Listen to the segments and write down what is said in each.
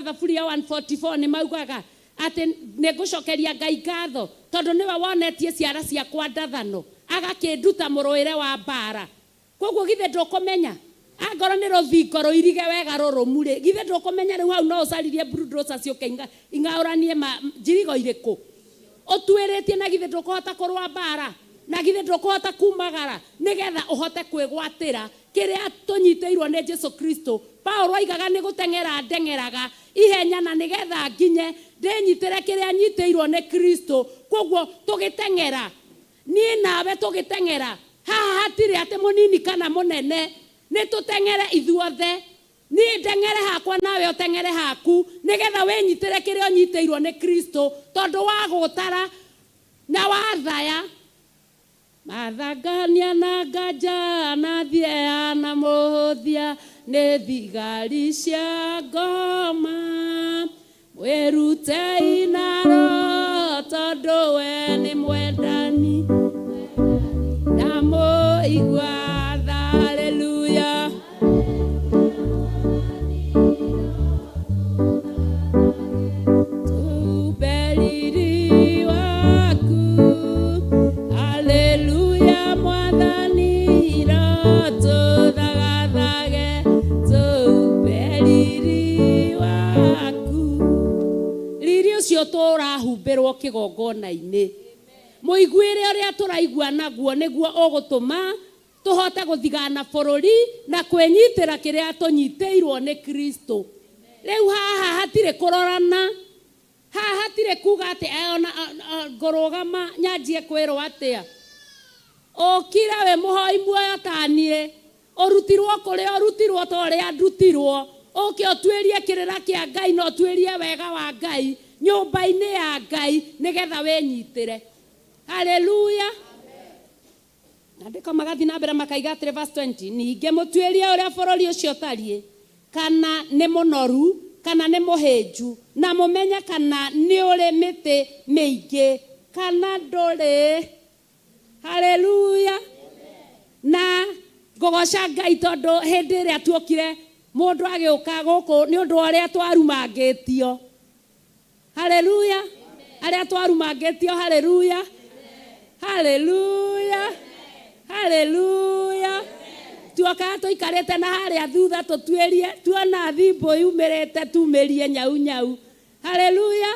wa Thaburi ya 144 nĩ maugaga atĩ nĩ ngũcokeria Ngai ngatho tondũ nĩwe wonetie ciara ciakwa ndathano, agakĩnduta mũrũĩre wa mbaara. Kwoguo githĩ ndũkũmenya? Angorwo nĩ rũthingo rũirige wega rũrũmu-rĩ, githĩ ndũkũmenya rĩu hau no ũcaririe bulldozer ciũke ing'aũranie ma, njirigo irĩkũ? Ũtuĩrĩtie na githĩ ndũkũhota kũrũa mbaara? Na githĩ ndũkũhota kumagara nĩgetha ũhote kwĩgwatĩra kĩrĩa tũnyitĩirwo nĩ Jesu Kristo? Paulo oigaga nĩ gũteng'era ndeng'eraga ihenya na nĩgetha nginye ndĩnyitĩre kĩrĩa nyitĩirwo nĩ Kristo. Kwoguo tũgĩteng'era, Niĩ nawe tũgĩteng'era, haha hatirĩ atĩ mũnini kana mũnene, nĩ tũteng'ere ithuothe. Niĩ ndeng'ere hakwa nawe ũteng'ere haku, nĩgetha wĩnyitĩre kĩrĩa ũnyitĩirwo nĩ Kristo, tondũ wagũtara na wathaya. Mathangania na nganja na thieya na mũhũthia nĩ thigari cia ngoma. Mwĩrutei na Roho tondũ we nĩ mwendani na mũigua tha. Haleluya. Tumbe riri waku. Haleluya Mwathani rotũthagathage tumbe riri waku. Riri ũcio tũrahumbĩrwo kĩgongona-inĩ, mũiguĩre ũrĩa tũraigua naguo nĩguo ũgũtũma tũhote gũthigana bũrũri na kwĩnyitĩra kĩrĩa tũnyitĩirwo nĩ Kristo. Rĩu haha hatirĩ kũrorana, haha hatirĩ kuga atĩ ona ngũrũgama nyanjie kwĩrwo atĩa. Ũkire wĩ mũhoi muoyo ta niĩ, Ũrutirwo kũrĩa ũrutirwo ta ũrĩa ndutirwo, ũke ũtuĩrie kĩrĩra kĩa Ngai na ũtuĩrie wega wa Ngai nyũmba-inĩ ya Ngai nĩgetha wĩnyitĩre. Haleluya! Maandĩko magathiĩ na mbere makaiga atĩrĩ, verse 20, ningĩ mũtuĩrie ũrĩa bũrũri ũcio ũtariĩ, kana nĩ mũnoru kana nĩ mũhĩnju, na mũmenye kana nĩ ũrĩ mĩtĩ mĩingĩ kana ndũrĩ. Haleluya! Na ngũgoca Ngai tondũ hĩndĩ ĩrĩa tuokire mũndũ agĩũka gũkũ nĩ ũndũ wa ũrĩa twarumangĩtio. Haleluya! Arĩa twarumangĩtio, haleluya! Haleluya! Haleluya! Tuokaga tũikarĩte na harĩa thutha tũtuĩrie, tuona thimbũ yumĩrĩte tumĩrie nyau nyau. Haleluya!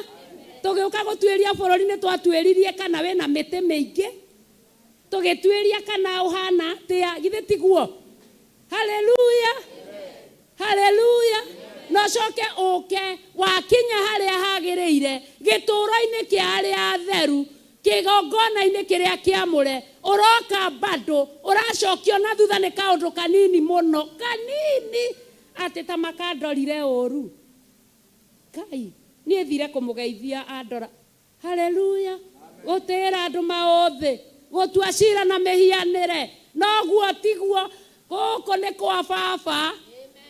Tũgĩũka gũtuĩria bũrũri nĩ twatuĩririe kana wĩna mĩtĩ mĩingĩ, tũgĩtuĩria kana ũhana atĩa, githĩ tiguo? Haleluya! Haleluya! Na ũcoke ũke wakinya harĩa hagĩrĩire, gĩtũũro-inĩ kĩa arĩa atheru, kĩgongona-inĩ kĩrĩa kĩamũre, ũroka bado ũracokio na thutha nĩ kaũndũ kanini mũno, kanini atĩ ta makandorire ũru. Ngai, niĩ thire kũmũgeithia andora. Haleluya! Gũtĩĩra andũ maũthĩ, gũtua cira na mĩhianĩre, noguo tiguo. Gũkũ nĩ kwa baba.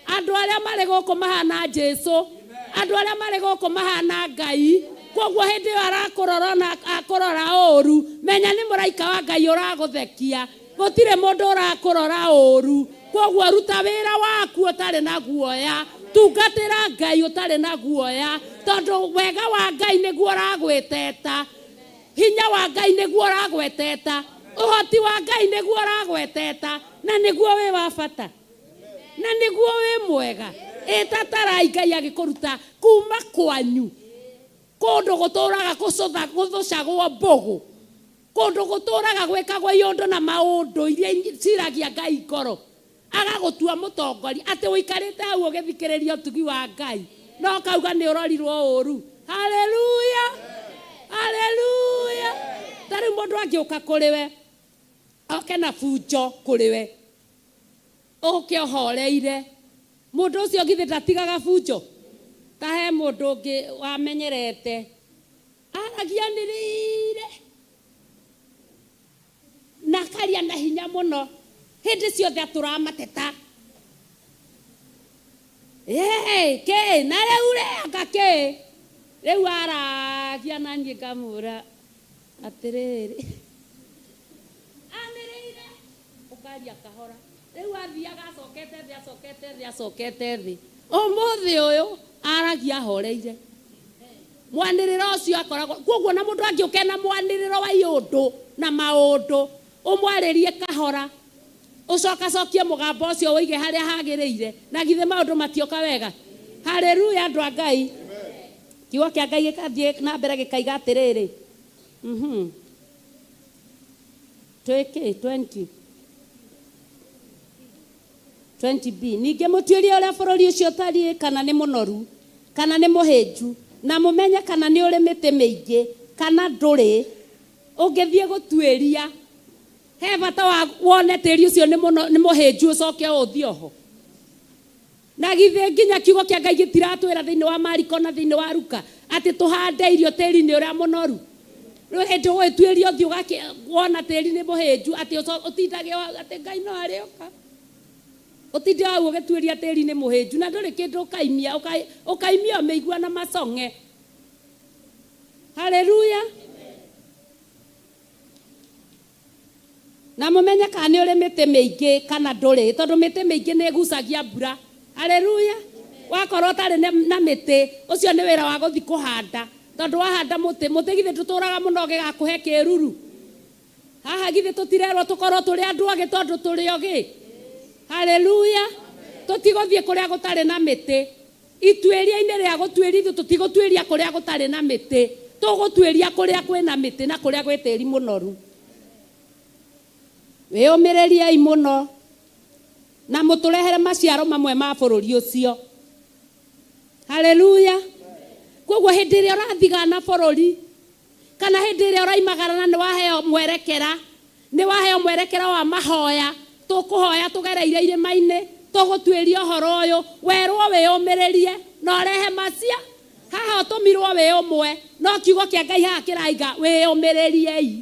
Andũ arĩa marĩ gũkũ mahana Jesu. Andũ arĩa marĩ gũkũ mahana Ngai. Kwoguo hĩndĩ ĩyo arakũrora ona akũrora ũru, menya nĩ mũraika wa Ngai ũragũthekia. Gũtirĩ mũndũ ũrakũrora ũũru. Kwoguo ruta wĩra waku ũtarĩ na guoya. Tungatĩra Ngai ũtarĩ na guoya, tondũ wega wa Ngai nĩguo ũragwĩteta. Hinya wa Ngai nĩguo ũragweteta. Ũhoti wa Ngai nĩguo ũragweteta, na nĩguo wĩ wa bata, na nĩguo wĩ mwega. Ĩtatarai Ngai agĩkũruta kuma kwanyu, kũndũ gũtũraga gũthũcagwo mbũgũ. Kũndũ gũtũũraga gwĩkagwo iũndũ na maũndũ iria iciragia Ngai ngoro, agagũtua mũtongoria, atĩ ũikarĩte hau ũgĩthikĩrĩria ũtugi wa Ngai, na ũkauga nĩ ũrorirwo ũũru. Haleluya! Haleluya! Ta rĩu mũndũ angĩũka kũrĩ we, oke na bunjo kũrĩ we, ũke ũhoreire, mũndũ ũcio githĩ ndatigaga bunjo? Ta he mũndũ ũngĩ wamenyerete Aragia anĩrĩire na akaria na hinya mũno hĩndĩ ciothe atũraga mateta. Ĩĩ kĩ na rĩu rĩ anga kĩ rĩu aragia na niĩ ngamwĩra atĩrĩrĩ anĩrĩire ũkaria kahora. Rĩu athiaga acokete thĩ acokete thĩ acokete thĩ. Ũmũthĩ ũyũ aragia ahoreire. Mwanĩrĩro ũcio akoragwo koguo na mũndũ angĩũka na mwanĩrĩro wa iũndũ na maũndũ ũmwarĩrie kahora ũcokacokie mũgambo ũcio ũige harĩa hagĩrĩire na githĩ maũndũ matioka wega. Haleluya andũ a Ngai. Kiugo kĩa Ngai gĩkathiĩ na mbere gĩkaiga atĩrĩrĩ, twĩkĩ 20 20b ningĩ mũtuĩrie ũrĩa bũrũri ũcio ũtariĩ kana nĩ mũnoru kana nĩ mũhĩnju na mũmenye kana nĩ ũrĩ mĩtĩ mĩingĩ kana ndũrĩ. Ũngĩthiĩ gũtuĩria he bata wa wone tĩri ũcio nĩ mũno nĩ mũhĩnju ũcoke ũthiĩ oho. Na githĩ nginya kiugo kĩa Ngai gĩtiratwĩra thĩinĩ wa Mariko na thĩinĩ wa Luka atĩ tũhande irio tĩri-inĩ ũrĩa mũnoru? Rĩu hĩndĩ ũgũgĩtuĩria ũthiĩ ũgakĩ wona tĩri nĩ mũhĩnju atĩ ũtindage atĩ Ngai no arĩoka. Ũtinde hau ũgĩtuĩria tĩri nĩ mũhĩnju na ndũrĩ kĩndũ ũkaimia, ũkaimia o mĩigua na macong'e. Haleluya! Na mũmenye kana nĩ ũrĩ mĩtĩ mĩingĩ kana ndũrĩ, tondũ mĩtĩ mĩingĩ nĩ ĩgucagia mbura. Haleluya! Wakorwo ũtarĩ na mĩtĩ, ũcio nĩ wĩra wa gũthiĩ kũhanda, tondũ wahanda mũtĩ, mũtĩ githĩ ndũtũraga mũno ũgĩgakũhe kĩruru? Haha githĩ tũtirerwo tũkorwo tũrĩ andũ ogĩ tondũ tũrĩ ogĩ? Haleluya! Tũtigũthiĩ kũrĩa gũtarĩ na mĩtĩ. Ituĩria-inĩ rĩa gũtuĩria ithuĩ tũtigũtuĩria kũrĩa gũtarĩ na mĩtĩ, tũgũtuĩria kũrĩa kwĩna mĩtĩ na kũrĩa gwĩ tĩri mũnoru. Wĩyũmĩrĩriei mũno na mũtũrehere maciaro mamwe ma bũrũri ũcio. Haleluya! Koguo hĩndĩ ĩrĩa ũrathigana bũrũri kana hĩndĩ ĩrĩa ũraimagara na nĩ waheo mwerekera, nĩ waheo mwerekera wa mahoya, tũkũhoya tũgereire irĩma-inĩ, tũgũtuĩria ũhoro ũyũ, werwo wĩyũmĩrĩrie na ũrehe macia. Haha ũtũmirwo wĩ ũmwe, no kiugo kĩa Ngai haha kĩraiga wĩyũmĩrĩriei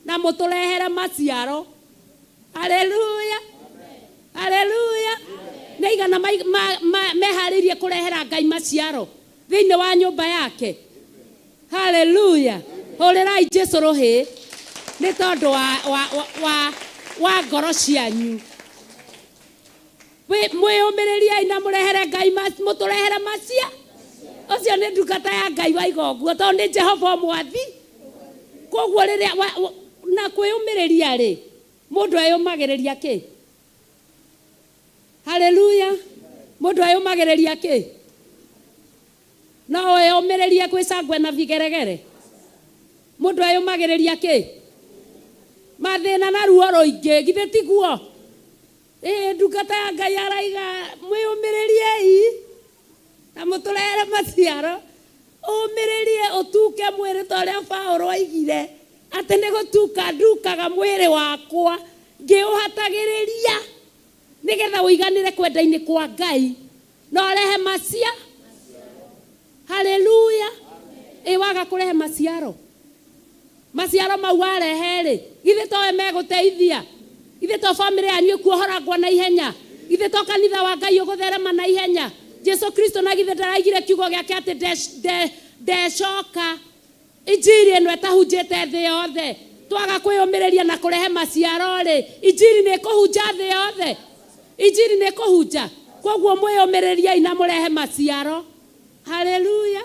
na mũtũrehere maciaro. Haleluya, haleluya. Nĩ aigana meharĩirie kũrehera Ngai maciaro thĩinĩ wa nyũmba yake? Haleluya. Hũrĩrai Jesu rũhĩ nĩ tondũ wa, wa, wa, wa, wa ngoro cianyu. Mwĩyũmĩrĩriei na mũrehere Ngai mũtũrehere macia. Ũcio nĩ ndungata ya Ngai waiga ũguo tondũ nĩ Jehova mwathi. Koguo rĩrĩa na kwĩyũmĩrĩria rĩ, mũndũ eyũmagĩrĩria kĩ? Haleluya. Mũndũ eyũmagĩrĩria kĩ? No wĩyũmĩrĩrie kwĩ cangwe na vigeregere? Mũndũ eyũmagĩrĩria kĩ? Mathĩna na ruo rũingĩ, githĩ tiguo? Ĩĩ, ndungata ya Ngai araiga mwĩyũmĩrĩriei na mũtũrehere maciaro. Ũmĩrĩrie ũtuke mwĩrĩ ta ũrĩa Paũlũ oigire atĩ nĩ gũtuka ndukaga mwĩrĩ wakwa ngĩũhatagĩrĩria nĩgetha ũiganĩre kwenda-inĩ kwa Ngai na ũrehe macia. Haleluya! Ĩ waga kũrehe maciaro, maciaro mau warehe-rĩ, githĩ towe megũteithia? Githĩ to bamĩrĩ yanyu ĩkuohorangwo na ihenya? Githĩ to kanitha wa Ngai ũgũtherema na ihenya? Jesu Kristo na githĩ ndaraigire kiugo gĩake atĩ ndecoka injiri ĩno ĩtahunjĩte thĩ yothe? Twaga kwĩyũmĩrĩria na kũrehe maciaro-rĩ, injiri nĩ ĩkũhunja thĩ yothe? Injiri nĩ ĩkũhunja? Koguo mwĩyũmĩrĩriei na mũrehe maciaro. Haleluya!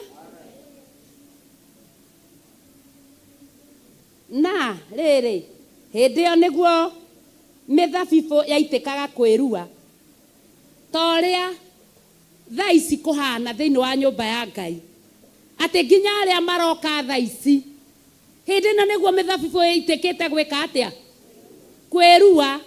Na rĩrĩ, hĩndĩ ĩyo nĩguo mĩthabibũ yaitĩkaga kwĩrua, ta ũrĩa thaa ici kũhaana thĩinĩ wa nyũmba ya Ngai, atĩ nginya arĩa maroka thaa ici, hĩndĩ ĩno nĩguo mĩthabibũ ĩitĩkĩte gwĩka atĩa? Kwĩrua.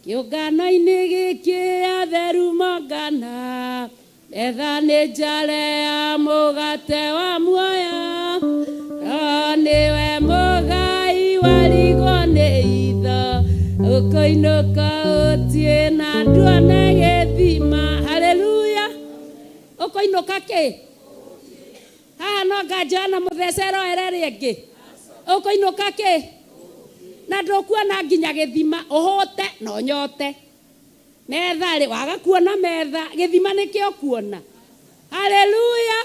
Kĩũngano-inĩ gĩkĩ atheru mongana, metha nĩ njare ya mũgate wa muoyo. Roho nĩwe mũgai warigwo nĩ itho, ũkũinũka ũtiĩ na nduone gĩthima. Haleluya! Ũkũinũka kĩ? Haha no anga Johana mũthece eroere rĩngĩ. Ũkũinũka kĩ? Na ndũkuona nginya gĩthima, ũhũte na ũnyote. Metha rĩ, waga kuona metha, gĩthima nĩkĩo ũkuona. Haleluya!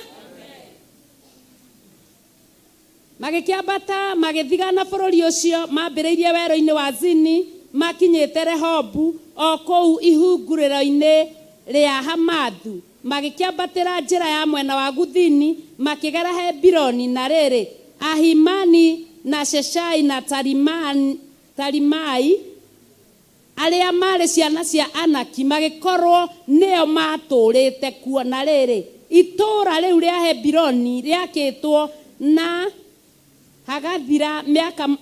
Magĩkĩambata magĩthigana bũrũri ũcio, maambĩrĩirie werũ-inĩ wa Zini, makinyĩte Rehobu, o kũu ihungurĩro-inĩ rĩa Hamathu, magĩkĩambatĩra njĩra ya mwena wa Guthini, makĩgera Hebironi. Na rĩrĩ, Ahimani na Sheshai na Talimai, arĩa maarĩ ciana cia Anaki, magĩkorwo nĩo maatũũrĩte kuo. Na rĩrĩ, itũũra rĩu rĩa Hebironi rĩakĩtwo na hagathira mĩaka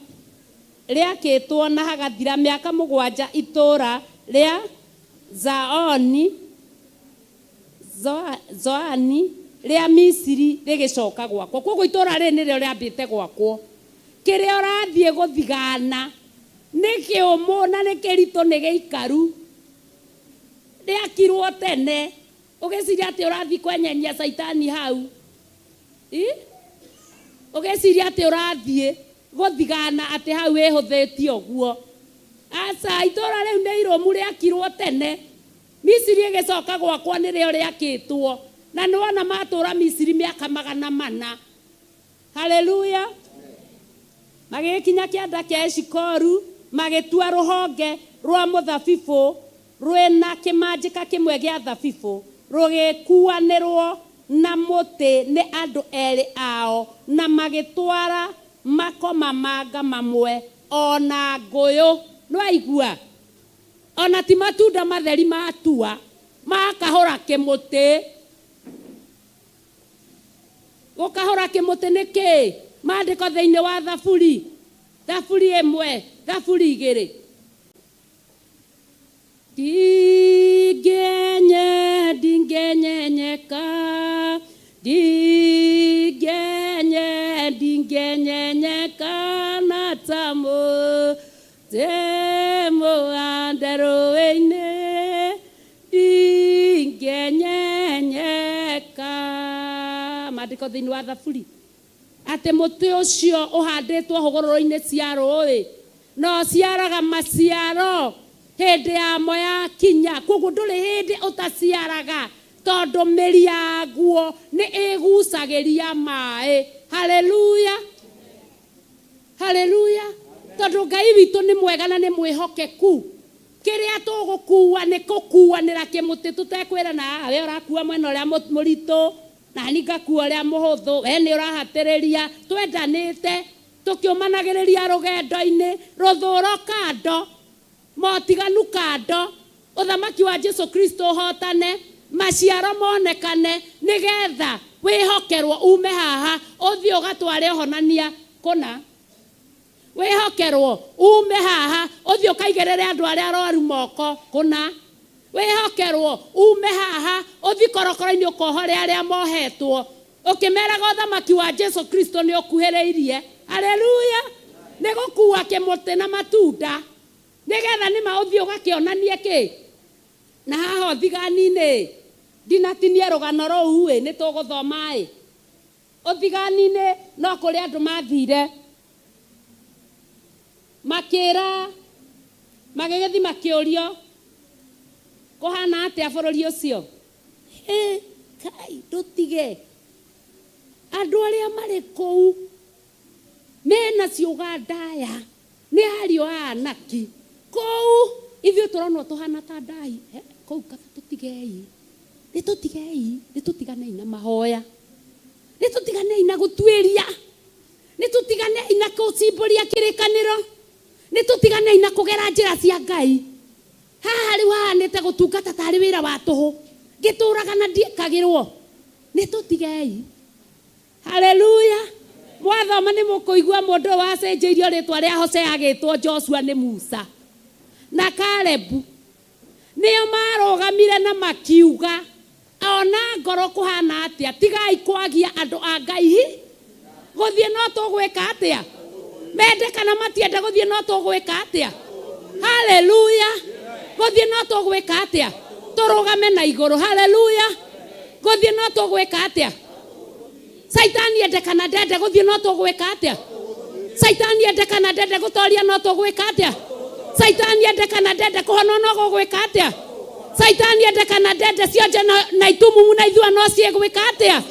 rĩakĩtwo na hagathira mĩaka 7 itũũra rĩa Zaoni Zoani rĩa Misiri rĩgĩcoka gwakwo. Koguo itũũra rĩrĩ nĩrĩo rĩambĩte gwakwo. Kĩrĩa ũrathiĩ gũthigana nĩ kĩũmũ na nĩ kĩritũ nĩ gĩikaru. Rĩakirwo tene. Ũgĩciria atĩ ũrathiĩ kwenyenyia caitani hau. Ũgĩciria atĩ ũrathiĩ gũthigana atĩ hau wĩhũthĩtie ũguo. Aca, itũũra rĩu nĩ irũmu rĩakirwo tene. Misiri ĩgĩcoka gwakwo nĩrĩo rĩakĩtwo. Na nĩwona matũũra Misiri mĩaka 400. Haleluya. Magĩgĩkinya kĩanda kĩa Eshikoru, magĩtua rũhonge rwa mũthabibũ rwĩna kĩmanjĩka kĩmwe gĩa thabibũ, rũgĩkuanĩrwo na mũtĩ nĩ andũ erĩ ao, na magĩtwara makomamanga mamwe o na ngũyũ. Nĩwaigua? Ona ti matunda matheri matua, makahũra kĩmũtĩ. Gũkahũra kĩmũtĩ nĩ kĩĩ? Maandĩko thĩinĩ wa Thaburi, Thaburi 1, Thaburi 2. Ndingĩenye, ndingĩenyenyeka, ndingĩenye, ndingĩenyenyeka na ta mũtĩ mũhande rũĩ-inĩ, ndingĩenyenyeka. Maandĩko thĩinĩ wa Thaburi atĩ mũtĩ ũcio ũhandĩtwo hũgũrũrũ-inĩ cia rũĩ na ũciaraga maciaro hĩndĩ yamo yakinya. Koguo ndũrĩ hĩndĩ ũtaciaraga tondũ mĩri yaguo nĩ ĩgucagĩria maĩ. Haleluya, haleluya. Tondũ Ngai witũ nĩ mwega na nĩ mwĩhokeku. Kĩrĩa tũgũkua nĩ gũkuanĩra kĩmũtĩ tũtekwĩrana, we ũrakua mwena ũrĩa mũritũ na niĩ ngakua ũrĩa mũhũthũ, we nĩ ũrahatĩrĩria. Twendanĩte tũkĩũmanagĩrĩria rũgendo-inĩ, rũthũro kando, motiganu kando, ũthamaki wa Jesu Kristo ũhotane, maciaro monekane, nĩgetha wĩhokerwo ume haha ũthiĩ ũgatware ũhonania kũna. Wĩhokerwo ume haha ũthiĩ ũkaigĩrĩre andũ arĩa arwaru moko kũna. Wĩhokerwo ume haha ũthiĩ korokoro-inĩ ũkohore arĩa mohetwo, ũkĩmeraga ũthamaki wa Jesu Kristo nĩ ũkuhĩrĩirie. Haleluya. Nĩ gũkua kĩmũtĩ na matunda nĩgetha nĩma ũthiĩ ũgakĩonanie kĩ. Na haha ũthigani-inĩ ndinatinie rũgano rũu ĩ, nĩ tũgũthoma ĩ. Ũthigani-inĩ no kũrĩ andũ mathire makĩra, magĩgĩthiĩ makĩũrio kũhana atĩa bũrũri ũcio. Hĩ, Kai, ndũtige. Andũ arĩa marĩ kũu mena ciũga ndaya nĩ ariũ a Anaki. Kũu ithuĩ tũronwo tũhana ta ndai. Kũu kaba tũtigei. Nĩ tũtigei, nĩ tũtiganei na mahoya. Nĩ tũtiganei na gũtuĩria. Nĩ tũtiganei na gũcimbũria kĩrĩkanĩro. Nĩ tũtiganei na kũgera njĩra cia Ngai. Haha rĩu hahanĩte gũtungata tarĩ wĩra wa tũhũ. Ngĩtũraga na ndiĩkagĩrwo. Nĩ tũtigei. Haleluya. Mwathoma nĩ mũkũigua mũndũ ũyũ wacenjeirio rĩtwa rĩa Hosea agĩtwo Joshua nĩ Musa na Kalebu. Nĩo marũgamire na makiuga, ona ngoro kũhana atĩa, tigai kwagia andũ a Ngai hi. Gũthiĩ no tũgwĩka atĩa? Mende kana matiende gũthiĩ no tũgwĩka atĩa? Haleluya. Gũthiĩ no tũgwĩka atĩa? Tũrũgame na igũrũ. Haleluya. Gũthiĩ no tũgwĩka atĩa? Caitani ende kana ndende gũthiĩ no tũgwĩka atĩa? Caitani ende kana ndende gũtoria no tũgwĩka atĩa? Caitani ende kana ndende kũhonwo no gũgwĩka atĩa? Caitani ende kana ndende cionje na itumumu na ithua no ciĩgwĩka atĩa?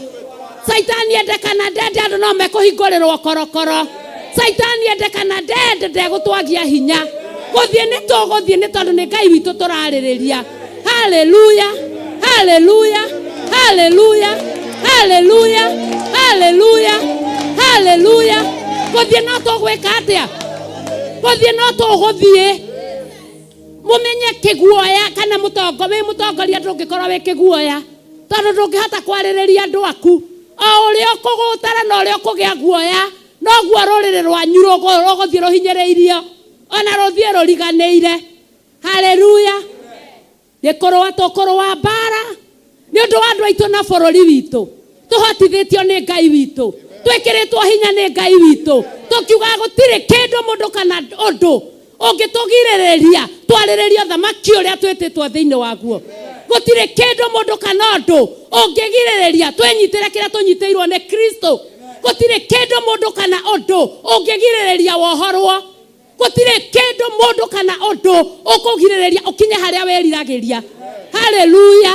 Caitani ende kana ndende andũ no mekũhingũrĩrwo korokoro. Caitani ende kana ndende ndegũtwagia hinya. Gũthiĩ nĩ tũgũthiĩ nĩ tondũ nĩ Ngai witũ tũrarĩrĩria. Haleluya. Haleluya, haleluya, haleluya, haleluya, haleluya. Gũthiĩ no tũgwĩka atĩa? Gũthiĩ no tũgũthiĩ. Mũmenye kĩguoya kana mũtongo wĩ mũtongoria ndũngĩkorwo wĩ kĩguoya tondũ ndũngĩhota kwarĩrĩria andũ aku. O ũrĩa ũkũgũtara na ũrĩa ũkũgĩa guoya noguo rũrĩrĩ rwanyu rũgũthiĩ rũhinyĩrĩirio ona rũthiĩ rũriganĩire. Haleluya. Nĩ kũrũa tũkũrũa mbara nĩ ũndũ wa andũ aitũ na bũrũri witũ. Tũhotithĩtio nĩ Ngai witũ, twĩkĩrĩtwo hinya nĩ Ngai witũ, tũkiugaga gũtirĩ kĩndũ mũndũ kana ũndũ ũngĩtũgirĩrĩria twarĩrĩrie ũthamaki ũrĩa twĩtĩtwo thĩinĩ waguo. Gũtirĩ kĩndũ mũndũ kana ũndũ ũngĩgirĩrĩria twĩnyitĩre kĩrĩa tũnyitĩirwo nĩ Kristo. Gũtirĩ kĩndũ mũndũ kana ũndũ ũngĩgirĩrĩria wohorwo. Gũtirĩ kĩndũ mũndũ kana ũndũ ũkũgirĩrĩria ũkinye harĩa wĩriragĩria. Haleluya,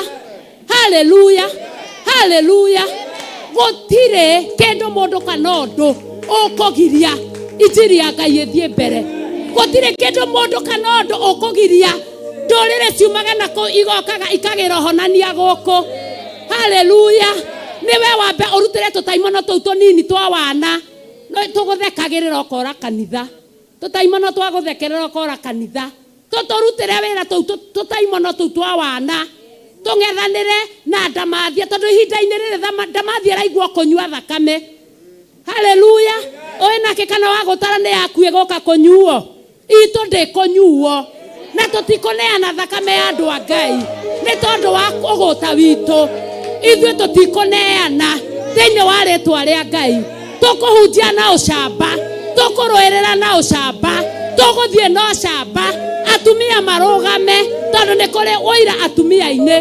haleluya, haleluya. Gũtirĩ kĩndũ mũndũ kana ũndũ ũkũgiria injiri ya Ngai ĩthiĩ mbere. Gũtirĩ kĩndũ mũndũ kana ũndũ ũkũgiria ndũrĩrĩ ciumage na kũu igokaga ikagĩra ũhonania gũkũ. Haleluya. Nĩwe wambe ũrutĩre tũtaimono tũu tũnini twa wana. No tũgũthekagĩrĩra ũkora kanitha. Tũtaimono twa gũthekerera ũkora kanitha. Tũtũrutĩre wĩra tũu tũtaimono tũu twa wana. Tũng'ethanĩre na ndamathia tondũ ihinda-inĩ rĩrĩ ndamathia ĩraigua kũnyua thakame. Haleluya. Ũĩ nake kana wagũtara nĩ yaku ĩgũka kũnyuo. Itũ ndĩkũnyuo na tũtikũneana thakame ya andũ a Ngai nĩ tondũ wa ũgũta witũ. Ithuĩ tũtikũneana thĩinĩ wa rĩtwa rĩa Ngai. Tũkũhunjia na ũcamba, tũkũrũĩrĩra na ũcamba, tũgũthiĩ na ũcamba. Atumia marũgame tondũ nĩ kũrĩ ũira atumia-inĩ.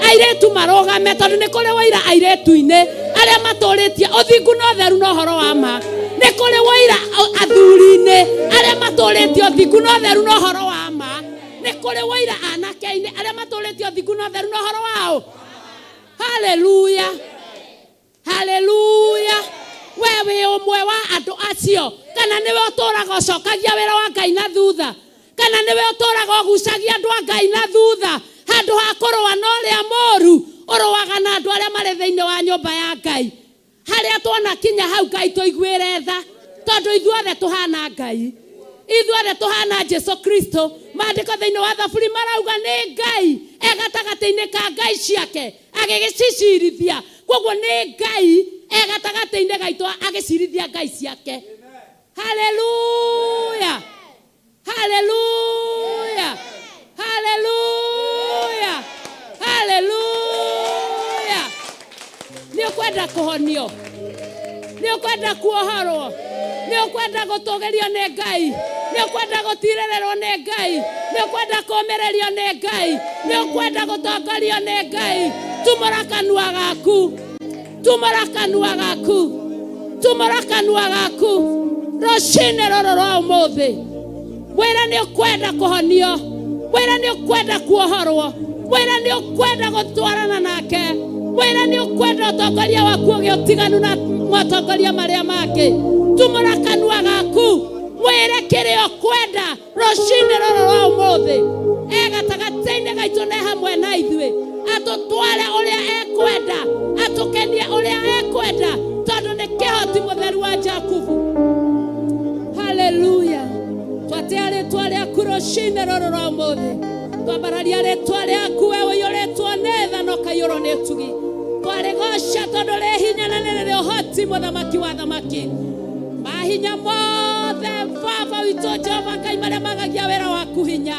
Airĩtu marũgame tondũ nĩ kũrĩ ũira airĩtu-inĩ arĩa matũrĩtie ũthingu na ũtheru na ũhoro wa ma. Nĩ kũrĩ ũira athuri-inĩ arĩa matũrĩtie ũthingu na ũtheru na ũhoro wa ma. Nĩ kũrĩ ũira anake-inĩ arĩa matũrĩtie ũthingu na ũtheru na ũhoro wao. Haleluya, haleluya. We wĩ ũmwe wa andũ acio kana nĩwe ũtũraga ũcokagia wĩra wa Ngai na thutha? Kana nĩwe ũtũraga ũgucagia andũ a Ngai na thutha? Handũ ha kũrũa na ũrĩa mũru, ũrũaga na andũ arĩa marĩ thĩinĩ wa nyũmba ya Ngai. Harĩa tuona kinya hau Ngai tũiguĩre tha, tondũ ithuothe tũhana Ngai, ithuothe tũhana Jesu Kristo. Maandĩko thĩinĩ wa Thaburi marauga nĩ Ngai e gatagatĩ-inĩ ka ngai ciake agĩgĩcicirithia. Koguo nĩ Ngai e gatagatĩ-inĩ gaitũ agĩcirithia ngai ciake. Haleluya, haleluya, haleluya, haleluya. Nĩ ũkwenda kũhonio? Nĩ ũkwenda kuohorwo? Nĩ ũkwenda gũtũgĩrio nĩ Ngai? Nĩ ũkwenda gũtirĩrĩrwo nĩ Ngai? Nĩ ũkwenda kũũmĩrĩrio nĩ Ngai? Nĩ ũkwenda gũtongorio nĩ Ngai? Tumũra kanua gaku, tumũra kanua gaku, tumũra kanua gaku rũcinĩ rũrũ rwa ũmũthĩ. Mwĩre nĩ ũkwenda kũhonio, mwĩre nĩ ũkwenda kuohorwo, mwĩre nĩ ũkwenda gũtwarana nake, mwĩre nĩ ũkwenda ũtongoria waku ũgĩe ũtiganu na motongoria marĩa mangĩ. Tumũra kanua gaku, mwĩre kĩrĩa ũkwenda rũcinĩ rũrũ rwa ũmũthĩ. E gatagatĩ-inĩ gaitũ na hamwe na ithuĩ, atũtware ũrĩa ekwenda, atũkenie ũrĩa ekwenda, tondũ nĩ kĩhoti mũtheru wa Jakubu. Haleluya. Twatia rĩtwa rĩaku rũcinĩ rũrũ rwa ũmũthĩ. Twambararia rĩtwa rĩaku we ũiyũrĩtwo nĩ tha na ũkaiyũrwo nĩ ũtugi. Twarĩgoca tondũ rĩ hinya na nĩ rĩrĩ ũhoti, mũthamaki wa thamaki. Mahinya mothe Baba witũ Jehova Ngai marĩa magagia wĩra waku hinya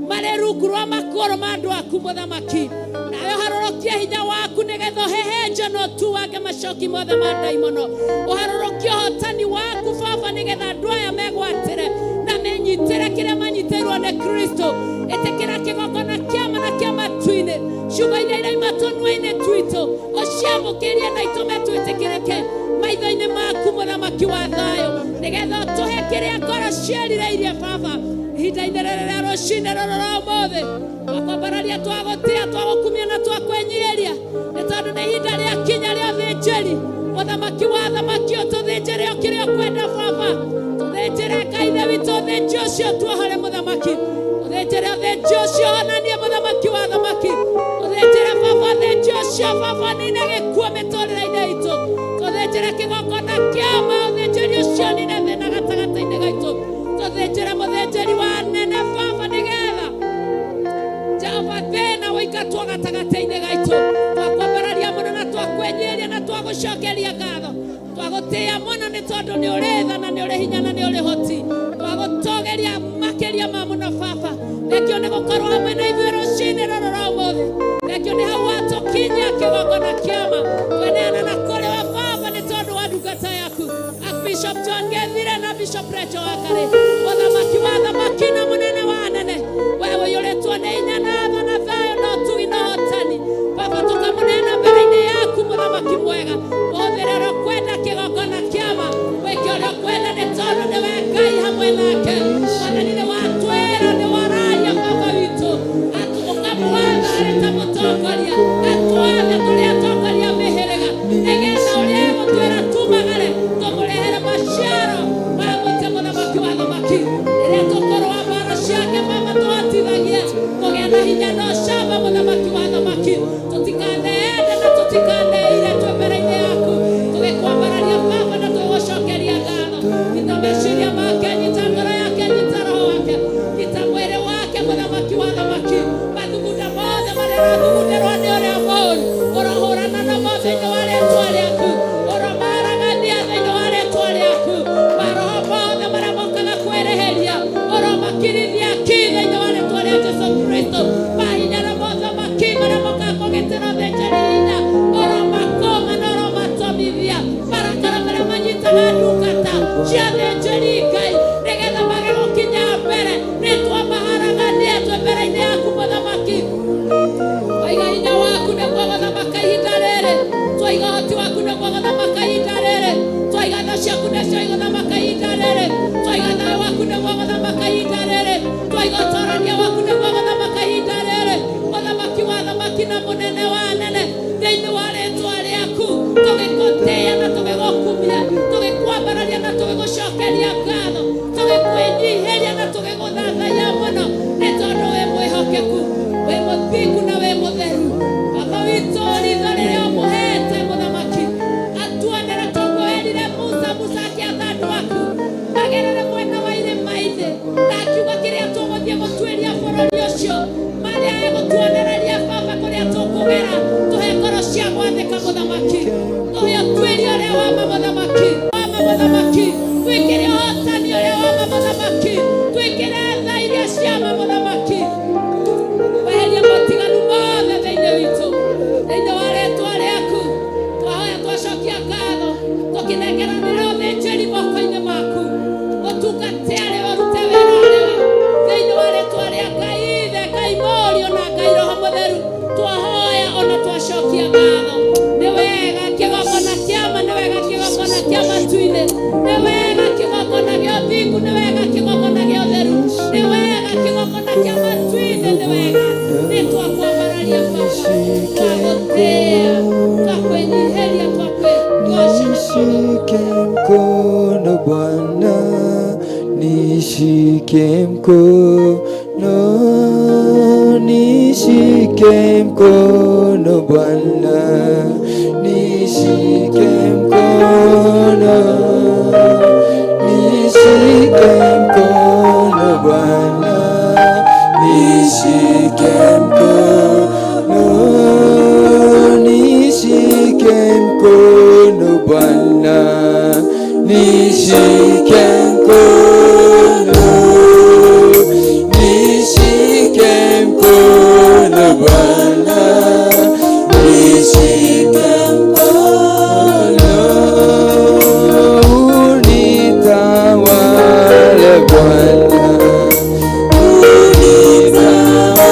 marĩ rungu rwa makũrũ ma andũ aku mũthamaki. Nawe ũharũrũkie hinya waku nĩgetha ũhehenje na ũtuange macoki mothe ma ndaimono. Ũharũrũkie ũhotani waku Baba nĩgetha andũ aya megwatĩre na menyitĩre kĩrĩa manyitĩirwo nĩ Kristo. Ĩtĩkĩra kĩgongona kĩama na kĩa matu-inĩ, ciugo iria iraima tũnua-inĩ twitũ ũciamũkĩrie na itũme twĩtĩkĩrĩke maitho-inĩ maku mũthamaki wa thayũ, nĩgetha ũtũhe kĩrĩa ngoro ciĩrirĩirie Baba ihinda-inĩ rĩrĩ rĩa rũcinĩ rũrũ rwa ũmũthĩ. Twakwambararia, twagũtĩa, twagũkumia na twakwĩnyihĩria, nĩ tondũ nĩ ihinda rĩa kinya rĩa ũthĩnjĩri. Mũthamaki wa thamaki, ũtũthĩnjĩre o kĩrĩa ũkwenda Baba. Tũthĩnjĩre Ngai Ithe witũ ũthĩnji ũcio, tuohore mũthamaki. Ũthĩnjĩre ũthĩnji ũcio, honanie mũthamaki wa thamaki. Ũthĩnjĩre Baba Ũcio baba nine gĩkuo mĩtũrĩre-inĩ itũ. Tũthĩnjĩre kĩgongona kĩama, ũthĩnjĩri ũcio nine thĩna gatagatĩ-inĩ gaitũ. Tũthĩnjĩre mũthĩnjĩri wa nene baba nĩgetha Jehova thĩna wĩingatwo gatagatĩ-inĩ gaitũ. Twakwambararia mũno na twakwĩnyiria na twagũcokeria ngatho. Twagũtĩĩa mũno nĩ tondũ nĩ ũrĩ tha na nĩ ũrĩ hinya na nĩ ũrĩ hoti. Twagũtũgĩria makĩria ma mũno baba. Thengio nĩ gũkorwo hamwe na ithuĩ rũcinĩ rũrũ rwa ũmũthĩ. Thengio nĩ hau watũkinyia kĩgongona kĩama. Tweneana na kũrĩ we baba nĩ tondũ wa ndungata yaku Archbishop John Gethire na Bishop Rachel Wakare, mũthamaki wa thamaki na mũnene wa anene. We ũiyũrĩtwo nĩ hinya na tha na thayũ na ũtugi na ũhotani. Baba tũkamũneana mbere-inĩ yaku mũthamaki mwega. Mũhũthĩre ũrĩa ũkwenda kĩgongona kĩama. Wĩke ũrĩa ũkwenda nĩ tondũ nĩwe Ngai hamwe nake. Mwathani nĩ watwĩra nĩ wararia baba witũ. Ũkamwatha arĩ ta mũtongoria. Atwathe tũrĩ atongoria a mĩhĩrĩga. Nĩgetha ũrĩa egũtwĩra tumagare tũmũrehere maciaro ma mũtĩ mũthamaki wa thamaki. Rĩrĩa tũkũrũa mbara ciake mama tũhotithagie kũgĩa na hinya na ũcamba mũthamaki wa thamaki. Tũtikaneende na tũtikaneire twĩ mbere-inĩ yaku. Tũgĩkwambararia baba na tũgũcokeria ngatho. Nyita meciria make, nyita ngoro yake, nyita roho wake, nyita mwĩrĩ wake mũthamaki wa thamaki. Mathugunda mothe marĩa arathugundĩrwo nĩ ũrĩa mũũru, ũrohũrana namo thĩinĩ wa rĩtwa rĩaku. Ũromaragania thĩinĩ wa rĩtwa rĩaku. Maroho mothe marĩa mokaga kwĩrĩhĩria, ũromakirithia ki thĩinĩ wa rĩtwa rĩa Jesu Kristo. Mahinya mothamaki marĩa mokaga kũgitĩra ũthĩnjĩri hinya, ũromakũma na ũromatomithia. Marakara marĩa manyitaga ndungata cia athĩnjĩri Ngai nĩgetha mage gũkinya mbere, nĩ twamaharagania twĩ mbere-inĩ yaku mũthamaki. Twaiga hinya waku nĩguo gũthamaka ihinda rĩrĩ. Twaiga ũhoti waku nĩguo gũthamaka ihinda rĩrĩ. Twaiga tha ciaku nĩcio igũthamaka ihinda rĩrĩ. Twaiga thayũ waku nĩguo gũthamaka ihinda rĩrĩ. Twaiga ũtorania waku nĩguo gũthamaka ihinda rĩrĩ. Mũthamaki wa thamaki na mũnene wa anene, thĩinĩ wa rĩtwa rĩaku tũgĩgũtĩĩa na tũgĩgũkumia, tũgĩkwambararia na tũgĩgũcokeria ngatho, tũgĩkwĩnyihĩria na tũgĩgũthathaiya mũno nĩ tondũ wĩ mwĩhokeku, wĩ mũthingu na wĩ mũtheru. Baba witũ, ritho rĩrĩa ũmũhete mũthamaki atuonere toguo werire Musa, Musa akĩatha andũ aku magerere mwena wa irĩma-inĩ, na akiuga kĩrĩa tũgũthiĩ gũtuĩria bũrũri ũcio, marĩa egũtuonereria baba kũrĩa tũkũgera, tũhe ngoro cia gwathĩka mũthamaki, tũhe ũtuĩria ũrĩa wama mũthamaki, wama mũthamaki, twĩkĩre ũhotani ũrĩa wama mũthamaki, twĩkĩre tha iria ciama mũthamaki. Weherie motiganu mothe thĩinĩ witũ, thĩinĩ wa rĩtwa rĩaku twahoya, twacokia ngatho, tũkĩnengeranĩra ũthĩnjĩri moko-inĩ maku, ũtungate arĩwe, ũrute wĩra arĩwe, thĩinĩ wa rĩtwa rĩa Ngai Ithe, Ngai Mũriũ na Ngai Roho Mũtheru, twahoya ona twacokia ngatho. Nĩ wega kĩgongona kĩama, nĩ wega kĩgongona kĩa matu-inĩ, nĩ wega kĩgongona gĩa ũthingu, nĩ wega kĩgongona gĩa ũtheru, nĩ wega kĩgongona kĩa matu-inĩ, nĩ wega. Nĩ twakwambararia baba, twagũtĩĩa, twakwĩnyihĩria, twakwĩgoca na Nishike mkono Bwana, nishike mkono, nishike mkono Bwana, nishike mkono, nishike mkono Bwana, nishike mkono, nishike mkono Bwana, nishike mkono, nishike mkono Bwana, nishike mkono, unitawale Bwana, unitawale,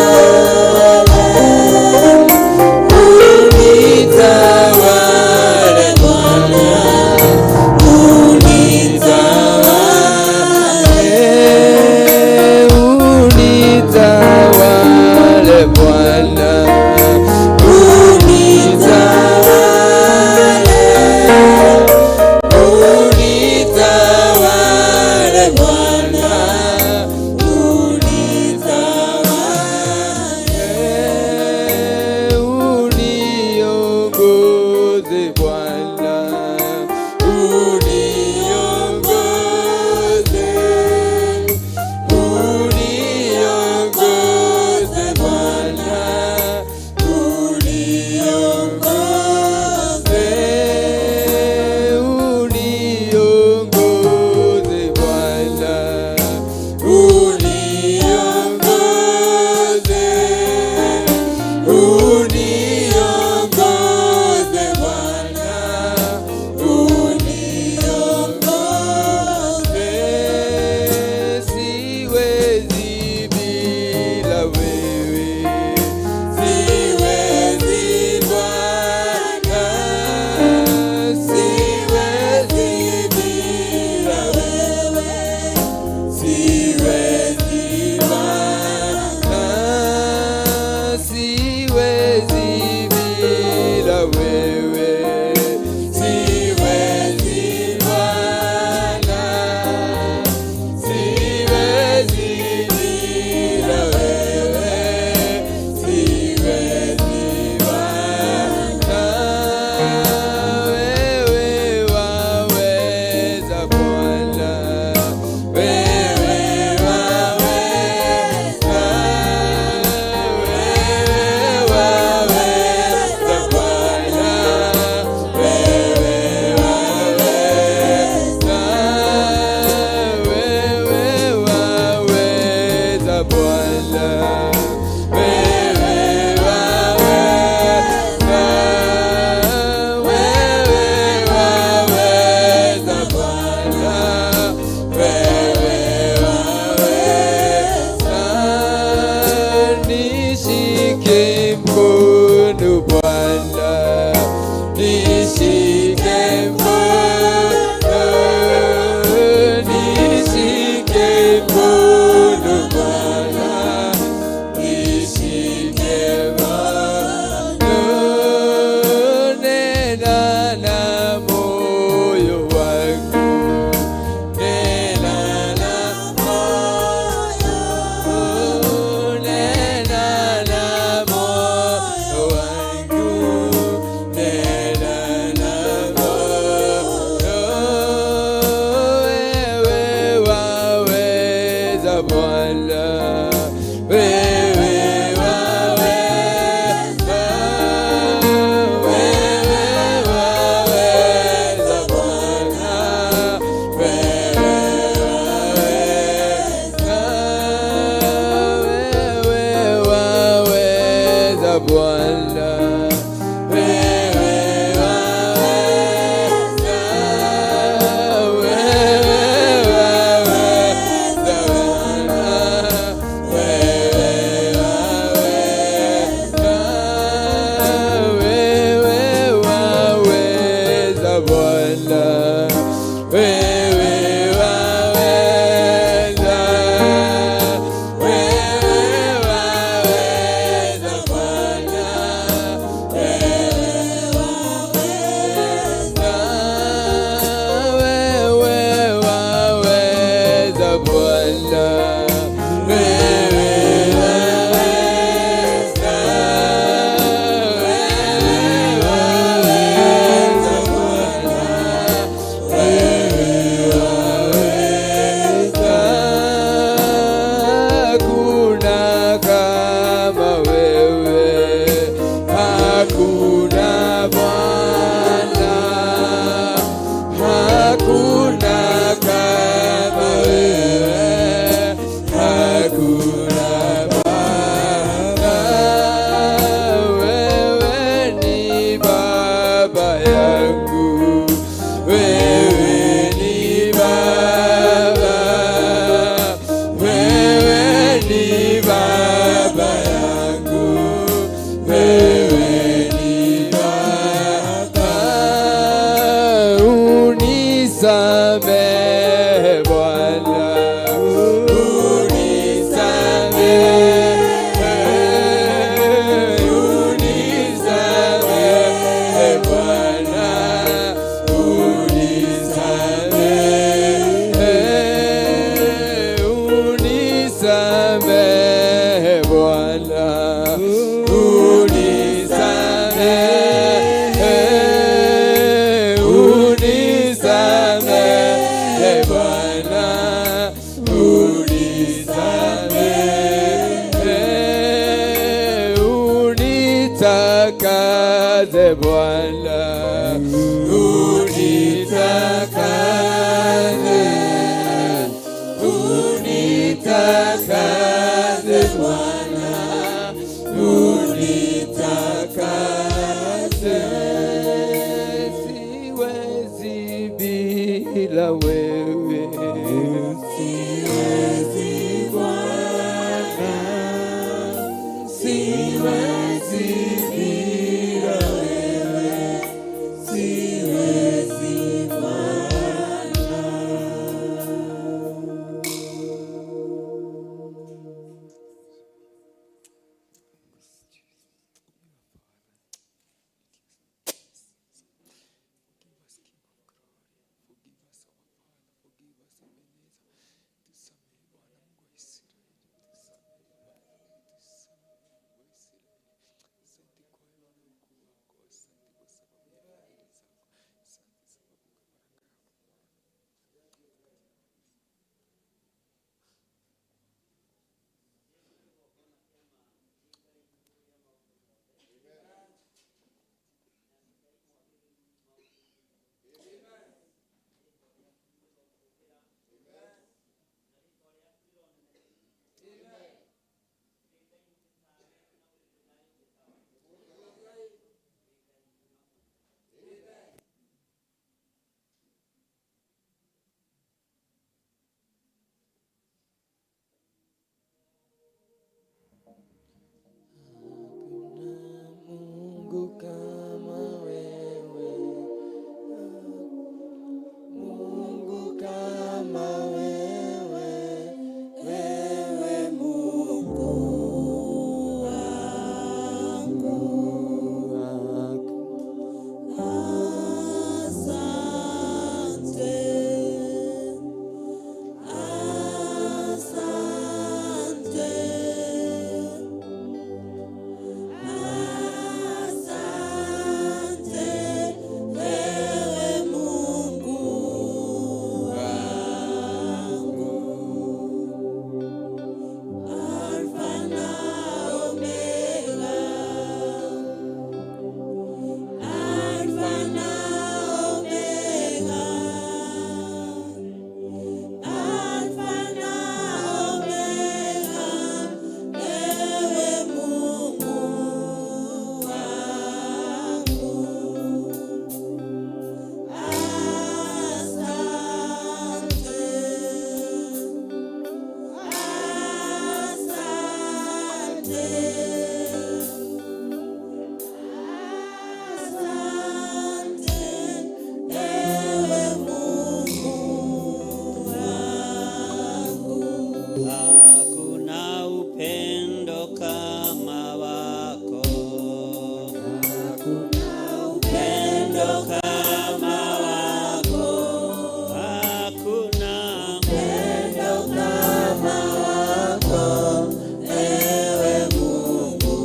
unitawale Bwana, unitawale. Unisamehe Bwana, unisamehe, unisamehe Bwana, unisamehe, unisamehe Bwana, unisamehe, unisamehe Bwana, unisamehe, unitakase Bwana, unitakase, unitakase Bwana, unitakase, siwezi bila wewe, siwezi Bwana, siwezi bila wewe, siwezi Bwana. Mungu kama wewe, Mungu kama wewe, wewe Mungu wangu. Asante, asante, asante, ewe Mungu wangu, Alfa na Omega. Alfa na Omega, Alfa na Omega, ewe Mungu wangu. Asante, asante. Asante, ewe Mungu wangu. Hakuna upendo kama wako, Upendo kama wako, hakuna upendo kama wako, ewe Mungu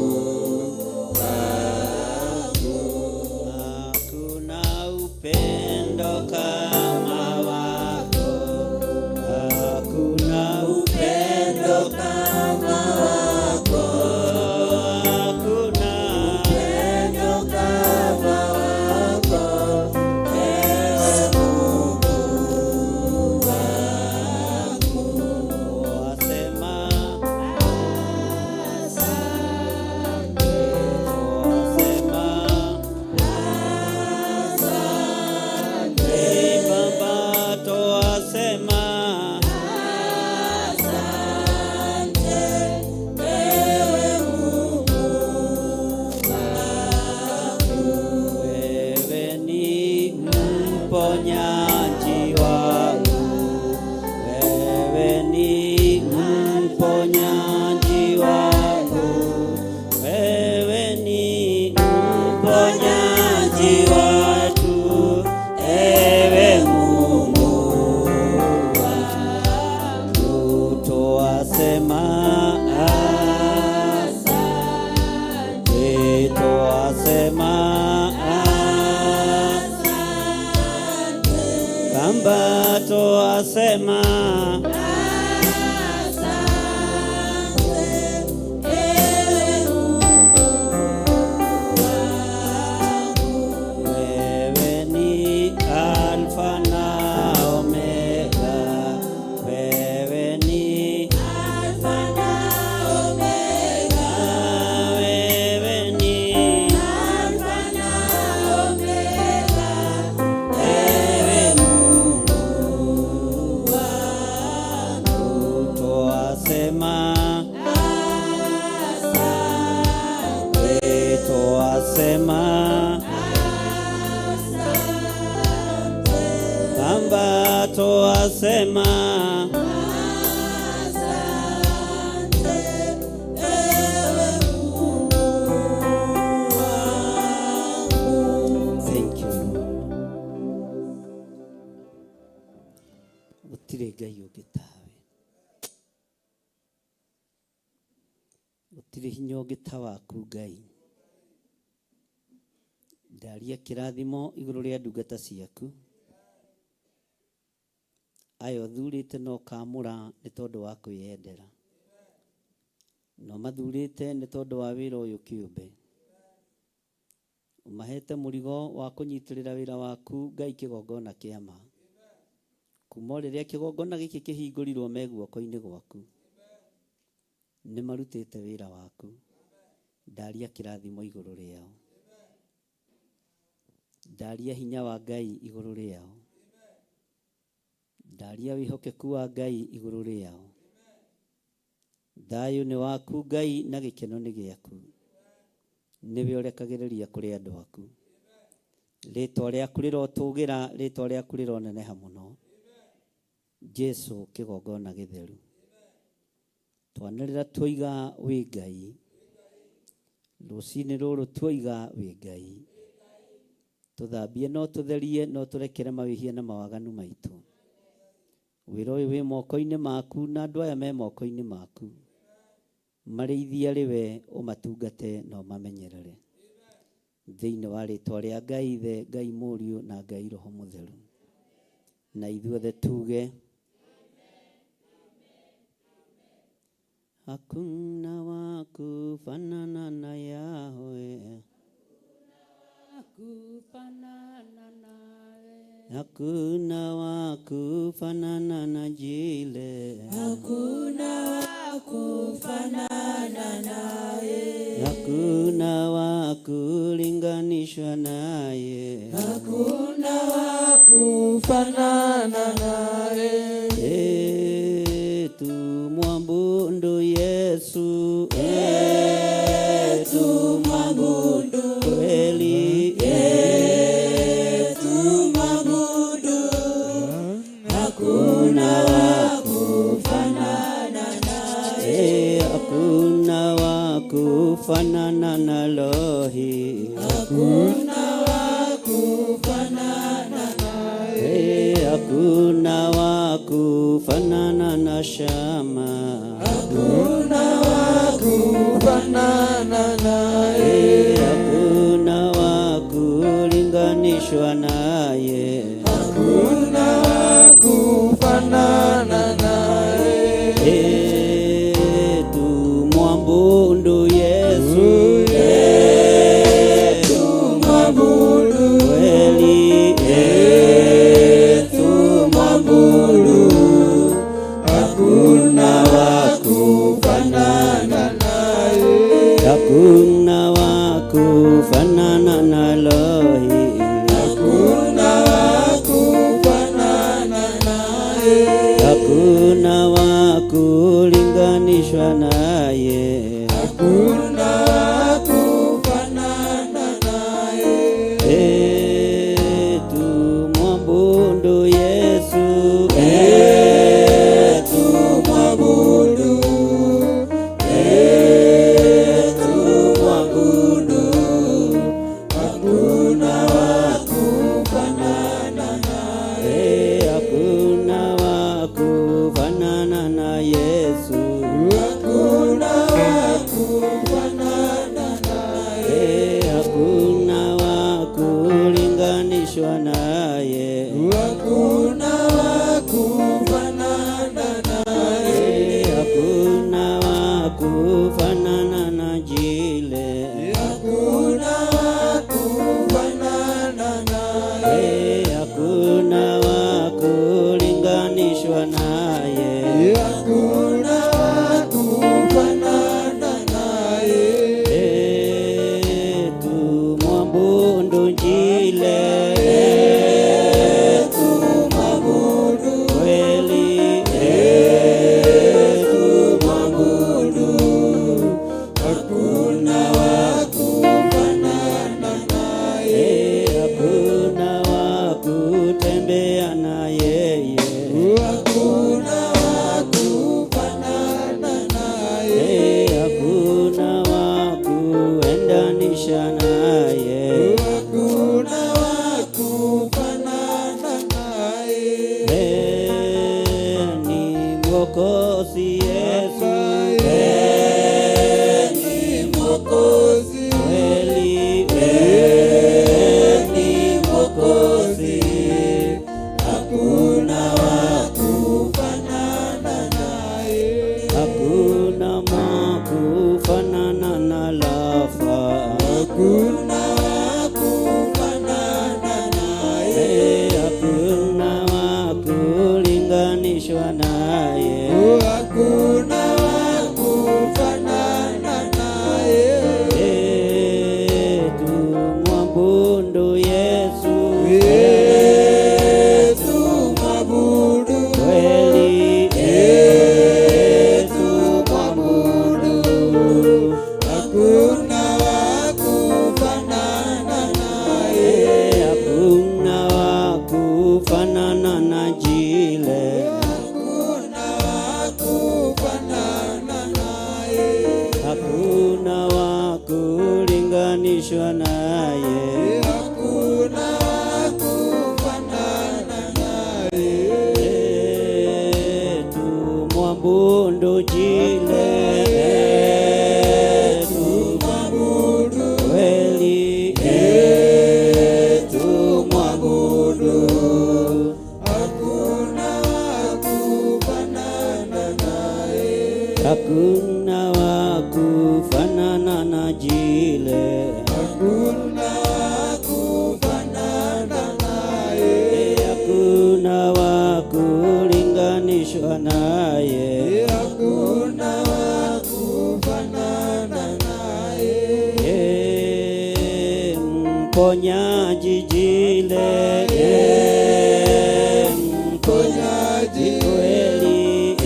wangu. hakuna upendo kama wako, hakuna Upendo kama wako, hakuna upendo kama wako, ewe Mungu wangu. Wasema, Asante, wasema asante, Baba toasema asante, ewe Mungu wangu. wewe ni mponyaji. Kwamba twasema Asante, ewe Mungu wangu. Wewe ni Alfa na Omega, wewe ni Alfa na Omega, wewe ni Alfa na Omega, ewe Mungu wangu. Twasema, Asante, twasema asante, kwamba twasema asante, ewe Mungu wangu. Thank you, Lord. Gũtirĩ Ngai ũngĩ tawe, gũtirĩ hinya ũngĩ ta waku Ngai. Ndaria kĩrathimo igũrũ rĩa ndungata ciaku aya ũthurĩte na ũkamũra nĩ tondũ wa kwĩyendera, na ũmathurĩte nĩ tondũ wa wĩra ũyũ kĩũmbe. Ũmahete mũrigo wa kũnyitĩrĩra wĩra waku Ngai kĩgongona kĩa ma. Kuma o rĩrĩa kĩgongona gĩkĩ kĩhingũrirwo me guoko-inĩ gwaku, nĩ marutĩte wĩra waku. Ndaria kĩrathimo igũrũ rĩao, ndaria hinya wa Ngai igũrũ rĩao, ndaria wĩhokeku wa Ngai igũrũ rĩao. Thayũ nĩ waku Ngai na gĩkeno nĩ gĩaku, nĩwe ũrekagĩrĩria kũrĩ andũ aku. Rĩtwa rĩaku rĩrotũgĩra, rĩtwa rĩaku rĩroneneha mũno. Jesu kĩgongona gĩtheru, twanĩrĩra tuoiga wĩ Ngai, rũcinĩ rũrũ tuoiga wĩ Ngai. Tũthambie no tũtherie no tũrekere mawĩhia na mawaganu maitũ. Wĩra ũyũ wĩ moko-inĩ maku na andũ aya me moko-inĩ maku, marĩithia rĩwe ũmatungate na ũmamenyerere. Thĩinĩ wa rĩtwa rĩa Ngai Ithe, Ngai Mũriũ na Ngai Roho Mũtheru, na ithuothe tuge hakuna wa kufanana na Yahweh, Kufanana nawe, hakuna wa kufanana na Jile, Hakuna wa kufanana naye, hakuna wa kulinganishwa naye. Hakuna wa kufanana naye. Tumwabudu Yesu, Tumwabudu kweli, tumwabudu, hakuna wa kufanana naye, hakuna wa kufanana na Lohi, hakuna wa kufanana naye, hakuna wa kufanana na Shama, hakuna wa kufanana naye, hakuna wa kulinganishwa naye. Hakuna wa kufanana naye. Tumwabudu Yesu, Tumwabudu, kweli, tumwabudu, hakuna wa kufanana naye, hakuna wa kufanana na Lohi, hakuna wa kufanana naye, hakuna wa kulinganishwa naye. Hakuna wa kufanana naye. Tumwabudu Yesu, Tumwabudu, tumwabudu, hakuna wa kufanana naye, hakuna wa kufanana na Yesu, hakuna kufanana na Jile, Hakuna wa kufanana naye. Hakuna wa kulinganishwa naye. Hakuna wa kufanana naye. Tumwabudu Jile, Tumwabudu, kweli, tumwabudu. Hakuna wa kufanana naye. Hakuna wa kufanana na Jile, Hakuna wa kufanana naye. Hakuna wa kulinganishwa naye. Hakuna wa kufanana naye. Mponyaji Jile, Mponyaji, kweli,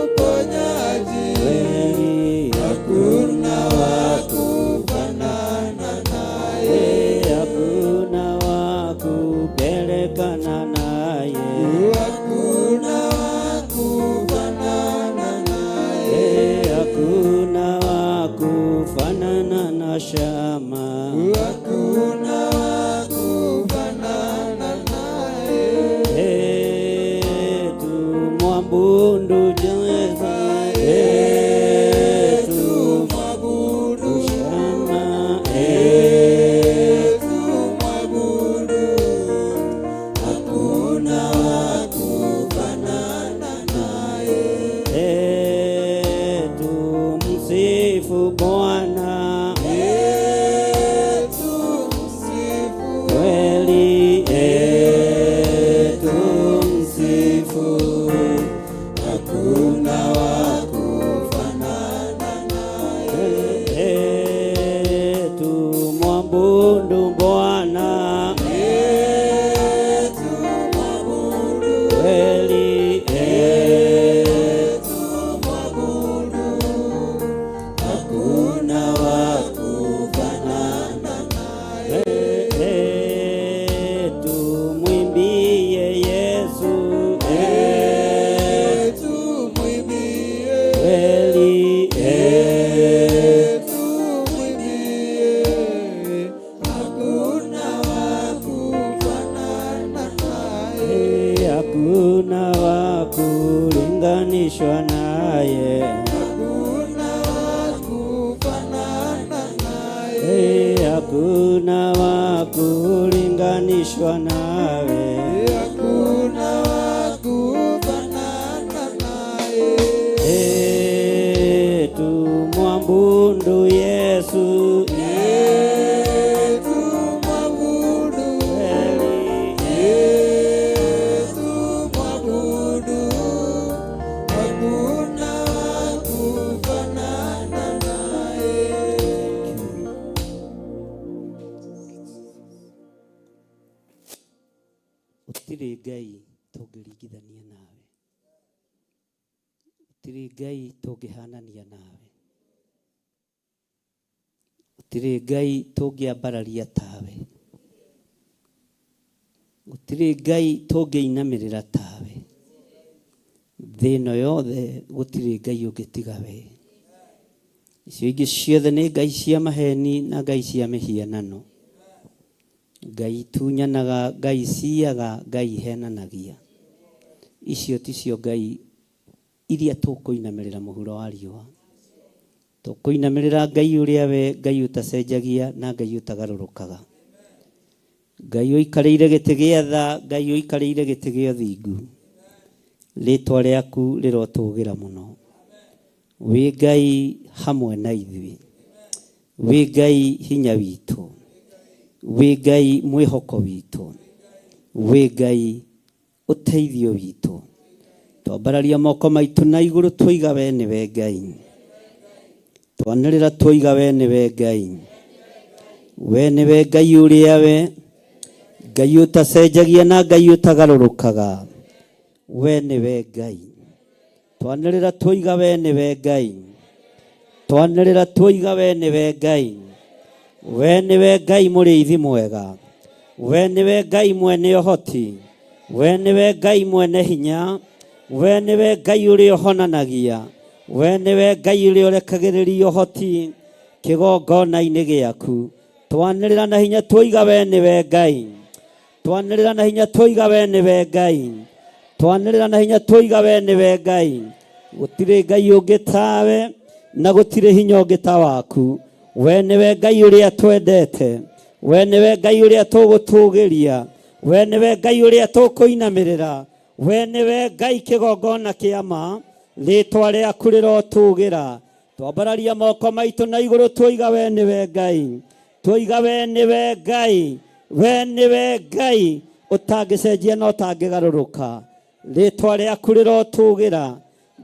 mponyaji. Kweli, Hakuna wa kufanana naye. Hakuna wa kupelekana naye. Hakuna wa kufanana naye. Hakuna wa kufanana na Shama. Hakuna wa kufanana naye. Tumwabudu Jehova, Tumwabudu, Shama, tumwabudu. Hakuna wa kufanana naye. Tumsifu Bwana, Tumsifu, kweli, tumsifu. Hakuna wa kufanana naye. Tumwabudu Bwana, Tumwabudu, kweli, tumwabudu. Hakuna wa kufanana naye. Tumwimbie Yesu, Tumwimbie, kweli, tumwimbie. Hakuna wa kufanana naye. Hakuna wa kulinganishwa naye. Hakuna wa kufanana naye. Hakuna wa kulinganishwa nawe. Hakuna wa kufanana naye. Tumwabudu Yesu, Tumwabudu, kweli, tumwabudu. Hakuna wa kufanana naye. Gũtirĩ Ngai tũngĩringithania nawe, gũtirĩ Ngai tũngĩhanania nawe, gũtirĩ Ngai tũngĩambararia tawe, gũtirĩ Ngai tũngĩinamĩrĩra tawe. Thĩ ĩno yothe gũtirĩ Ngai ũngĩ tiga we. Icio ingĩ ciothe nĩ ngai cia maheni na ngai cia mĩhianano, ngai itunyanaga, ngai ciyaga, ngai ihenanagia. Icio ticio ngai iria tũkũinamĩrĩra mũhuro wa riũa. Tũkũinamĩrĩra Ngai ũrĩa we Ngai ũtacenjagia na Ngai ũtagarũrũkaga, Ngai ũikarĩire gĩtĩ gĩa tha, Ngai ũikarĩire gĩtĩ gĩa ũthingu. Rĩtwa rĩaku rĩrotũgĩra mũno. Wĩ Ngai hamwe na ithuĩ, wĩ Ngai hinya witũ, wĩ Ngai mwĩhoko witũ, wĩ Ngai ũteithio witũ. Twambararia moko maitũ na igũrũ, twoiga we nĩwe Ngai. Twanĩrĩra twoiga we nĩwe Ngai, we nĩwe Ngai ũrĩa we Ngai ũtacenjagia na Ngai ũtagarũrũkaga. We nĩwe Ngai. Twanĩrĩra twoiga we nĩwe Ngai. Twanĩrĩra twoiga we nĩwe Ngai. We nĩwe Ngai mũrĩithi mwega. We nĩwe Ngai mwene ũhoti, we nĩwe Ngai mwene hinya, we nĩwe Ngai ũrĩa ũhonanagia, we nĩwe Ngai ũrĩa ũrekagĩrĩria ũhoti kĩgongona-inĩ gĩaku. Twanĩrĩra na hinya tuoiga we nĩwe Ngai. Twanĩrĩra na hinya tuoiga we nĩwe Ngai. Twanĩrĩra na hinya tuoiga we nĩwe Ngai. Gũtirĩ Ngai ũngĩ tawe na gũtirĩ hinya ũngĩ ta waku. We nĩwe Ngai ũrĩa twendete. We nĩwe Ngai ũrĩa tũgũtũgĩria. We nĩwe Ngai ũrĩa tũkũinamĩrĩra. We nĩwe Ngai kĩgongona kĩa ma. Rĩtwa rĩaku rĩrotũgĩra. Twambararia moko maitũ na igũrũ tuoiga we nĩwe Ngai. Tuoiga we nĩwe Ngai. We nĩwe Ngai ũtangĩcenjia na ũtangĩgarũrũka. Rĩtwa rĩaku rĩrotũgĩra.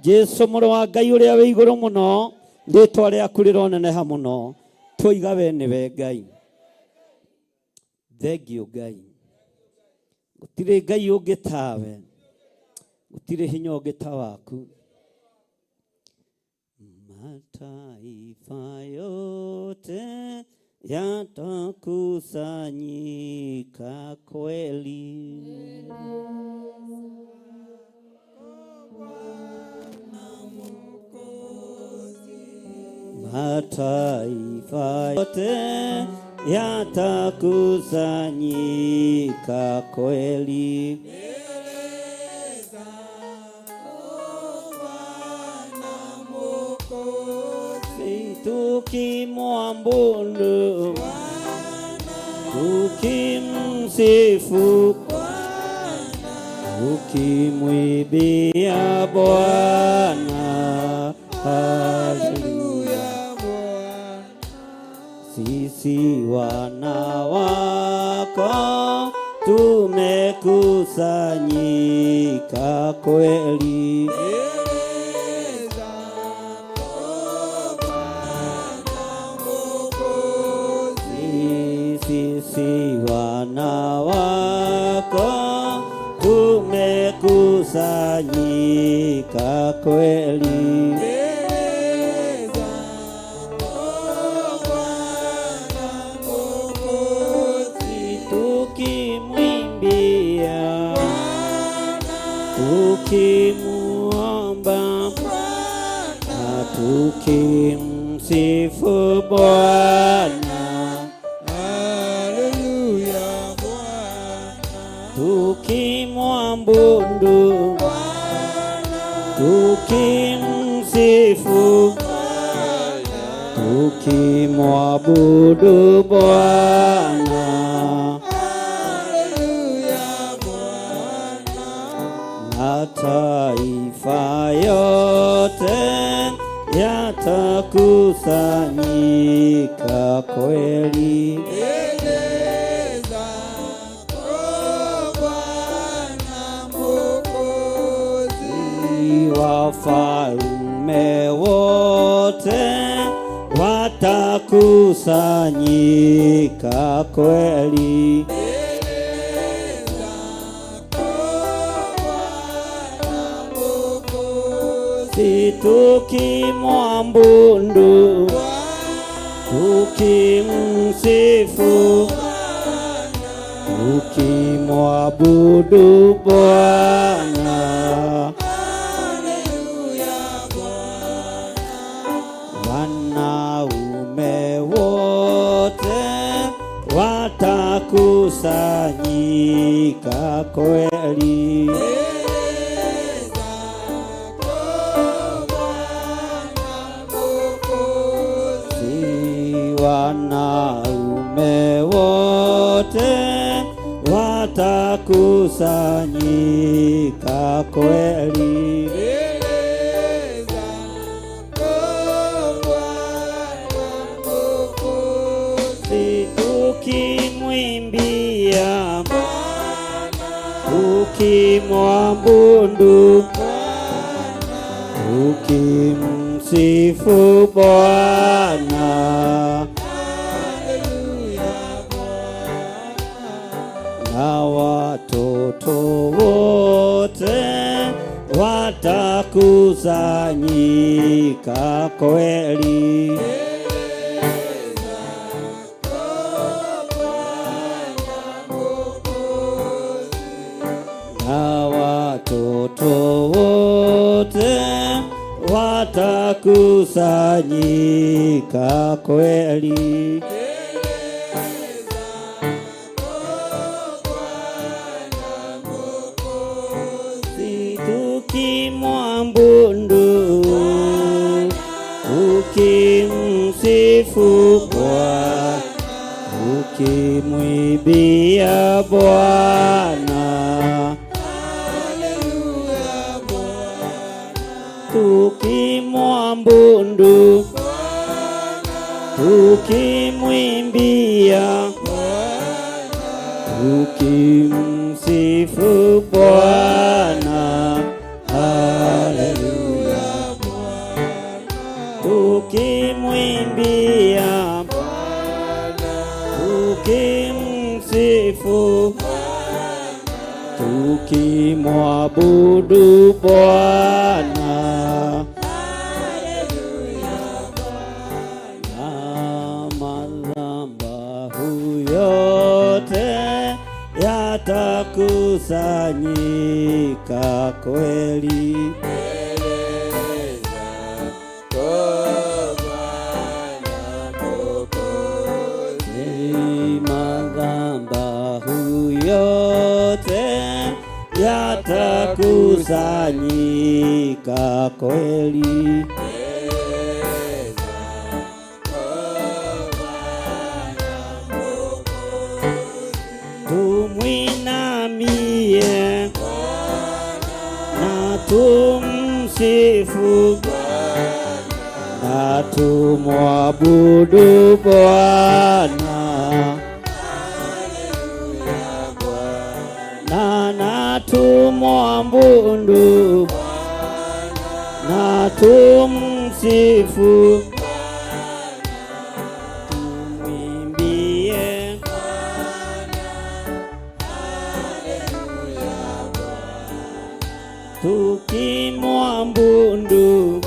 Jesu mũrũ wa Ngai ũrĩa wĩ igũrũ mũno, rĩtwa rĩaku rĩroneneha mũno. Tuoiga we nĩwe Ngai. Thengio Ngai. Gũtirĩ Ngai ũngĩ tawe. Gũtirĩ hinya ũngĩ ta waku. Mataifa yote yatakusanyika kweli. Mataifa yote yatakusanyika kweli. Tukimwabudu, tukimsifu, tukimwimbia Bwana. Haleluya. Sisi wana wako tumekusanyika kweli. Sisi wana wako tumekusanyika kweli. Tukimwimbia, tukimuomba na tukimsifu Bwana. Haleluya Bwana. Tukimwabudu, tukimsifu, tukimwabudu Bwana. Haleluya Bwana. Mataifa yote yatakusanyika kweli. Mbele zako Bwana Mwokozi. Wafalme wote watakusanyika kweli. Mbele zako Bwana Mwokozi. Tukimwabudu, tukimsifu, tukimwabudu Bwana. Haleluya Bwana. Wanaume wote watakusanyika kweli. Mbele zako Bwana Mwokozi. Wanaume wote watakusanyika kweli. Mbele zako Bwana Mwokozi. Tukimwimbia, tukimwabudu, tukimsifu Bwana. Haleluya Bwana. Na watoto wote watakusanyika kweli. Mbele zako Bwana. Na watoto wote watakusanyika kweli. Tukimwabudu, tukimsifu Bwana, tukimwimbia Bwana, tukimwabudu, tukimwimbia, tukimsifu Bwana. Haleluya. Tukimwimbia, tukimsifu, tukimwabudu Bwana. Na madhabahu yote yatakusanyika kweli. Madhabahu yote yatakusanyika kweli. Tumwinamie na tumsifu na tumwabudu Bwana na tumwabudu na tumsifu, tumwimbie. Tukimwabudu,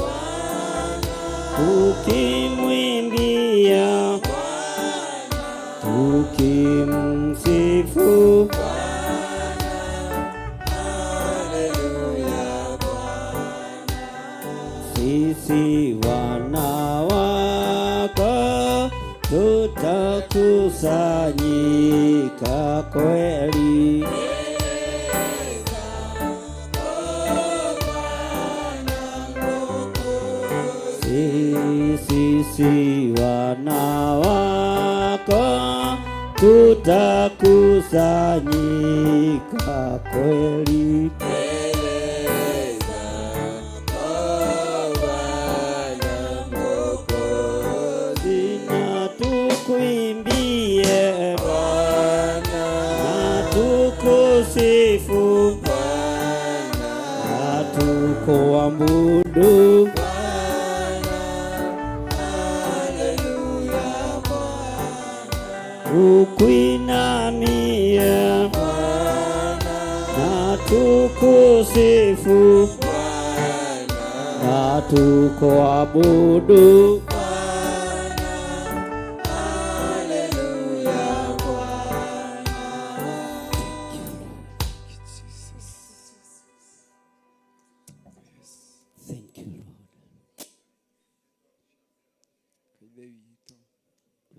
tukimwimbia, tukimsifu. Sisi wana wako tutakusanyika kweli. Sisi wana wako tutakusanyika kweli. Mbele zako Bwana Mwokozi, Na tukuimbie Bwana, na tukusifu Bwana, na tukuabudu. Bwana, haleluya, Bwana, Tukuinamie Bwana, na tukusifu Bwana, na tukuabudu. Bwana, haleluya, Bwana. Jesus. Thank you, Lord. Ithe witũ.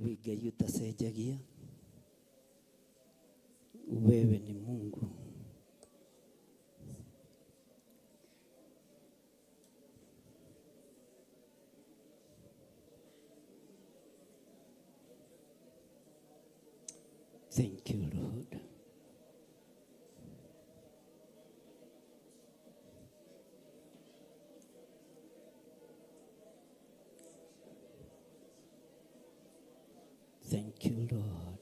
Wĩ Ngai ũtacenjagia, wewe ni Mungu. Thank you, Lord. Thank you, Lord.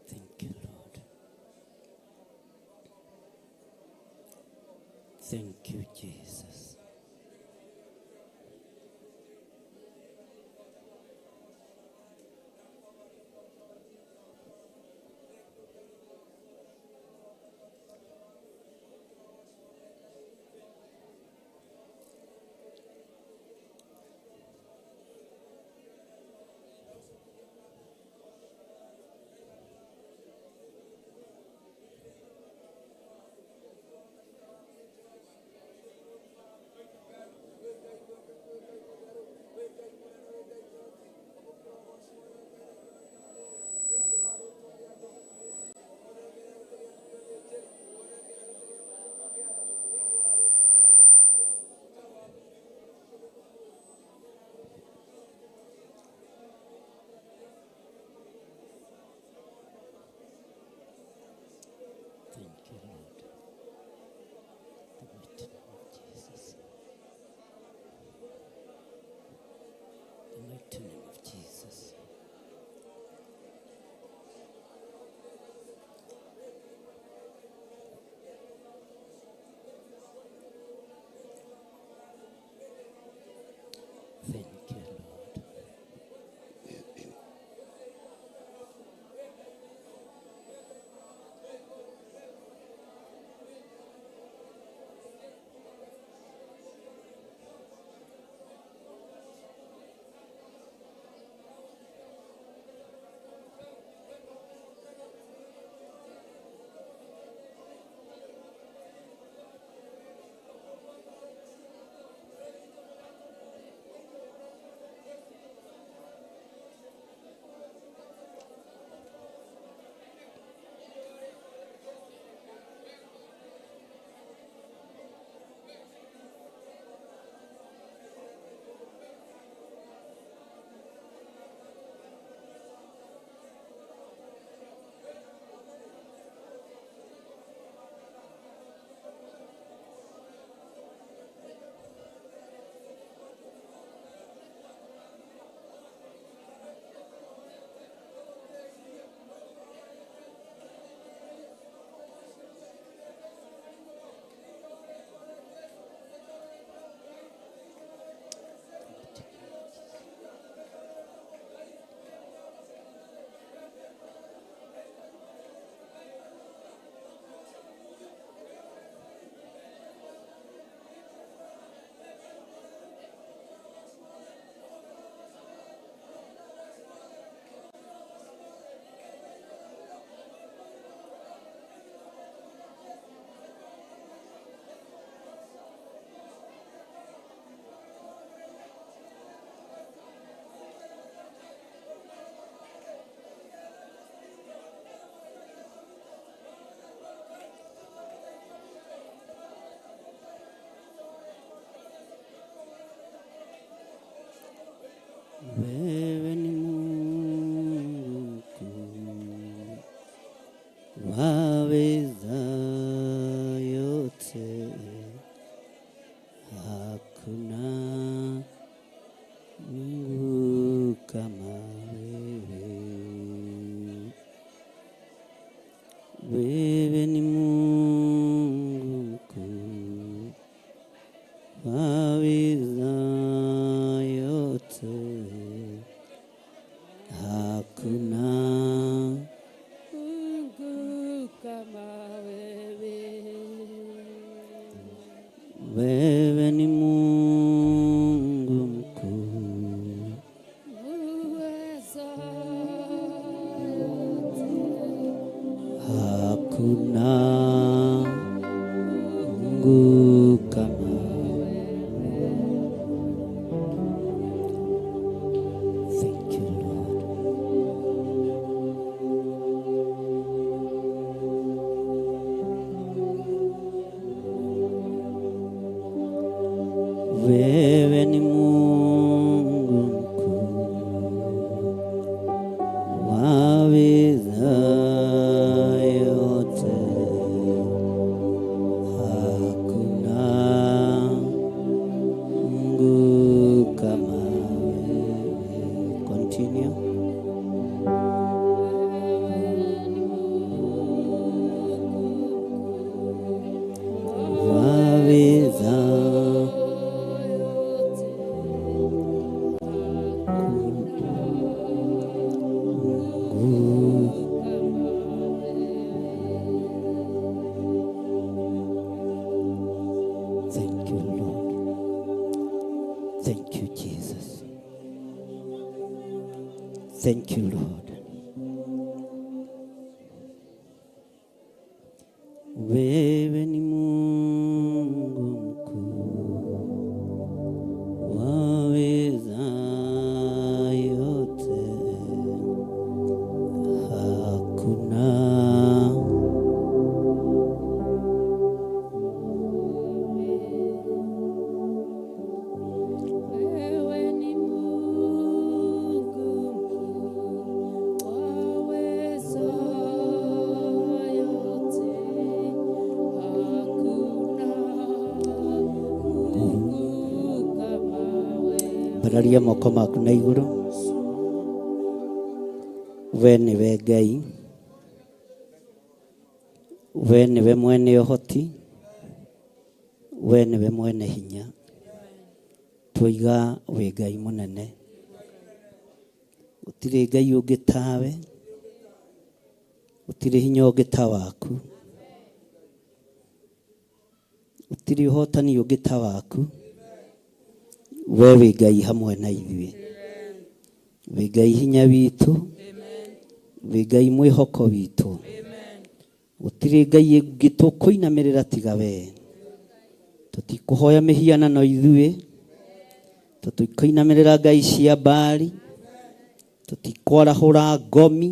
Thank you, Lord. Thank you, Jesus. Hakuna Mungu kama Thank you, Lord. Wewe ni Mungu mkuu, waweza yote, hakuna Mungu kama wewe. Continue. Waweza Mungu. Thank you, Lord. Thank you, Jesus. Thank you, Lord. Wewe ni Mungu mkuu, waweza yote, hakuna Wewe ni Mungu mkuu, waweza yote, hakuna Mungu kama wewe. Mbararia moko maku na igũrũ. We nĩwe Ngai, we nĩwe mwene ũhoti, we nĩwe mwene hinya. Twoiga wĩ Ngai mũnene, gũtirĩ Ngai ũngĩ tawe, gũtirĩ hinya ũngĩ ta waku, gũtirĩ ũhotani ũngĩ ta waku. We wĩ Ngai hamwe na ithuĩ, wĩ Ngai hinya witũ, wĩ Ngai mwĩhoko witũ. Gũtirĩ Ngai ĩngĩ tũkũinamĩrĩra tiga we. Tũtikũhoya mĩhianano ithuĩ, tũtikũinamĩrĩra ngai cia Baali, tũtikwarahũra ngomi,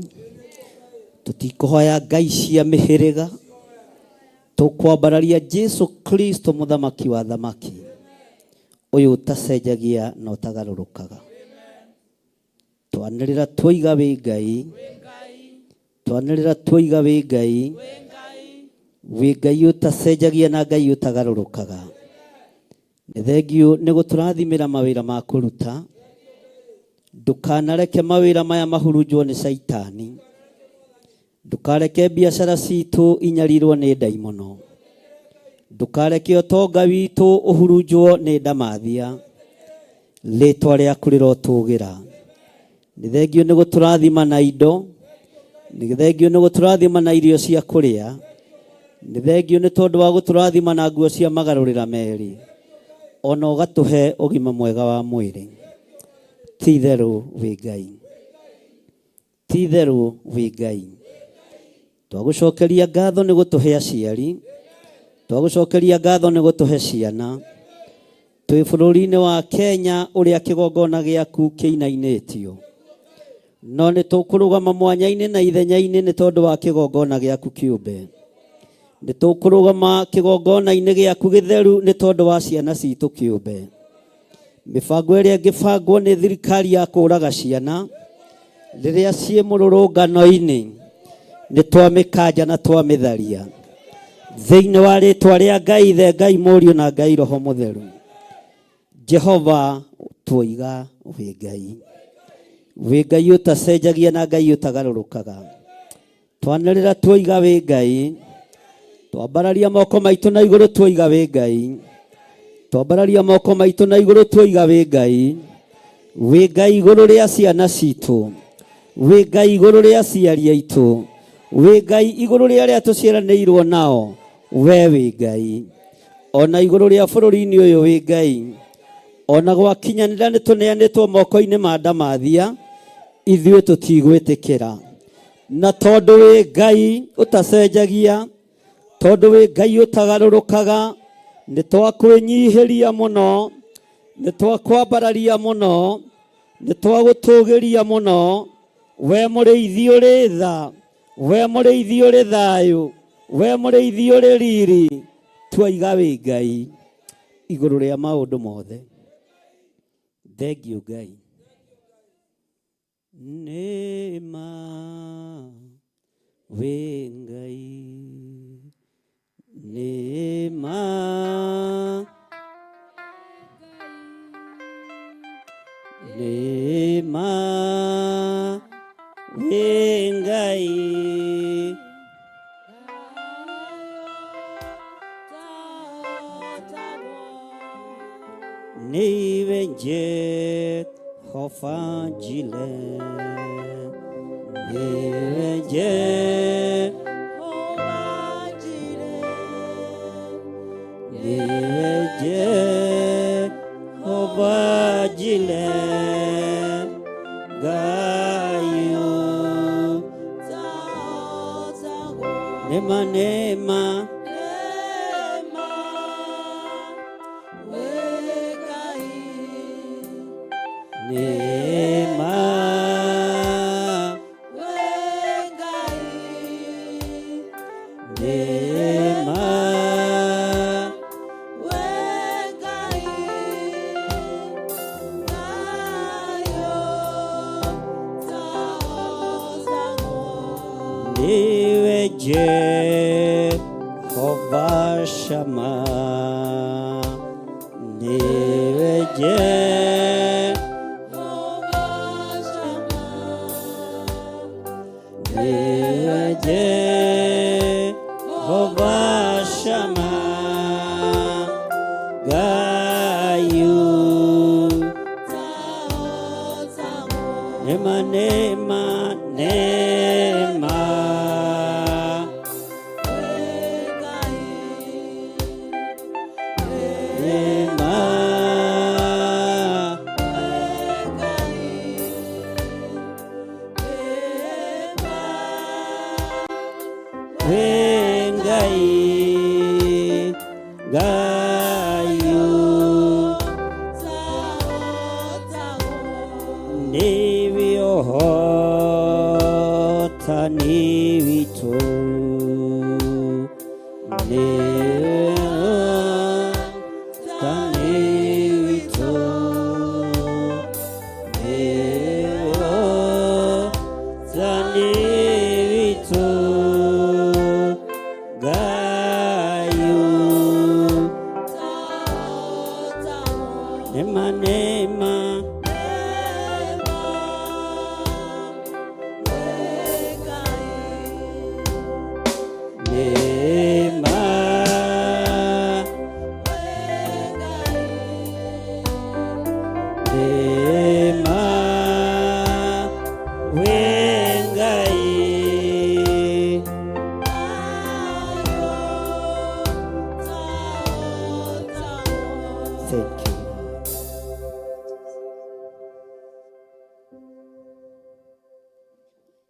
tũtikũhoya ngai cia mĩhĩrĩga. Tũkwambararia Jesu Kristo mũthamaki wa thamaki, ũyũ ũtacenjagia na ũtagarũrũkaga. Twanĩrĩra twoiga wĩ Ngai, twanĩrĩra twoiga wĩ Ngai, wĩ Ngai ũtacenjagia na Ngai ũtagarũrũkaga. Nĩ thengiũ nĩ gũtũrathimĩra mawĩra ma kũruta. Ndũkanareke mawĩra maya mahurunjwo nĩ caitani. Ndũkareke biacara citũ inyarirwo nĩ ndaimono. Ndũkareke ũtonga witũ ũhurunjwo nĩ ndamathia. Rĩtwa rĩaku rĩrotũgĩra. Nĩ thengiũ nĩ gũtũrathima na indo. Nĩ thengiũ nĩ gũtũrathima na irio cia kũrĩa. Nĩ thengiũ nĩ tondũ wa gũtũrathima na nguo cia magarũrĩra merĩ. Ona ũgatũhe ũgima mwega wa mwĩrĩ. Ti itherũ wĩ Ngai, ti itherũ wĩ Ngai. Twagũcokeria ngatho nĩ gũtũhe aciari, twagũcokeria ngatho nĩ gũtũhe ciana. Twĩ bũrũri-inĩ wa Kenya ũrĩa kĩgongona gĩaku kĩinainĩtio, no nĩ tũkũrũgama mwanya-inĩ na ithenya-inĩ nĩ tondũ wa kĩgongona gĩaku kĩũmbe. Nĩ tũkũrũgama kĩgongona-inĩ gĩaku gĩtheru nĩ tondũ wa ciana citũ kĩũmbe. Mĩbango ĩrĩa ĩngĩbangwo nĩ thirikari ya kũraga ciana rĩrĩa ciĩ mũrũrũngano-inĩ, nĩ twamĩkanja na twamĩtharia thĩinĩ wa rĩtwa rĩa Ngai Ithe, Ngai Mũriũ na Ngai Roho Mũtheru. Jehova, twoiga wĩ Ngai, wĩ Ngai ũtacenjagia na Ngai ũtagarũrũkaga. Twanĩrĩra twoiga wĩ Ngai, twambararia moko maitũ na igũrũ twoiga wĩ Ngai, twambararia moko maitũ na igũrũ twoiga wĩ Ngai, wĩ Ngai igũrũ rĩa ciana citũ, wĩ Ngai igũrũ rĩa aciari aitũ, wĩ Ngai igũrũ rĩa arĩa tũciaranĩirwo nao. We wĩ Ngai ona igũrũ rĩa bũrũri-inĩ ũyũ, wĩ Ngai ona gwakinyanĩra nĩ tũneanĩtwo moko-inĩ ma ndamathia, ithuĩ tũtigwĩtĩkĩra. Na tondũ wĩ Ngai ũtacenjagia, tondũ wĩ Ngai ũtagarũrũkaga, nĩ twakwĩnyihĩria mũno, nĩ twakwambararia mũno, nĩ twagũtũgĩria mũno. We mũrĩithi ũrĩ tha, we mũrĩithi ũrĩ thayũ, we mũrĩithi ũrĩ riri, twaiga wĩ Ngai igũrũ rĩa maũndũ mothe. Thengiũ Ngai. Nĩ ma wĩ Ngai, nĩ ma nĩ ma wĩ Ngai. Niwe Jehova Jireh, niwe Jehova Jireh, niwe Jehova Jireh, Ngai Nema nema nema nema niwe Jehova Shammah, niwe Jehova Shammah, niwe Jehova Shammah, Ngai nema nema nema nema wĩ Ngai Ngai niwe ũhotani witũ, niwe ũhotani witũ, niwe ũhotani witũ, Ngai nema nema nema nema wĩ Ngai. Thank you, Lord.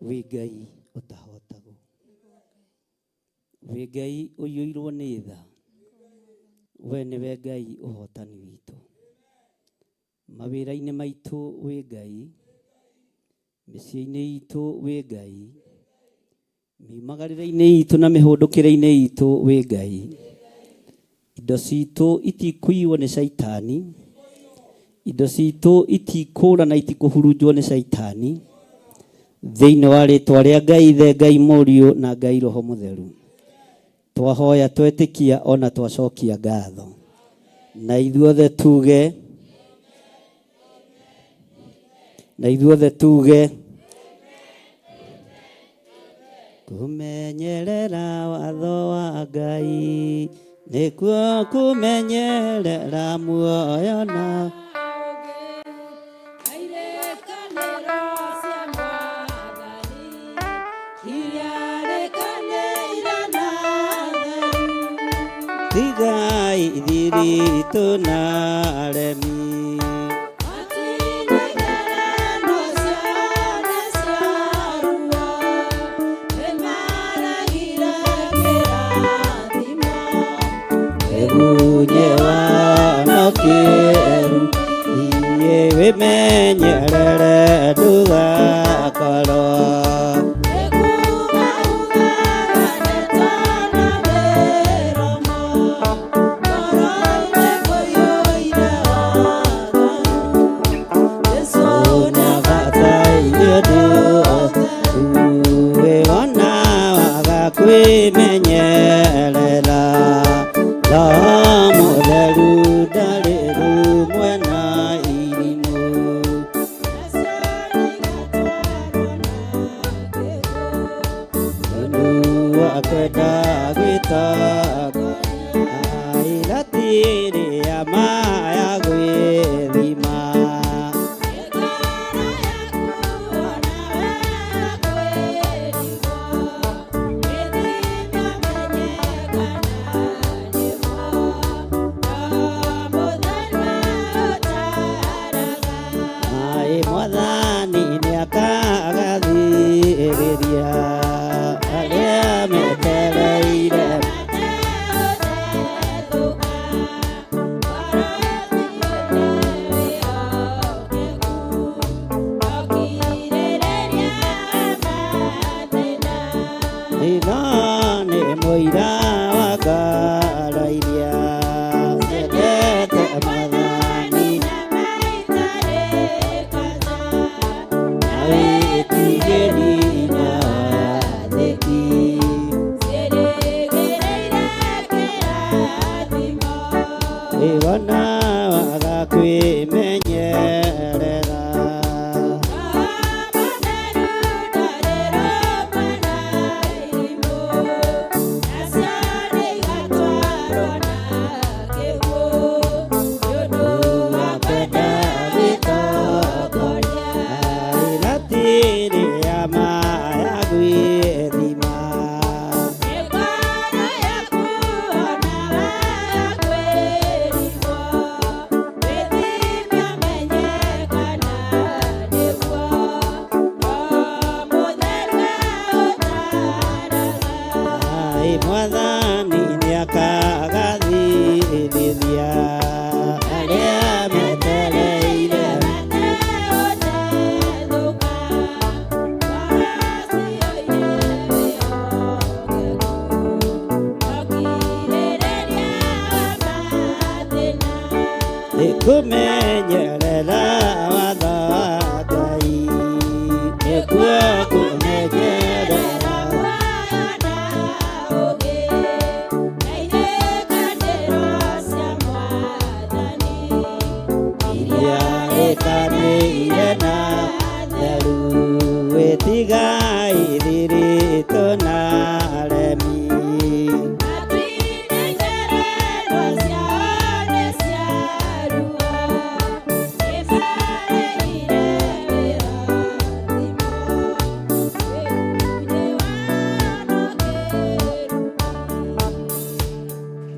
Wĩ Ngai ũtahotagwo, wĩ Ngai ũiyũirwo nĩ tha, we nĩwe Ngai ũhotani witũ. Mawĩra-inĩ maitũ wĩ Ngai, mĩciĩ-inĩ itũ wĩ Ngai, miumagarĩre-inĩ itũ na mĩhũndũkĩre-inĩ itũ wĩ Ngai. Indo citũ itikũiywo nĩ caitani, indo citũ itikũra na itikũhurunjwo nĩ caitani, thĩinĩ wa rĩtwa rĩa Ngai Ithe, Ngai Mũriũ na Ngai Roho Mũtheru. Twahoya twetĩkia ona twacokia ngatho, na ithuothe tuge, na ithuothe tuge kũmenyerera watho wa Ngai nĩkuo kũmenyerera muoyo na Irĩkanĩro cia Mwathani iria rĩkanĩire na theru. Tigai thiritũ na aremi. Matinaigerano ciothe cia ruo. kĩeru iye wĩmenyerere ndũgakorwo kwimenyerera Roho Mũtheru ndarĩ rũmwe na irimũ Tondũ wa kwenda gwĩtongoria airatĩrĩa maya gwĩthima Ai mwathani nĩakagathĩrĩria arĩa metereire Ĩno nĩ mũira wa ngoro iria ciendete mwathani na wĩtigĩri na wathĩki. Ĩwona waga kwĩmenyerera kwenda gwĩtongoria airatĩrĩa maya gwĩthima Ai mwathani nĩakagathĩrĩria arĩa metereire nĩkũmenyerera watho wa Ngai nĩkuo kũmenyerera iria ĩkanĩire na theru wĩtigai thiritũ na aremi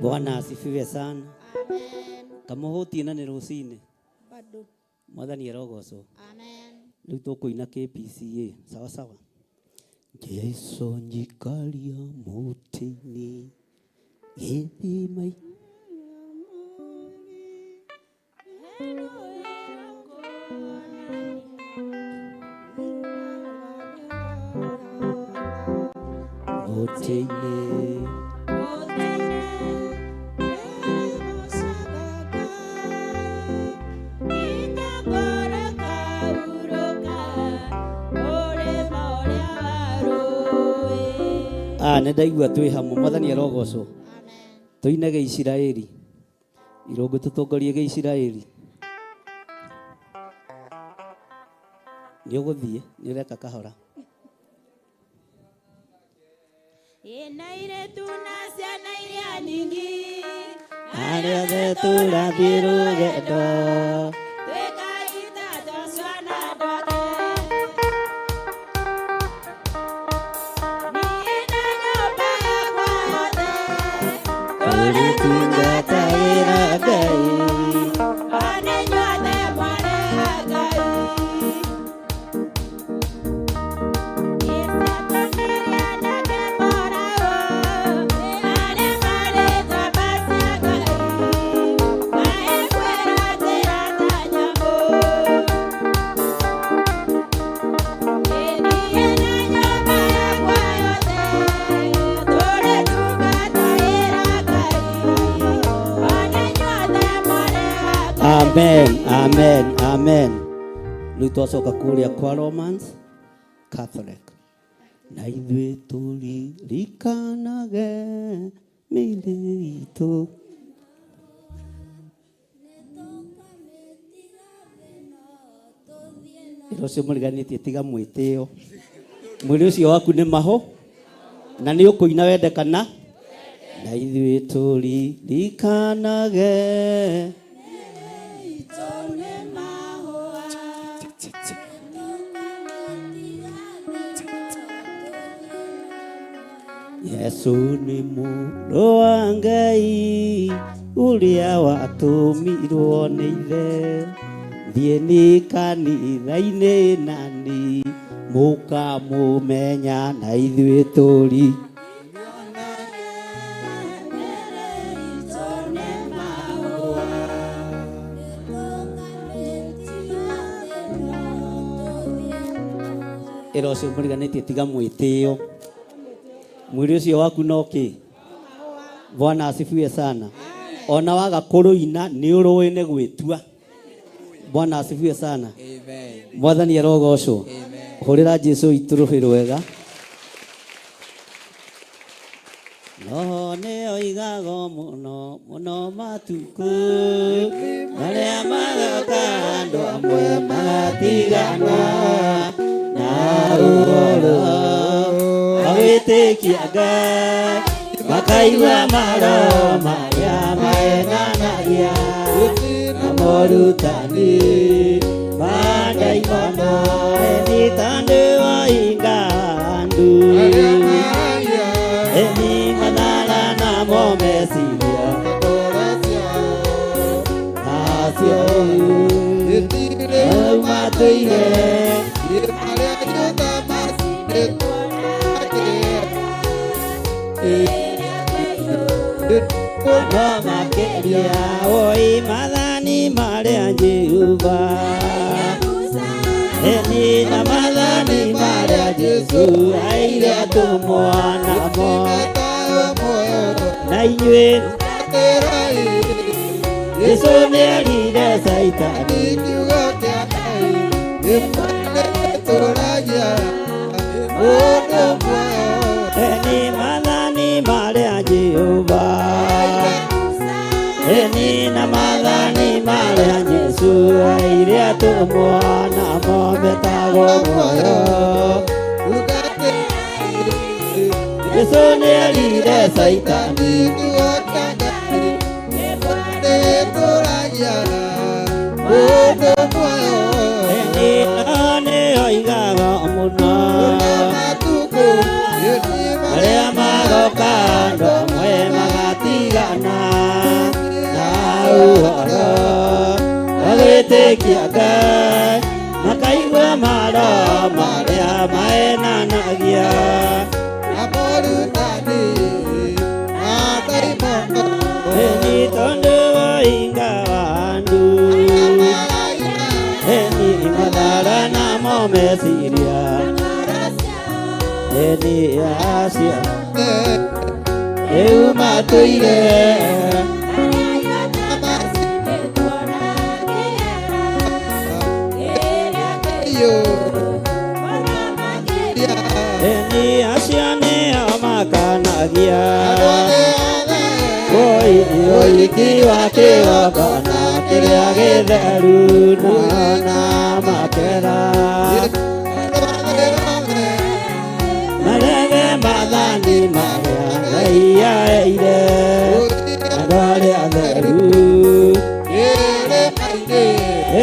Bwana asifiwe sana. Kamuhutie na nĩ rũcinĩ Bado. Mwathani arogocwo. Amen. Rĩu tũkũina KPCA sawa sawa. Jesu njikaria mũtĩ-inĩ gĩthima mũtĩ-inĩ nĩ ndaigua twĩ hamwe Mwathani arogocwo. Tũine Gĩisiraeli irũngũ tũtongorie Gĩisiraeli. Nĩ ũgũthiĩ nĩ ũreka kahora. Arĩa othe tũrathiĩ rũgendo tũrĩtungatagĩra Ngai. Amen, amen, amen. Rĩu twacoka kũrĩa kwa Romans Catholic. Na ithuĩ tũririkanage mĩĩrĩ itũ. Ĩra ũcio mũriganĩtie tiga mwĩtĩo. Mwĩrĩ ũcio waku nĩ maho na nĩ ũkũina wende kana na ithuĩ tũririkanage Yesu nĩ mũrũ wa Ngai ũrĩa watũmirwo nĩ ithe. Thiĩ nĩ kanitha-inĩ nani mũkamũmenya na ithuĩ tũri. Ĩra ũcio mũriganĩtie tiga mwĩtĩo. Mwĩrĩ ũcio waku no kĩ? Bwana asifiwe sana. Ona waga kũrũina nĩ ũrũĩ nĩ gwĩtua. Bwana asifiwe sana. Amen. Mwathani arogocwo. Amen. Hũrĩra Jesu itũ rũhĩ rwega. Roho nĩ oigago mũno mũno matukũ marĩa magoka andũ amwe magatigana na ũhoro wa gwĩtĩkia Ngai makaigua maroho marĩa mahenanagia na morutani ma ndaimono eni tondũ woinga andu eni mathara namo meciria acio rĩu matũire no makĩria woi mathani marĩa Jehova eni na mathani marĩa Jesu aire atũmwo namo na inyuĩ Jesu nĩerire Caitani eni mathani marĩa Jehova eni na mathani marĩa Jesu aire atũmwo namo metagwo muoyo. Jesu nĩerire Caitani eni nĩ oigaga mũno arĩa magoka andũ amwe magatigana na ũhoro wa gwĩtĩkia Ngai makaigua maroho marĩa mahenanagia eni tondũ woinga wa andũ eni mathara namo meciria eni acio rĩu matũire eni acio nĩo makanagia woi ũhiki wa kĩgongona kĩrĩa gĩtheru na makera marege mathani marĩa Ngai aheire andũ arĩa atheru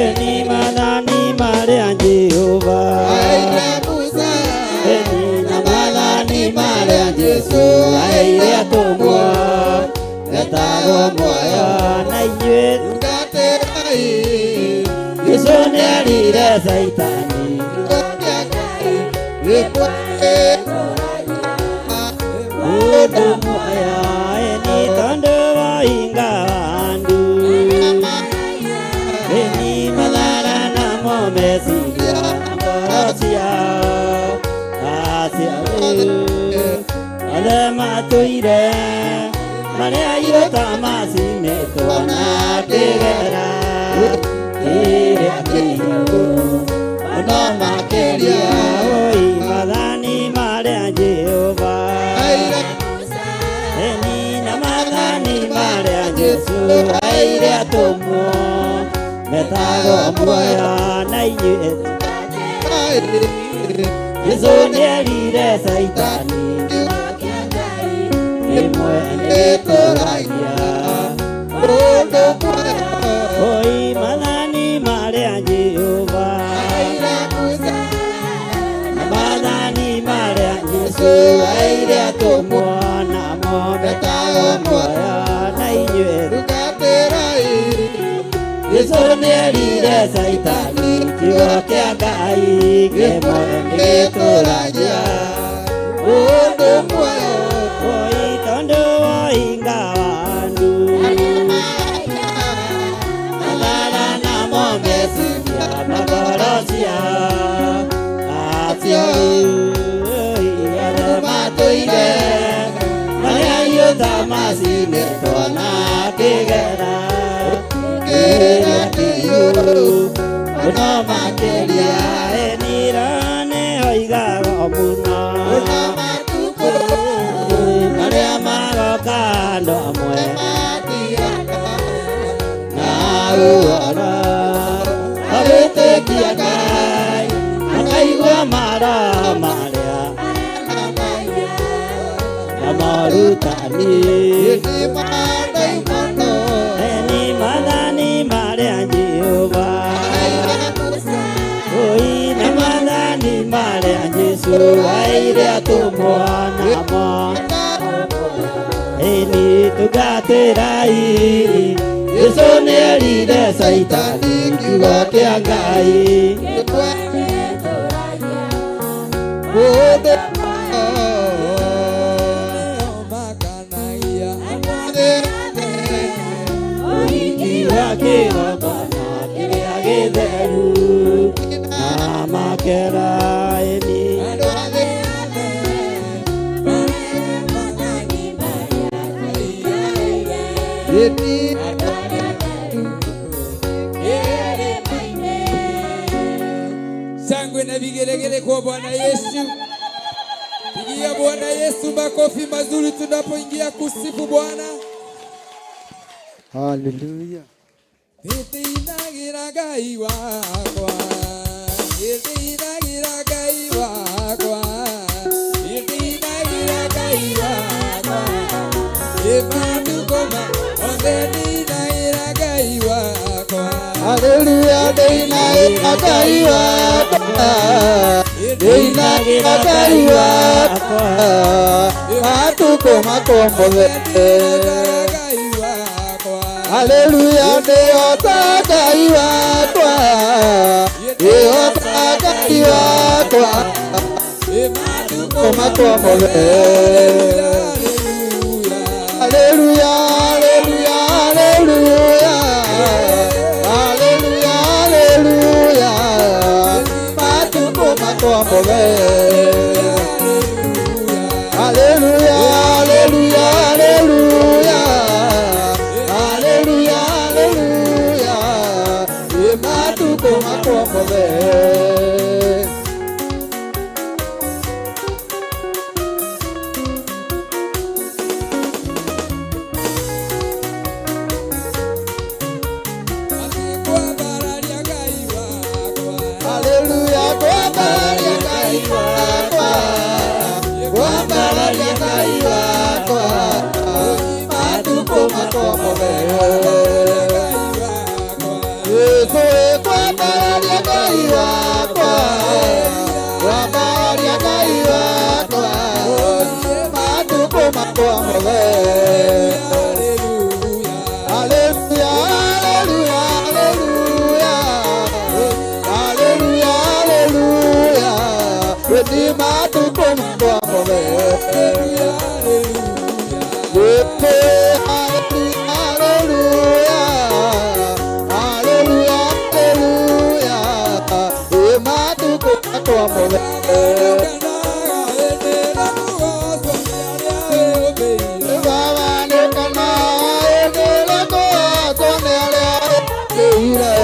eni mathani marĩa Jehova eni na mathani marĩa Jesu aheire atũmwo etagwo muoyo na inyuĩ Jesu nĩerire Caitani mũndũ muoyo eni tondũ woinga wa andũ eni mathara namo meciria ngoro ciao acio rĩu othe matũire marĩa irũta macinĩtwo na kĩgera. Kĩrĩa kĩhiũ mũno makĩria. Oi mathani marĩa Jehova eni na mathani marĩa Jesũ aire atũmwo metagwo muoyo na inyuĩ. Jesũ nĩerire Caitani rĩmwe nĩgĩtũragia. Oi mathani marĩa Jehova na mathani marĩa Jesũ aire atũmwo namo metagwo muoyo na inyuĩ. Jesũ nĩerire Caitani kiugo kĩa Ngai kĩmwe nĩgĩtũragia. Oi tondũ woinga wa andũ mathara namo meciria na ngoro ciao acio arĩa matũire marĩa iũta macinĩtwo na kĩgera kĩrĩa kĩhiũ mũno makĩria. Enira nĩoigaga mũno marĩa magoka andũ amwe na ũhoro agĩtĩkia Ngai makaigua mara marĩa na morutani. Eni mathani marĩa Jehova oi na mathani marĩa Jesũ aire atũmwo namo eni tungatĩrai. Jesũ nĩerire Caitani kiugo kĩa Ngai ũhiki wa kĩgongona kĩrĩa gĩtheru na makera eni. Shangwe na vigelegele kwa Bwana Yesu. Pigia Bwana Yesu makofi mazuri tunapoingia kusifu Bwana. Hallelujah. Nĩndĩinagĩra Ngai wakwa, nĩndĩinagĩra Ngai wakwa, nĩndĩinagĩra Ngai wakwa, ĩ matukũ mothe ndĩinagĩra Ngai wakwa. Hallelujah. Ndĩinagĩra Ngai wakwa, ndĩinagĩra Ngai wakwa, matukũ makwa mothe. Nĩndĩinagĩra Ngai wakwa. Hallelujah. Ndĩhota Ngai wakwa, ndĩhota Ngai wakwa, Ĩ matukũ makwa mothe. Hallelujah. Hallelujah, hallelujah, hallelujah, hallelujah, hallelujah, matukũ makwa mothe. Hallelujah, hallelujah, hallelujah, hallelujah, hallelujah, ĩ matukũ makwa mothe. Kwambararia Ngai wakwa. Hallelujah, kwambararia Ngai wakwa, kwambararia Ngai wakwa, matukũ makwa mothe. Jesũ kwambararia Ngai wakwa, kwambararia Ngai wakwa, matukũ makwa mothe. Hallelujah, hallelujah, hallelujah, hallelujah, hallelujah, we matukũ makwa mothe. Hallelujah, hallelujah, hallelujah, hallelujah, matukũ makwa mothe. Baba nĩkana ĩndĩrĩkũatwo nĩ arĩa ĩkĩire.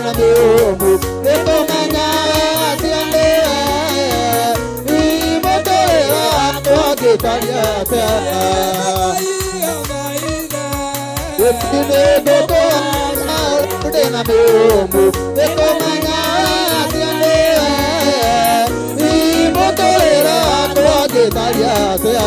ndĩna mĩũmũ nĩkũmenya atĩ nĩwe imũtũrĩre wakwa ngĩtaria atĩa nĩngũkũgooca ndĩna mĩũmũ nĩkũmenya atĩ nĩwe imũtũrĩre wakwa ngĩtaria atĩa.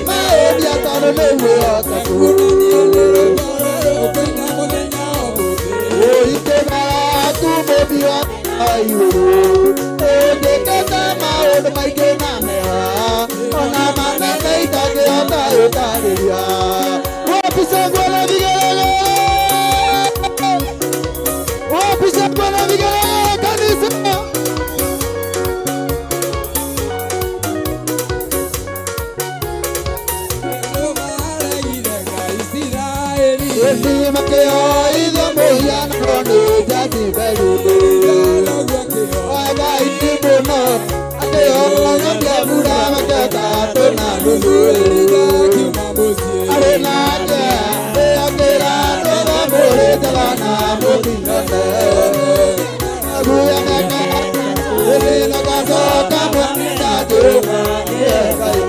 maũria tondũ nĩ mwĩhokeku. Ũitĩmaraku mũmbi wa igũrũ, ũnjĩkĩte maũndũ maingĩ na mega, ona manene itangĩhota gũtarĩria. Wapi shangwe na vigelegele? Wapi shangwe na vigelegele kanisa? Ĩni makĩoithio mũhianano nĩ Jezebeli. Ngai mũno akĩhonokia mbura maketatũ na nuthu. Arĩ nake akĩra andũ mũrĩtega na mũtinyone. Aguya mĩaka ĩrĩ na gacoka mwena Jehova nĩwe Ngai.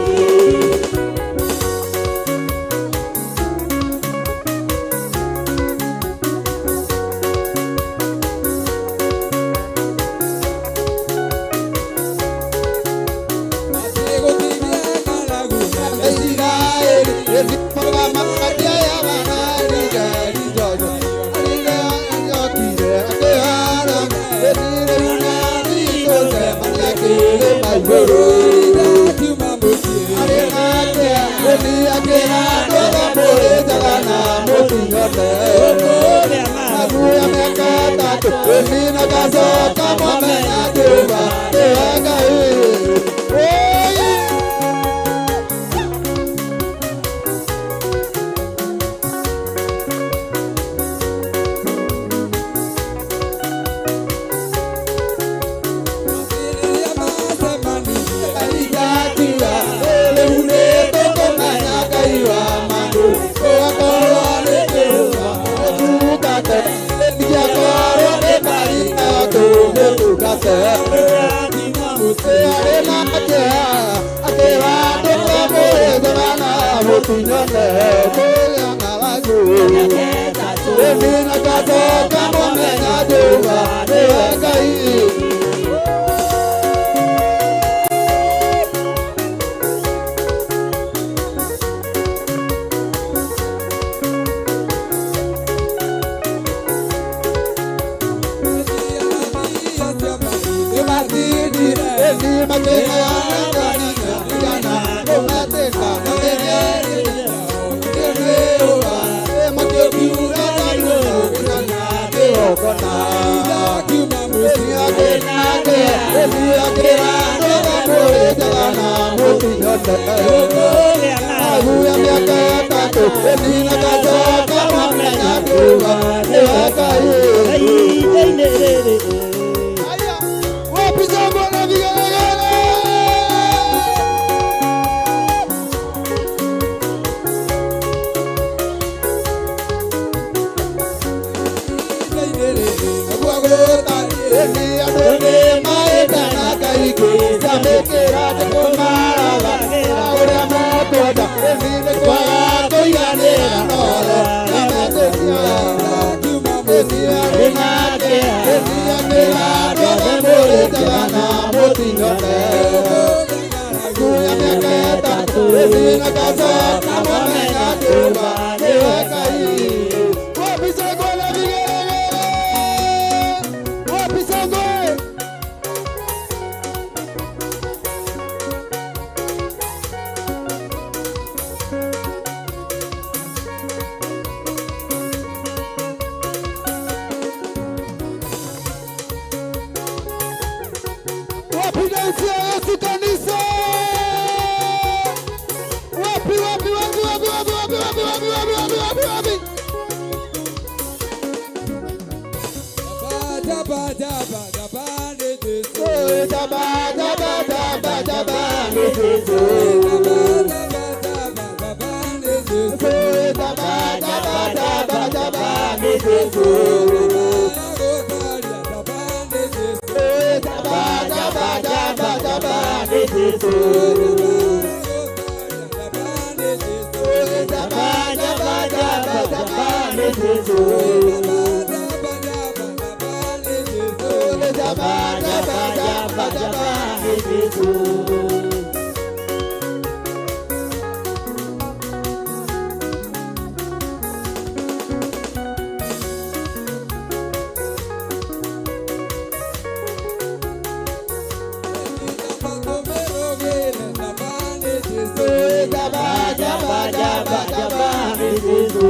jaba jaba nĩ Jesũ.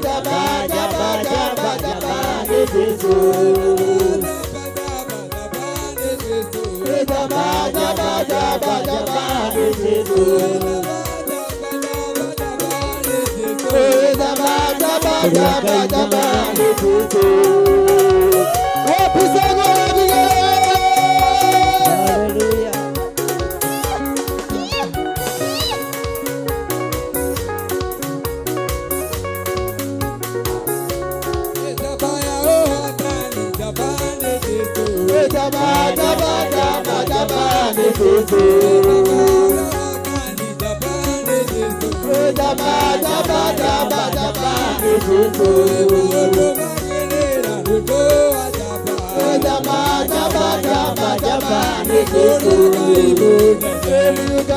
Jaba jaba jaba jaba nĩ Jesũ. Jaba jaba jaba jaba nĩ Jesũ. Jaba jaba jaba jaba nĩ Jesũ. Wapi shangwe na vigelegele? Hallelujah. Jaba jaba jaba jaba nĩ Jesũ. Jaba jaba jaba jaba nĩ Jesũ. Jaba jaba jaba jaba nĩ Jesũ.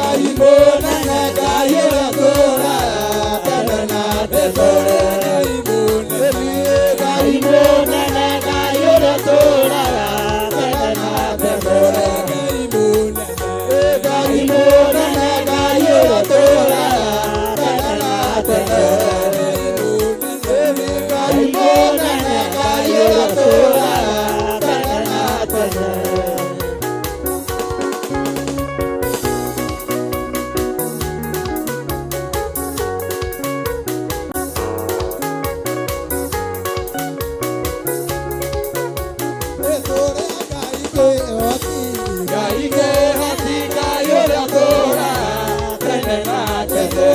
Ngai mũnene, Ngai ũrĩa ũtũũraga tene na tene. Ngai mũnene, Ngai ũrĩa ũtũũraga tene na tene. Ngai mũnene, Ngai ũrĩa ũtũũraga tene na tene.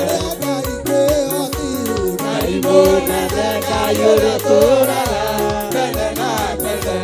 Ngai mũnene, Ngai ũrĩa ũtũũraga tene na tene.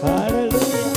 Hallelujah.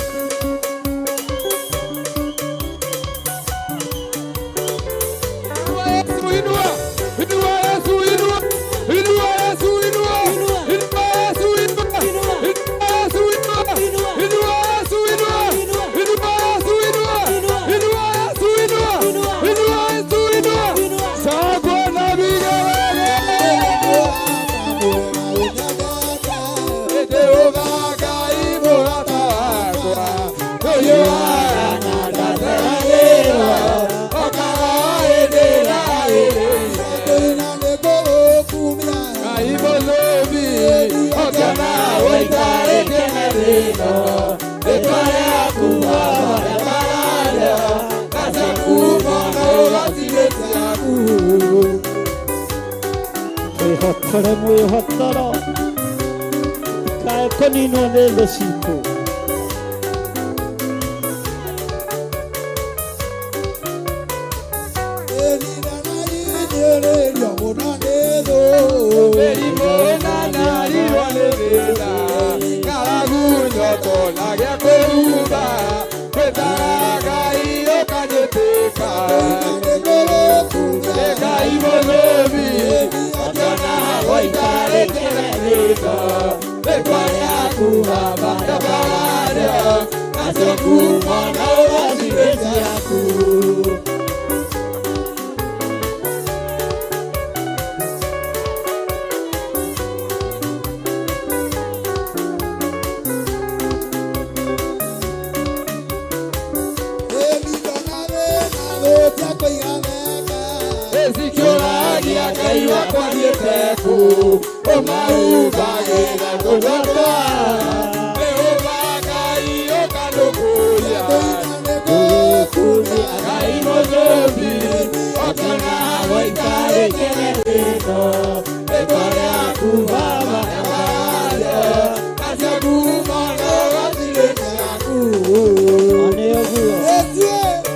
Mwĩhotore mwĩhotoro kae kũninwo nĩ thũ citũ. Mĩrimũ na nyarirwo nĩ thĩna ng'aragu nyoto na gĩa kwĩhumba gwĩtaga Ngai ũkanjĩtĩka Ngai mũthũmi ũkĩona gũikarĩte rĩtwa rĩtwa rĩaku Baba ndabararĩo nacio ngumo na ũgooci nĩ ciaku. Ezikiũragia Ngai wakwa thiĩte kũ ũmahumbagĩra tũnua twa Jehova Ngai ũkanũkũria Ngai mũthũmbi ũkĩona gũikarĩte rĩtwa rĩtwa rĩaku Baba ndabararĩo nacio ngumo na ũgooci nĩ ciaku. Nĩ ũguo.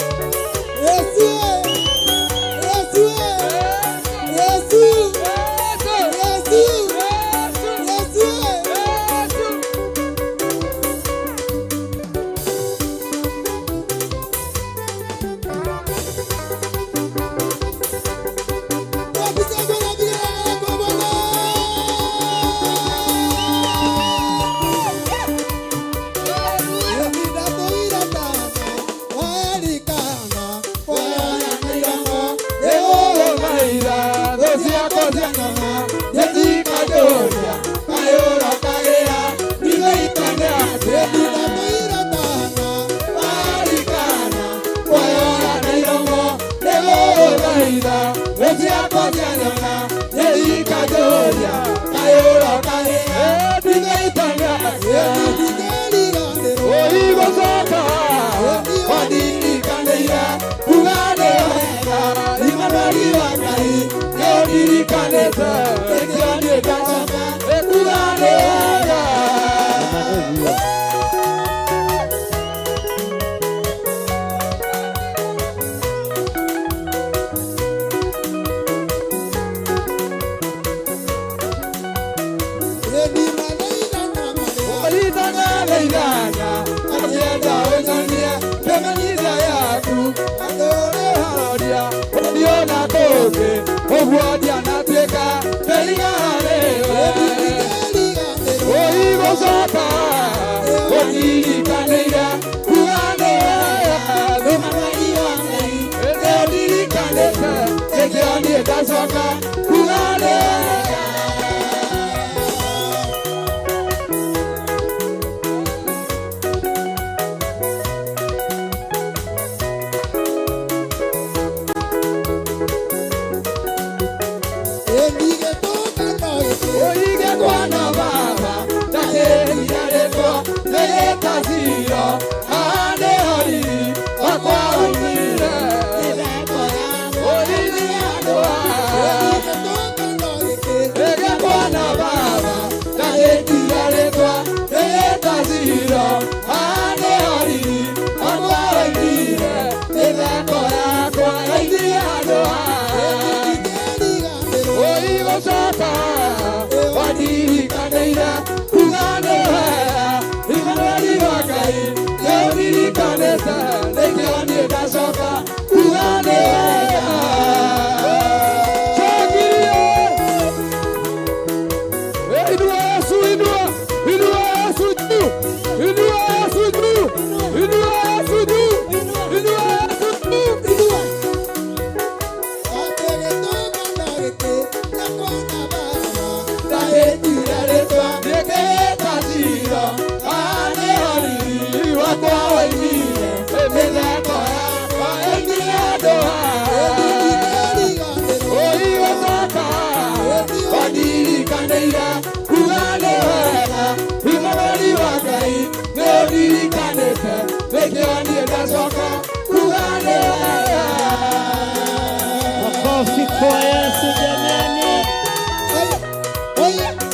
Makofi kwa Yesu jamani.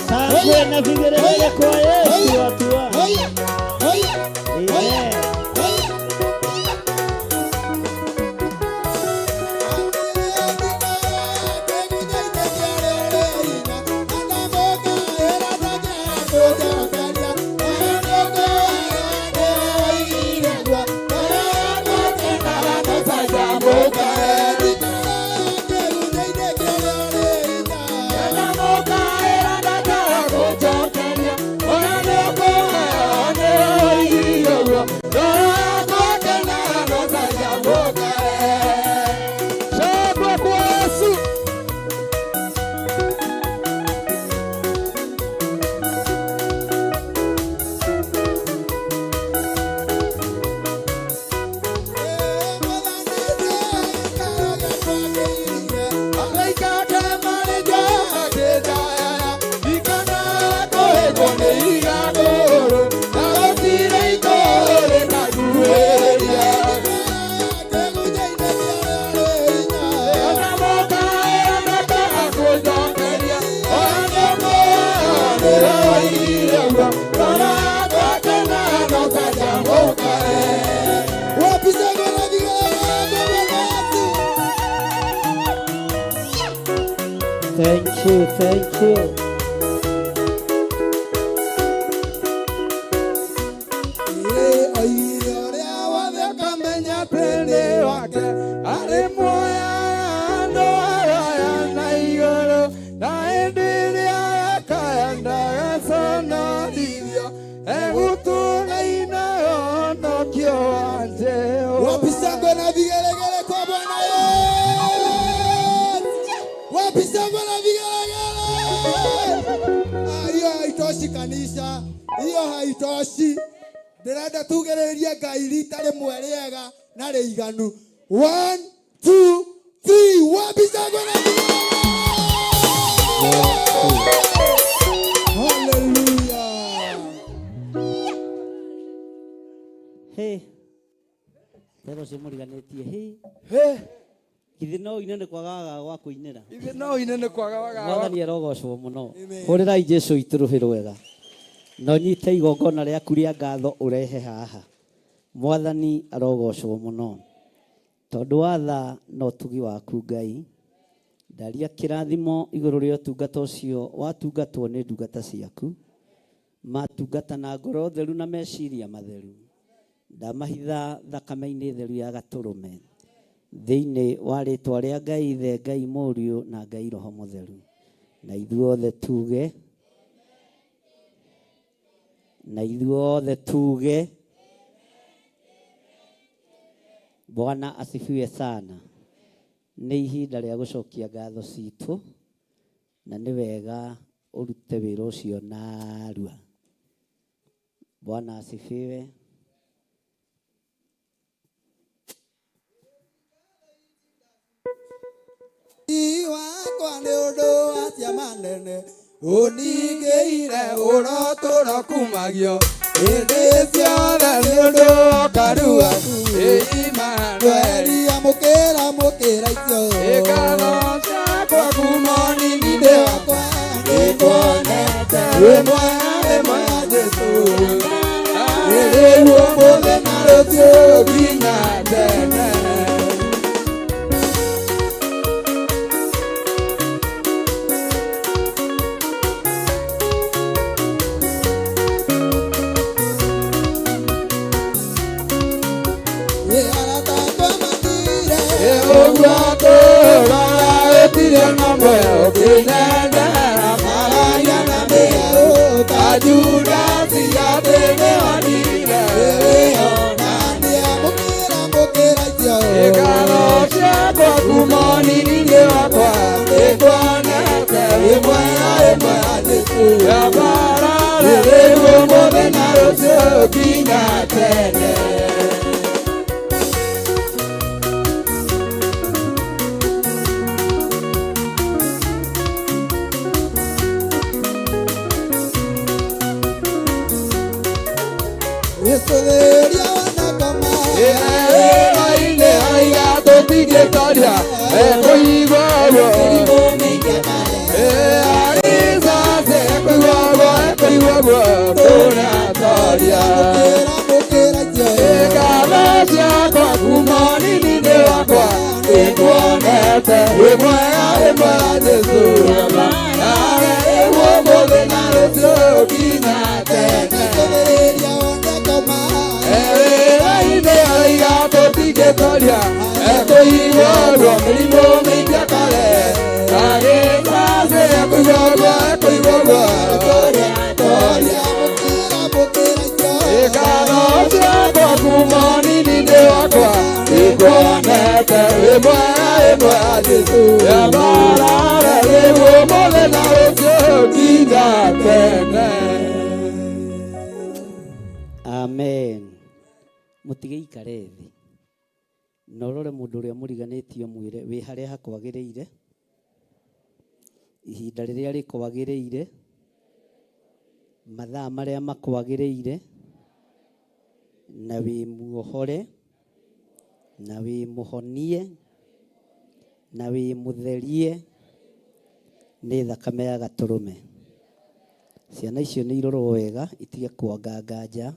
Shangwe na vigelegele kwa Yesu watu wangu. Amen. you, thank you. Oigire ũrĩa wothe ũkamenya atĩ nĩ wake arĩ muoya andũ araya na igũrũ na hĩndĩ ĩrĩa akaya ndagaconorithio egũtũũra ina ũhonokio wa Jehova. Wapi shangwe na vigelegele kwa Bwana Yesu? Wapi shangwe na vigelegele? Ah, hiyo haitoshi kanisa, hiyo haitoshi. Ndĩrenda tugĩrĩrie Ngai rita rĩmwe rĩega na rĩiganu. One, two, three. Wapi shangwe na vigelegele? Hallelujah. Hey. Tero ũcio mũriganĩtie. Hey. Hĩ, Githĩ no ine nĩ kwagaga gwa kũinĩra. ithe no ine nĩ kwaga wagaga Mwathani arogocwo mũno. Hũrĩrai Jesu itũ rũhĩ rwega. Na ũnyite igongona rĩaku rĩa ngatho ũrehe haha. Mwathani arogocwo mũno. Tondũ wa tha na ũtugi waku Ngai, ndaria kĩrathimo igũrũ rĩa ũtungata ũcio watungatwo nĩ ndungata ciaku. Matungata na ngoro theru na meciria matheru. Ndamahitha thakame-inĩ theru ya gatũrũme. Thĩinĩ wa rĩtwa rĩa Ngai Ithe, Ngai Mũriũ na Ngai Roho Mũtheru. Na ithuothe tuge, na ithuothe tuge, Bwana asifiwe sana. Nĩ ihinda rĩa gũcokia ngatho citũ na nĩ wega ũrute wĩra ũcio narua. Bwana asifiwe. Wakwa nĩ ũndũ wa ciama nene ũningĩire ũrotũro kumagio hĩndĩ ciothe nĩ ũndũ ũkarua Imanueli Amũkĩra mũkĩra icio Ikano ciakwa kuma nini-inĩ wakwa nĩnguonete wĩ mwega wĩ mwega Jesũ rĩu ũmũthĩ na rũciũ nginya tene. Ĩ arata akwa mathire Ũguo tũrora gũtirĩ ona ũmwe ũngĩnendera mararia na mĩerũ ta Judasi atĩ nĩonire na nĩamũkĩra mũkĩra icio Ikano ciakwa kuma nini-inĩ wakwa nĩnguonete wĩ mwega wĩ mwega Jesũ yabarare rĩu ũmũthĩ na rũciũ nginya tene. Gĩcũthĩrĩria wanakoma Wĩra-inĩ araiga tũtingĩtoria ekũigua ũguo mĩrimũ mĩingĩ akare Arisase ekũigua ũguo ekũigua ũguo tũratoria Mũkĩra mũkĩra icio Ikano ciakwa kuma nini-inĩ wakwa nĩnguonete wĩ mwega wĩ mwega Jesũ nawe rĩu ũmũthĩ na rũciũ nginya tene. Gĩcũthĩrĩria wanakoma Wĩra-inĩ araiga tũtingĩtoria ekũigua ũguo mĩrimũ mĩingĩ akare agĩcacĩ ekũigua ũguo ekũigua ũguo tũratoria Mũkĩra mũkĩra icio Ikano ciakwa kuma nini-inĩ wakwa nĩnguonete wĩ mwega wĩ mwega Jesũ yabarare rĩu ũmũthĩ na rũciũ nginya tene. Amen. Mũtigĩikare thĩ na ũrore mũndũ ũrĩa mũriganĩtie mwĩre wĩ harĩa hakwagĩrĩire ihinda rĩrĩa rĩkwagĩrĩire mathaa marĩa makwagĩrĩire na wĩ muohore na wĩ mũhonie na wĩ mũtherie nĩ thakame ya gatũrũme. Ciana icio nĩ irorwo wega itige kwanganga nja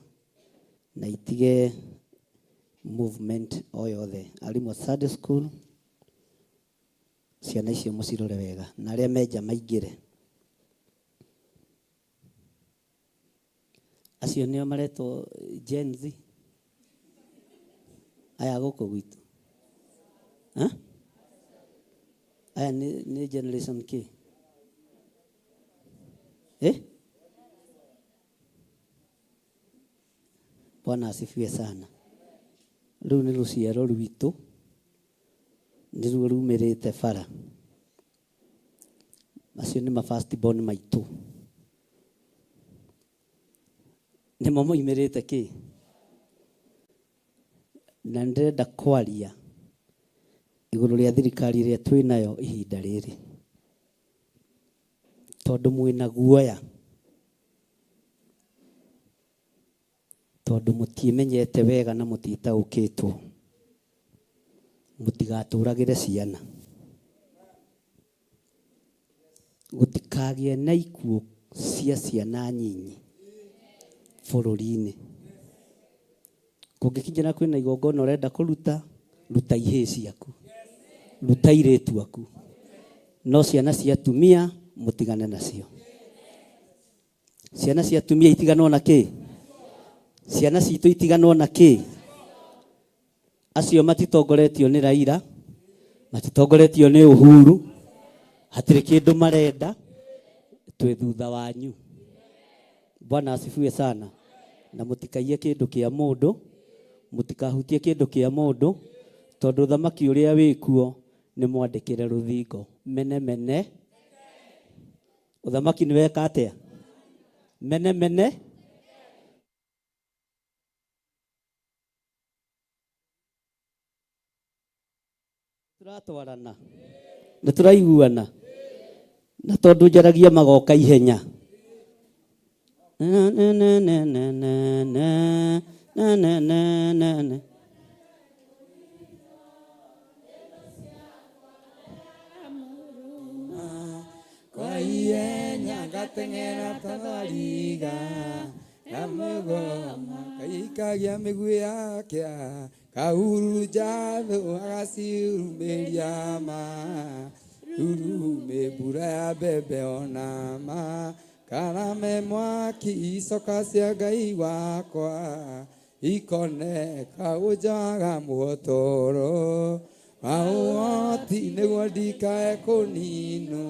na itige movement o yothe. Arimũ a Sunday school Ciana icio mũcirore wega na arĩa menja maingĩre. Acio nĩo maretwo Gen Z. Aya gũkũ gwitũ. Ha? Aya nĩ generation K. Eh? Bwana asifiwe sana. Rĩu nĩ rũciaro rwitũ nĩruo rumĩrĩte bara. Macio nĩ ma first born maitũ. Nĩmo moimĩrĩte kĩ? Na nĩndĩrenda kwaria igũrũ rĩa thirikari ĩrĩa twĩ nayo ihinda rĩrĩ. Tondũ mwĩna guoya. Tondũ mũtiĩmenyete wega na mũtitaũkĩtwo. Mũtigatũragĩre ciana. Gũtikagĩe na ikuũ cia ciana nyinyi bũrũri-inĩ. Kũngĩkinyĩra kwĩna igongona ũrenda kũruta, ruta ihĩĩ ciaku, ruta airĩtu aku, no ciana cia atumia mũtigane nacio. Ciana cia atumia itiganwo na kĩ? Ciana citũ itiganwo na kĩ? Acio matitongoretio nĩ Raila, matitongoretio nĩ Uhuru, hatirĩ kĩndũ marenda, twĩ thutha wanyu. Bwana asifiwe sana. Na mũtikaiye kĩndũ kĩa mũndũ, mũtikahutie kĩndũ kĩa mũndũ, tondũ thamaki ũrĩa wĩkuo nĩ mwandĩkĩre rũthingo. Mene mene. Ũthamaki nĩ weka atĩa? Mene mene. Tũratwarana. Nĩ tũraiguana. Na tondũ njaragia magoka ihenya. Na, na, na, na, na, na, na, na, na, na, na, na. Kwaihenya ngateng'era ta thwariga na mũgoma kaikagia mĩguĩ yake kahurunja thũ agaciurumĩria ma rurumĩ mbura ya mbembe ona ma karame mwaki icoka cia Ngai wakwa ikoneka ũnjaga muhotoro maũhoti nĩguo ndikae kũninwo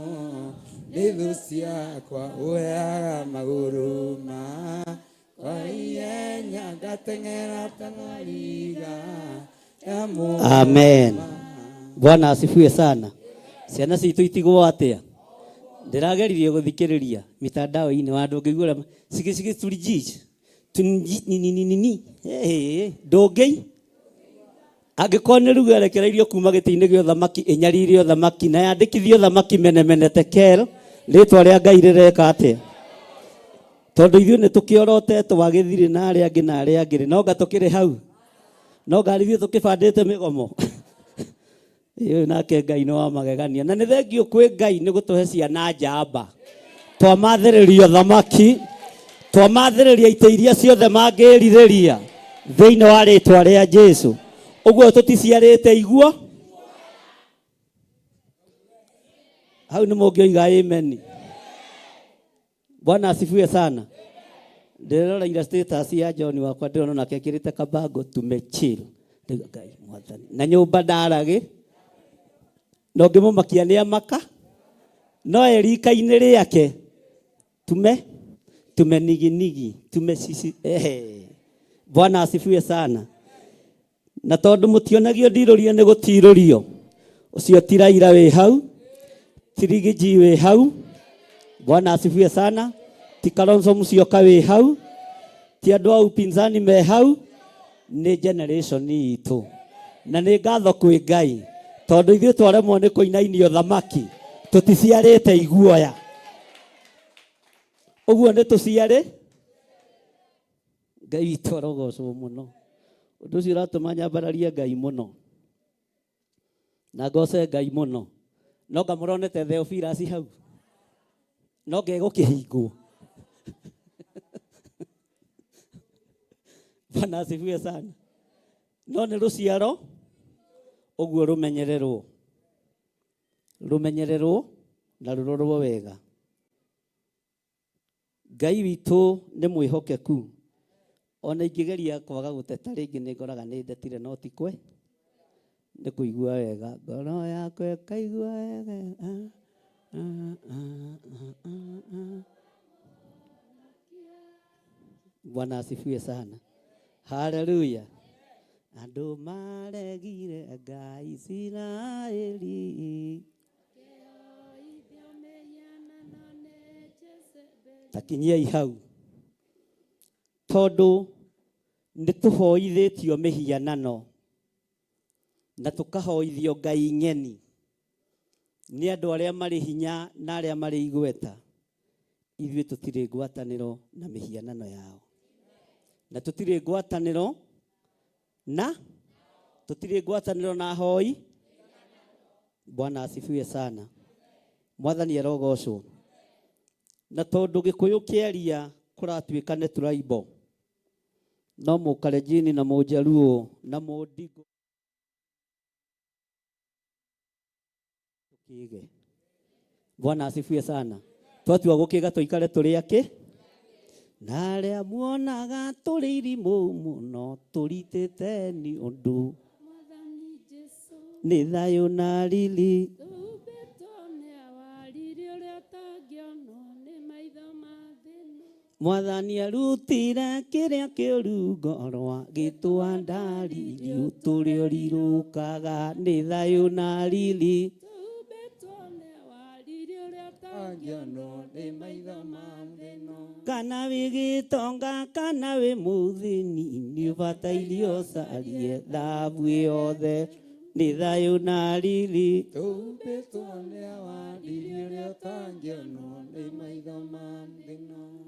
nĩ thũ ciakwa ũheaga magũrũ ma kwa ihenya ngateng'era ta thwariga ya Amen. Bwana asifiwe sana. Ciana citũ itigwo atĩa? Ndĩrageririe gũthikĩrĩria mitandao-inĩ wa ndũngĩigua ũrĩa cigĩ cigĩ turijiji tuninini ndũngĩi angĩkorwo nĩ ruga ĩrekereirio kuma gĩtĩ-inĩ gĩa ũthamaki ĩnyarire ũthamaki na yandĩkithie ũthamaki mene mene tekel rĩtwa rĩa Ngai rĩreka atĩa? Tondũ ithuĩ nĩ tũkĩorotete wagĩthirĩ na arĩa angĩ na arĩa angĩ no nga tũkĩrĩ hau no ngari ithuĩ tũkĩbandĩte mĩgomo. Ũyũ nake Ngai nĩ wa magegania. Na nĩ thengiũ kwĩ Ngai nĩ gũtũhe ciana njamba. Twamathĩrĩria thamaki, twamathĩrĩria itĩ iria ciothe mangĩrirĩria thĩinĩ wa rĩtwa rĩa Jesu. Ũguo tũticiarĩte iguo. Hau nĩ mũngĩoiga amen. Bwana asifiwe sana. Ndĩroreire status ya John wakwa ndĩrona nake ekĩrĩte kabango tumechill. Ndauga Ngai mwathani. Na nyũmba ndaragĩ. Na ũngĩmũmakia nĩ amaka. No erika-inĩ rĩake tume tumeniginigi tumesisi. Ehe. Bwana asifiwe sana. Na tondũ mũtionagio ndirũrio nĩ gũtirũrio. Ũcio ti Raila wĩ hau, ti Rigiji wĩ hau. Bwana asifiwe sana. Ti Kalonzo Musyoka wĩ hau, ti andũ a upinzani me hau, nĩ generation itũ. Na nĩ ngatho kwĩ Ngai tondũ ithuĩ twaremwo nĩ kũinainio thamaki tũticiarĩte iguoya. Ũguo nĩ tũciarĩ Ngai witũ arogocwo mũno. Ũndũ ũcio ũratũma nyambararie Ngai mũno na ngoce Ngai mũno. No nga mũronete Theophilus hau, no ngegũkĩhingwo. Bwana asifiwe sana. No nĩ rũciaro ũguo rũmenyererwo. Rũmenyererwo na rũrorwo wega. Ngai witũ nĩ mwĩhokeku. Ona ingĩgeria kwaga gũteta rĩngĩ nĩ ngoraga nĩ ndetire no ti kwe. Nĩ kũigua wega. Ngoro yakwa ĩkaigua wega. Ah, ah, ah, ah, ah, ah. Bwana asifiwe sana. Haleluya. Andũ maregire Ngai Isiraeli. Takinyiai hau. Tondũ nĩ tũhoithĩtio mĩhianano na tũkahoithio ngai ng'eni nĩ andũ arĩa marĩ hinya na arĩa marĩ igweta. Ithuĩ tũtirĩ ngwatanĩro na mĩhianano yao. Na tũtirĩ ngwatanĩro na tũtirĩ ngwatanĩro na hoi. Bwana asifiwe sana. Mwathani arogocwo. Na tondũ Gĩkũyũ kĩaria kũratuĩka nĩ tribal. No Mũkalenjini na Mũjaluo na Mũndigũ tũkĩge. Bwana asifiwe sana. Twatua gũkĩga tũikare tũrĩ akĩ na arĩa muonaga tũrĩ irimũ mũno tũritĩte nĩ ũndũ nĩ thayũ na riri. Mwathani arutire kĩrĩa kĩũru ngoro agĩtũa ndaririo tũrĩa ũrirũkaga nĩ thayũ na riri. Kana wĩ gĩtonga kana wĩ mũthĩni nĩ ũbataire ũcarie thabu yothe nĩ thayũ na riri.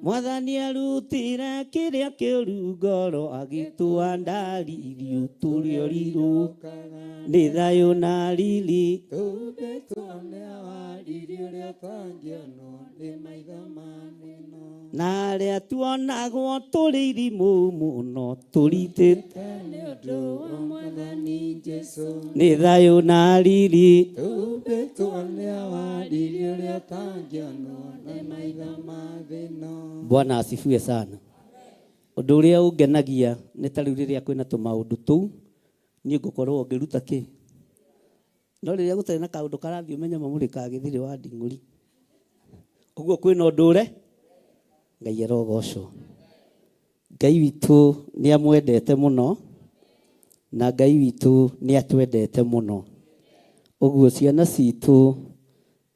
Mwathani arutire kĩrĩa kĩũru ngoro agĩtũa ndaririo tũrĩa ũrirũkaga nĩ thayũ na riri. Na arĩa tuonagwo tũrĩ irimũ mũno tũritĩte nĩ thayũ na riri. Bwana asifiwe sana. Ũndũ ũrĩa ũngenagia nĩ ta rĩu rĩrĩa kwĩna tũmaũndũ tũu niĩ ngũkorwo ngĩruta kĩ no rĩrĩa gũtarĩ na kaũndũ karathiĩ ũmenye mamũrĩkaga gĩthirĩ wa nding'ũri. Ũguo kwĩna ũndũ ũre Ngai arogocwo. Ngai witũ nĩ amwendete mũno na Ngai witũ nĩ atwendete mũno. Ũguo ciana citũ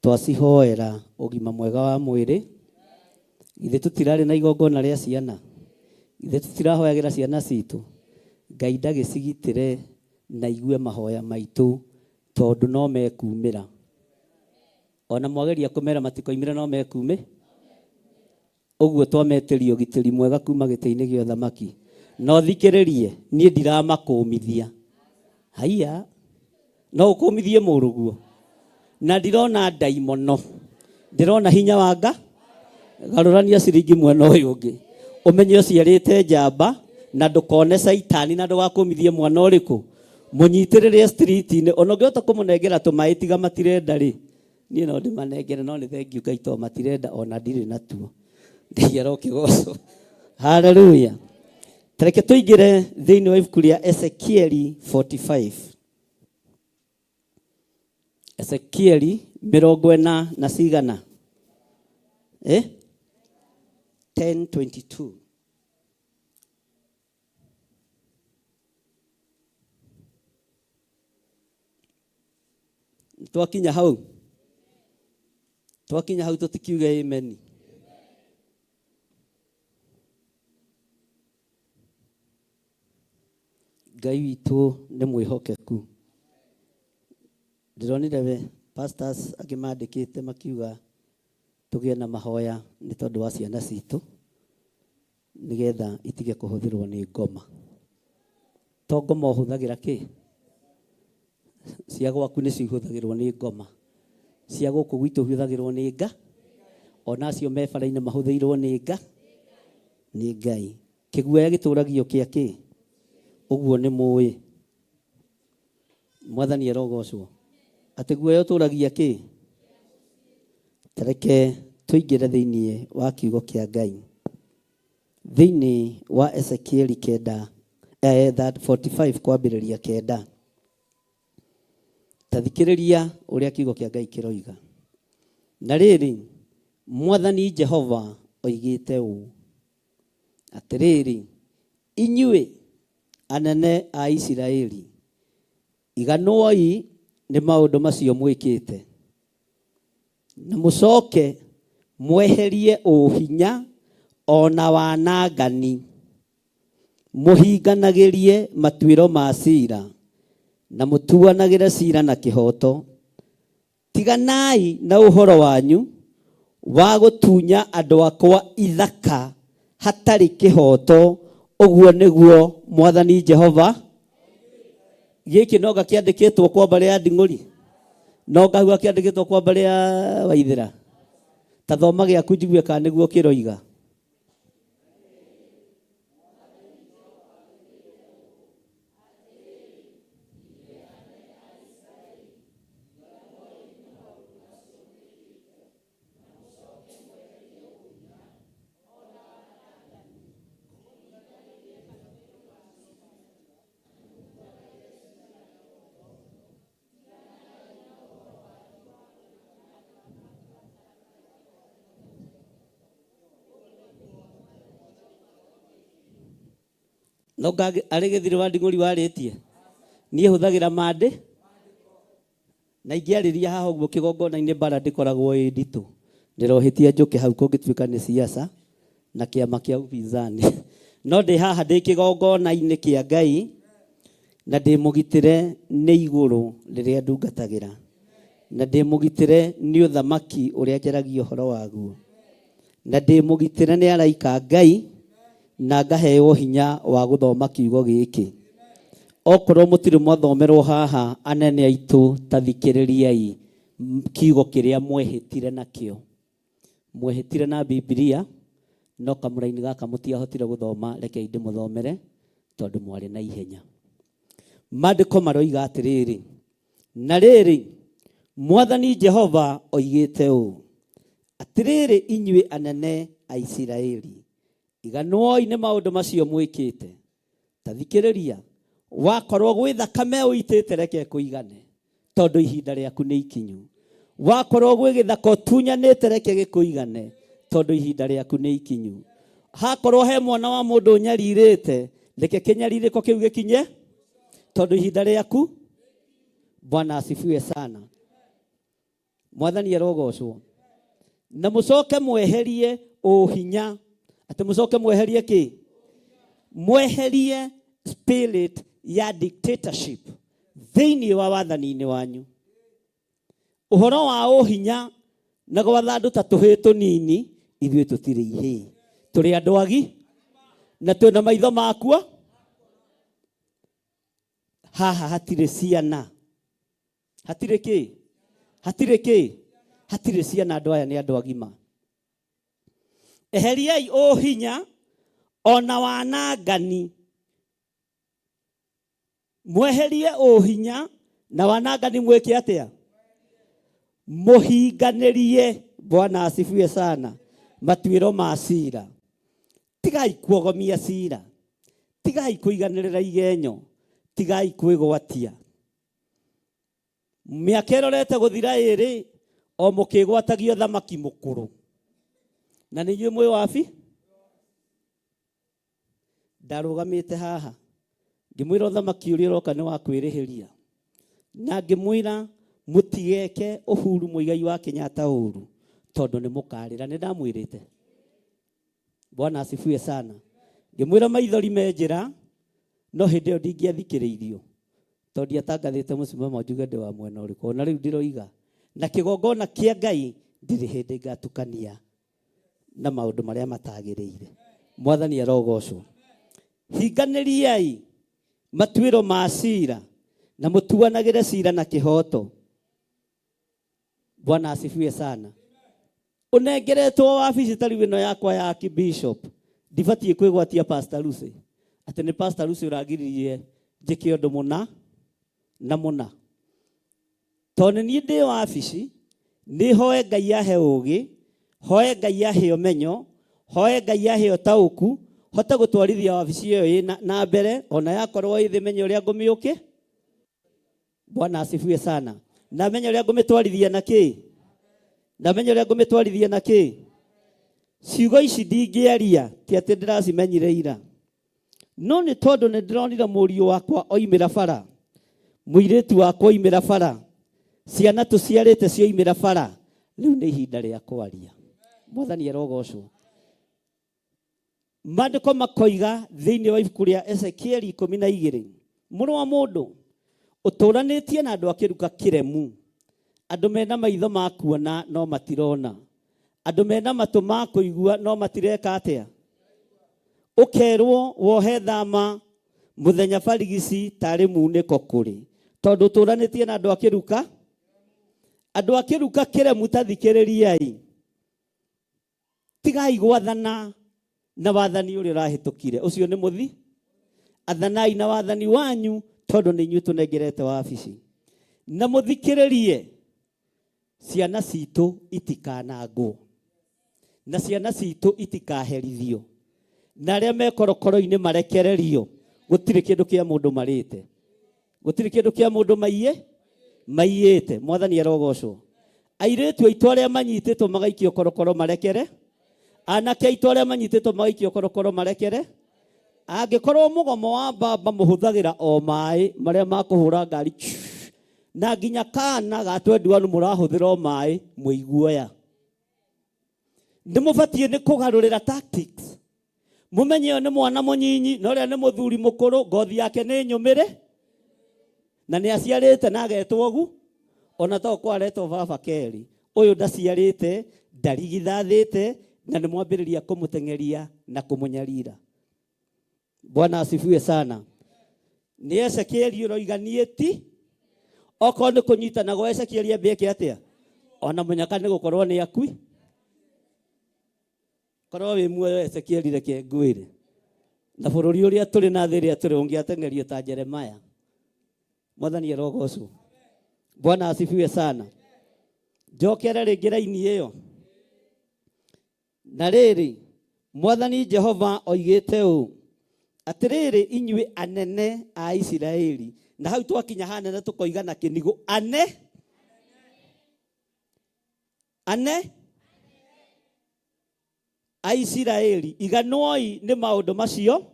twacihoera ũgima mwega wa mwĩrĩ. Githĩ tũtirarĩ na igongona rĩa ciana? Githĩ tũtirahoyagĩra ciana citũ? Ngai ndagĩcigitĩre na igue mahoya maitũ tondũ no mekumĩra. Ona mwageria kũmera matikoimĩre no mekumĩ. Ũguo twametĩria ũgitĩri mwega kuma gĩtĩ-inĩ gĩa ũthamaki. No thikĩrĩrie, niĩ ndiramakũmithia. Haiya, no ũkũmithie mũrũguo. Na ndirona ndaimono. Ndĩrona hinya wa nga. Garũrania ciringi mwena ũyũ ũngĩ. Ũmenye ũciarĩte njamba na ndũkone caitani na ndũgakũmithie mwana ũrĩkũ. Mũnyitĩrĩre street-inĩ. Ona ũngĩhota kũmũnengera tũmaĩ tiga matirenda rĩ. Niĩ no ndĩmanengere no nĩ thengiũ Ngai tondũ matirenda ona ndirĩ natuo. Ngai arokĩgocwo. Haleluya. Tareke tũingĩre thĩinĩ wa ibuku rĩa Ezekieli 45. Ezekieli mĩrongo ĩna na cigana? Eh? 10:22. Twakinya hau twakinya hau tũtikiuge amen. Ngai witũ nĩ mwĩhokeku. Ndĩronire we pastors angĩ mandĩkĩte makiuga tũgĩe na mahoya nĩ tondũ wa ciana citũ nĩgetha itige kũhũthĩrwo nĩ ngoma. To ngoma ũhũthagĩra kĩ? Cia gwaku nĩcio ihũthagĩrwo nĩ ngoma. Cia gũkũ gwitũ ihũthagĩrwo nĩ nga. Ona acio me bara-inĩ mahũthĩirwo nĩ nga. Nĩ Ngai. Kĩguoya gĩtũragio kĩa kĩ? Ũguo nĩ mũĩ. Mwathani arogocwo. Atĩ guoya ũtũragia kĩ? Tareke tũingĩre thĩinĩ wa kiugo kĩa Ngai. Thĩinĩ wa Ezekieli kenda, that 45 kwambĩrĩria kenda. Ta thikĩrĩria ũrĩa kiugo kĩa Ngai kĩroiga. Na rĩrĩ, Mwathani Jehova oigĩte ũũ, atĩrĩrĩ, inyuĩ anene a Isiraeli, iganwoi nĩ maũndũ macio mwĩkĩte, na mũcoke mweherie ũhinya o na wanangani, mũhinganagĩrie matuĩro ma cira, na mũtuanagĩre cira na kĩhooto. Tiganai na ũhoro wanyu wa gũtunya andũ akwa ithaka hatarĩ kĩhooto, ũguo nĩguo Mwathani Jehova. Gĩkĩ no gakĩandĩkĩtwo kwa mbarĩ ya Nding'ũri, no ngahua kĩandĩkĩtwo kwa mbarĩ ya Waithĩra. Ta thoma gĩaku njigue kana nĩguo kĩroiga. No arĩ gĩthirĩ wa nding'ũri warĩtie niĩ hũthagĩra mandĩ na ingĩarĩria haha ũguo kĩgongona-inĩ mbara ndĩkoragwo ĩ nditũ ndĩrohĩtia njũke hau kũngĩtuĩka nĩ siasa na kĩama kĩa upinzani no ndĩ haha ndĩ kĩgongona-inĩ kĩa Ngai na ndĩ mũgitĩre nĩ igũrũ rĩrĩa ndungatagĩra na ndĩ mũgitĩre nĩ ũthamaki ũrĩa njaragia ũhoro waguo na ndĩ mũgitĩre nĩ araika a Ngai na ngaheo hinya wa gũthoma kiugo gĩkĩ. Okorwo mũtirĩ mwathomerwo haha anene aitũ ta thikĩrĩriai kiugo kĩrĩa mwehĩtire nakĩo. Mwehĩtire na Bibilia no kamũraini gaka mũtiahotire gũthoma, rekei ndĩmũthomere tondũ mwarĩ na ihenya. Maandĩko maroiga atĩrĩrĩ, na rĩrĩ, Mwathani Jehova oigĩte ũũ, atĩrĩrĩ inyuĩ anene a Isiraeli, iganwoi nĩ maũndũ macio mwĩkĩte. Ta thikĩrĩria, wakorwo gwĩ thakame ũitĩte reke kũigane, tondũ ihinda rĩaku nĩ ikinyu. Wakorwo gwĩ gĩthaka ũtunyanĩte reke gĩkũigane, tondũ ihinda rĩaku nĩ ikinyu. Hakorwo he mwana wa mũndũ ũnyarirĩte, reke kĩnyarirĩko kĩu gĩkinye, tondũ ihinda rĩaku. Bwana asifiwe sana. Mwathani arogocwo. Na mũcoke mweherie ũhinya. Atĩ mũcoke mweherie kĩ? Mweherie spirit ya dictatorship thĩinĩ wa wathani-inĩ wanyu. Ũhoro wa ũhinya na gwatha andũ ta tũhĩĩ tũnini, ithuĩ tũtirĩ ihĩĩ. Tũrĩ andũ agi na twĩna maitho makuo. Haha hatirĩ ciana. Hatirĩ kĩ? Hatirĩ kĩ? Hatirĩ ciana, andũ aya nĩ andũ agima. Eheriai ũhinya ona wanangani. Mweherie ũhinya na wanangani mwĩke atĩa? Mũhinganĩrie, Bwana asifiwe sana, matuĩro ma cira. Tigai kuogomia cira. Tigai kũiganĩrĩra igenyo. Tigai kwĩgwatia. Mĩaka ĩrorete gũthira ĩrĩ o mũkĩgwatagio thamaki mũkũrũ. Na nĩ inyuĩ mwĩ wabi? Ndarũgamĩte haha ngĩmwĩra ũthamaki ũrĩa ũroka nĩ wa kwĩrĩhĩria, na ngĩmwĩra mũtigeke Uhuru Muigai wa Kenyatta ũru tondũ nĩ mũkarĩra. Nĩ ndamwĩrĩte. Bwana asifiwe sana. Ngĩmwĩra maithori me njĩra, no hĩndĩ ĩyo ndingĩathikĩrĩirio tondũ ndiatangathĩte mũsimamo njuge ndĩ wa mwena ũrĩkũ. Ona rĩu ndĩroiga na kĩgongona kĩa Ngai ndirĩ hĩndĩ ngatukania na maũndũ marĩa matagĩrĩire. Mwathani arogocwo. Hinganĩriai matuĩro ma cira na mũtuanagĩre cira na kĩhooto. Bwana asifiwe sana. Ũnengeretwo wabici ta rĩu ĩno yakwa ya Archbishop, ndibatiĩ kwĩgwatia Pastor Lucy atĩ nĩ Pastor Lucy ũragiririe njĩke ũndũ mũna na mũna. Tondũ niĩ ndĩ wabici, nĩ hoe Ngai ahe ũũgĩ, hoe Ngai ahe ũmenyo, hoe Ngai ahe ũtaũku, hote gũtwarithia wabici ĩyo ĩ na mbere, ona yakorwo ĩ thĩ menye ũrĩa ngũmĩũkĩ. Bwana asifiwe sana. Na menye ũrĩa ngũmĩtwarithia na kĩ? Na menye ũrĩa ngũmĩtwarithia na kĩ? Ciugo ici ndingĩaria, ti atĩ ndĩracimenyire ira. No nĩ tondũ nĩ ndĩronire mũriũ wakwa oimĩra bara, mũirĩtu wakwa oimĩra bara, ciana tũciarĩte cioimĩra bara, rĩu nĩ ihinda rĩa kwaria. Mwathani arogocwo. Maandĩko makoiga thĩinĩ wa ibuku rĩa Ezekieli 12, mũrũ wa mũndũ, ũtũranĩtie na andũ a kĩruka kĩremu, andũ mena maitho ma kuona no matirona, andũ mena matũ ma kũigua no matireka atĩa? Ũkerwo wohe thama mũthenya barigici tarĩ munĩko kũrĩ, tondũ ũtũranĩtie na andũ a kĩruka, andũ a kĩruka kĩremu, ta thikĩrĩriai. Tigai gwathana na wathani ũrĩa ũrahĩtũkire, ũcio nĩ mũthi. Athanai na wathani wanyu, tondũ nĩ inyuĩ tũnengerete wabici. Na mũthikĩrĩrie, ciana citũ itikanangwo, na ciana citũ itikaherithio, na arĩa me korokoro-inĩ marekererio. Gũtirĩ kĩndũ kĩa mũndũ marĩte, gũtirĩ kĩndũ kĩa mũndũ maiye maiyĩte. Mwathani arogocwo. Airĩtu aitũ arĩa manyitĩtwo magaikio korokoro marekere, anake aitũ arĩa manyitĩtwo magaikio korokoro marekere. Angĩkorwo mũgomo wa mbamba mũhũthagĩra o maĩ marĩa ma kũhũra ngari, na nginya kana ga 21 mũrahũthĩra o maĩ, mũiguoya. Nĩ mũbatiĩ nĩ kũgarũrĩra tactics. Mũmenye ũyũ nĩ mwana mũnyinyi, na ũrĩa nĩ mũthuri mũkũrũ, ngothi yake nĩ nyũmĩrĩ, na nĩ aciarĩte na agetwo ũgu, ona to kwaretwo baba kerĩ. Ũyũ ndaciarĩte, ndarigithathĩte, na nĩ mwambĩrĩria kũmũteng'eria na kũmũnyarira. Bwana asifiwe sana. Nĩ Ezekieli ũroiga niĩ ti, okorwo nĩ kũnyitana gwa Ezekieli ambe eke atĩa? Ona mũnyaka nĩ gũkorwo nĩ akui. Korwo wĩ muoyo Ezekieli, reke ngwĩre, na bũrũri ũrĩa tũrĩ na thĩ ĩrĩa tũrĩ, ũngĩateng'erio ta Jeremiah. Mwathani arogocwo. Bwana asifiwe sana. Njokere rĩngĩ raini ĩyo. Na rĩrĩ, Mwathani Jehova oigĩte ũũ, atĩrĩrĩ inyuĩ anene a Isiraeli, na hau twakinya hanene tũkoiga na kĩnigũ ane ane a Isiraeli, iganwoi nĩ maũndũ macio.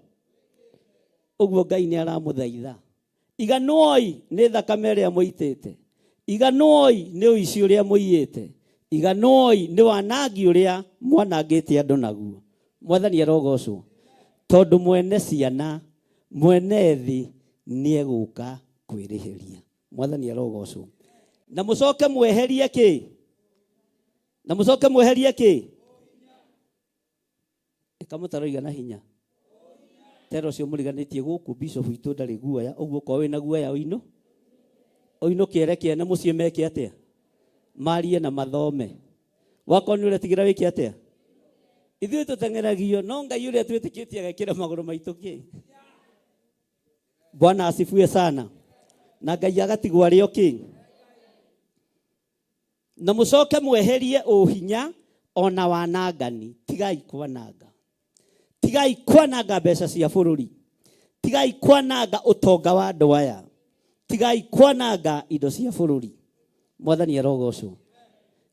Ũguo Ngai nĩ aramũthaitha, iganwoi nĩ thakame ĩrĩa mũitĩte, iganwoi nĩ ũici ũrĩa mũiyĩte, iganwoi nĩ wanangi ũrĩa mwanangĩte andũ naguo. Mwathani arogocwo, tondũ mwene ciana, mwene thĩ nĩ egũka kwĩrĩhĩria. Mwathani arogocwo. Na mũcoke mweherie kĩ? Na mũcoke mweherie kĩ? Ĩkamũtaroiga na hinya tera ũcio mũriganĩtie gũkũ. Bishop witũ ndarĩ guoya ũguo, okorwo wĩna guoya ũinũ ũinũke ũreke ene mũciĩ meke atĩa, marie na mathome. Wakorwo nĩ ũretigĩra wĩke atĩa? Ithuĩ tũteng'eragio no Ngai ũrĩa twĩtĩkĩtie agekĩra magũrũ maitũ kĩ. Bwana asifiwe sana. Na Ngai agatigwo arĩ o kĩ. Na mũcoke mweherie ũhinya ona wanangani. Tigai kwananga, tigai kwananga mbeca cia bũrũri, tigai kwananga ũtonga wa andũ aya, tigai kwananga indo cia bũrũri. Mwathani arogocwo.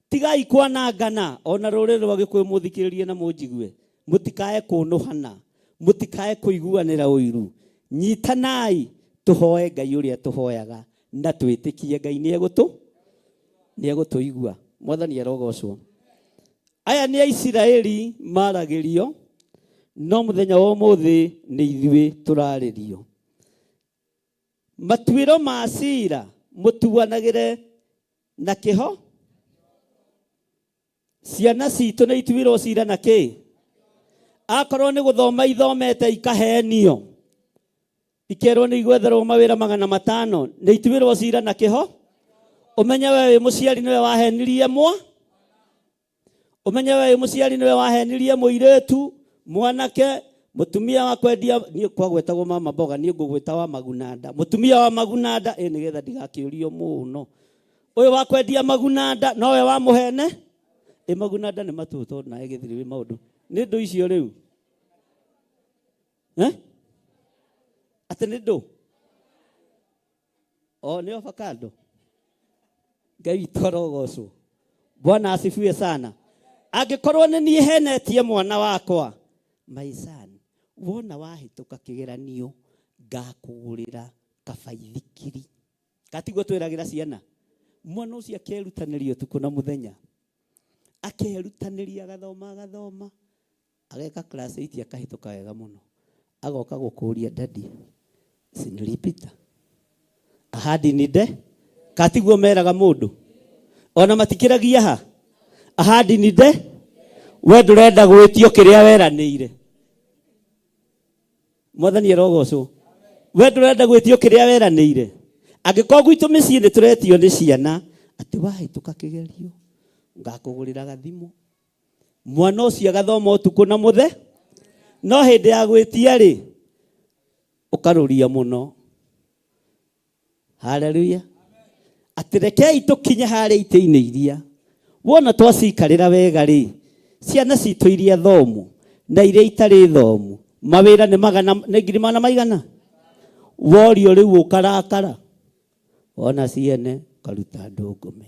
Tigai kwanangana. Ona rũrĩrĩ rwa Gĩkũyũ, mũthikĩrĩrie na mũnjigue, mũtikae kũnũhana, mũtikae kũiguanĩra ũiru. Nyitanai tũhoe Ngai ũrĩa tũhoyaga, na twĩtĩkie Ngai nĩ egũtũ nĩ egũtũigua. Mwathani arogocwo. Aya nĩ Aisiraeli maragĩrio, no mũthenya wa ũmũthĩ nĩ ithuĩ tũrarĩrio. Matuĩro ma cira mũtuanagĩre na kĩho. Ciana citũ nĩ ituĩrwo cira na kĩ? Akorwo nĩ gũthoma ithomete ikahenio, ikerwo nĩ igwetherwo mawĩra 500, nĩ ituĩrwo cira na kĩho. Ũmenye we wĩ mũciari nĩwe wahenirie mwa, ũmenye we wĩ mũciari nĩwe wahenirie mũirĩtu, mwanake, mũtumia wa kwendia. Niĩ kwagwetagwo mama mboga, niĩ ngũgwĩta wa magunanda, mũtumia wa magunanda, ĩ nĩgetha ndigakĩũrio mũno. Ũyũ wa kwendia magunanda nowe wamũhene. Ĩ magunanda nĩ matũ tondũ nawe gĩthiri wĩ maũndũ. Nĩ ndũ icio rĩu. Eh? Atĩ nĩ ndũ? O nĩ avocado. Ngai witũ arogocwo. Bwana asifiwe sana. Angĩkorwo nĩ niĩ henetie mwana wakwa, my son, wona wahĩtũka kĩgeranio ngakũgũrĩra kabaithikiri. Katiguo twĩragĩra ciana. Mwana ũcio akerutanĩria ũtukũ na mũthenya. Akerutanĩria agathoma agathoma. Ageka class 8 akahĩtũka wega mũno. Agoka gũkũria daddy, si nilipita? Ahadi ni de? Katiguo meraga mũndũ. Ona matikĩragia ha? Ahadi ni de? We ndũrenda gwĩtio kĩrĩa weranĩire. Mwathani arogocwo. We ndũrenda gwĩtio kĩrĩa weranĩire. Angĩkorwo gwitũ mĩciĩ nĩ tũretio nĩ ciana atĩ wahĩtũka kĩgerio ngakũgũrĩra gathimũ. Mwana ũcio agathoma ũtukũ na mũthe, no hĩndĩ ya gwĩtia rĩ ũkarũria mũno. Haleluya. Atĩ rekei tũkinye harĩa itĩ-inĩ iria wona twacikarĩra wega rĩ, ciana citũ iria thomu na iria itarĩ thomu, mawĩra nĩ magana nĩ ngiri magana maigana, worio rĩu ũkarakara, wona ciene ũkaruta ndũngũme,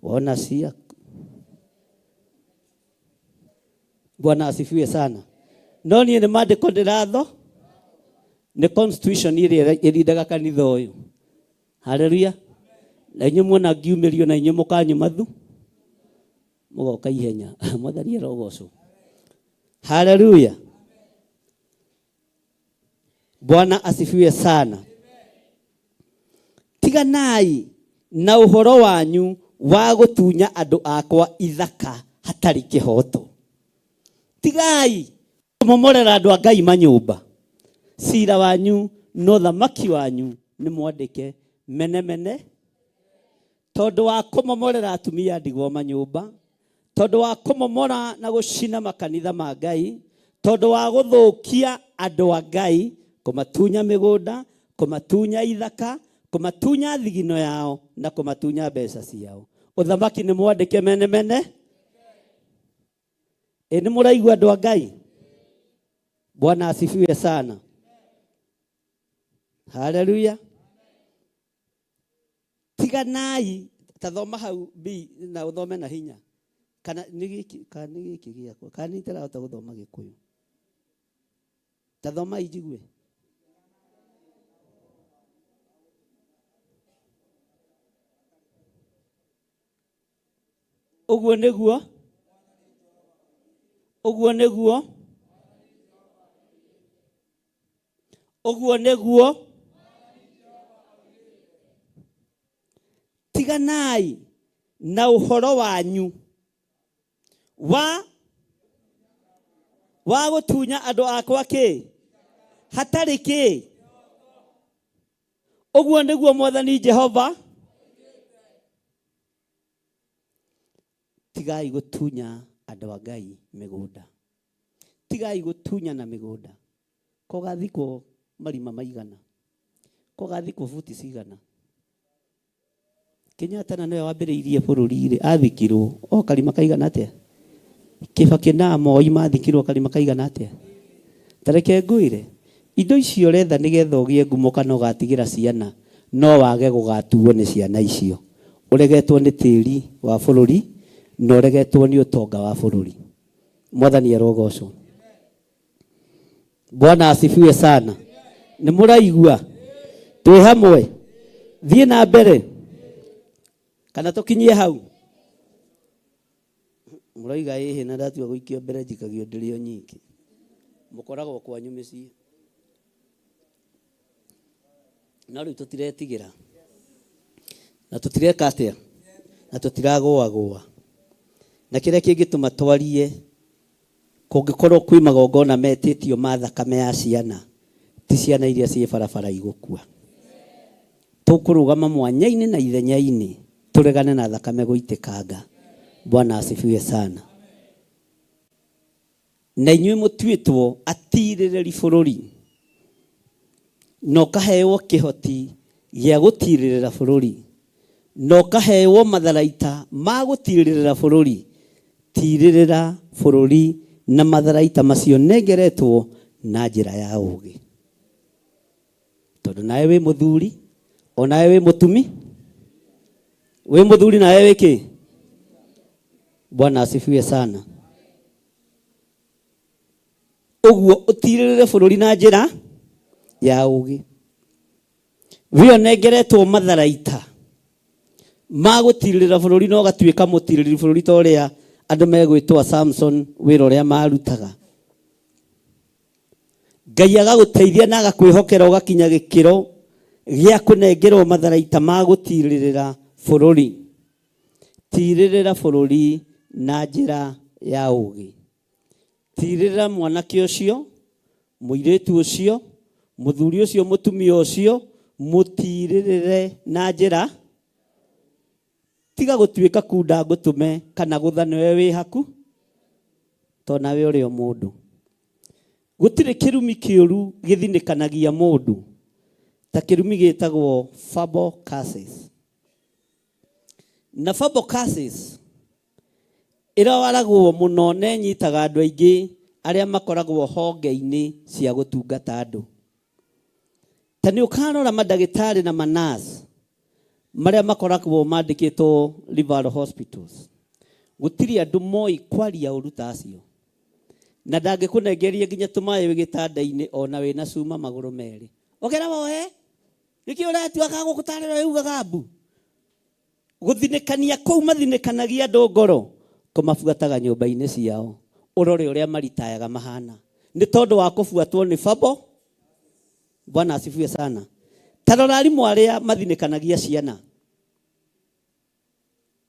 wona ciaku. Bwana asifiwe sana. No niĩ nĩ maandĩko ndĩratho nĩ constitution ĩrĩa ĩrindaga kanitha ũyũ. Haleluya. Na inyuĩ muona ngiumĩrio na inyuĩ mũkanyuma thu mũgoka ihenya. Mwathani arogocwo. Haleluya. Bwana asifiwe sana. Tiganai na ũhoro wanyu wa gũtunya andũ akwa ithaka hatarĩ kĩhoto. Tigai kũmomorera andũ a Ngai manyũmba. Cira wanyu na ũthamaki wanyu nĩ mwandĩke mene mene, tondũ wa kũmomorera atumia ndigwa manyũmba, tondũ wa kũmomora na gũcina makanitha ma Ngai, tondũ wa gũthũkia andũ a Ngai, kũmatunya mĩgũnda, kũmatunya ithaka, kũmatunya thigino yao na kũmatunya mbeca ciao. Ũthamaki nĩ mwandĩke mene mene. Ĩ nĩ mũraigua andũ a Ngai? Bwana asifiwe sana. Haleluya. Tiganai, tathoma hau B na ũthome na hinya. Kana nĩ gĩkĩ, kana nĩ gĩkĩ gĩakwa, kana nĩ itarahota gũthoma Gĩkũyũ. Tathoma injigue. Ũguo nĩguo, ũguo nĩguo, ũguo nĩguo. Tiganai na ũhoro wanyu wa wa gũtunya andũ akwa kĩ hatarĩ kĩ. Ũguo nĩguo Mwathani Jehova. Tigai gũtunya andũ a Ngai mĩgũnda. Tigai gũtunyana mĩgũnda. Kogathikwo marima maigana. Kogathikwo buti cigana. Kenyatta na nĩwe wambĩrĩirie bũrũri rĩ, athikirwo o karima kaigana atĩa? Kibaki na Moi mathikirwo karima kaigana atĩa? Ta reke ngwĩre, indo icio ũretha nĩgetha ũgĩe ngumo kana ũgatigĩra ciana, no wage gũgatuo nĩ ciana icio. Ũregetwo nĩ tĩri wa bũrũri na ũregetwo nĩ ũtonga wa bũrũri. Mwathani arogocwo. Bwana asifiwe sana. Nĩ mũraigua? Twĩ hamwe? Thiĩ na mbere kana tũkinyie hau? Mũroiga ĩhĩ na ndatua gũikio mbere njikagio ndĩrĩ o nyingĩ. Mũkoragwo kwanyu mĩciĩ. No rĩu tũtiretigĩra. Na tũtireka atĩa? Na tũtiragũagũa. Na kĩrĩa kĩngĩtũma twarie, kũngĩkorwo kwĩ magongona metĩtio ma thakame ya ciana, ti ciana iria ciĩ barabara igũkua. Tũkũrũgama mwanya-inĩ na ithenya-inĩ tũregane na thakame gũitĩkanga. Bwana asifiwe sana. Na inyuĩ mũtuĩtwo atirĩrĩri bũrũri, na ũkaheo kĩhoti gĩa gũtirĩrĩra bũrũri. Na ũkahewo matharaita ma gũtirĩrĩra bũrũri, tirĩrĩra bũrũri na matharaita macio nengeretwo na njĩra ya ũũgĩ. Tondũ nawe wĩ mũthuri, o nawe wĩ mũtumi, wĩ mũthuri nawe wĩ kĩ? Bwana asifiwe sana. Ũguo ũtirĩrĩre bũrũri na njĩra ya ũũgĩ. We ũnengeretwo matharaita ma gũtirĩrĩra bũrũri na ũgatuĩka mũtirĩrĩri bũrũri ta ũrĩa andũ megwĩtwo Samson wĩra ũrĩa marutaga. Ngai agagũteithia na agakwĩhokera ũgakinya gĩkĩro gĩa kũnengerwo matharaita ma gũtirĩrĩra bũrũri. Tirĩrĩra bũrũri na njĩra ya ũũgĩ. Tirĩrĩra mwanake ũcio, mũirĩtu ũcio, mũthuri ũcio, mũtumia ũcio, mũtirĩrĩre na njĩra tiga gũtuĩka kunda ngũtũme kana gũtha nĩwe wĩ haku to nawe ũrĩ o mũndũ. Gũtirĩ kĩrumi kĩũru gĩthinĩkanagia mũndũ ta kĩrumi gĩtagwo verbal curses. Na verbal curses ĩrawaragwo mũno na ĩnyitaga andũ aingĩ arĩa makoragwo honge-inĩ cia gũtungata andũ. Ta nĩ ũkarora mandagĩtarĩ na manurse marĩa makoragwo mandĩkĩtwo referral hospitals. Gũtirĩ andũ moĩ kwaria ũru ta acio. Na ndangĩkũnengeria nginya tũmaĩ wĩ gĩtanda-inĩ ona wĩna cuma magũrũ merĩ. Ogera woe, nĩkĩ ũratua kagũgũtarĩra wĩugaga mbu? Gũthinĩkania kũu mathinĩkanagia andũ ngoro kũmabuataga nyũmba-inĩ ciao. Ũrore ũrĩa maritayaga mahana. Nĩ tondũ wa kũbuatwo nĩ babo. Bwana asifiwe sana. Ta rora arimũ arĩa mathinĩkanagia ciana.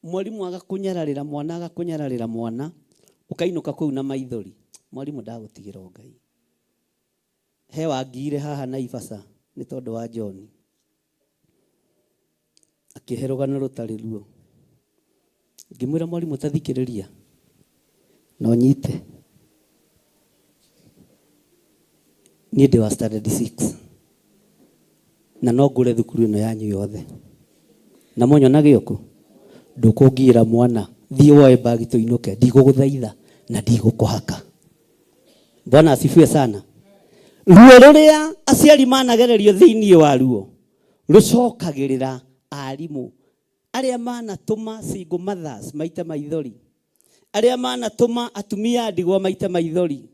Mwarimũ agakũnyararĩra mwana, agakũnyararĩra mwana, ũkainũka kũu na maithori. Mwarimũ ndagũtigĩra o Ngai. He wangire haha Naivasha nĩ tondũ wa John. Akĩhe rũgano rũtarĩ ruo. Ngĩmwĩra mwarimũ ta thikĩrĩria na ũnyite. Niĩ ndĩ wa standard 6 na no ngũre thukuru ĩno yanyu yothe. Na mũnyonage ũkũ ndũkũngiĩra mwana thiĩ woe bagi tũinũke ndigũgũthaitha na ndigũkũhaka. Bwana asifiwe sana. Ruo rũrĩa aciari managererio thĩinĩ wa ruo rũcokagĩrĩra arimũ arĩa manatũma single mothers maite maithori, arĩa manatũma atumia a ndigwa maite maithori,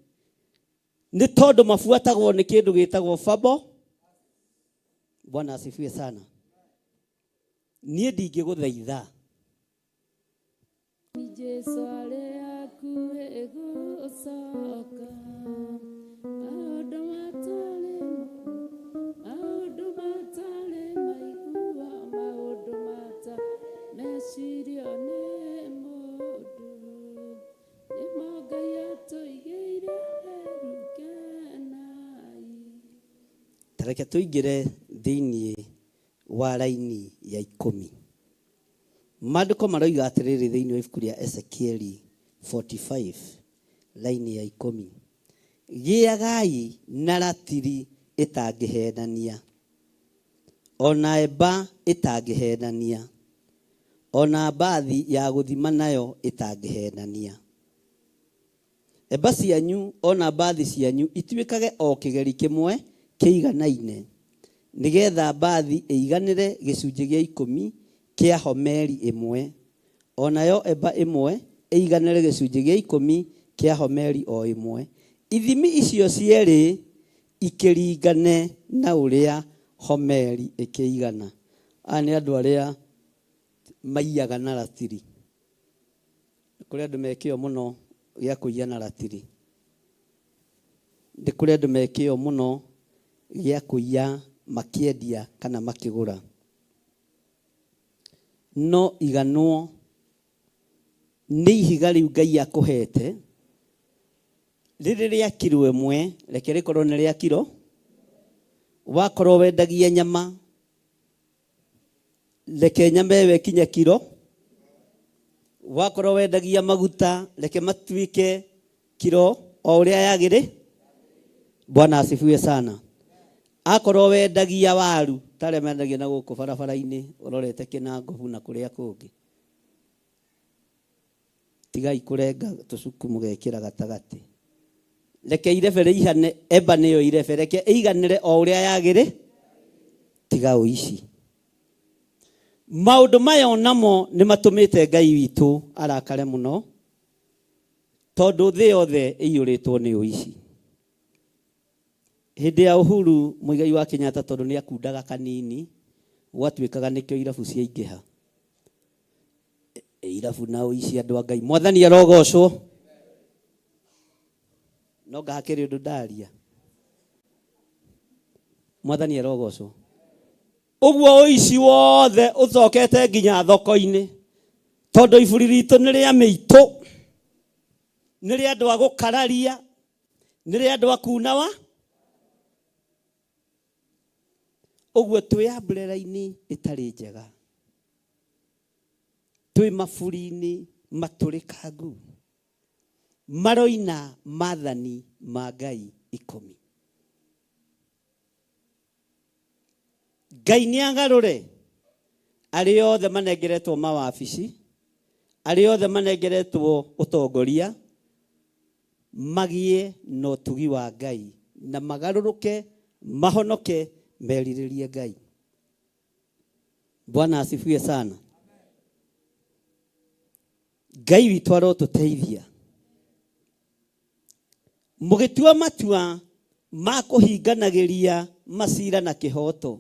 nĩ tondũ mabuatagwo nĩ kĩndũ gĩtagwo babo. Bwana asifiwe sana. Niĩ ndingĩgũthaitha. Jesu arĩ hakuhĩ gũcoka, maũndũ matarĩ maũndũ matarĩ maiguo, maũndũ matarĩ mecirio nĩ mũndũ, nĩmo Ngai atũigĩire rĩu kenai. Ta reke tũingĩre thĩinĩ wa raini ya ikũmi. Maandĩko maroiga atĩrĩrĩ thĩinĩ wa ibuku rĩa Ezekieli 45 raini ya ikũmi, gĩagai na ratiri ĩtangĩhenania, o na eba ĩtangĩhenania, o na mbathi ya gũthima nayo ĩtangĩhenania. Eba cianyu o na mbathi cianyu ituĩkage o kĩgeri kĩmwe kĩiganaine, nĩgeetha mbathi ĩiganĩre gĩcunjĩ gĩa ikũmi kĩa homeri ĩmwe, o nayo eba ĩmwe ĩiganĩre gĩcunjĩ gĩa ikũmi kĩa homeri o ĩmwe. Ithimi icio cierĩ ikĩringane na ũrĩa homeri ĩkĩigana. Aya nĩ andũ arĩa maiyaga na ratiri. Nĩ kũrĩ andũ me kĩo mũno gĩa kũiya na ratiri. Nĩ kũrĩ andũ me kĩo mũno gĩa kũiya makĩendia kana makĩgũra. No iganwo nĩ ihiga rĩu Ngai akũhete rĩrĩ rĩa kiro ĩmwe, reke rĩkorwo nĩ rĩa kiro. Wakorwo wendagia nyama, reke nyama ĩyo ĩkinye kiro. Wakorwo wendagia maguta, reke matuĩke kiro o ũrĩa yagĩrĩ. Bwana asifiwe sana. Akorwo wendagia waru, Ta arĩa mendagia na gũkũ barabara-inĩ ũrorete Kĩnangobu na kũrĩa kũngĩ. Tigai kũrenga tũcuku mũgekĩra gatagatĩ. Reke irebe rĩihane, eba nĩyo irebe, reke ĩiganĩre o ũrĩa yagĩrĩ. Tiga ũici. Maũndũ maya onamo nĩ matũmĩte Ngai witũ arakare mũno, tondũ thĩ yothe ĩiyũrĩtwo nĩ ũici. Hĩndĩ ya Uhuru Muigai wa Kenyatta, tondũ nĩ akundaga kanini, gwatuĩkaga nĩkĩo irabu ciaingĩha. Irabu na ũici, andũ a Ngai. Mwathani arogocwo. No ngahakĩrĩ ũndũ ndaria. Mwathani arogocwo. Ũguo ũici wothe ũcokete nginya thoko-inĩ, tondũ iburi ritũ nĩ rĩa mĩitũ, nĩ rĩa andũ a gũkararia, nĩ rĩa andũ a kunawa. Ũguo twĩ umbrella-inĩ ĩtarĩ njega, twĩ maburi-inĩ matũrĩkangu, maroina maathani ma Ngai 10. Ngai nĩ agarũre arĩa othe manengeretwo mawabici, arĩa othe manengeretwo ũtongoria, magĩe na ũtugi wa Ngai na magarũrũke, mahonoke, merirĩrie Ngai. Bwana asifiwe sana. Ngai witũ arotũteithia. Mũgĩtua matua ma kũhinganagĩria macira na kĩhoto.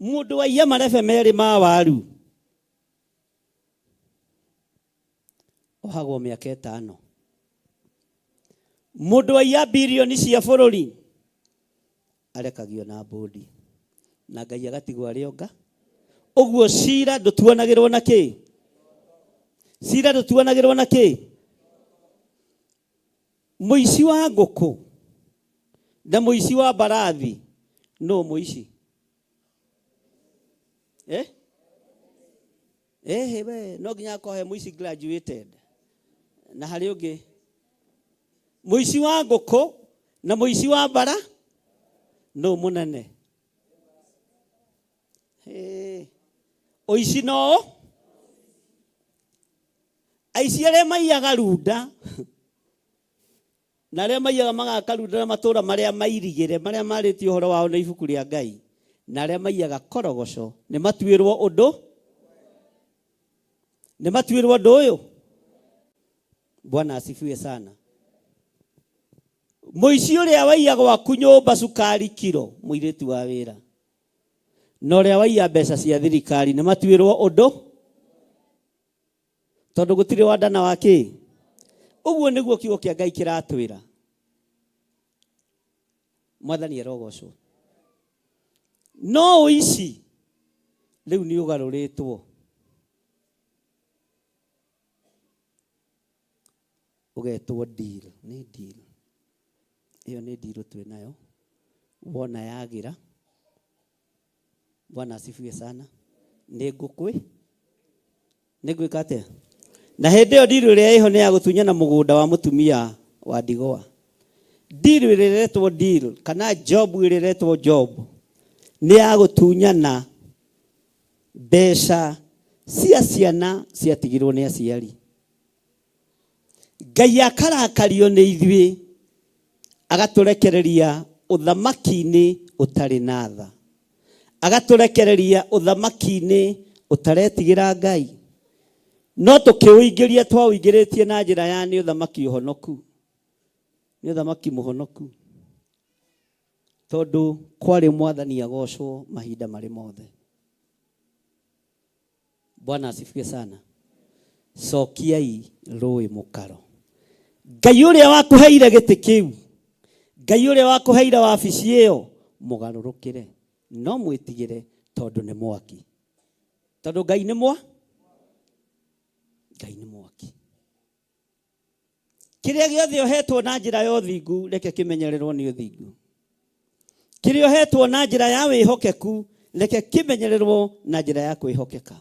Mũndũ waiya marebe merĩ ma waru ohagwo mĩaka 5. Mũndũ waiya birioni cia bũrũri arekagio na mbũndi, na Ngai agatigwo arĩ onga. Ũguo cira ndũtuanagĩrwo na kĩ? Cira ndũtuanagĩrwo na kĩ? Mũici wa ngũkũ na mũici wa mbarathi nũ mũici? We, no nginya akorwo he mũici graduated. Na harĩ ũngĩ mũici wa ngũkũ na mũici wa mbara nũ mũnene? Ũici no aici arĩa maiyaga runda na arĩa maiyaga magaka runda na matũũra marĩa mairigĩre, marĩa marĩtie ũhoro wao na ibuku rĩa Ngai, na arĩa maiyaga korogoco nĩ matuĩrwo ũndũ, nĩ matuĩrwo ũndũ ũyũ. Bwana asifiwe sana. Mũici ũrĩa waiya gwaku nyũmba cukari kiro, mũirĩtu wa wĩra, na ũrĩa waiya mbeca cia thirikari nĩ matuĩrwo ũndũ, tondũ gũtirĩ wandana wa kĩ. Ũguo nĩguo kiugo kĩa Ngai kĩratwĩra. Mwathani arogocwo. No ũici rĩu nĩ ũgarũrĩtwo, ũgetwo deal. Nĩ deal ĩyo, nĩ deal twĩ nayo, wona yagĩra. Bwana asifiwe sana. Nĩ ngũkwĩ nĩ ngwĩka atĩa? Na hĩndĩ ĩyo deal ĩrĩa ĩho nĩ ya gũtunyana mũgũnda wa mũtumia wa ndigwa. Deal ĩrĩa ĩretwo deal kana job ĩrĩa ĩretwo job nĩ ya gũtunyana mbeca cia ciana ciatigirwo nĩ aciari. Ngai akarakario nĩ ithuĩ, agatũrekereria ũthamaki-inĩ ũtarĩ na tha, agatũrekereria ũthamaki-inĩ ũtaretigĩra Ngai. No tũkĩũingĩria twaũingĩrĩtie na njĩra ya nĩ ũthamaki ũhonoku, nĩ ũthamaki mũhonoku, tondũ kwarĩ Mwathani agocwo mahinda marĩ mothe. Bwana asifiwe sana. Cokiai rũĩ mũkaro. Ngai ũrĩa wakũheire gĩtĩ kĩu, Ngai ũrĩa wakũheire wabici ĩyo, mũgarũrũkĩre, no mwĩtigĩre, tondũ nĩ mwaki. Tondũ Ngai nĩ mwa Ngai nĩ mwaki. Kĩrĩa gĩothe ũhetwo na njĩra ya ũthingu, reke kĩmenyererwo nĩ ũthingu. Kĩrĩa ũhetwo na njĩra ya wĩhokeku, reke kĩmenyererwo na njĩra ya kwĩhokeka.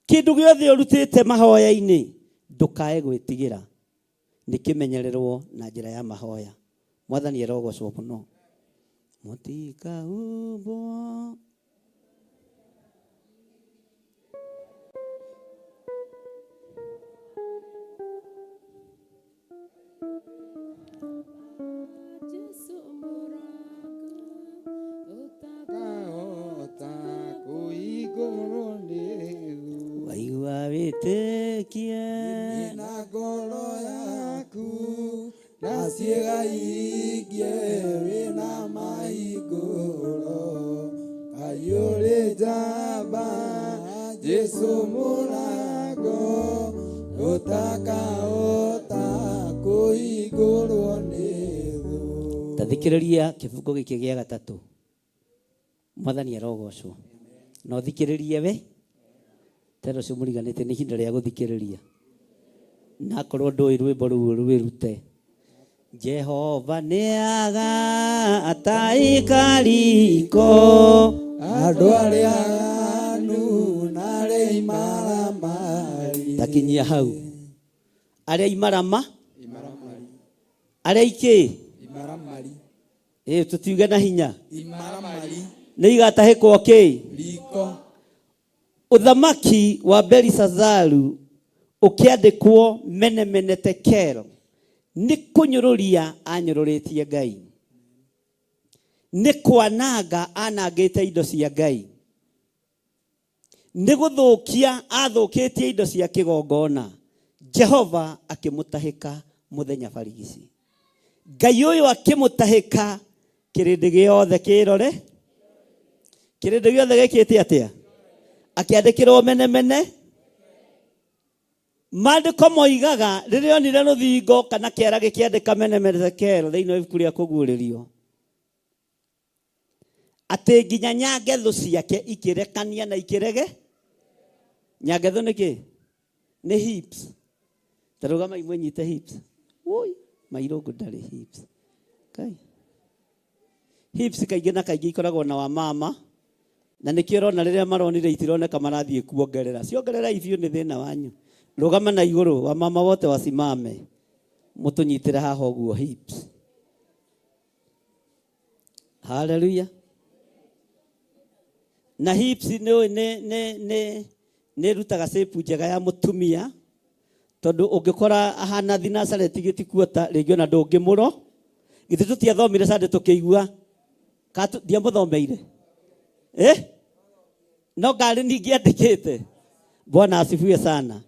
Kĩndũ gĩothe ũrutĩte mahoya-inĩ, ndũkae gwĩtigĩra, nĩ kĩmenyererwo na njĩra ya mahoya. Mwathani arogocwo mũno. Mũtikahumbwo. Jesu mũrango Kahota kũhingũrwo nĩ thũ. Waigua wĩtĩkie. Na ngoro yaku na ciĩga ingĩ wĩna mahingũro kaiyũrĩ njamba Jesu mũrango ũtakahota kũhingũrwo nĩ thũ. Ta thikĩrĩria kĩbungo gĩkĩ gĩa gatatũ. Mwathani arogocwo. Na ũthikĩrĩrie we. Tera ũcio mũriganĩte nĩ ihinda rĩa gũthikĩrĩria. Na akorwo ndũĩ rwĩmbo rũu rwĩrute. Jehova nĩ agataika riko. Andũ arĩa aganu na arĩa imaramari. Takinyia hau. Arĩa imarama, Imaramari. arĩa ikĩ. Imaramari. Ĩ tũtiuge na hinya. Imaramari. Nĩ igatahĩkwo kĩ? Riko. Ũthamaki wa Belisazaru ũkĩandĩkwo mene mene tekel nĩ kũnyũrũria anyũrũrĩtie Ngai. Nĩ kwananga anangĩte indo cia Ngai. Nĩ gũthũkia athũkĩtie indo cia kĩgongona. Jehova akĩmũtahĩka mũthenya barigici. Ngai ũyũ akĩmũtahĩka kĩrĩndĩ gĩothe kĩrore. Kĩrĩndĩ gĩothe gĩkĩte atĩa? Akĩandĩkĩrwo mene mene. Maandĩko moigaga rĩrĩa onire rũthingo kana kĩara gĩkĩandĩka mene mene tekel thĩinĩ wa ibuku rĩa kũguũrĩrio atĩ nginya nyangethu ciake ikĩrekania na ikĩrege. Nyangethu nĩ kĩ? Nĩ hips. Ta rũgama imwe nyite hips. Ui, mairũngũ ndarĩ hips. Kai. Hips kaingĩ na kaingĩ ikoragwo na wamama na nĩkĩo ũrona rĩrĩa maronire itironeka marathiĩ kuongerera. Ciongerera ibiũ nĩ thĩna wanyu. Rũgama na igũrũ, wamama wote wasimame. Mũtũnyitĩre haha ũguo hips. Hallelujah. Na hips nĩ nĩ nĩ nĩ nĩ ĩrutaga shape njega ya mũtumia tondũ ũngĩkora ahana thinacareti gĩtikuota rĩngĩ ona ndũngĩmũro. Githĩ tũtiathomire Sunday tũkĩigua ka ndiamũthomeire eh? No ngarĩ ningĩ andĩkĩte. Bwana asifiwe sana.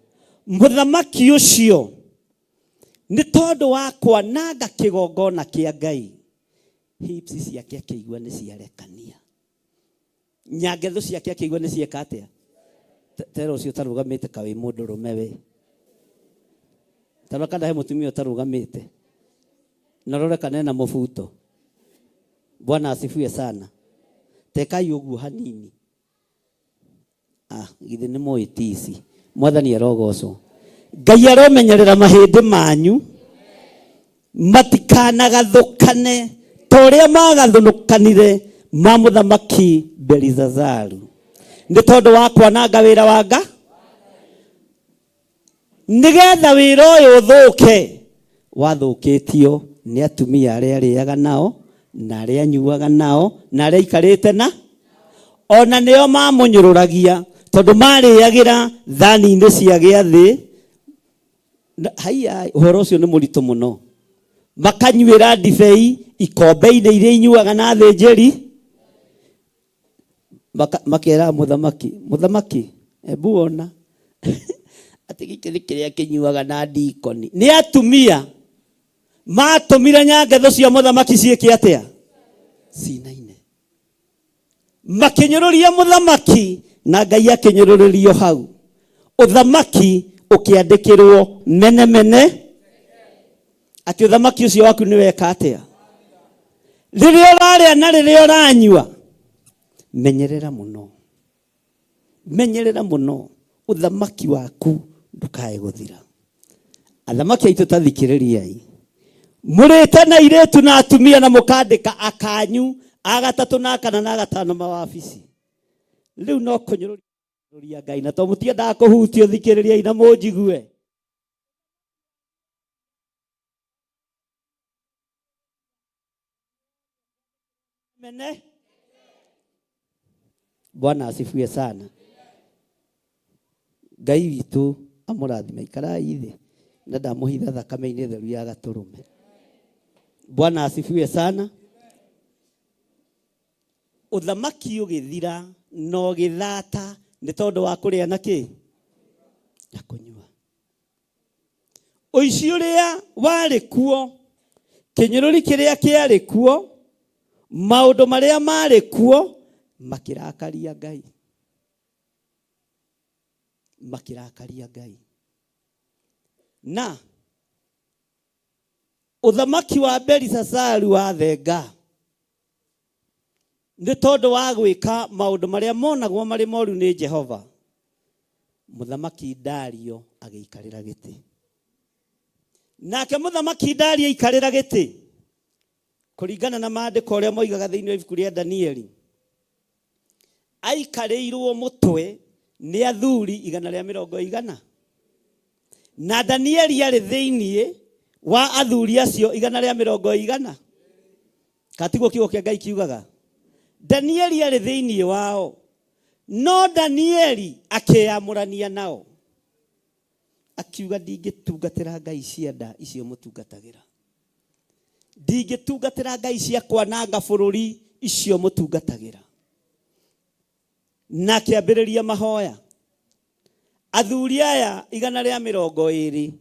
Mũthamaki ũcio nĩ tondũ wa kwananga kĩgongona kĩa Ngai, hips ciake akĩigua nĩ ciarekania. Nyangethu ciake akĩigua nĩ cieka atĩa? Tera ũcio ũtarũgamĩte ka wĩ mũndũrũme we. Tarora kana he mũtumia ũtarũgamĩte. Na ũrore kana ena mũbuto. Bwana asifiwe sana. Tekai ũguo hanini. Ah, githĩ nĩ mũĩ tici. Mwathani arogocwo. Ngai aromenyerera mahĩndĩ manyu matikanagathũkane ta ũrĩa magathũkanire ma mũthamaki Belisazaru nĩ tondũ wa kwananga wĩra wa nga nĩgetha wĩra ũyũ ũthũke wathũkĩtio nĩ atumia arĩa arĩaga nao na arĩa anyuaga nao na arĩa aikarĩte na ona nĩo mamũnyũrũragia tondũ marĩagĩra thani-inĩ cia gĩathĩ. Haiya, ũhoro ũcio nĩ mũritũ mũno. Makanyuĩra ndibei ikombe-inĩ iria inyuaga na athĩnjĩri. Makera mũthamaki, mũthamaki, ebu ona atĩ gĩkĩ nĩ kĩrĩa kĩnyuaga na ndikoni. Nĩ atumia matũmire nyangetho cia mũthamaki ciĩke atĩa? Cinaine. Makĩnyũrũria mũthamaki na Ngai akĩnyũrũrĩrio hau. Ũthamaki ũkĩandĩkĩrwo mene mene atĩ ũthamaki ũcio waku nĩ weka atĩa? Rĩrĩa ũrarĩa na rĩrĩa ũranyua, menyerera mũno. Menyerera mũno ũthamaki waku ndũkae gũthira. Athamaki aitũ ta thikĩrĩriai. Mũrĩte na airĩtu na atumia na mũkandĩka akanyu a gatatũ na akana na gatano mawabici. Rĩu no kũnyũrũria Ngai na to mũtiendaga kũhutio, thikĩrĩriai na mũnjigue. Mene. Bwana asifiwe sana. Ngai witũ amũrathime ikarai thĩ na ndamũhitha thakame-inĩ theru ya gatũrũme. Bwana asifiwe sana. Ũthamaki ũgĩthira na ũgĩthata nĩ tondũ wa kũrĩa na kĩ na kũnyua. Ũici ũrĩa warĩ kuo, kĩnyũrũri kĩrĩa kĩarĩ kuo, maũndũ marĩa marĩ kuo makĩrakaria Ngai, makĩrakaria Ngai. Na ũthamaki wa Belisasaru wathenga nĩ tondũ wa gwĩka maũndũ marĩa monagwo marĩ moru nĩ Jehova, mũthamaki Dario agĩikarĩra gĩtĩ. Nake mũthamaki Dario aikarĩra gĩtĩ, kũringana na maandĩko ũrĩa moigaga thĩinĩ wa ibuku rĩa Danieli, aikarĩirwo mũtwe nĩ athuri 120. Na Danieli arĩ thĩinĩ wa athuri acio 120. Katiguo kiugo kĩa Ngai kiugaga. Danieli arĩ thĩinĩ wao, no Danieli akĩyamũrania nao, akiuga ndingĩtungatĩra ngai cia nda icio mũtungatagĩra, ndingĩtungatĩra ngai cia kwananga bũrũri icio mũtungatagĩra. Na akĩambĩrĩria mahoya. Athuri aya 120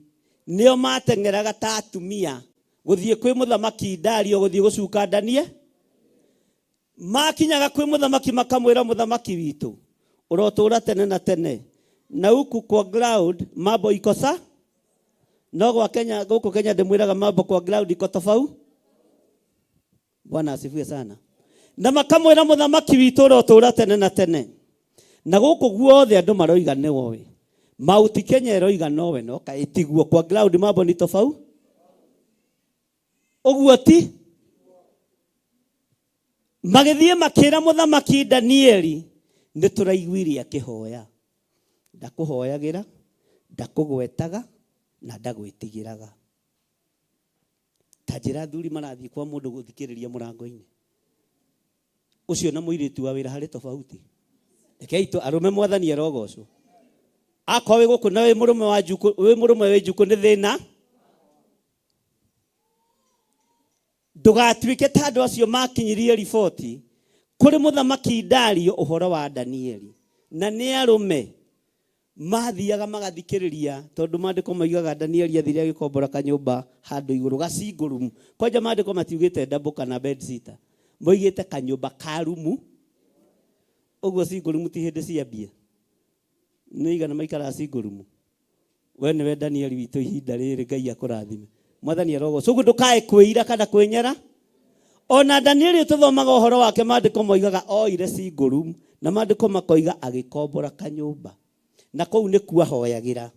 nĩo mateng'eraga ta atumia gũthiĩ kwĩ mũthamaki Dario, gũthiĩ gũcuka Danieli. Makinyaga kwĩ mũthamaki makamwĩra, mũthamaki witũ ũrotũra tene na tene, na huku kwa ground mambo iko sa no gwa Kenya, gũkũ Kenya ndĩmwĩraga mambo kwa ground iko tofau. Bwana asifiwe sana. Na makamwĩra mũthamaki witũ ũrotũra tene na tene, na gũkũ guothe andũ maroiga nĩ wowe, Mauti Kenya ĩroiga nowe, no kaĩ tiguo kwa ground mambo ni tofau ũguo ti? Magĩthiĩ makĩra mũthamaki Danieli nĩ tũraiguire akĩhoya, ndakũhoyagĩra, ndakũgwetaga na ndagwĩtigĩraga. Ta njĩra athuri marathiĩ kwa mũndũ gũthikĩrĩria mũrango-inĩ ũcio na mũirĩtu wa wĩra harĩ tofauti. Rekei tu arũme, mwathani arogocwo. Akorwo wĩ gũkũ na wĩ mũrũme wa njukũ, wĩ mũrũme wĩ njukũ nĩ thĩna. Ndũgatuĩke ta andũ acio makinyirie riboti kũrĩ mũthamaki Dario ũhoro wa Danieli, na nĩ arũme mathiaga magathikĩrĩria, tondũ maandĩko moigaga Danieli athire agĩkombora kanyũmba handũ igũrũ ga single room. Kwanja maandĩko matiugĩte double kana bed sitter, moigĩte kanyũmba ka rumu ũguo. Single room ti hĩndĩ ciambia nĩ igana maikaraga single room. We nĩwe Danieli witũ ihinda rĩrĩ. Ngai akũrathime, mwathani arogocwo. Ũguo ndũkae kwĩira kana kwĩnyera. Ona Danieli tũthomaga ũhoro wake, maandĩko moigaga oire single room, na maandĩko makoiga agĩkombora kanyũmba, na kũu nĩkuo ahoyagĩra.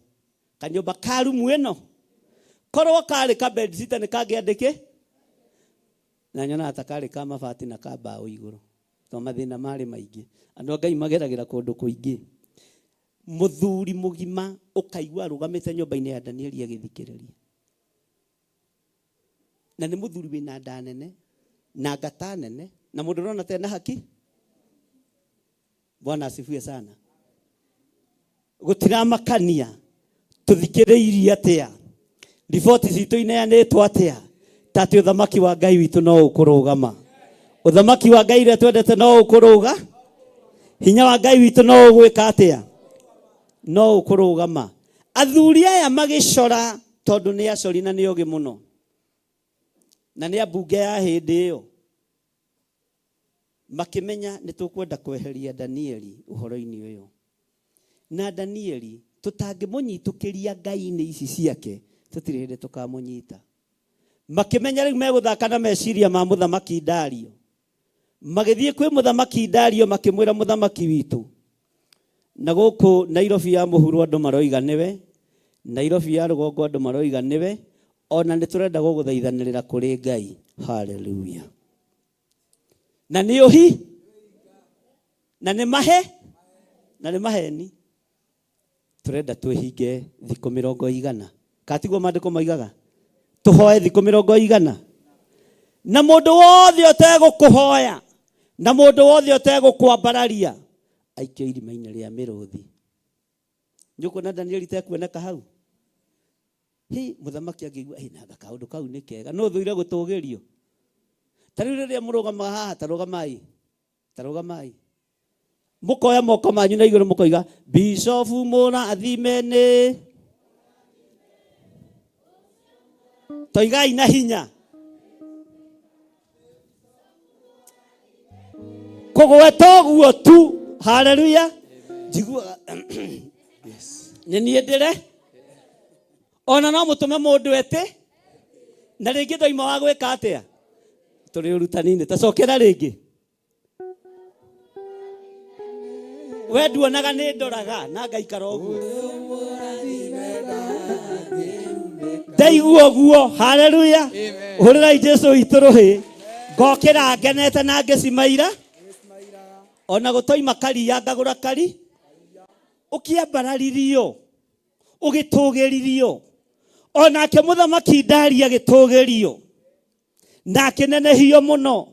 Kanyũmba ka rumu ĩno korwo karĩ ka bedsitter nĩ kangĩandĩkĩ na nyonaga ta karĩ ka mabati na ka mbaũ igũrũ, to mathĩna marĩ maingĩ. Andũ a Ngai mageragĩra kũndũ kũingĩ. Mũthuri mũgima ũkaigua arũgamĩte nyũmba-inĩ ya Danieli agĩthikĩrĩria, na nĩ mũthuri wĩna nda nene na ngata nene na mũndũ ũrona tena haki. Bwana asifiwe sana. Gũtiramakania tũthikĩrĩirie atĩa, riboti citũ ineanĩtwo atĩa, ta atĩ ũthamaki wa Ngai witũ no ũkũrũgama. Ũthamaki wa Ngai ũrĩa twendete no ũkũrũga. Hinya wa Ngai witũ no ũgwĩka atĩa? No ũkũrũgama. Athuri aya magĩcora, tondũ nĩ acori na nĩ ogĩ mũno na nĩ ambunge ya hĩndĩ ĩyo, makĩmenya nĩ tũkwenda kweheria Danieli ũhoro-inĩ ũyũ, na Danieli tũtangĩmũnyitũkĩria ngai-inĩ ici ciake tũtirĩ hĩndĩ tũkamũnyita. Makĩmenya rĩu megũthaka na meciria ma mũthamaki Dario. Magĩthiĩ kwĩ mũthamaki Dario makĩmwĩra, mũthamaki witũ, na gũkũ Nairobi ya mũhuro andũ maroiga nĩwe, Nairobi ya rũgongo andũ maroiga nĩwe, ona nĩ tũrenda gũgũthaithanĩrĩra kũrĩ Ngai. Haleluya. Na nĩ ũhi na nĩ mahe na nĩ maheni, tũrenda twĩhinge thikũ 100. Katiguo maandĩko moigaga tũhoe thikũ 100, na mũndũ wothe ũtegũkũhoya. Na mũndũ wothe ũtegũkwambararia aikio irima-inĩ rĩa mĩrũthi. Nĩ ũkuona Danieli tekuoneka hau? Hi, mũthamaki angĩigua, "Ĩ, nanga kaũndũ kau nĩ kega, no thũire gũtũgĩrio." Ta rĩu rĩrĩa mũrũgamaga haha, ta rũgamai, ta rũgamai. Mũkoya moko manyu na igũrũ mũkoiga, Bishofu mũrathime nĩ. Toigai na hinya. Kũgweta ũguo tu, haleluya. Njiguaga nĩ niĩ ndĩre ona no mũtũme mũndũ ete na rĩngĩ ndoima wa gwĩka atĩa tũrĩ ũrutani-inĩ ta cokera rĩngĩ we nduonaga nĩ ndoraga na ngaikara ũguo ndaigua ũguo haleluya hũrĩrai Jesu witũ rũhĩ ngokĩra ngenete na ngĩcimaira ona gũtoima karia ngagũra kari ũkĩambararirio ũgĩtũgĩririo onake mũthamaki Dario agĩtũgĩrio na akĩnenehio mũno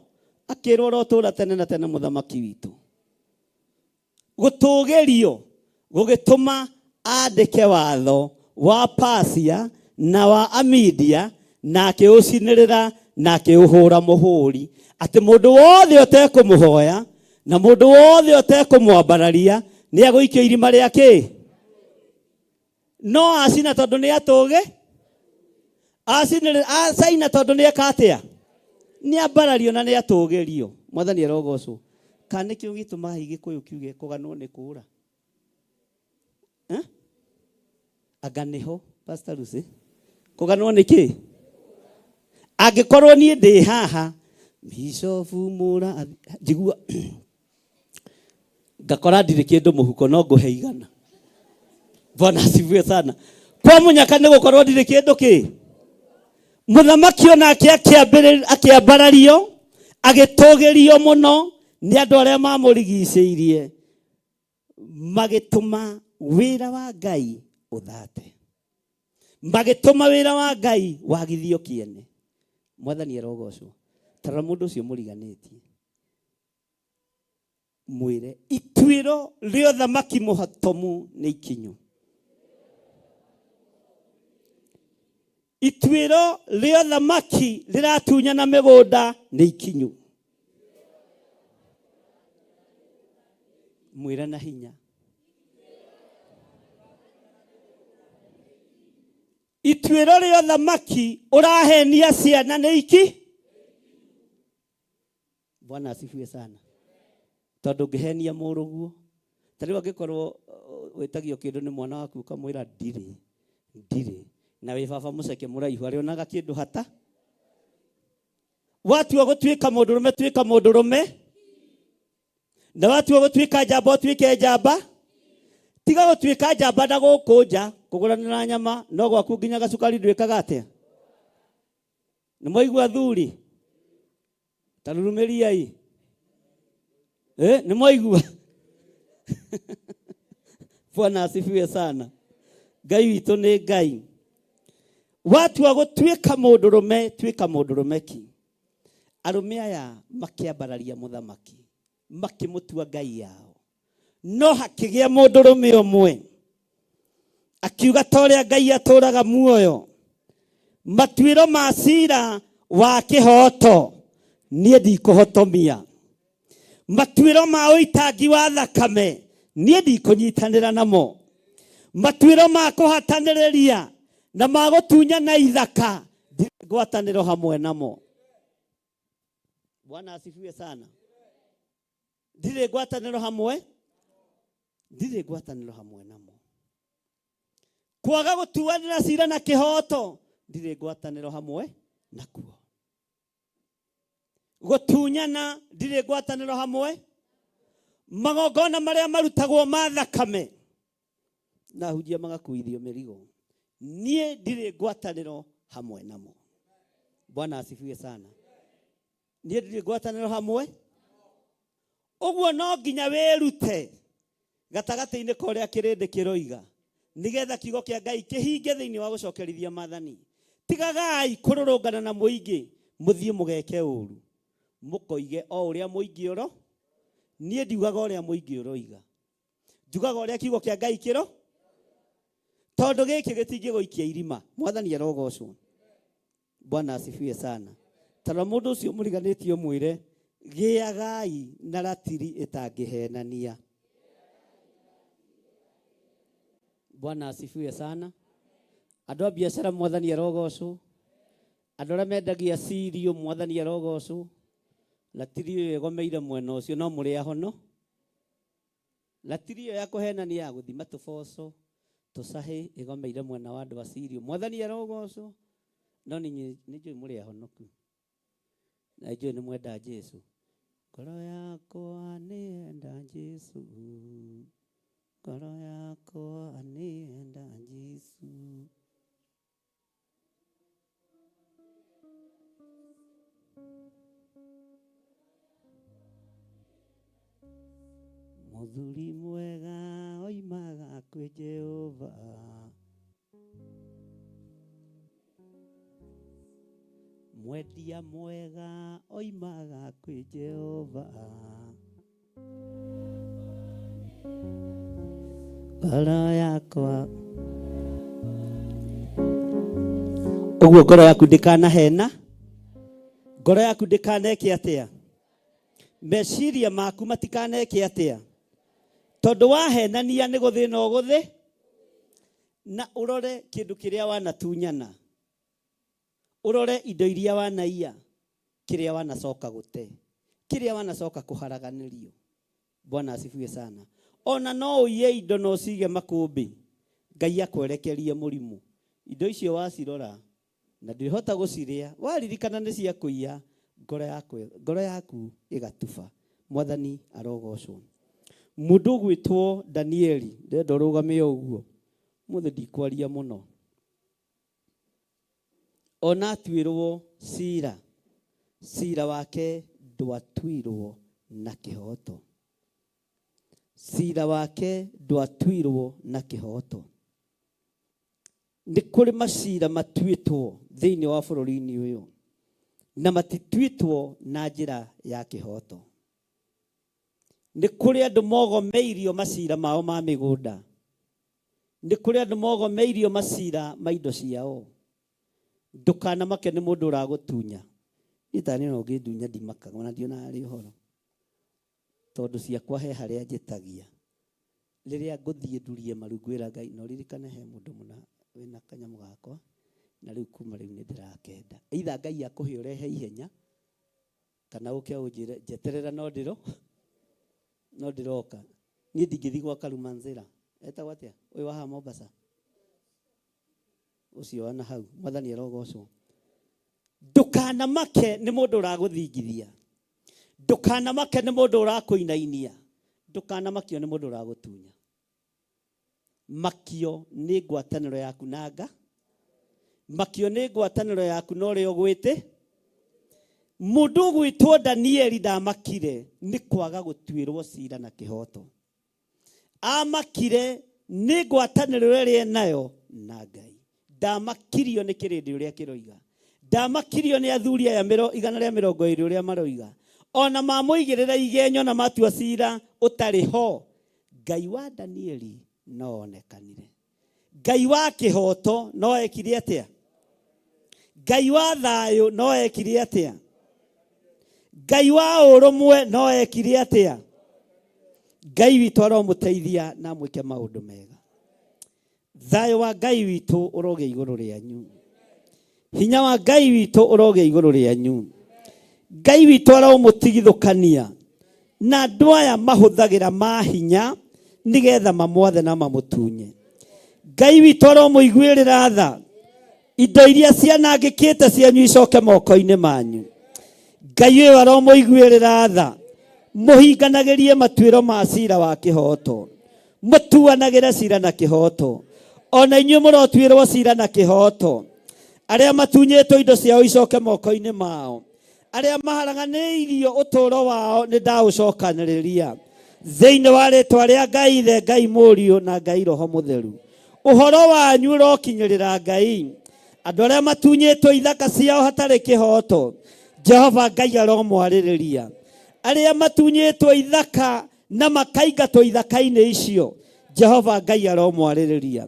akĩrwo ũrotũra tene na tene mũthamaki witũ. Gũtũgĩrio gũgĩtũma andĩke watho wa Pasia na wa Amidia na akĩũcinĩrĩra na akĩũhũra mũhũri atĩ mũndũ wothe ũtekũmũhoya na mũndũ wothe ũtekũmwambararia nĩ agũikio irima rĩa kĩ no acina tondũ nĩ atũgĩ acinĩrĩra acaina tondũ nĩ eka atĩa nĩ ambarario na nĩ atũgĩrio. Mwathani arogocwo. Kana nĩkĩo gĩtũmaga Gĩkũyũ kiuge kũganwo nĩ kũra? Eh? Anga nĩho Pastor Lucy kũganwo nĩ kĩ? Angĩkorwo niĩ ndĩ haha Bishofu mũra njigua ngakora ndirĩ kĩndũ mũhuko no ngũhe igana. Bwana asifiwe sana. Kwa mũnyaka nĩ gũkorwo ndirĩ kĩndũ kĩ mũthamaki onake akĩambarario agĩtũgĩrio mũno nĩ andũ arĩa mamũrigicĩirie magĩtũma wĩra wa Ngai ũthate, magĩtũma wĩra wa Ngai wagithio kĩene. Mwathani arogocwo. Tarora mũndũ ũcio mũriganĩtie, mwĩre ituĩro rĩa ũthamaki mũhotomu nĩ ikinyu. Ituĩro rĩa ũthamaki rĩratunyana mĩgũnda nĩ ikinyu. Mwĩre na hinya. Ituĩro rĩa ũthamaki ũrahenia ciana nĩ iki. Bwana asifiwe sana. Tondũ ũngĩhenia mũrũguo, ta rĩu angĩkorwo wĩtagio kĩndũ nĩ mwana waku ũkamwĩra ndirĩ, ndirĩ, na wĩ baba mũceke mũraihu arĩonaga kĩndũ hata. Watua gũtuĩka mũndũrũme tuĩka mũndũrũme, na watua gũtuĩka njamba ũtuĩke njamba. Tiga gũtuĩka njamba na gũkũ nja kũgũranĩra nyama, no gwaku nginya gacukari ndwĩkaga atĩa? Nĩ mwaigua athuri? Ta rurumĩriai. Nĩ mwaigua? Bwana asifiwe sana. Ngai witũ nĩ Ngai. Watua gũtuĩka mũndũrũme, tuĩka mũndũrũme ki. Arũme aya makĩambararia mũthamaki, makĩmũtua Ngai yao. No hakĩgĩa mũndũrũme ũmwe akiuga ta ũrĩa Ngai atũraga muoyo, matuĩro ma cira wa kĩhooto niĩ ndikũhotomia, matuĩro ma ũitangi wa thakame niĩ ndikũnyitanĩra namo, matuĩro ma kũhatanĩrĩria na ma gũtunyana ithaka ndirĩ ngwatanĩro hamwe namo. Bwana asifiwe sana. Ndirĩ ngwatanĩro hamwe, ndirĩ ngwatanĩro hamwe namo. Kwaga gũtuanĩra cira na kĩhooto, ndirĩ ngwatanĩro hamwe nakuo. Gũtunyana, ndirĩ ngwatanĩro hamwe. Magongona marĩa marutagwo ma thakame, na ahunjia magakuithio mĩrigo, niĩ ndirĩ ngwatanĩro hamwe namo. Bwana asifiwe sana. Niĩ ndirĩ ngwatanĩro hamwe. Ũguo no nginya wĩrute gatagatĩ-inĩ ka ũrĩa kĩrĩndĩ kĩroiga, nĩgetha kiugo kĩa Ngai kĩhinge thĩinĩ wa gũcokerithia maathani. Tigagai kũrũrũngana na mũingĩ mũthiĩ mũgeke ũru. Mũkoige o ũrĩa mũingĩ ũro. Niĩ ndiugaga ũrĩa mũingĩ ũroiga. Njugaga ũrĩa kiugo kĩa Ngai kĩro. Tondũ gĩkĩ gĩtingĩgũikia irima. Mwathani arogocwo. Bwana asifiwe sana. Tarora mũndũ ũcio mũriganĩtie ũmwĩre gĩagai na ratiri ĩtangĩhenania. Bwana asifiwe sana. Andũ a biacara mwathani arogocwo. Andũ arĩa mendagia cirio mwathani arogocwo. Ratiri ĩyo ĩgomeire mwena ũcio no mũrĩ ahono. Ratiri ĩyo ya kũhenania ya gũthima tũboco tũcahĩ ĩgomeire mwena wa andũ a cirio. Mwathani arogocwo. No nĩ njũĩ mũrĩ ahonoku. Na njũĩ nĩ mwenda Jesu. Ngoro yakwa nĩ yenda Jesu. Ngoro yakwa nĩ yenda Jesu. Mũthuri mwega oimaga kwĩ Jehova. Mwendia mwega oimaga kwĩ Jehova. Ngoro yakwa ũguo ngoro yaku ndĩkanahena ngoro yaku ndĩkaneke atĩa meciria maku matikaneke atĩa tondũ wahenania nĩ gũthĩna ũgũthĩ na ũrore kĩndũ kĩrĩa wanatunyana Ũrore indo iria wanaiya, kĩrĩa wanacoka gũte, kĩrĩa wanacoka kũharaganĩrio. Bwana asifiwe sana. Ona no ũiye indo na ũcige makũmbĩ, Ngai akwerekerie mũrimũ. Indo icio wacirora na ndwĩhota gũcirĩa, waririkana nĩ cia kũiya, ngoro yaku, ngoro yaku ĩgatuba. Mwathani arogocwo. Mũndũ ũgwĩtwo Danieli, ndĩrenda ũrũgame o ũguo, ũmũthĩ ndikwaria mũno. Ona atuĩrwo cira, cira wake ndwatuirwo na kĩhooto. Cira wake ndwatuirwo na kĩhooto. Nĩ kũrĩ macira matuĩtwo thĩinĩ wa bũrũri-inĩ ũyũ na matituĩtwo na njĩra ya kĩhooto. Nĩ kũrĩ andũ mogomeirio macira mao ma mĩgũnda. Nĩ kũrĩ andũ mogomeirio macira ma indo ciao. Ndũkanamake nĩ mũndũ ũragũtunya. Niĩ ta niĩ ona ũngĩndunya ndimakaga ona ndionaga arĩ ũhoro. Tondũ ciakwa he harĩa njĩtagia. Rĩrĩa ngũthiĩ ndurie maru ngwĩra Ngai na ũririkane he mũndũ mũna wĩna kanyamũ gakwa na rĩu kuma rĩu nĩ ndĩrakenda. Either Ngai akũhe ũrehe ihenya kana ũke ũnjĩre njeterera no ndĩro no ndĩroka niĩ ndingĩthiĩ gwa Karuma Nzĩra etagwo atĩa ũyũ wa haha Mombasa ũcio wa na hau mwathani arogocwo ndũkanamake nĩ mũndũ ũragũthingithia ndũkanamake nĩ mũndũ ũrakũinainia ndũkanamakio nĩ mũndũ ũragũtunya makio nĩ ngwatanĩro yaku na nga makio nĩ ngwatanĩro yaku na ũrĩa ũgwĩtĩ mũndũ ũgwĩtwo danieli ndamakire nĩ kwaga gũtuĩrwo cira na kĩhoto amakire nĩ ngwatanĩro ĩrĩa enayo na ngai ndamakirio nĩ kĩrĩndĩ ũrĩa kĩroiga ndamakirio nĩ athuri aya 120 ũrĩa maroiga ona mamũigĩrĩra igenyo na matua cira ũtarĩ ho ngai wa danieli no onekanire ngai wa kĩhoto no ekire atĩa ngai wa thayũ no ekire atĩa ngai wa ũrũmwe no ekire atĩa ngai witũ aromũteithia na amwĩke maũndũ mega Thayũ wa Ngai witũ ũrogĩa igũrũ rĩanyu. Hinya wa Ngai witũ ũrogĩa igũrũ rĩanyu. Ngai witũ aromũtigithũkania na andũ aya mahũthagĩra mahinya nĩgetha mamwathe na mamũtunye. Ngai witũ aromũiguĩrĩra tha indo iria cianangĩkĩte cianyu icoke moko-inĩ manyu. Ngai ũyũ aromũiguĩrĩra tha mũhinganagĩrie matuĩro ma cira wa kĩhooto. Mũtuanagĩre cira na kĩhooto, o na inyuĩ mũrotuĩrwo cira na kĩhooto. Arĩa matunyĩtwo indo ciao icoke moko-inĩ mao, arĩa maharaganĩirio ũtũũro wao nĩ ndaũcokanĩrĩria thĩinĩ wa rĩtwa rĩa Ngai Ithe, Ngai Mũriũ na Ngai Roho Mũtheru. Ũhoro wanyu ũrokinyĩrĩra Ngai. Andũ arĩa matunyĩtwo ithaka ciao hatarĩ kĩhooto, Jehova Ngai aromwarĩrĩria. Arĩa matunyĩtwo ithaka na makaingatwo ithaka-inĩ icio, Jehova Ngai aromwarĩrĩria.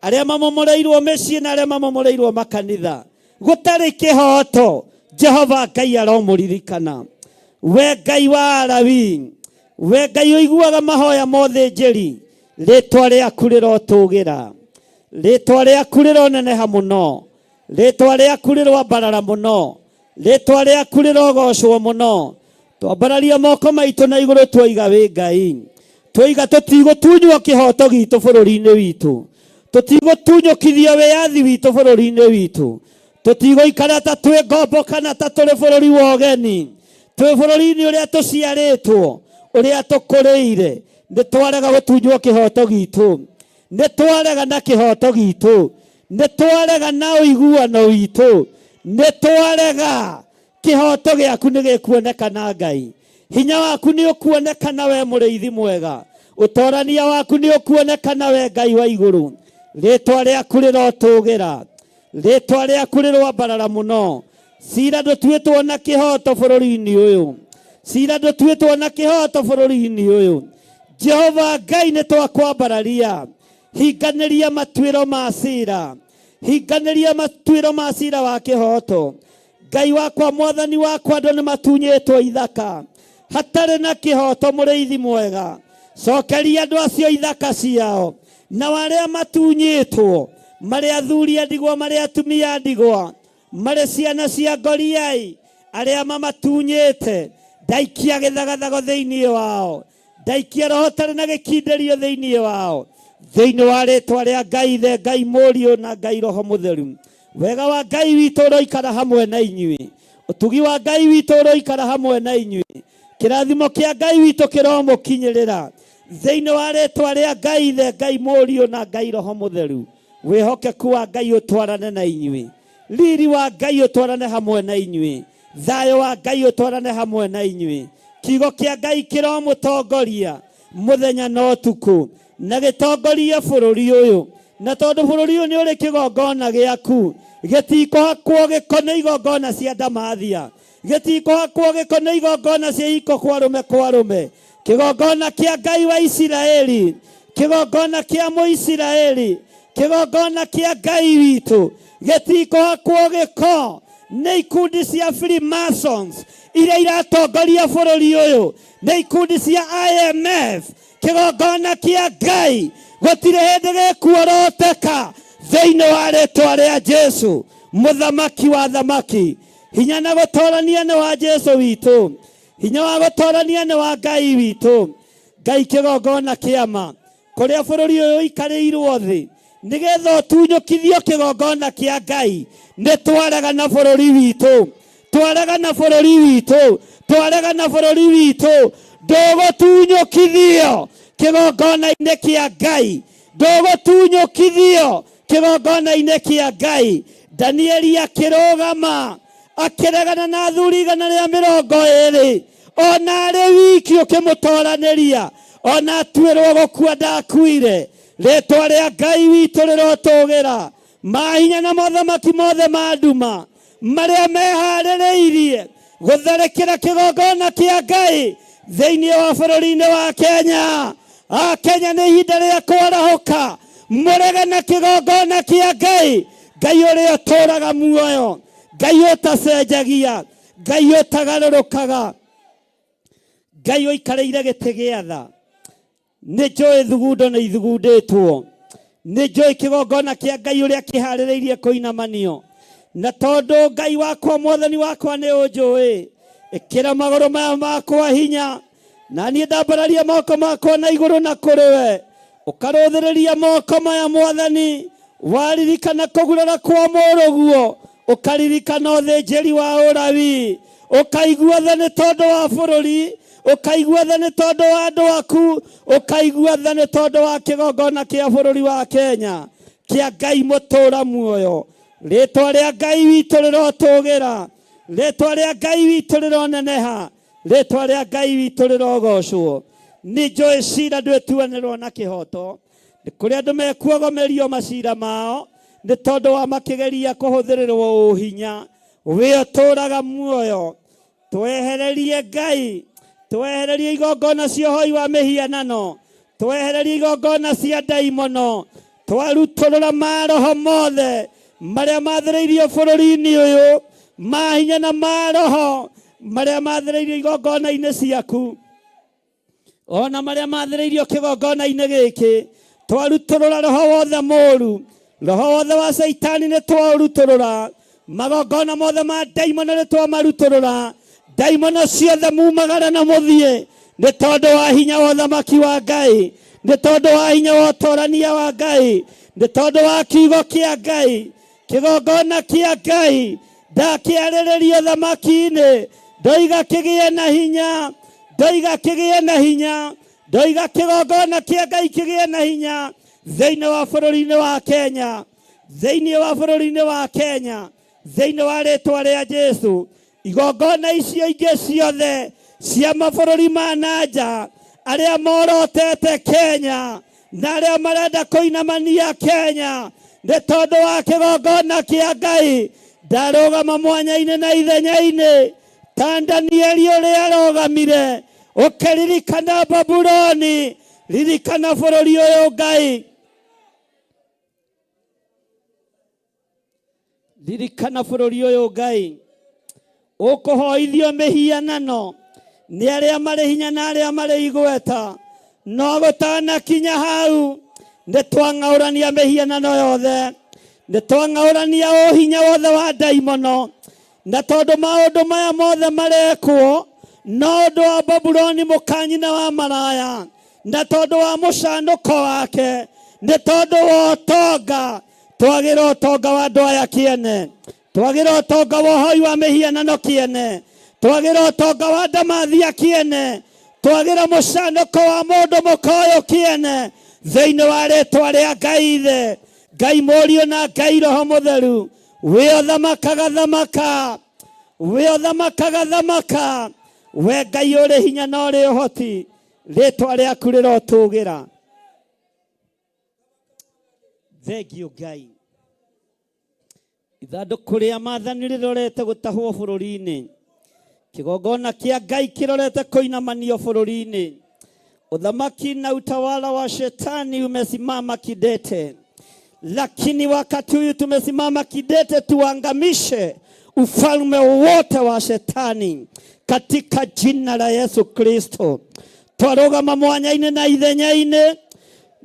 Arĩa mamomoreirwo mĩciĩ na arĩa mamomoreirwo makanitha, gũtarĩ kĩhoto, Jehova Ngai aromũririkana. We Ngai wa Alawii, we Ngai ũiguaga mahoya mothe njĩri, rĩtwa rĩaku rĩrotũgĩra, rĩtwa rĩaku rĩroneneha mũno, rĩtwa rĩaku rĩroambarara mũno, rĩtwa rĩaku rĩrogocwo mũno. Twambararia moko maitũ na igũrũ twoiga wĩ Ngai, twoiga tũtigũtunywo kĩhoto gitũ bũrũri-inĩ witũ, tũtigũtunyũkithio wĩyathi witũ bũrũri-inĩ witũ, tũtigũikara ta twĩ ngombo kana ta tũrĩ bũrũri wa ũgeni, twĩ bũrũri-inĩ ũrĩa tũciarĩtwo, ũrĩa tũkũrĩire. Nĩ twarega gũtunywo kĩhoto gitũ, nĩ twarega na kĩhoto gitũ, nĩ twarega na ũiguano witũ, nĩ twarega. Kĩhoto gĩaku nĩ gĩkuonekana Ngai, hinya waku nĩ ũkuonekana we mũrĩithi mwega, ũtorania waku nĩ ũkuonekana we Ngai wa igũrũ. Rĩtwa rĩaku rĩrotũgĩra, rĩtwa rĩaku rĩroambarara mũno. Cira ndũtuĩtwo na kĩhoto bũrũri-inĩ ũyũ, cira ndũtuĩtwo na kĩhoto bũrũri-inĩ ũyũ. Jehova Ngai nĩ twakwambararia, hinganĩria matuĩro ma cira, hinganĩria matuĩro ma cira wa kĩhoto. Ngai wakwa, mwathani wakwa, andũ nĩ matunyĩtwo ithaka hatarĩ na kĩhoto. Mũrĩithi mwega, cokeria andũ acio ithaka ciao, na arĩa matunyĩtwo, marĩ athuri a ndigwa, marĩ atumia a ndigwa, marĩ ciana cia ngoriai, arĩa mamatunyĩte, ndaikia gĩthagathago thĩinĩ wao, ndaikia roho tarĩ na gĩkindĩrio thĩinĩ wao, thĩinĩ wa rĩtwa rĩa Ngai Ithe, Ngai Mũriũ na Ngai Roho Mũtheru. Wega wa Ngai witũ ũroikara hamwe na inyuĩ, ũtugi wa Ngai witũ ũroikara hamwe na inyuĩ, kĩrathimo kĩa Ngai witũ kĩromũkinyĩrĩra thĩinĩ wa rĩtwa rĩa Ngai Ithe, Ngai Mũriũ na Ngai Roho Mũtheru. Wĩhokeku wa Ngai ũtwarane na inyuĩ, riri wa Ngai ũtwarane hamwe na inyuĩ, thayũ wa Ngai ũtwarane hamwe na inyuĩ. Kiugo kĩa Ngai kĩromũtongoria mũthenya na ũtukũ, na gĩtongorie bũrũri ũyũ. Na tondũ bũrũri ũyũ nĩ ũrĩ kĩgongona gĩaku, gĩtikũhakwo gĩko nĩ igongona cia ndamathia, gĩtikũhakwo gĩko nĩ igongona cia iko kwa rũme kwa rũme. Kĩgongona kĩa Ngai wa Isiraeli, kĩgongona kĩa Mũisiraeli, kĩgongona kĩa Ngai witũ gĩtikũhakwo gĩko nĩ ikundi cia Freemasons iria iratongoria bũrũri ũyũ, nĩ ikundi cia IMF. Kĩgongona kĩa Ngai gũtirĩ hĩndĩ gĩkuoroteka thĩinĩ wa rĩtwa rĩa Jesu, mũthamaki wa thamaki. Hinya na gũtorania nĩ wa Jesu witũ, hinya wa gũtorania nĩ wa Ngai witũ. Ngai kĩgongona kĩama kũrĩa bũrũri ũyũ ũikarĩirwo thĩ nĩgetha ũtunyũkithio kĩgongona kĩa Ngai. Nĩ twarega na bũrũri witũ, twarega na bũrũri witũ, twarega na bũrũri witũ. Ndũgũtunyũkithio kĩgongona-inĩ kĩa Ngai, ndũgũtunyũkithio kĩgongona-inĩ kĩa Ngai. Danieli akĩrũgama akĩregana na athuri 120, ona arĩ wiki ũkĩmũtoranĩria, ona atuĩrwo gũkua ndakuire. Rĩtwa rĩa Ngai witũ rĩrotũgĩra. Mahinya na mothamaki mothe ma nduma marĩa meharĩrĩirie gũtharĩkĩra kĩgongona kĩa Ngai thĩinĩ wa bũrũri-inĩ wa Kenya. A Kenya, nĩ ihinda rĩa kwarahũka, mũrege na kĩgongona kĩa Ngai, Ngai ũrĩa ũtũũraga muoyo, Ngai ũtacenjagia, Ngai ũtagarũrũkaga, Ngai ũikarĩire gĩtĩ gĩa tha. Nĩ njũĩ thugundo nĩ ithugundĩtwo, nĩ njũĩ kĩgongona kĩa Ngai ũrĩa kĩharĩrĩirie kũinamanio. Na tondũ Ngai wakwa, mwathani wakwa, nĩ ũnjũĩ, ĩkĩra magũrũ maya makwa hinya, na niĩ ndambararia moko makwa na igũrũ na kũrĩ we. Ũkarũthĩrĩria moko maya, mwathani, waririkana kũgurara kwa mũrũguo, ũkaririkana ũthĩnjĩri wa ũrawi, ũkaigua tha nĩ tondũ wa bũrũri, ũkaigua tha nĩ tondũ wa andũ aku, ũkaigua tha nĩ tondũ wa kĩgongona kĩa bũrũri wa Kenya kĩa Ngai mũtũũra muoyo. Rĩtwa rĩa Ngai witũ rĩrotũgĩra, rĩtwa rĩa Ngai witũ rĩroneneha, rĩtwa rĩa Ngai witũ rĩrogocwo. Nĩ njũĩ cira ndwĩtuanĩrwo na kĩhoto, nĩ kũrĩ andũ mekuogomerio macira mao nĩ tondũ wa makĩgeria kũhũthĩrĩrwo ũhinya. We ũtũũraga muoyo, twehererie Ngai, twehererie igongona cia ũhoi wa mĩhianano, twehererie igongona cia ndaimono, twarutũrũra maroho mothe marĩa mathĩrĩirio bũrũri-inĩ ũyũ, mahinya na maroho marĩa mathĩrĩirio igongona-inĩ ciaku, ona marĩa mathĩrĩirio kĩgongona-inĩ gĩkĩ. Twarutũrũra roho wothe mũru, roho wothe wa caitani nĩ twaũrutũrũra, magongona mothe ma ndaimono nĩ twamarutũrũra. Ndaimono ciothe mumagara na mũthiĩ, nĩ tondũ wa hinya wa ũthamaki wa Ngai, nĩ tondũ wa hinya wa ũtorania wa Ngai, nĩ tondũ wa kiugo kĩa Ngai, kĩgongona kĩa Ngai ndakĩarĩrĩria ũthamaki-inĩ. Ndoiga kĩgĩe na hinya, ndoiga kĩgĩe na hinya, ndoiga kĩgongona kĩa Ngai kĩgĩe na hinya thĩinĩ wa bũrũri-inĩ wa Kenya, thĩinĩ wa bũrũri-inĩ wa Kenya, thĩinĩ wa rĩtwa rĩa Jesu. Igongona icio ingĩ ciothe cia mabũrũri ma nanja arĩa morotete Kenya na arĩa marenda kũinamania Kenya, nĩ tondũ wa kĩgongona kĩa Ngai ndarũgama mwanya-inĩ na ithenya-inĩ ta Danieli ũrĩa arũgamire. Ũkĩririkana Babuloni, ririkana bũrũri ũyũ Ngai, ririkana bũrũri ũyũ Ngai. Ũkũhoithio mĩhianano nĩ arĩa marĩ hinya na arĩa marĩ igweta, no gũtanakinya hau nĩ twang'aũrania mĩhianano yothe, nĩ twang'aũrania ũhinya wothe wa ndaimono. Na tondũ maũndũ maya mothe marekwo no ũndũ wa Babuloni mũkanyina wa maraya, na tondũ wa mũcanũko wake, nĩ tondũ wa ũtonga, twagĩra ũtonga wa andũ aya kĩene, twagĩra ũtonga wa ũhoi wa mĩhianano kĩene, twagĩra ũtonga wa ndamathia kĩene, twagĩra mũcanũko wa mũndũ mũka ũyũ kĩene, thĩinĩ wa rĩtwa rĩa Ngai Ithe, Ngai Mũriũ na Ngai Roho Mũtheru. We ũthamakaga thamaka, we ũthamakaga thamaka, we Ngai ũrĩ hinya na ũrĩ ũhoti, rĩtwa rĩaku rĩrotũgĩra. Thengio Ngai. Ithandũkũ rĩa maathani rĩrorete gũtahwo bũrũri-inĩ, kĩgongona kĩa Ngai kĩrorete kũinamanio bũrũri-inĩ. Uthamaki na utawala wa shetani umesimama kidete, lakini wakati huyu tumesimama kidete tuangamishe ufalme wote wa shetani katika jina la Yesu Kristo. Twarũgama mwanya-inĩ na ithenya-inĩ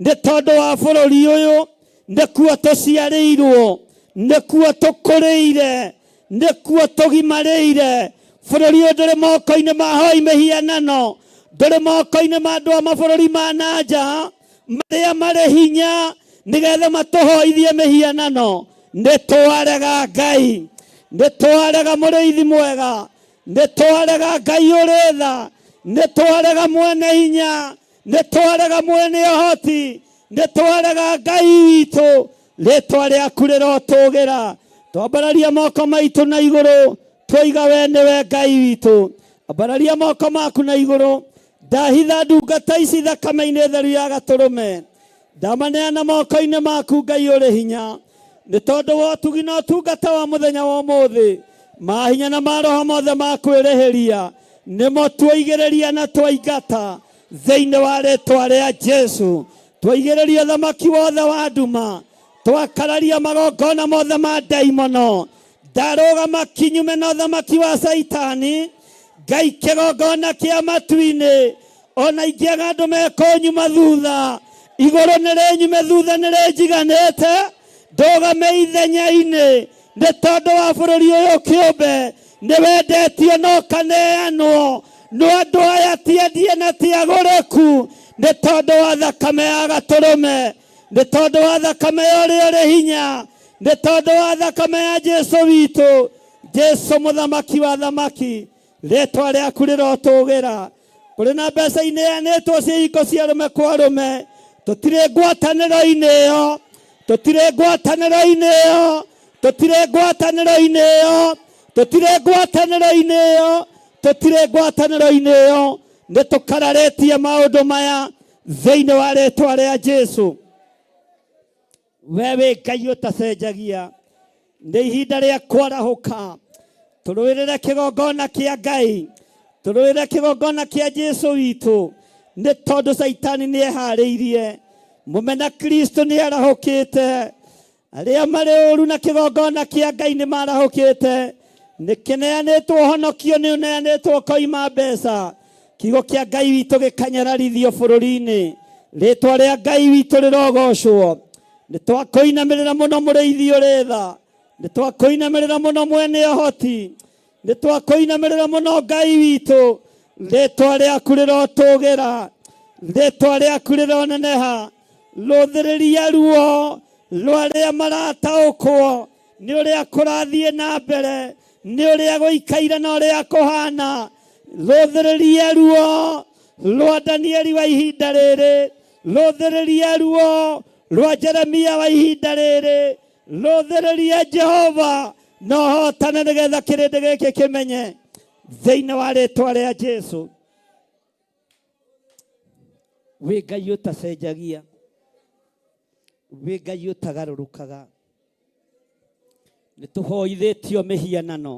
nĩ tondũ wa bũrũri ũyũ, nĩkuo tũciarĩirwo, nĩkuo tũkũrĩire, nĩkuo tũgimarĩire. Bũrũri ũyũ ndũrĩ moko-inĩ ma hoi mĩhianano, ndũrĩ moko-inĩ ma andũ a mabũrũri ma nanja marĩa marĩ hinya nĩgetha matũhoithie mĩhianano. Nĩ twarega Ngai, nĩ twarega mũrĩithi mwega, nĩ twarega Ngai ũrĩ tha, nĩ twarega mwene hinya, nĩ twarega mwene ũhoti, nĩ twarega Ngai witũ. Rĩtwa rĩaku rĩrotũgĩra. Twambararia moko maitũ na igũrũ, twoiga we nĩwe Ngai witũ. Ambararia moko maku na igũrũ. Ndahitha ndungata ici thakame-inĩ theru ya gatũrũme, ndamaneana moko-inĩ maku Ngai ũrĩ hinya, nĩ tondũ wa ũtugi na ũtungata wa mũthenya wa ũmũthĩ. Mahinya na maroho mothe ma kwĩrĩhĩria nĩmo twoigĩrĩria na twaingata thĩinĩ wa rĩtwa rĩa Jesu. Twaigĩrĩria ũthamaki wothe wa nduma, twakararia magongona mothe ma ndaimono. Ndarũgama kinyume na ũthamaki wa Caitani, Ngai kĩgongona kĩa matu-inĩ. Ona ingĩaga andũ mekũnyuma thutha, igũrũ nĩ rĩnyume thutha, nĩ rĩnjiganĩte. Ndũgame ithenya-inĩ nĩ tondũ wa bũrũri ũyũ kĩũmbe, nĩ wendetio no kaneanwo no andũ aya tiendie na tiagũrĩku, nĩ tondũ wa thakame ya gatũrũme, nĩ tondũ wa thakame ya ũrĩa ũrĩ hinya, nĩ tondũ wa thakame ya Jesu witũ, Jesu mũthamaki wa thamaki. Rĩtwa rĩaku rĩrotũgĩra. Kũrĩ na mbeca ineanĩtwo cia ihiko cia arũme kwa arũme, tũtirĩ ngwatanĩro-inĩ ĩyo, tũtirĩ ngwatanĩro-inĩ ĩyo, tũtirĩ ngwatanĩro-inĩ ĩyo, tũtirĩ ngwatanĩro-inĩ ĩyo, tũtirĩ ngwatanĩro-inĩ ĩyo. Nĩ tũkararĩtie maũndũ maya thĩinĩ wa rĩtwa rĩa Jesu. We wĩ Ngai ũtacenjagia, nĩ ihinda rĩa kwarahũka. Tũrũĩrĩre kĩgongona kĩa Ngai, tũrũĩrĩre kĩgongona kĩa Jesu witũ, nĩ tondũ Caitani nĩ eharĩirie. Mũmena Kristo nĩ arahũkĩte. Arĩa marĩ ũru na kĩgongona kĩa Ngai nĩ marahũkĩte. Nĩ kĩneanĩtwo ũhonokio, nĩ ũneanĩtwo ũkoima mbeca. Kiugo kĩa Ngai witũ gĩkanyararithio bũrũri-inĩ. Rĩtwa rĩa Ngai witũ rĩrogocwo. Nĩ twakũinamĩrĩra mũno mũrĩithi ũrĩ tha. Nĩ twakũinamĩrĩra mũno mwene ũhoti. Nĩ twakũinamĩrĩra mũno Ngai witũ. Rĩtwa rĩaku rĩrotũgĩra. Rĩtwa rĩaku rĩroneneha. Rũthĩrĩria ruo rwa arĩa marataũkwo nĩ ũrĩa kũrathiĩ na mbere, nĩ ũrĩa gũikaire na ũrĩa kũhana. Rũthĩrĩria ruo rwa Danieli wa ihinda rĩrĩ, rũthĩrĩria ruo rwa Jeremia wa ihinda rĩrĩ, rũthĩrĩria Jehova na ũhotane nĩgetha kĩrĩndĩ gĩkĩ kĩmenye thĩinĩ wa rĩtwa rĩa Jesu. Wĩ Ngai ũtacenjagia, wĩ Ngai ũtagarũrũkaga. Nĩ tũhoithĩtio mĩhianano,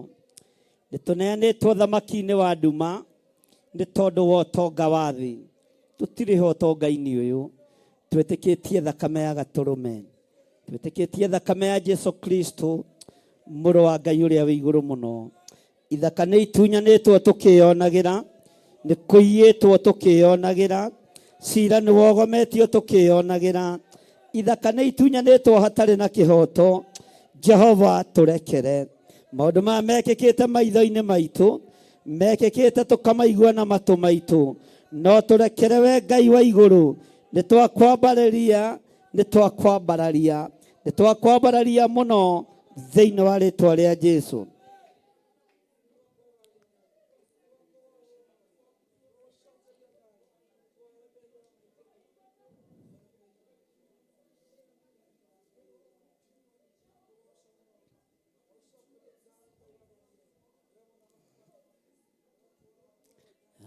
nĩ tũneanĩtwo thamaki-inĩ wa nduma nĩ tondũ wa ũtonga wa thĩ. Tũtirĩ ho ũtonga-inĩ ũyũ, twĩtĩkĩtie thakame ya gatũrũme, twĩtĩkĩtie thakame ya Jesu Kristo mũrũ wa Ngai ũrĩa wĩ igũrũ mũno. Ithaka nĩ itunyanĩtwo tũkĩyonagĩra, nĩ kũiyĩtwo tũkĩyonagĩra, cira nĩ wogometio tũkĩyonagĩra. Ithaka nĩ itunyanĩtwo hatarĩ na kĩhoto. Jehova tũrekere. Maũndũ maya mekĩkĩte maitho-inĩ maitũ, mekĩkĩte tũkamaigua na matũ maitũ. No tũrekere we Ngai wa igũrũ. Nĩ twakwambarĩria, nĩ twakwambararia, nĩ twakwambararia mũno thĩinĩ wa rĩtwa rĩa Jesu.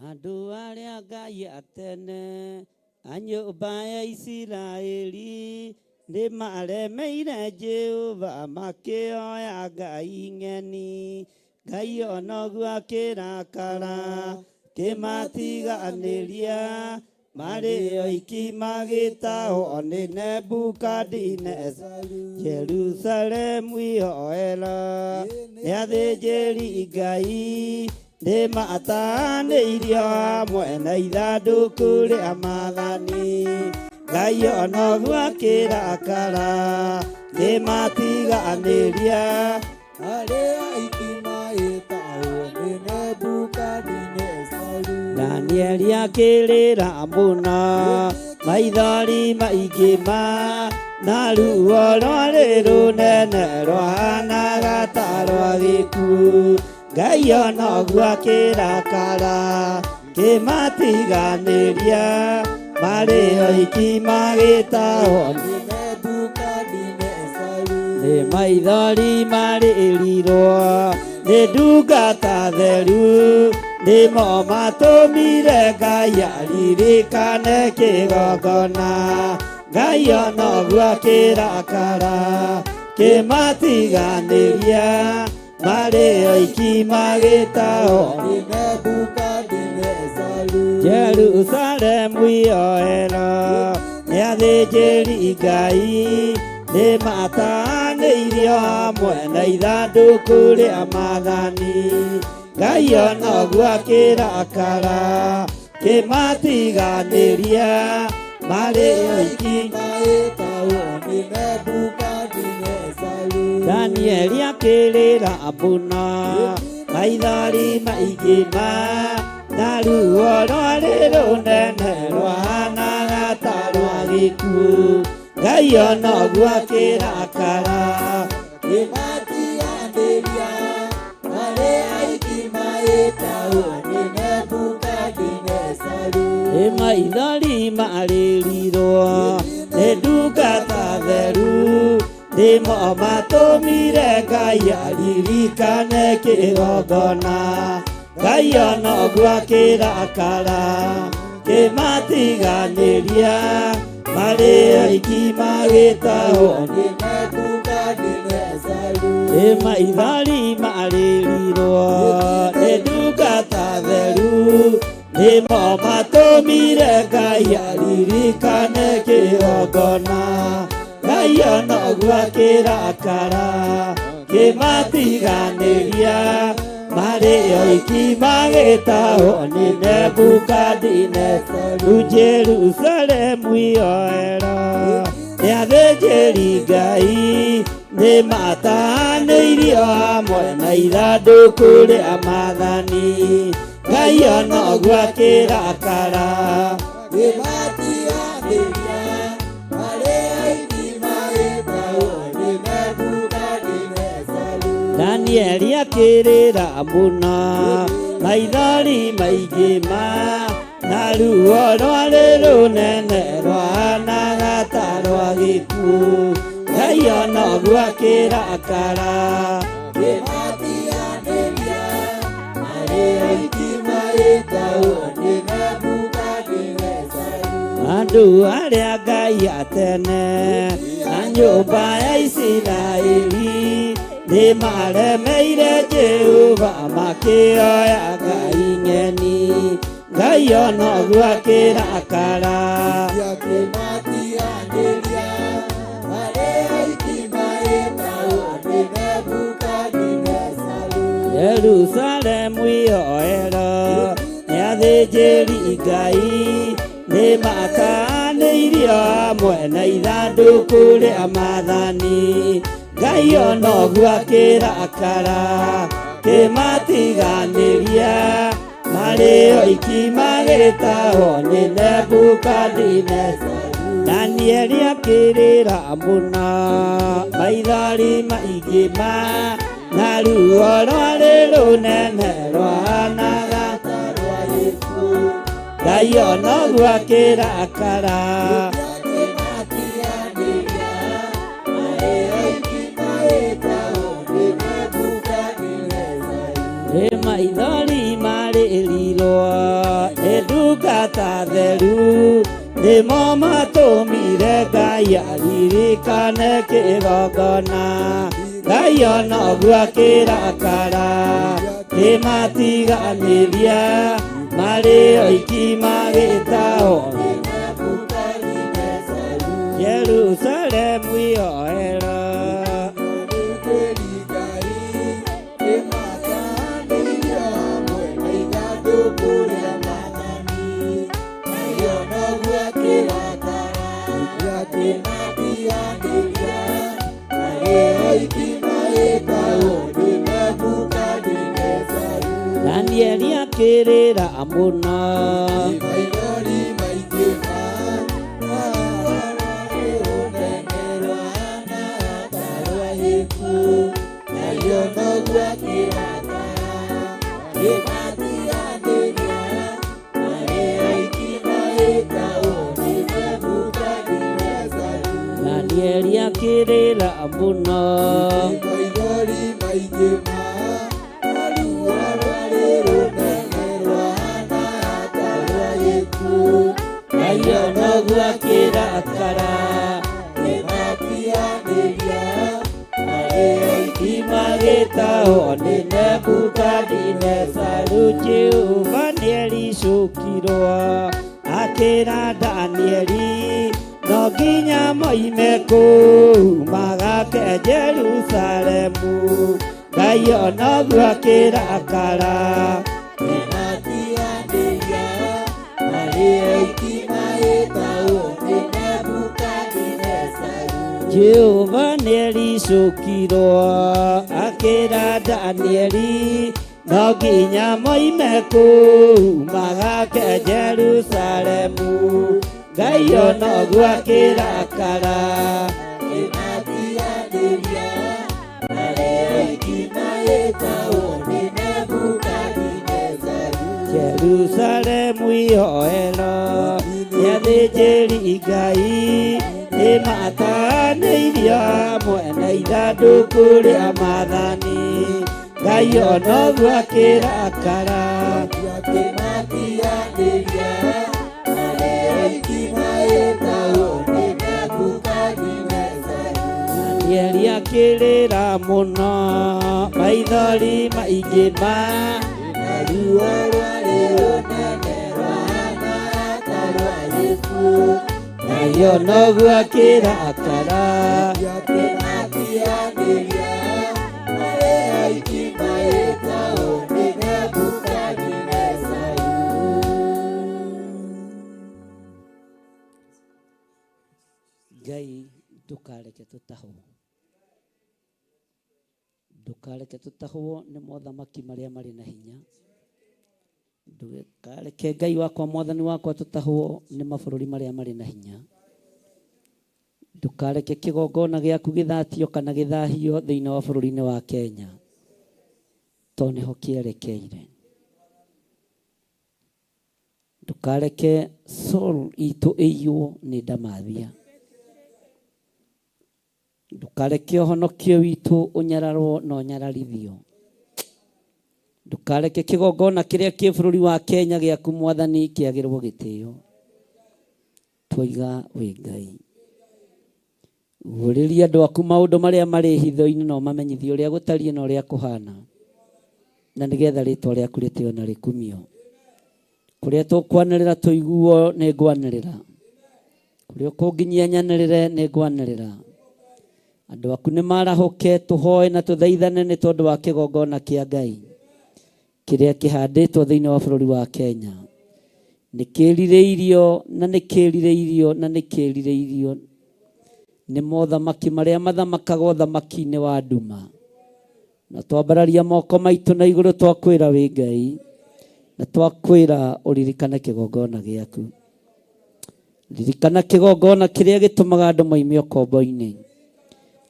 Andũ arĩa Ngai atene a nyũmba ya Isiraeli nĩ maremeire Jehova makĩoya ngai ng'eni. Ngai onoguo akĩrakara kĩmatiganĩria marĩ oiki magĩtahwo nĩ Nebukadineza. Jerusalemu ihoera nĩ athĩnjĩri Ngai nĩ matanĩirio hamwe na ithandũkũ rĩa maathani. Ngai onoguo akĩrakara kĩmatiganĩria Arĩa aingĩ magĩtahwo nĩ Nebukadinezaru. Danieli akĩrĩra mũno maithori maingĩ ma na ruo rwarĩ rũnene rwahanaga ta rwa gĩkuũ. Ngai onoguo akĩrakara kĩmatiganĩria marĩ oiki magĩtahwo Nĩ Nebukadinezaru. nĩ maithori marĩrirwo nĩ ndungata theru nĩmo matũmire Ngai aririkane kĩgongona. Ngai onoguo akĩrakara kĩmatiganĩria marĩ oiki magĩtahwo Nĩ Nebukadinezaru. Jerusalemu ihoera nĩ athĩnjĩri Ngai nĩ matanĩirio hamwe na ithandũkũ rĩa maathani. Ngai onoguo akĩrakara kĩmatiganĩria marĩ oiki Magĩtahwo nĩ Nebukadinezaru. Danieli akĩrĩra mũno maithori maingĩ ma na ruo rwarĩ rũnene rwahanaga ta rwa gĩkuũ. Ngai onoguo akĩrakara Kĩmatiganĩria marĩ aingĩ magĩtahwo nĩ Nebukadinezaru. Nĩ maithori marĩrirwo nĩ ndungata theru nĩmo matũmire Ngai aririkane kĩgongona. Ngai onoguo akĩrakara kĩmatiganĩria marĩ oiki magĩtahwo Nĩ Nebukadinezaru. nĩ maithori marĩrirwo marĩrirwo nĩ ndungata theru nĩmo matũmire Ngai aririkane kĩgongona Ngai ona ũguo akĩrakara kĩmatiganĩria marĩ oiki magĩtahwo nĩ Nebukadinezaru Jerusalemu yoera nĩ athĩnjĩri Ngai nĩ matahanĩirio hamwe na ithandũkũ rĩa maathani Ngai ona ũguo akĩrakara Kĩmatiganĩria marĩ oiki magĩtahwo nĩ Nebukadinezaru. Danieli akĩrĩra mũno maithori maingĩ ma na ruo rwarĩ rũnene rwahanaga ta rwa gĩkuũ Ngai ona ũguo akĩrakara Kĩmatiganĩria marĩ oiki magĩtahwo nĩ Nebukadinezaru. Andũ arĩa Ngai a tene na nyũmba ya Isiraeli nĩ maremeire Jehova makĩoya ngai ng'eni Ngai ona ũguo akĩrakara Kĩmatiganĩria marĩ oiki magĩtahwo nĩ Nebukadinezaru. Jerusalemu yoero nĩ athĩnjĩri Ngai nĩ mataanĩirio hamwe na ithandũkũ rĩa maathani Ngai ona ũguo akĩrakara kĩmatiganĩria marĩ oiki magĩtahwo nĩ Nebukadinezaru Danieli akĩrĩra mũno maithori maingĩ ma na ruo rwarĩ rũnene rwahanaga ta rwa gĩkuũ Ngai ona ũguo akĩrakara Kĩmatiganĩria marĩ oiki magĩtahwo nĩ Nebukadinezaru. Nĩ maithori marĩrirwo nĩ ndungata theru nĩmo matũmire Ngai aririkane kĩgongona Ngai ona ũguo akĩrakara kĩmatiganĩria marĩ oiki magĩtahwo nĩ Nebukadinezaru. Jerusalemu yoera Athĩnjĩri Ngai nĩmataanĩirio hamwe na ithandũkũ rĩa maathani Ngai ona ũguo akĩrakara kĩmatiganĩria marĩ oiki magĩtahwo nĩ Nebukadinezaru. Danieli akĩrĩra mũno Maithori maingĩ ma na rwarĩ rũnene rwahanaga ta rwa gĩkuũ Ngai ona ũguo akĩrakara kĩmatiganĩria marĩ oiki magĩtahwo nĩ Nebukadinezaru. Danieli akĩrĩra mũno Maithori maingĩ ma na ruo rwarĩ rũnene rwahanaga ta rwa gĩkuũ Ngai ona ũguo akĩrakara kĩmatiganĩria marĩ oiki magĩtahwo nĩ Nebukadinezaru Jehova nĩericũkirwo akĩra Danieli no nginya moime kũu magake Jerusalemu Ngai ona ũguo akĩrakara kĩmatiganĩria marĩ oiki magĩtahwo nĩ Nebukadinezaru. Jehova nĩericũkirwo akĩra Danieli no nginya moime kũu magake Jerusalemu Ngai ona ũguo akĩrakara Kĩmatiganĩria marĩ oiki magĩtahwo nĩ Nebukadinezaru. Jerusalemu ihoero nĩ athĩnjĩri Ngai nĩ mataanĩirio hamwe na ithandũkũ rĩa maathani Ngai ona ũguo akĩrakara Kĩmatiganĩria marĩ oiki magĩtahwo nĩ Nebukadinezaru. Danieli akĩrĩra mũno maithori maingĩ ma Na ruo rwarĩ rũnene rwahana ta rwa gĩkuũ. Nayo noguo akĩrakara. Akĩmatiganĩria arĩa aingĩ mahĩtagwo nĩ Nebukadinezaru. Ngai ndũkareke tũtahwo, ndũkareke tũtahwo nĩ mothamaki marĩa marĩ na hinya. Ndũkareke Ngai wakwa mwathani wakwa tũtahwo nĩ mabũrũri marĩa marĩ na hinya. Ndũkareke kĩgongona gĩaku gĩthatio kana gĩthahio thĩinĩ wa bũrũri-inĩ wa Kenya, tondũ nĩho kĩerekeire. Ndũkareke soul itũ ĩiywo nĩ ndamathia. Ndũkareke ũhonokio witũ ũnyararwo na ũnyararithio. Ndũkareke kĩgongona kĩrĩa kĩ bũrũri wa Kenya gĩaku mwathani kĩagĩrwo gĩtĩo. Twoiga wĩ Ngai. Guũrĩria andũ aku maũndũ marĩa marĩ hitho-inĩ na ũmamenyithie ũrĩa gũtariĩ na ũrĩa kũhana, na nĩgetha rĩtwa rĩaku rĩtĩo na rĩkumio. Kũrĩa tũkwanĩrĩra tũiguo nĩ ngwanĩrĩra, kũrĩa ũkũnginyia nyanĩrĩre nĩ ngwanĩrĩra. Andũ aku nĩ marahũke tũhoe na tũthaithane nĩ tondũ wa kĩgongona kĩa Ngai kĩrĩa kĩhandĩtwo thĩinĩ wa bũrũri wa Kenya. Nĩ kĩrirĩirio na nĩ kĩrirĩirio na nĩ kĩrirĩirio nĩ mothamaki marĩa mathamakaga ũthamaki-inĩ wa nduma. Na twambararia moko maitũ na igũrũ twakwĩra wĩ Ngai, na twakwĩra ũririkane kĩgongona gĩaku. Ririkana kĩgongona kĩrĩa gĩtũmaga andũ moime ũkombo-inĩ.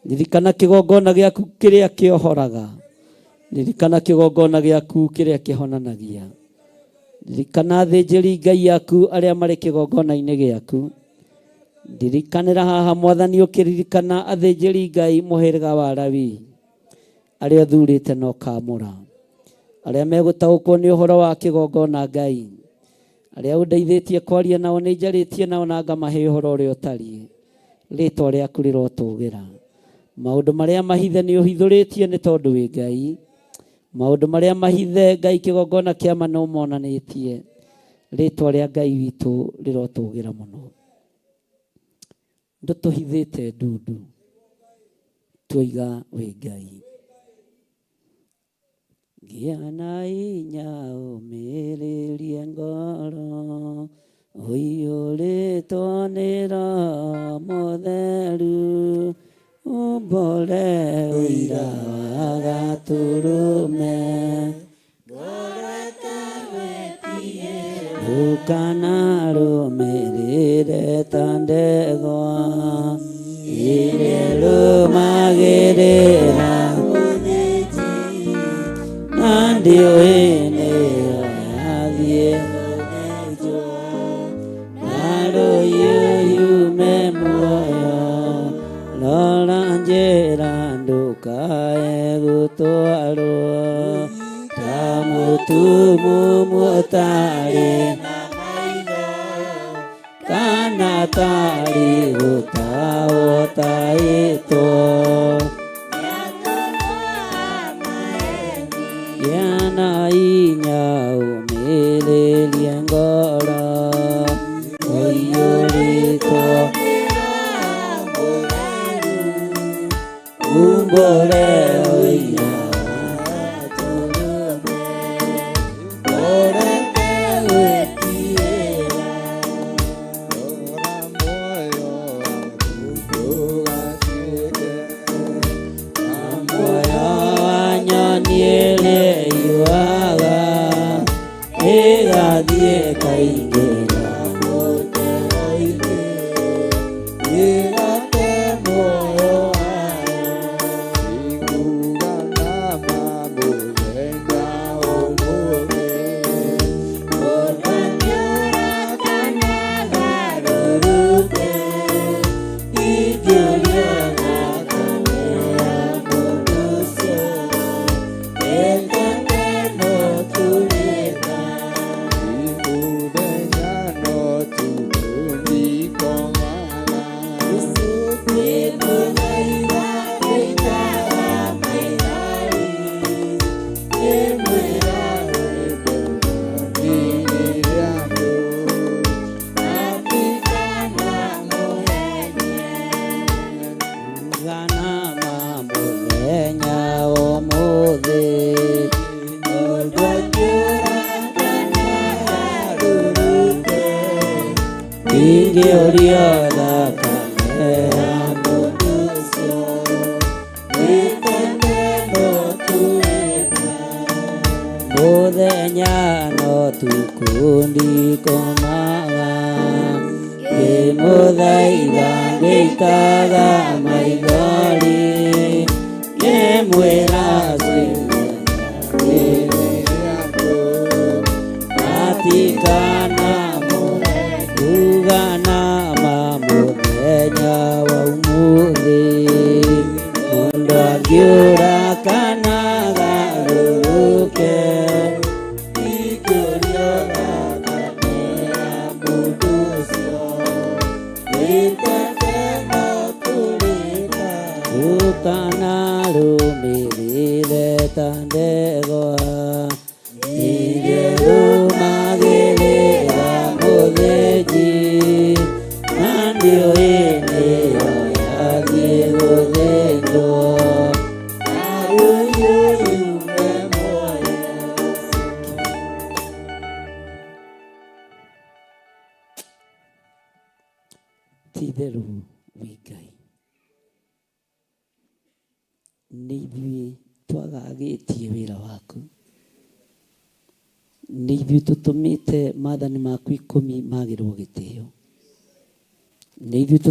Ririkana kĩgongona gĩaku kĩrĩa kĩohoraga. Ririkana kĩgongona gĩaku kĩrĩa kĩhonanagia. Ririkana athĩnjĩri Ngai aku arĩa marĩ kĩgongona-inĩ gĩaku. Ndirikanĩra haha mwathani ũkĩririkana athĩnjĩri Ngai mũhĩrĩga wa Lawi arĩa ũthurĩte na ũkamũra, arĩa megũtaũkwo nĩ ũhoro wa kĩgongona Ngai, arĩa ũndeithĩtie kwaria nao nĩ njarĩtie nao na ngamahe ũhoro ũrĩa ũtariĩ. Rĩtwa rĩaku rĩrotũgĩra. Maũndũ marĩa mahithe nĩ ũhithũrĩtie nĩ tondũ wĩ Ngai. Maũndũ marĩa mahithe Ngai kĩgongona kĩa ma nĩ ũmonanĩtie. Rĩtwa rĩa Ngai witũ rĩrotũgĩra mũno. Ndũtũhithĩte ndundu, twoiga wĩ Ngai. Gĩa na hinya ũmĩrĩrie ngoro, ũiyũrĩtwo nĩ Roho Mũtheru, umbũre ũira wa Gatũrũme. Ndũkanarũmĩrĩre ta ndegwa ĩrĩa ĩrũmagĩrĩra na ndiũĩ nĩyo yathiĩ gũthĩnjwo, na rũhiũ yume muoyo. Rora njĩra ndũkae gũtwarwo ta mũtumumu ũtarĩ kana tarĩ gũtawo taĩtwo. Gĩa na hinya ũmĩrĩrie ngoro, ũiyũrĩtwo umbũre ũira Rora muoyo waku ndũgatuĩke ta muoyo wa nyoni ĩrĩa ĩiyũaga ĩgathiĩ ĩkaingĩra mũtego-inĩ, ĩgate muoyo wayo. Iguaga nama mũthenya ũmũthĩ, Mũthenya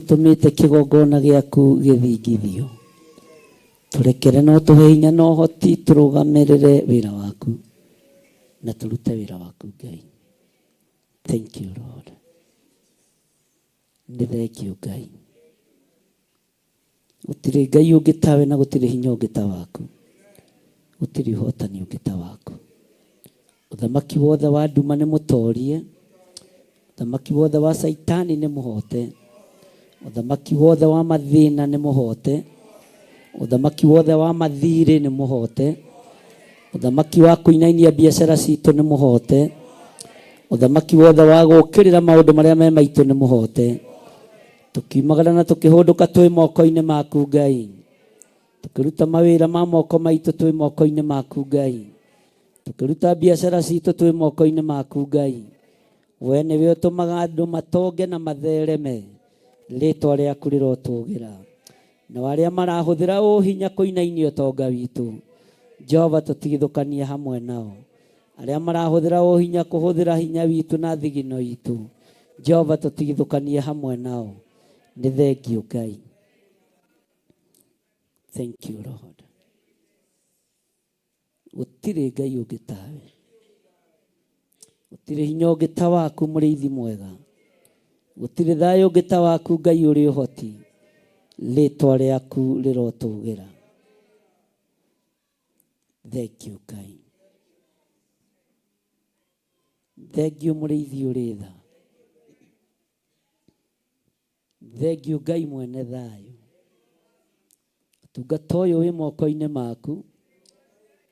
Tumite kigongona giaku githingithio turekere no tuhe hinya no hoti turugamirire wira waku na turute wira waku Ngai. Thank you Lord. Ni thank you Ngai. Gutiri Ngai ungi tawe na gutiri hinya ungi ta waku, gutiri uhotani ungi ta waku. Uthamaki wothe wa nduma ni mutorie, uthamaki wothe wa Saitani ni muhote, uthamaki wothe wa mathina ni muhote, uthamaki wothe wa mathiri ni muhote, uthamaki wa kuinainia biacara citu ni muhote, uthamaki wothe wa gukirira maundu maria me maitu ni muhote. Tukiumagara na tukihunduka twi moko-ini maku Ngai, tukiruta mawira ma moko maitu twi moko-ini maku Ngai, tukiruta biacara citu twi moko-ini maku Ngai. We niwe utumaga andu matonge na mathereme, ritwa riaku rirotugira na aria marahuthira uhinya kuinainia utonga witu Jehova tutigithukanie hamwe nao. Aria marahuthira uhinya kuhuthira hinya witu na thigino itu Jehova tutigithukanie hamwe nao. Ni thank you Ngai. Thank you Lord. Gutiri Ngai ungi tawe, gutiri hinya ungi ta waku muriithi mwega, gutiri thayo ungi ta waku Ngai uri uhoti, ritwa riaku rirotugira. Thank you Ngai. Thank you muriithi uri tha. Thank you Ngai mwene thayo. Tungata uyu wi moko-ini maku,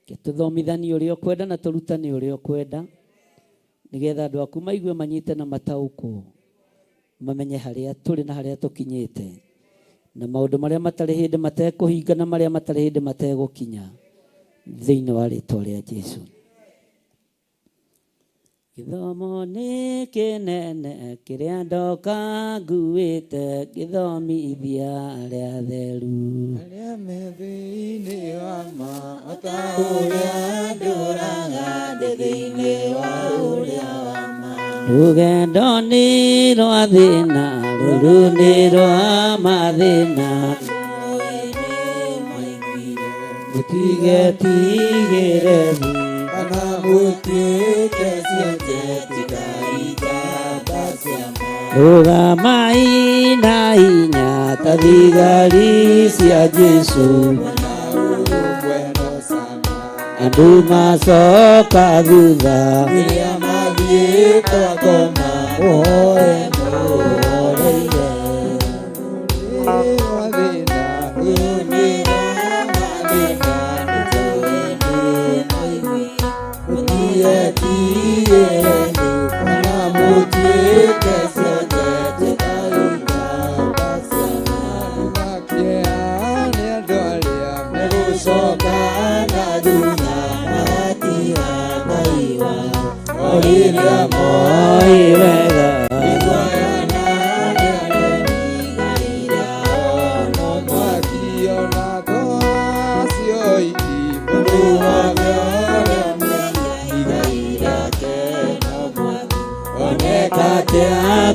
ke tuthomithanie uria ukwenda na turutane uria ukwenda, nigetha andu aku maigue manyite na mataukwo, mamenye haria turi na haria tukinyite, na maundu maria matari hindi matekuhinga na maria matari hindi mategukinya thiini wa ritwa ria Jesu. Gĩthomo nĩ kĩnene kĩrĩa ndoka nguĩte, gĩthomithia arĩa atheru, arĩa me thĩinĩ wa ma, ota ũrĩa ndũraga ndĩ thĩinĩ wa ũrĩa wa ma. Rũgendo nĩ rwa thĩna, rũrũ nĩ rwa mathĩna, mũtigetigĩre thĩ kana mũtuĩke cionje, tigai njamba cia ma. Rũgamai na hinya ta thigari cia Jesu, Na ũrũmwe no cama, andũ macoka thutha, rĩrĩa mathiĩ twakoma, ũhoe mũhoreire. Rwa thĩna, rũrũ nĩ rwa mathĩna, nĩtũĩ nĩ Rĩrĩa moĩ wega Oneka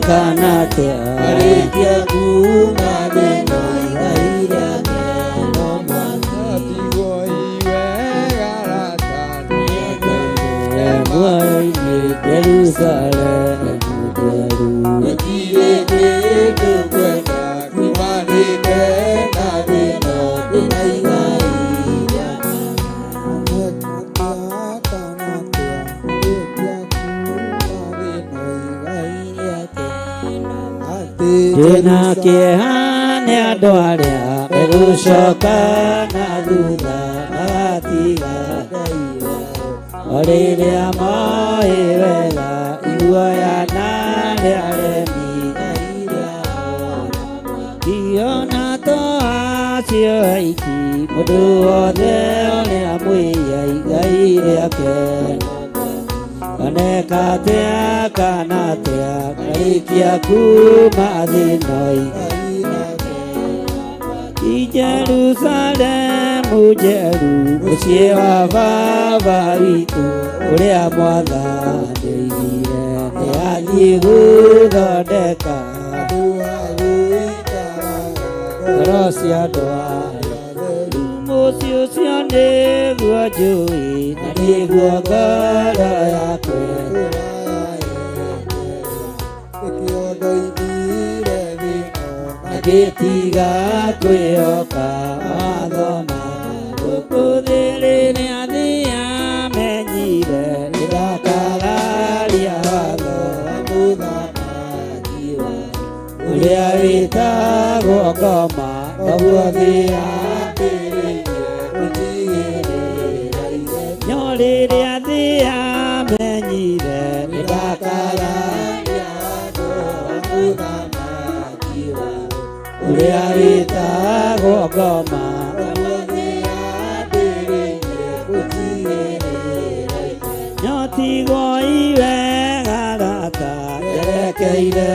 kana atia arĩkia kuma thĩna igai rĩake no mwaki Jerusalemu njeru Gũtirĩ kĩndũ ngwenda kiumanĩte na thĩna ndĩna igai Ndĩna kĩeha nĩ andũ arĩa megũcoka na thutha magatiga Ngai wao. O rĩrĩa moĩ wega iguoya na arĩa aremi Iona to acio aiki mũndũ wothe ũrĩa mwĩya igai rĩake oneka atĩa kana atĩa marĩkia kuma thĩna i Jerusalemu njeru mũciĩ wa baba witũ ũrĩa mwathani oigire nĩ athiĩ gũthondeka ngoro cia andũ arĩa atheru. Mũciĩ ũcio nĩguo njũĩ na nĩguo ngoro yakwa agĩtiga kwĩhoka watho ma gũkũ thĩ rĩrĩa thĩ yamenyire ĩgakararia watho wa mũthamaki wao ũrĩa wĩtagwo ngoma noguo thĩ yambĩrĩirie gũtigĩrĩra no rĩrĩa thĩ yamenyire ĩgakararia watho wa mũthamaki wao ũrĩa wĩtagwo ngoma no tigwo iwe garata njerekeire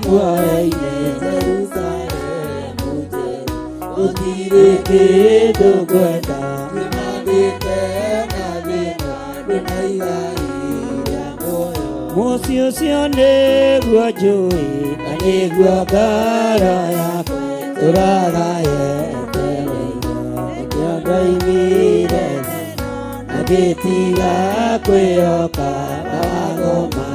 muoyo-inĩ Jerusalemu njerũ gũtirĩ kĩndũ ngwenda mũciĩ ũcio nĩguo njũĩ na nĩguo ngoro yakwa tũraga yetereire nĩkĩo ndoimire thĩ na ngĩtiga kwĩhoka mawatho ma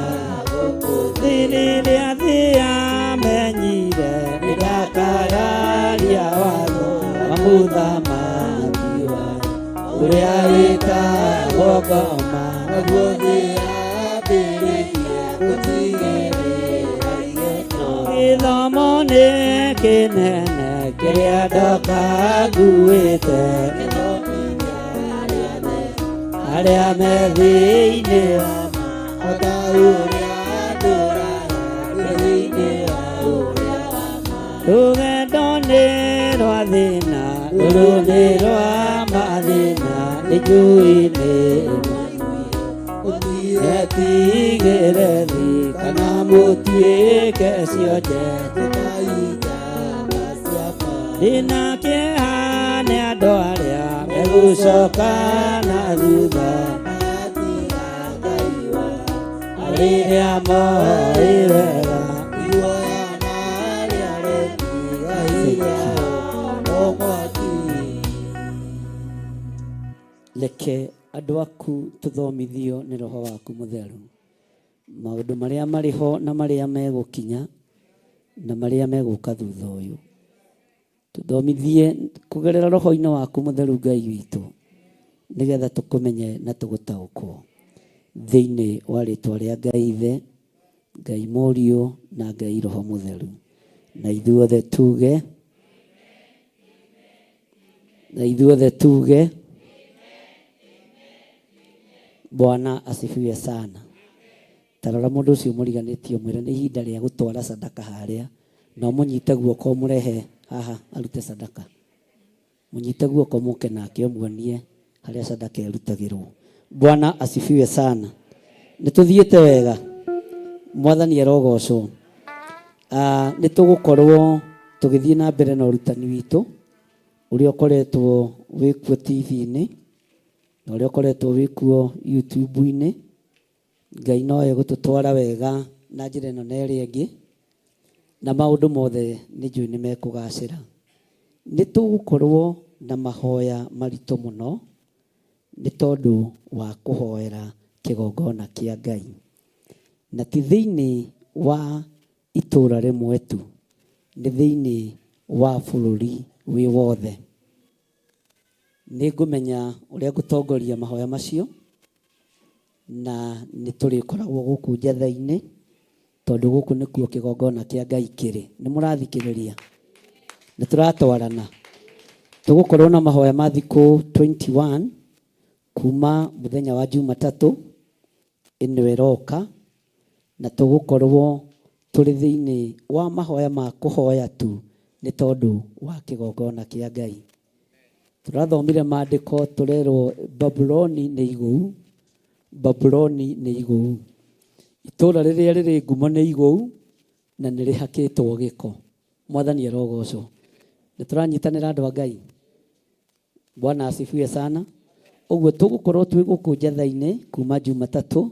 gũkũ thĩ rĩrĩa thĩ yamenyire nĩndakararia watho wa mũthamaki wayo ũrĩa wĩtagwo ngoma naguo thĩ yambĩrĩirie gũtigĩrĩra gĩthomo nĩ kĩnene kĩrĩa ndoka nguĩte arĩa me thĩinĩ wa ma o ta ũrĩa ndũraga ndĩ thĩinĩ wa ũrĩa wa ma. Rũgendo nĩ rwa thĩna rũrũ nĩ rwa mathĩna nĩ njũĩ nĩ etigĩre thĩ kana mũtuĩke cionje ndĩna kĩeha nĩ andũ arĩa megũcoka na thutha rĩrĩa moĩ wega Reke andũ aku tũthomithio nĩ roho waku mũtheru maũndũ marĩa marĩ ho na marĩa megũkinya na marĩa megũka thutha ũyũ tũthomithie kũgerera roho-inĩ waku mũtheru Ngai witũ nĩgetha tũkũmenye na tũgũtaũkwo thĩinĩ wa rĩtwa rĩa Ngai Ithe Ngai Mũriũ na Ngai Roho Mũtheru na ithuothe tuge na ithuothe tuge Bwana asifiwe sana. Tarora mũndũ ũcio mũriganĩtie mwĩre nĩ ihinda rĩa gũtwara sadaka harĩa na ũmũnyite guoko ũmũrehe haha arute sadaka mũnyite guoko mũke nake ũmuonie harĩa sadaka ĩrutagĩrwo. Bwana asifiwe sana. Nĩ tũthiĩte wega. Mwathani arogocwo. Nĩ tũgũkorwo tũgĩthiĩ na mbere na ũrutani witũ ũrĩa ũkoretwo wĩkuo TV-inĩ na ũrĩa ũkoretwo wĩkuo YouTube-inĩ. Ngai no egũtũtwara wega na njĩra ĩno na ĩrĩa ĩngĩ, na maũndũ mothe nĩ njũĩ nĩ mekũgacĩra. Nĩ tũgũkorwo na mahoya maritũ mũno nĩ tondũ wa kũhoera kĩgongona kĩa Ngai. Na ti thĩinĩ wa itũũra rĩmwe tu, nĩ thĩinĩ wa bũrũri wĩ wothe. Nĩ ngũmenya ũrĩa ngũtongoria mahoya macio, na nĩ tũrĩkoragwo gũkũ njatha-inĩ, tondũ gũkũ nĩkuo kĩgongona kĩa Ngai kĩrĩ. Nĩ mũrathikĩrĩria? Nĩ tũratwarana? Tũgũkorwo na mahoya ma thikũ 21 kuma mũthenya wa Jumatatũ ĩno ĩroka, na tũgũkorwo tũrĩ thĩinĩ wa mahoya ma kũhoya tu nĩ tondũ wa kĩgongona kĩa Ngai. Tũrathomire maandĩko tũrerwo Babuloni nĩ igũu, Babuloni nĩ igũu. Itũũra rĩrĩa rĩrĩ ngumo nĩ igũu na nĩ rĩhakĩtwo gĩko. Mwathani arogocwo. Nĩ tũranyitanĩra andũ a Ngai? Bwana asifiwe sana. Ũguo tũgũkorwo twĩ gũkũ njatha-inĩ kuma Jumatatũ,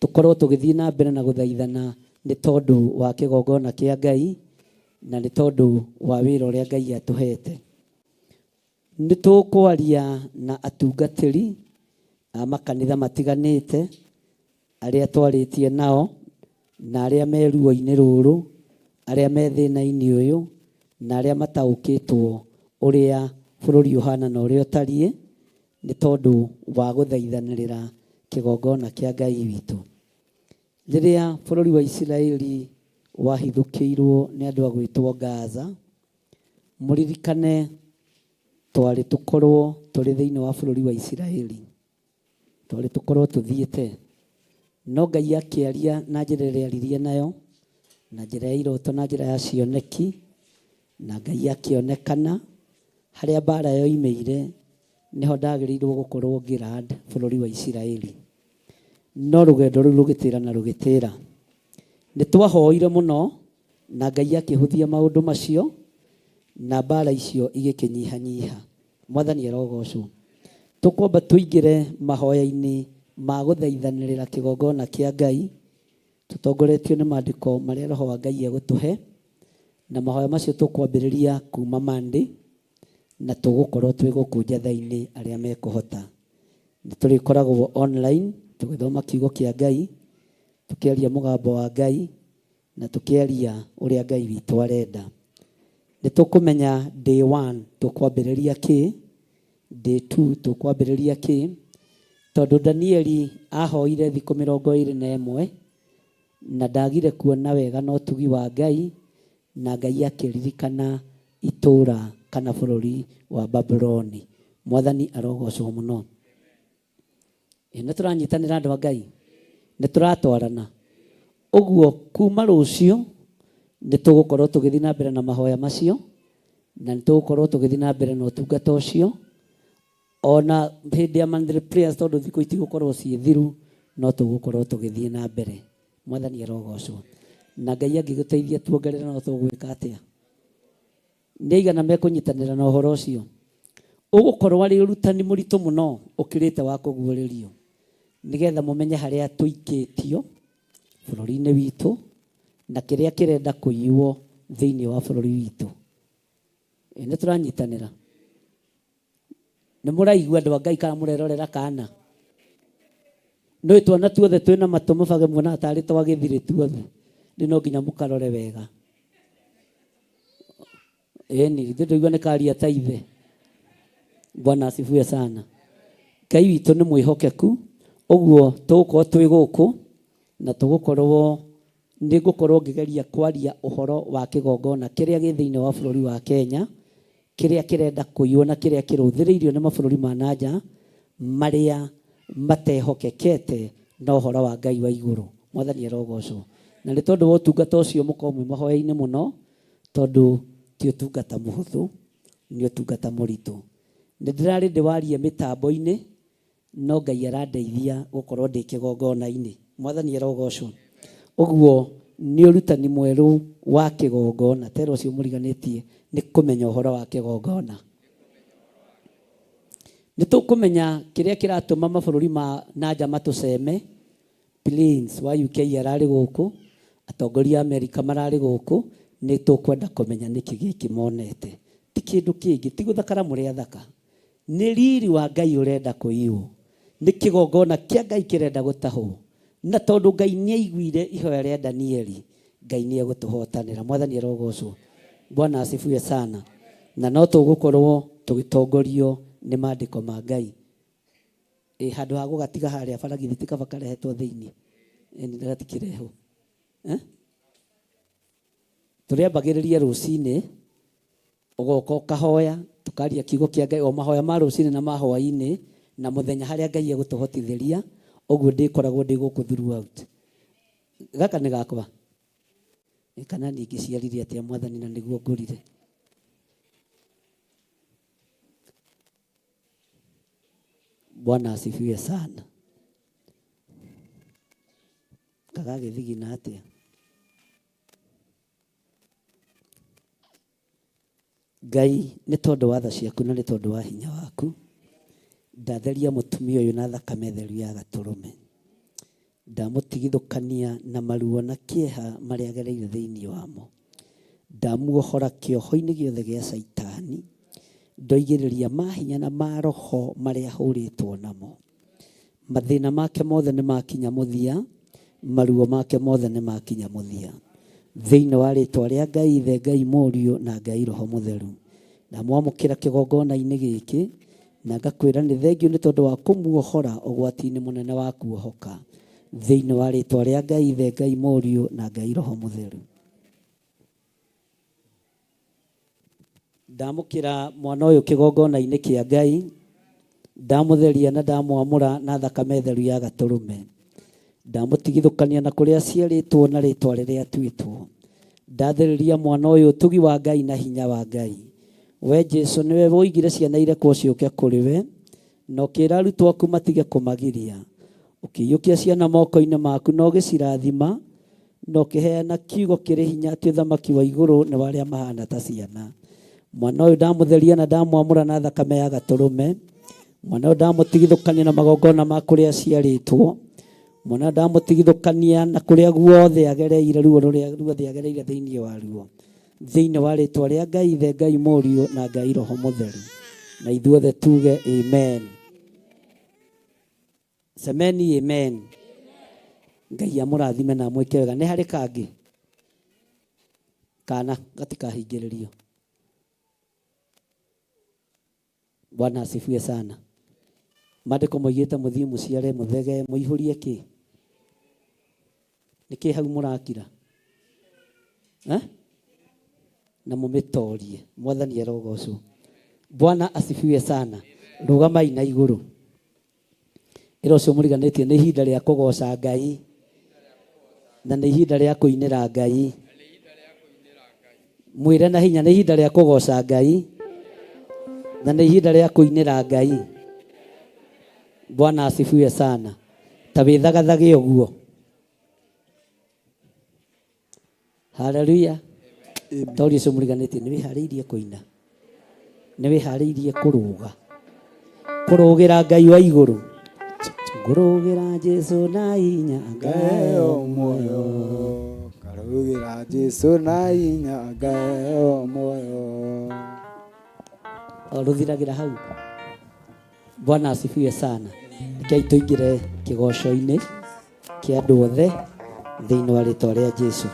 tũkorwo tũgĩthiĩ na mbere na gũthaithana nĩ tondũ wa kĩgongona kĩa Ngai na nĩ tondũ wa wĩra ũrĩa Ngai atũhete. Nĩ tũkwaria na atungatĩri a makanitha matiganĩte arĩa twarĩtie nao na arĩa me ruo-inĩ rũrũ, arĩa me thĩna-inĩ ũyũ, na arĩa mataũkĩtwo ũrĩa bũrũri ũhana na ũrĩa ũtariĩ, nĩ tondũ wa gũthaithanĩrĩra kĩgongona kĩa Ngai witũ. Rĩrĩa bũrũri wa Isiraeli wahithũkĩirwo nĩ andũ a gwĩtwo Gaza, mũririkane twarĩ tũkorwo tũrĩ thĩinĩ wa bũrũri wa Isiraeli. Twarĩ tũkorwo tũthiĩte. No Ngai akĩaria na njĩra ĩrĩa aririe nayo, na njĩra ya iroto na njĩra ya cioneki, na Ngai akĩonekana harĩa mbara yoimĩire, nĩho ndagĩrĩirwo gũkorwo ngĩland bũrũri wa Isiraeli. No rũgendo rũu rũgĩtĩra na rũgĩtĩra. Nĩ twahoire mũno na Ngai akĩhũthia maũndũ macio na mbara icio igĩkĩnyihanyiha. Mwathani arogocwo. Tũkwamba tũingĩre mahoya-inĩ ma gũthaithanĩrĩra kĩgongona kĩa Ngai, tũtongoretio nĩ maandĩko marĩa Roho wa Ngai egũtũhe, na mahoya macio tũkwambĩrĩria kuma Monday, na tũgũkorwo twĩ gũkũ njatha-inĩ arĩa mekũhota. Nĩ tũrĩkoragwo online tũgĩthoma kiugo kĩa Ngai, tũkĩaria mũgambo wa Ngai, na tũkĩaria ũrĩa Ngai witũ arenda. Nĩ tũkũmenya day 1 tũkwambĩrĩria kĩ, day 2 tũkwambĩrĩria kĩ, tondũ Danieli ahoire thikũ 21 na ndagire kuona wega na ũtugi wa Ngai, na Ngai akĩririkana itũũra kana bũrũri wa Babuloni. Mwathani arogocwo mũno. Nĩ tũranyitanĩra andũ a Ngai, nĩ tũratwarana. Ũguo kuma rũciũ nĩ tũgũkorwo tũgĩthiĩ na mbere na mahoya macio, na nĩ tũgũkorwo tũgĩthiĩ na mbere na ũtungata ũcio, ona hĩndĩ ya monthly prayers, tondũ thikũ itigũkorwo ciĩ thiru, no tũgũkorwo tũgĩthiĩ na mbere. Mwathani arogocwo. Na Ngai angĩgũteithia tuongerere no tũgwĩka atĩa? Nĩ aigana mekũnyitanĩra na ũhoro ũcio? Ũgũkorwo arĩ ũrutani mũritũ mũno ũkĩrĩte wa kũguũrĩrio, nĩgetha mũmenye harĩa tũikĩtio bũrũri-inĩ witũ na kĩrĩa kĩrenda kũiywo thĩinĩ wa bũrũri witũ. Nĩ tũranyitanĩra? Nĩ mũraigua andũ a Ngai kana mũrerorera kana? Nĩ twana tuothe twĩna matũ mũbage muonaga tarĩ twagĩthirĩ tuothe. Rĩu no nginya mũkarore wega. Ĩni, ithuĩ tũigua nĩ karia ta ithe. Bwana asifiwe sana. Ngai witũ nĩ mwĩhokeku, ũguo tũgũkorwo twĩ gũkũ na tũgũkorwo nĩ ngũkorwo ngĩgeria kwaria ũhoro wa kĩgongona kĩrĩa gĩ thĩinĩ wa bũrũri wa Kenya, kĩrĩa kĩrenda kũiywo na kĩrĩa kĩrũthĩrĩirio nĩ mabũrũri ma nanja marĩa matehokekete na ũhoro wa Ngai wa igũrũ. Mwathani arogocwo. Na nĩ tondũ wa ũtungata ũcio mũkorwo mwĩ mahoya-inĩ mũno, tondũ ti ũtungata mũhũthũ, nĩ ũtungata mũritũ. Nĩ ndĩrarĩ ndĩwarie mĩtambo-inĩ, no Ngai arandeithia gũkorwo ndĩ kĩgongona-inĩ. Mwathani arogocwo. Ũguo nĩ ũrutani mwerũ wa kĩgongona. Tera ũcio mũriganĩtie nĩ kũmenya ũhoro wa kĩgongona. Nĩ tũkũmenya kĩrĩa kĩratũma mabũrũri ma nanja matũceme. Planes wa UK ararĩ gũkũ, atongoria a Amerika mararĩ gũkũ, nĩ tũkwenda kũmenya nĩkĩ gĩkĩ monete. Ti kĩndũ kĩngĩ, ti gũthakara mũrĩ athaka. Nĩ riri wa Ngai ũrenda kũiywo. Nĩ kĩgongona kĩa Ngai kĩrenda gũtahwo. Na tondũ Ngai nĩ aiguire ihoya rĩa Danieli, Ngai nĩ egũtũhotanĩra. Mwathani arogocwo. Bwana asifiwe sana. Na no tũgũkorwo tũgĩtongorio nĩ maandĩko ma Ngai. Ĩ handũ ha gũgatiga harĩa bara githĩ ti kaba karehetwo thĩinĩ. Ĩ gatikĩrehwo. Eh? Tũrĩambagĩrĩria rũcinĩ, ũgoka ũkahoya, tũkaria kiugo kĩa Ngai, o mahoya ma rũcinĩ na ma hwaĩ-inĩ, na mũthenya harĩa Ngai egũtũhotithĩria, ũguo ndĩkoragwo ndĩ gũkũ throughout. Gaka nĩ gakwa. Ĩ kana niĩ ngĩciarire atĩa Mwathani na nĩguo ngũrire. Bwana asifiwe sana. Kagagĩthigina atĩa? Ngai nĩ tondũ wa tha ciaku na nĩ tondũ wa hinya waku, ndatheria mũtumia ũyũ na thakame theru ya gatũrũme. Ndamũtigithũkania na maruo na kĩeha marĩa agereire thĩinĩ wamo. Ndamuohora kĩoho-inĩ gĩothe gĩa Caitani. Ndoigĩrĩria mahinya na maroho marĩa ahũrĩtwo namo. Mathĩna make mothe nĩ makinya mũthia, maruo make mothe nĩ makinya mũthia. Thĩinĩ wa rĩtwa rĩa Ngai Ithe, Ngai Mũriũ na Ngai Roho Mũtheru. Ndamwamũkĩra kĩgongona-inĩ gĩkĩ na ngakwĩra nĩ thengio nĩ tondũ wa kũmuohora ũgwati-inĩ mũnene wa kuohoka. Thĩinĩ wa rĩtwa rĩa Ngai Ithe, Ngai Mũriũ na Ngai Roho Mũtheru. Ndamũkĩra mwana ũyũ kĩgongona-inĩ kĩa Ngai, ndamũtheria na ndamwamũra na thakame theru ya gatũrũme. Ndamũtigithũkania na kũrĩa aciarĩtwo na rĩtwa rĩrĩa atuĩtwo. Ndathĩrĩria mwana ũyũ ũtugi wa Ngai na hinya wa Ngai. We Jesu nĩwe woigire ciana irekwo ciũke kũrĩ we, na ũkĩra arutwo aku matige kũmagiria. Ũkĩiyũkia ciana moko-inĩ maku na ũgĩcirathima, na ũkĩheana kiugo kĩrĩ hinya atĩ ũthamaki wa igũrũ nĩ wa arĩa mahana ta ciana. Mwana ũyũ ndamũtheria na ndamwamũra na thakame ya gatũrũme. Mwana ũyũ ndamũtigithũkania na magongona ma kũrĩa aciarĩtwo. Mwana ũyũ ndamũtigithũkania na kũrĩa guothe agereire, ruo rũrĩa ruothe agereire thĩinĩ wa ruo. Thĩinĩ wa rĩtwa rĩa Ngai Ithe, Ngai Mũriũ na Ngai Roho Mũtheru. Na ithuothe tuge amen. Semeni amen. Ngai amũrathime na amwĩke wega. Nĩ harĩ kangĩ? Kana gatikahingĩrĩrio. Bwana asifiwe sana. Maandĩko moigĩte mũthiĩ mũciare mũthege mũihũrie kĩ? Nĩ kĩ hau mũrakira? Eh? Na mũmĩtorie. Mwathani arogocwo. Bwana asifiwe sana. Rũgamai na igũrũ. Ĩra ũcio mũriganĩtie nĩ ihinda rĩa kũgoca Ngai na nĩ ihinda rĩa kũinĩra Ngai. Mwĩre na hinya nĩ ihinda rĩa kũgoca Ngai na nĩ ihinda rĩa kũinĩra Ngai. Bwana asifiwe sana. Ta wĩthagathage ũguo. Haleluya. Tori ũcio mũriganĩtie nĩ wĩharĩirie kũina, nĩ wĩharĩirie kũrũga, kũrũgĩra Ngai wa igũrũ, ngũrũgĩra Jesu na hinya Ngaheo muoyo, ngarũgĩra Jesu na hinya ngaheo muoyo. O rũthiragĩra hau. Bwana asifiwe sana. Rekei tũingĩre kĩgoco-inĩ kĩa andũ othe thĩinĩ wa rĩtwa rĩa Jesu.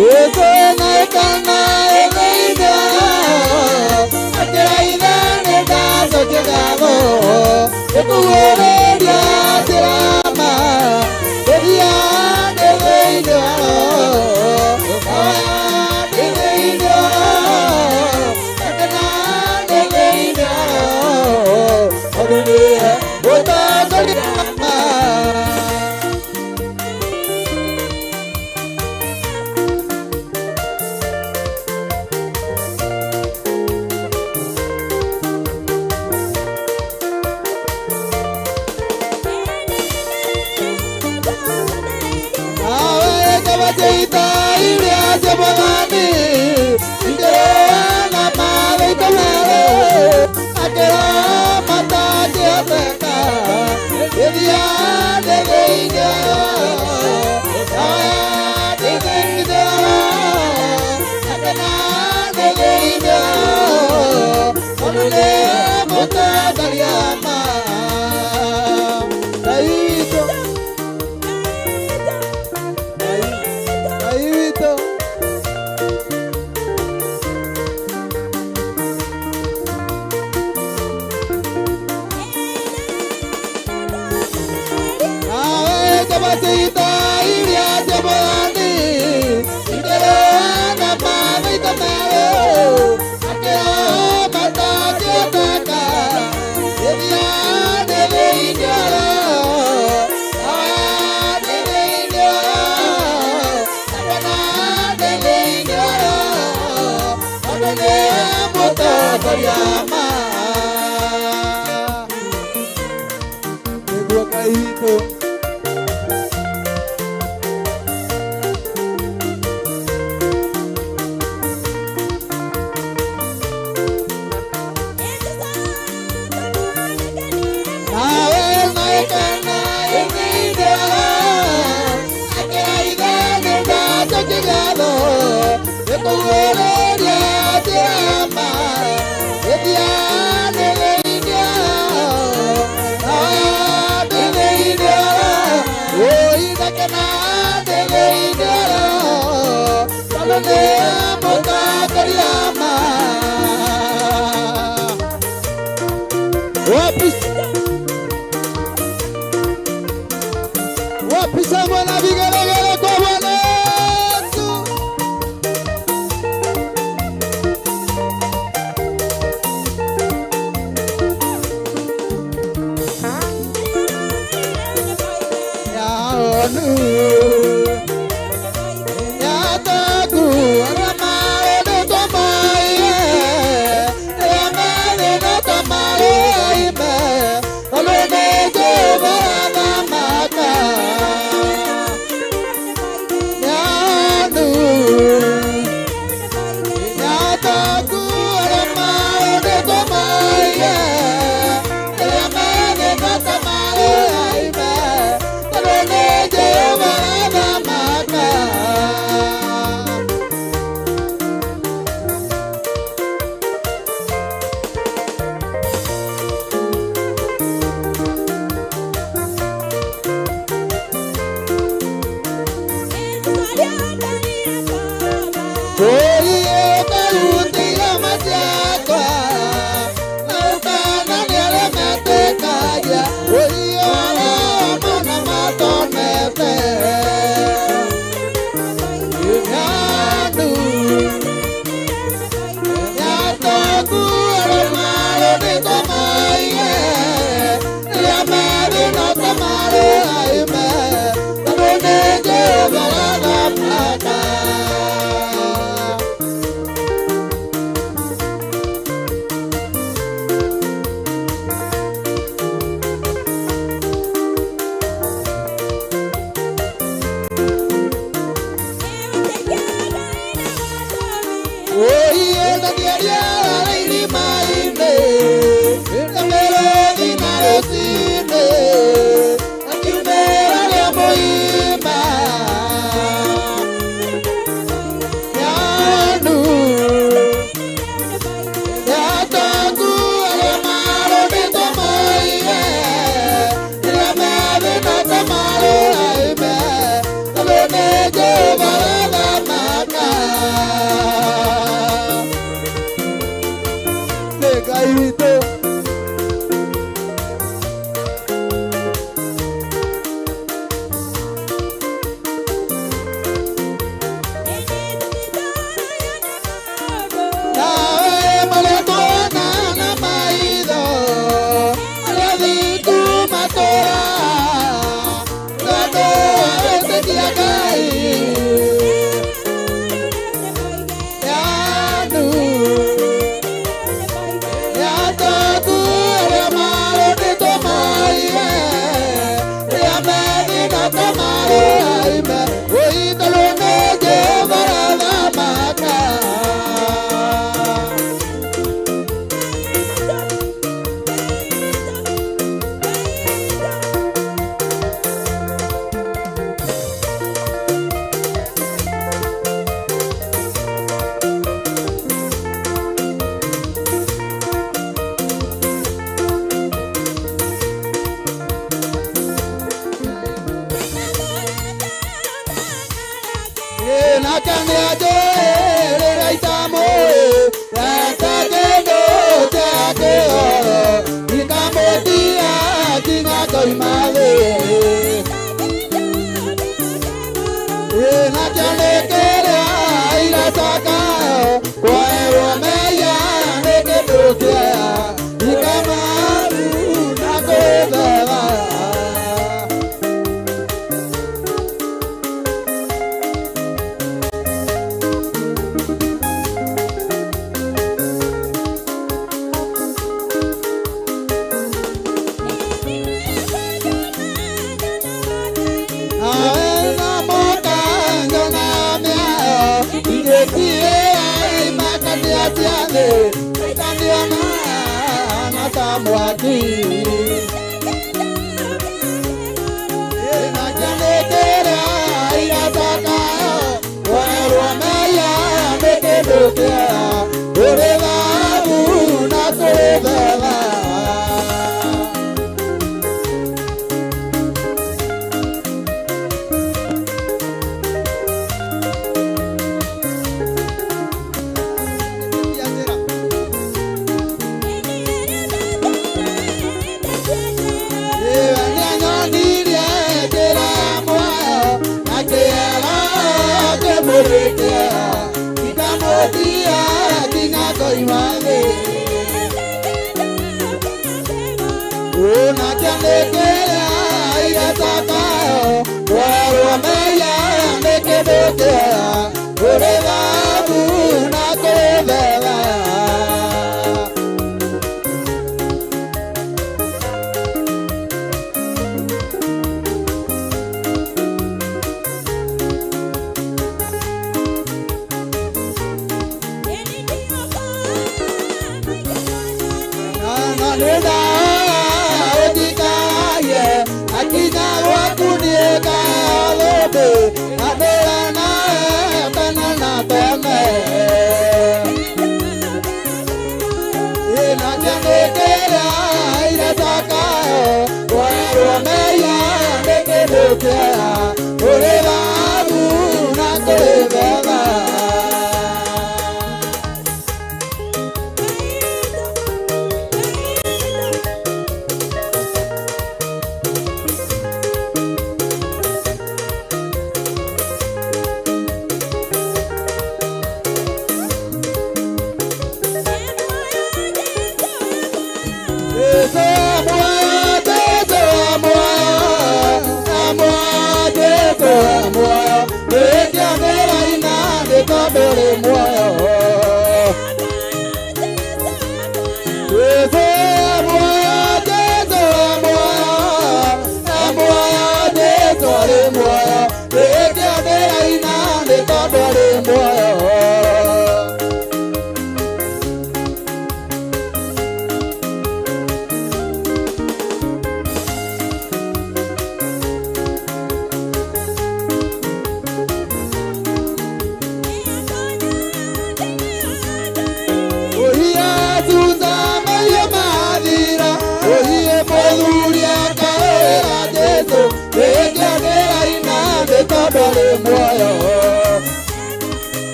Jehova.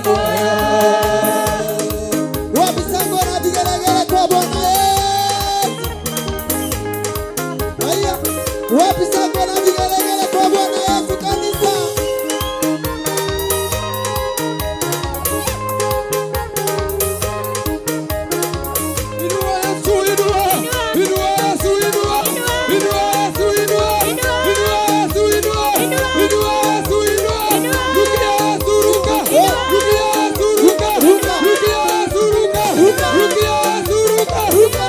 Muoyo. Wapi shangwe na vigelegele kwa Bwana Yesu? Haya, wapi shangwe na vigelegele kwa Bwana Yesu kanisa? Inua Yesu, inua. Inua Yesu, inua. Inua Yesu, inua. Inua Yesu, inua. Inua Yesu, inua. Rukia Yesu, ruka. Rukia Yesu, ruka. Rukia Yesu, ruka. Rukia Yesu, ruka.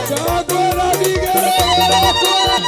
Shangwe na vigelegele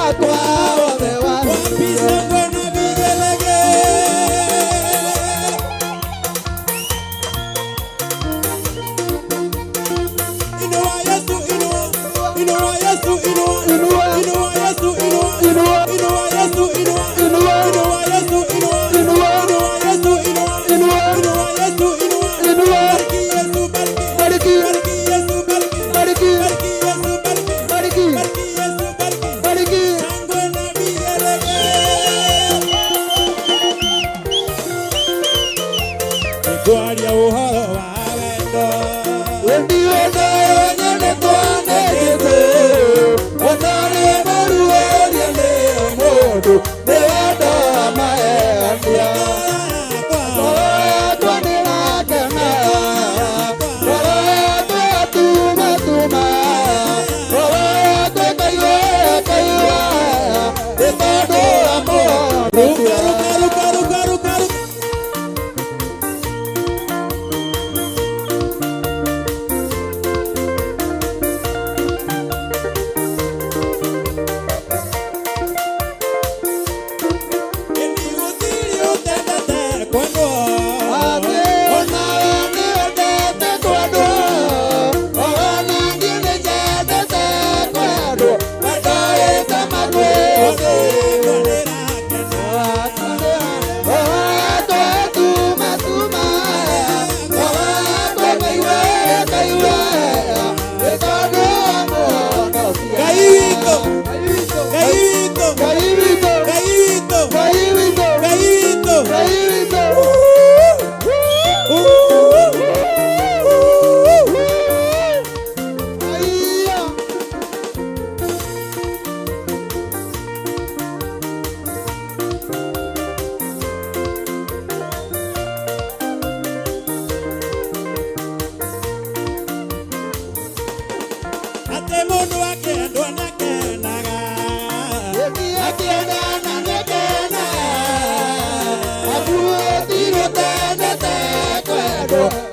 Wakwa. Inua, inua, inua Yesu, inua, inua, inua Yesu, inua, inua, inua Yesu, inua, inua, inua Yesu, inua, inua, inua Yesu, inua, inua. Bariki Yesu, bariki, bariki, bariki Yesu, bariki, bariki, bariki Yesu, bariki, bariki, bariki Yesu, bariki, bariki. Shangwe na vigelegele. Nĩngwaria ũhoro wa wendo. Wendi wendo nyendetwo nĩ Jesũ, ona nĩ mũruorie nĩ mũndũ, nĩ wendo wa magegania. Ngoro yakwa nĩĩrakena, ngoro yakwa yatumatuma, ngoro yakwa ĩkaigua ĩkaigua, nĩ tondũ wa Ruka, Mũhonokia. ruka, ruka, ruka, ruka, ruka. Ĩni gũtirĩ ũtendete kwendwo. Atĩ onawe nĩwendete kwendwo, ona niĩ nĩnyendete kwendwo, wendo wĩ cama kwĩ thĩ. Ngai witũ, Ngai witũ, Ngai witũ, Ngai witũ. Atĩ mũndũ akĩendwo nĩakenaga.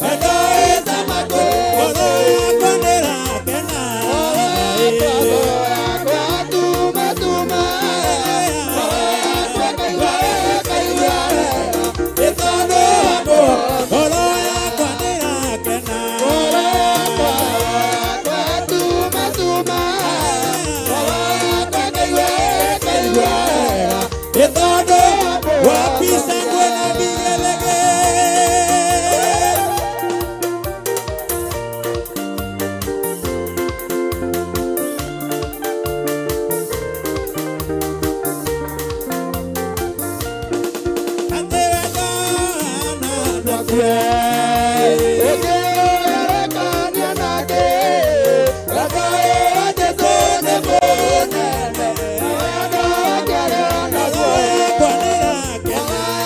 Wendo wĩ cama kwĩ ngoro yakwa nĩĩrakena. Nĩ tondũ wa ngoro yakwa nĩĩrakena. Nĩ tondũ wapi shangwe na vigelegele. Atĩ wendo ũhaana ngoro yakwa nĩĩrakena.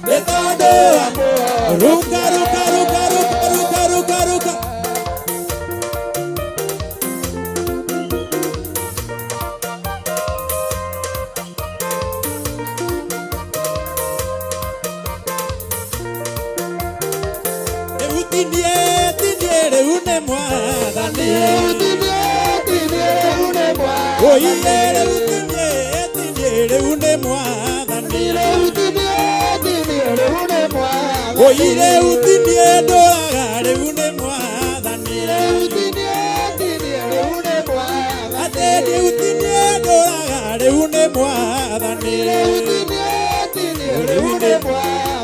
Nĩ tondũ wa ruka ruka ruka ruka ruka ruka ruka. Rĩu tinie tinie rĩu nĩ mwathani. Oiye rĩu tinie tinie rĩu nĩ mwathani. Oi rĩu tinie ndũraga rĩu nĩ mwathani. Atĩ rĩu tinie ndũraga rĩu nĩ mwathani.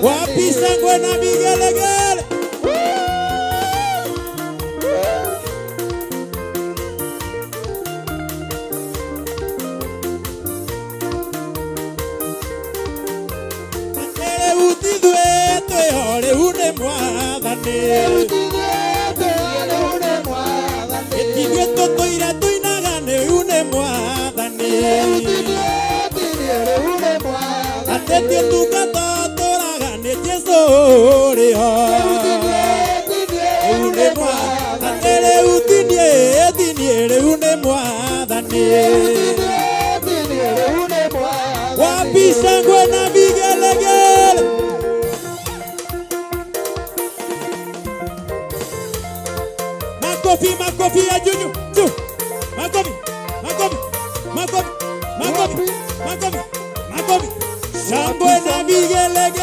Wapi shangwe na vigelegele. Atĩ rĩu tithuĩ twĩho rĩu nĩ mwathani. Ithuĩ tũtũire tũinaga rĩu nĩ mwathani. Atĩ ti ũtungata tũraga nĩ Jesũ ũrĩ ho. Rĩu nĩ mwathani. Atĩ rĩu tinie tinie rĩu nĩ mwathani. Wapi shangwe na vigelegele. Makofi, makofi ya juju juu. Makofi, makofi, makofi, makofi, makofi, makofi. Shangwe na vigelegele.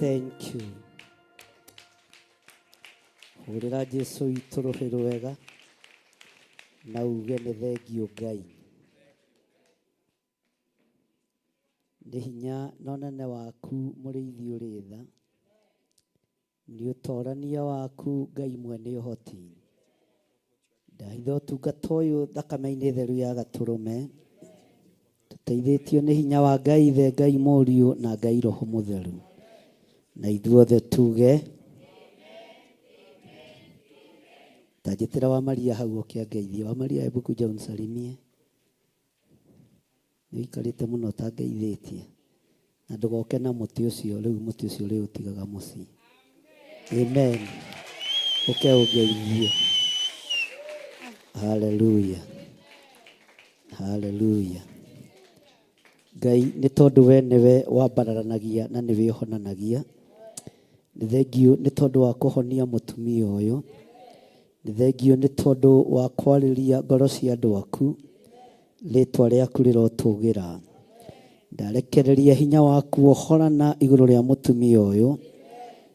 Thank you. Hũrĩra Jesu witũ rũhĩ rwega na uge nĩ thengio Ngai. Nĩ hinya na ũnene waku mũrĩithi ũrĩ tha, nĩ ũtorania waku Ngai mwene ũhoti. Ndahitha ũtungata ũyũ thakame-inĩ theru ya gatũrũme, tũteithĩtio nĩ hinya wa Ngai Ithe, Ngai Mũriũ na Ngai Roho Mũtheru. Na ithuothe tuge tanjĩtĩra wa Maria hau ũke angeithie. Wa Maria, hebu kuja unisalimie. Nĩ ũikarĩte mũno ũtangeithĩtie. Na ndũgoke na mũtĩ ũcio rĩu, mũtĩ ũcio rĩu ũtigaga mũciĩ. Amen. Ũke ũngeithie. Hallelujah. Hallelujah. Ngai nĩ tondũ we nĩwe wambararanagia na nĩwe ũhonanagia. Nĩ thengio nĩ tondũ wa kũhonia mũtumia ũyũ. Nĩ thengio nĩ tondũ wa kwarĩria ngoro cia andũ aku. Rĩtwa rĩaku rĩrotũgĩra. Ndarekereria hinya waku ũhorana igũrũ rĩa mũtumia ũyũ.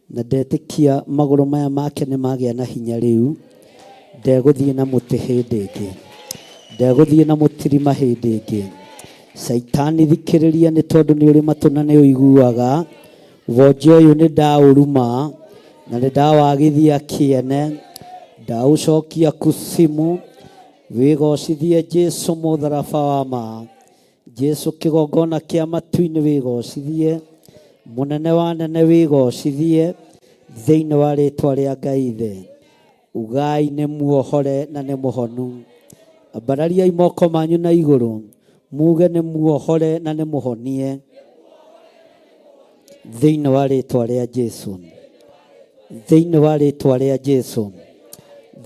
Na ndetĩkia magũrũ maya make nĩ magĩa na hinya rĩu. Ndegũthiĩ na mũtĩ hĩndĩ ĩngĩ. Ndegũthiĩ na mũtirima hĩndĩ ĩngĩ. Caitani thikĩrĩria nĩ tondũ nĩ ũrĩ matũ na nĩ ũiguaga. Wonje ũyũ nĩ ndaũruma na nĩ ndawagithia kĩene. Ndaũcokia kusimu. Wĩgocithie Jesu mũtharaba wa ma. Jesu kĩgongona kĩa matu-inĩ wĩgocithie. Mũnene wa nene wĩgocithie thĩinĩ wa rĩtwa rĩa Ngai Ithe. Ugai nĩ muohore na nĩ mũhonu. Ambarariai moko manyu na igũrũ muge nĩ muohore na nĩ mũhonie thĩinĩ wa rĩtwa rĩa Jesu. Thĩinĩ wa rĩtwa rĩa Jesu.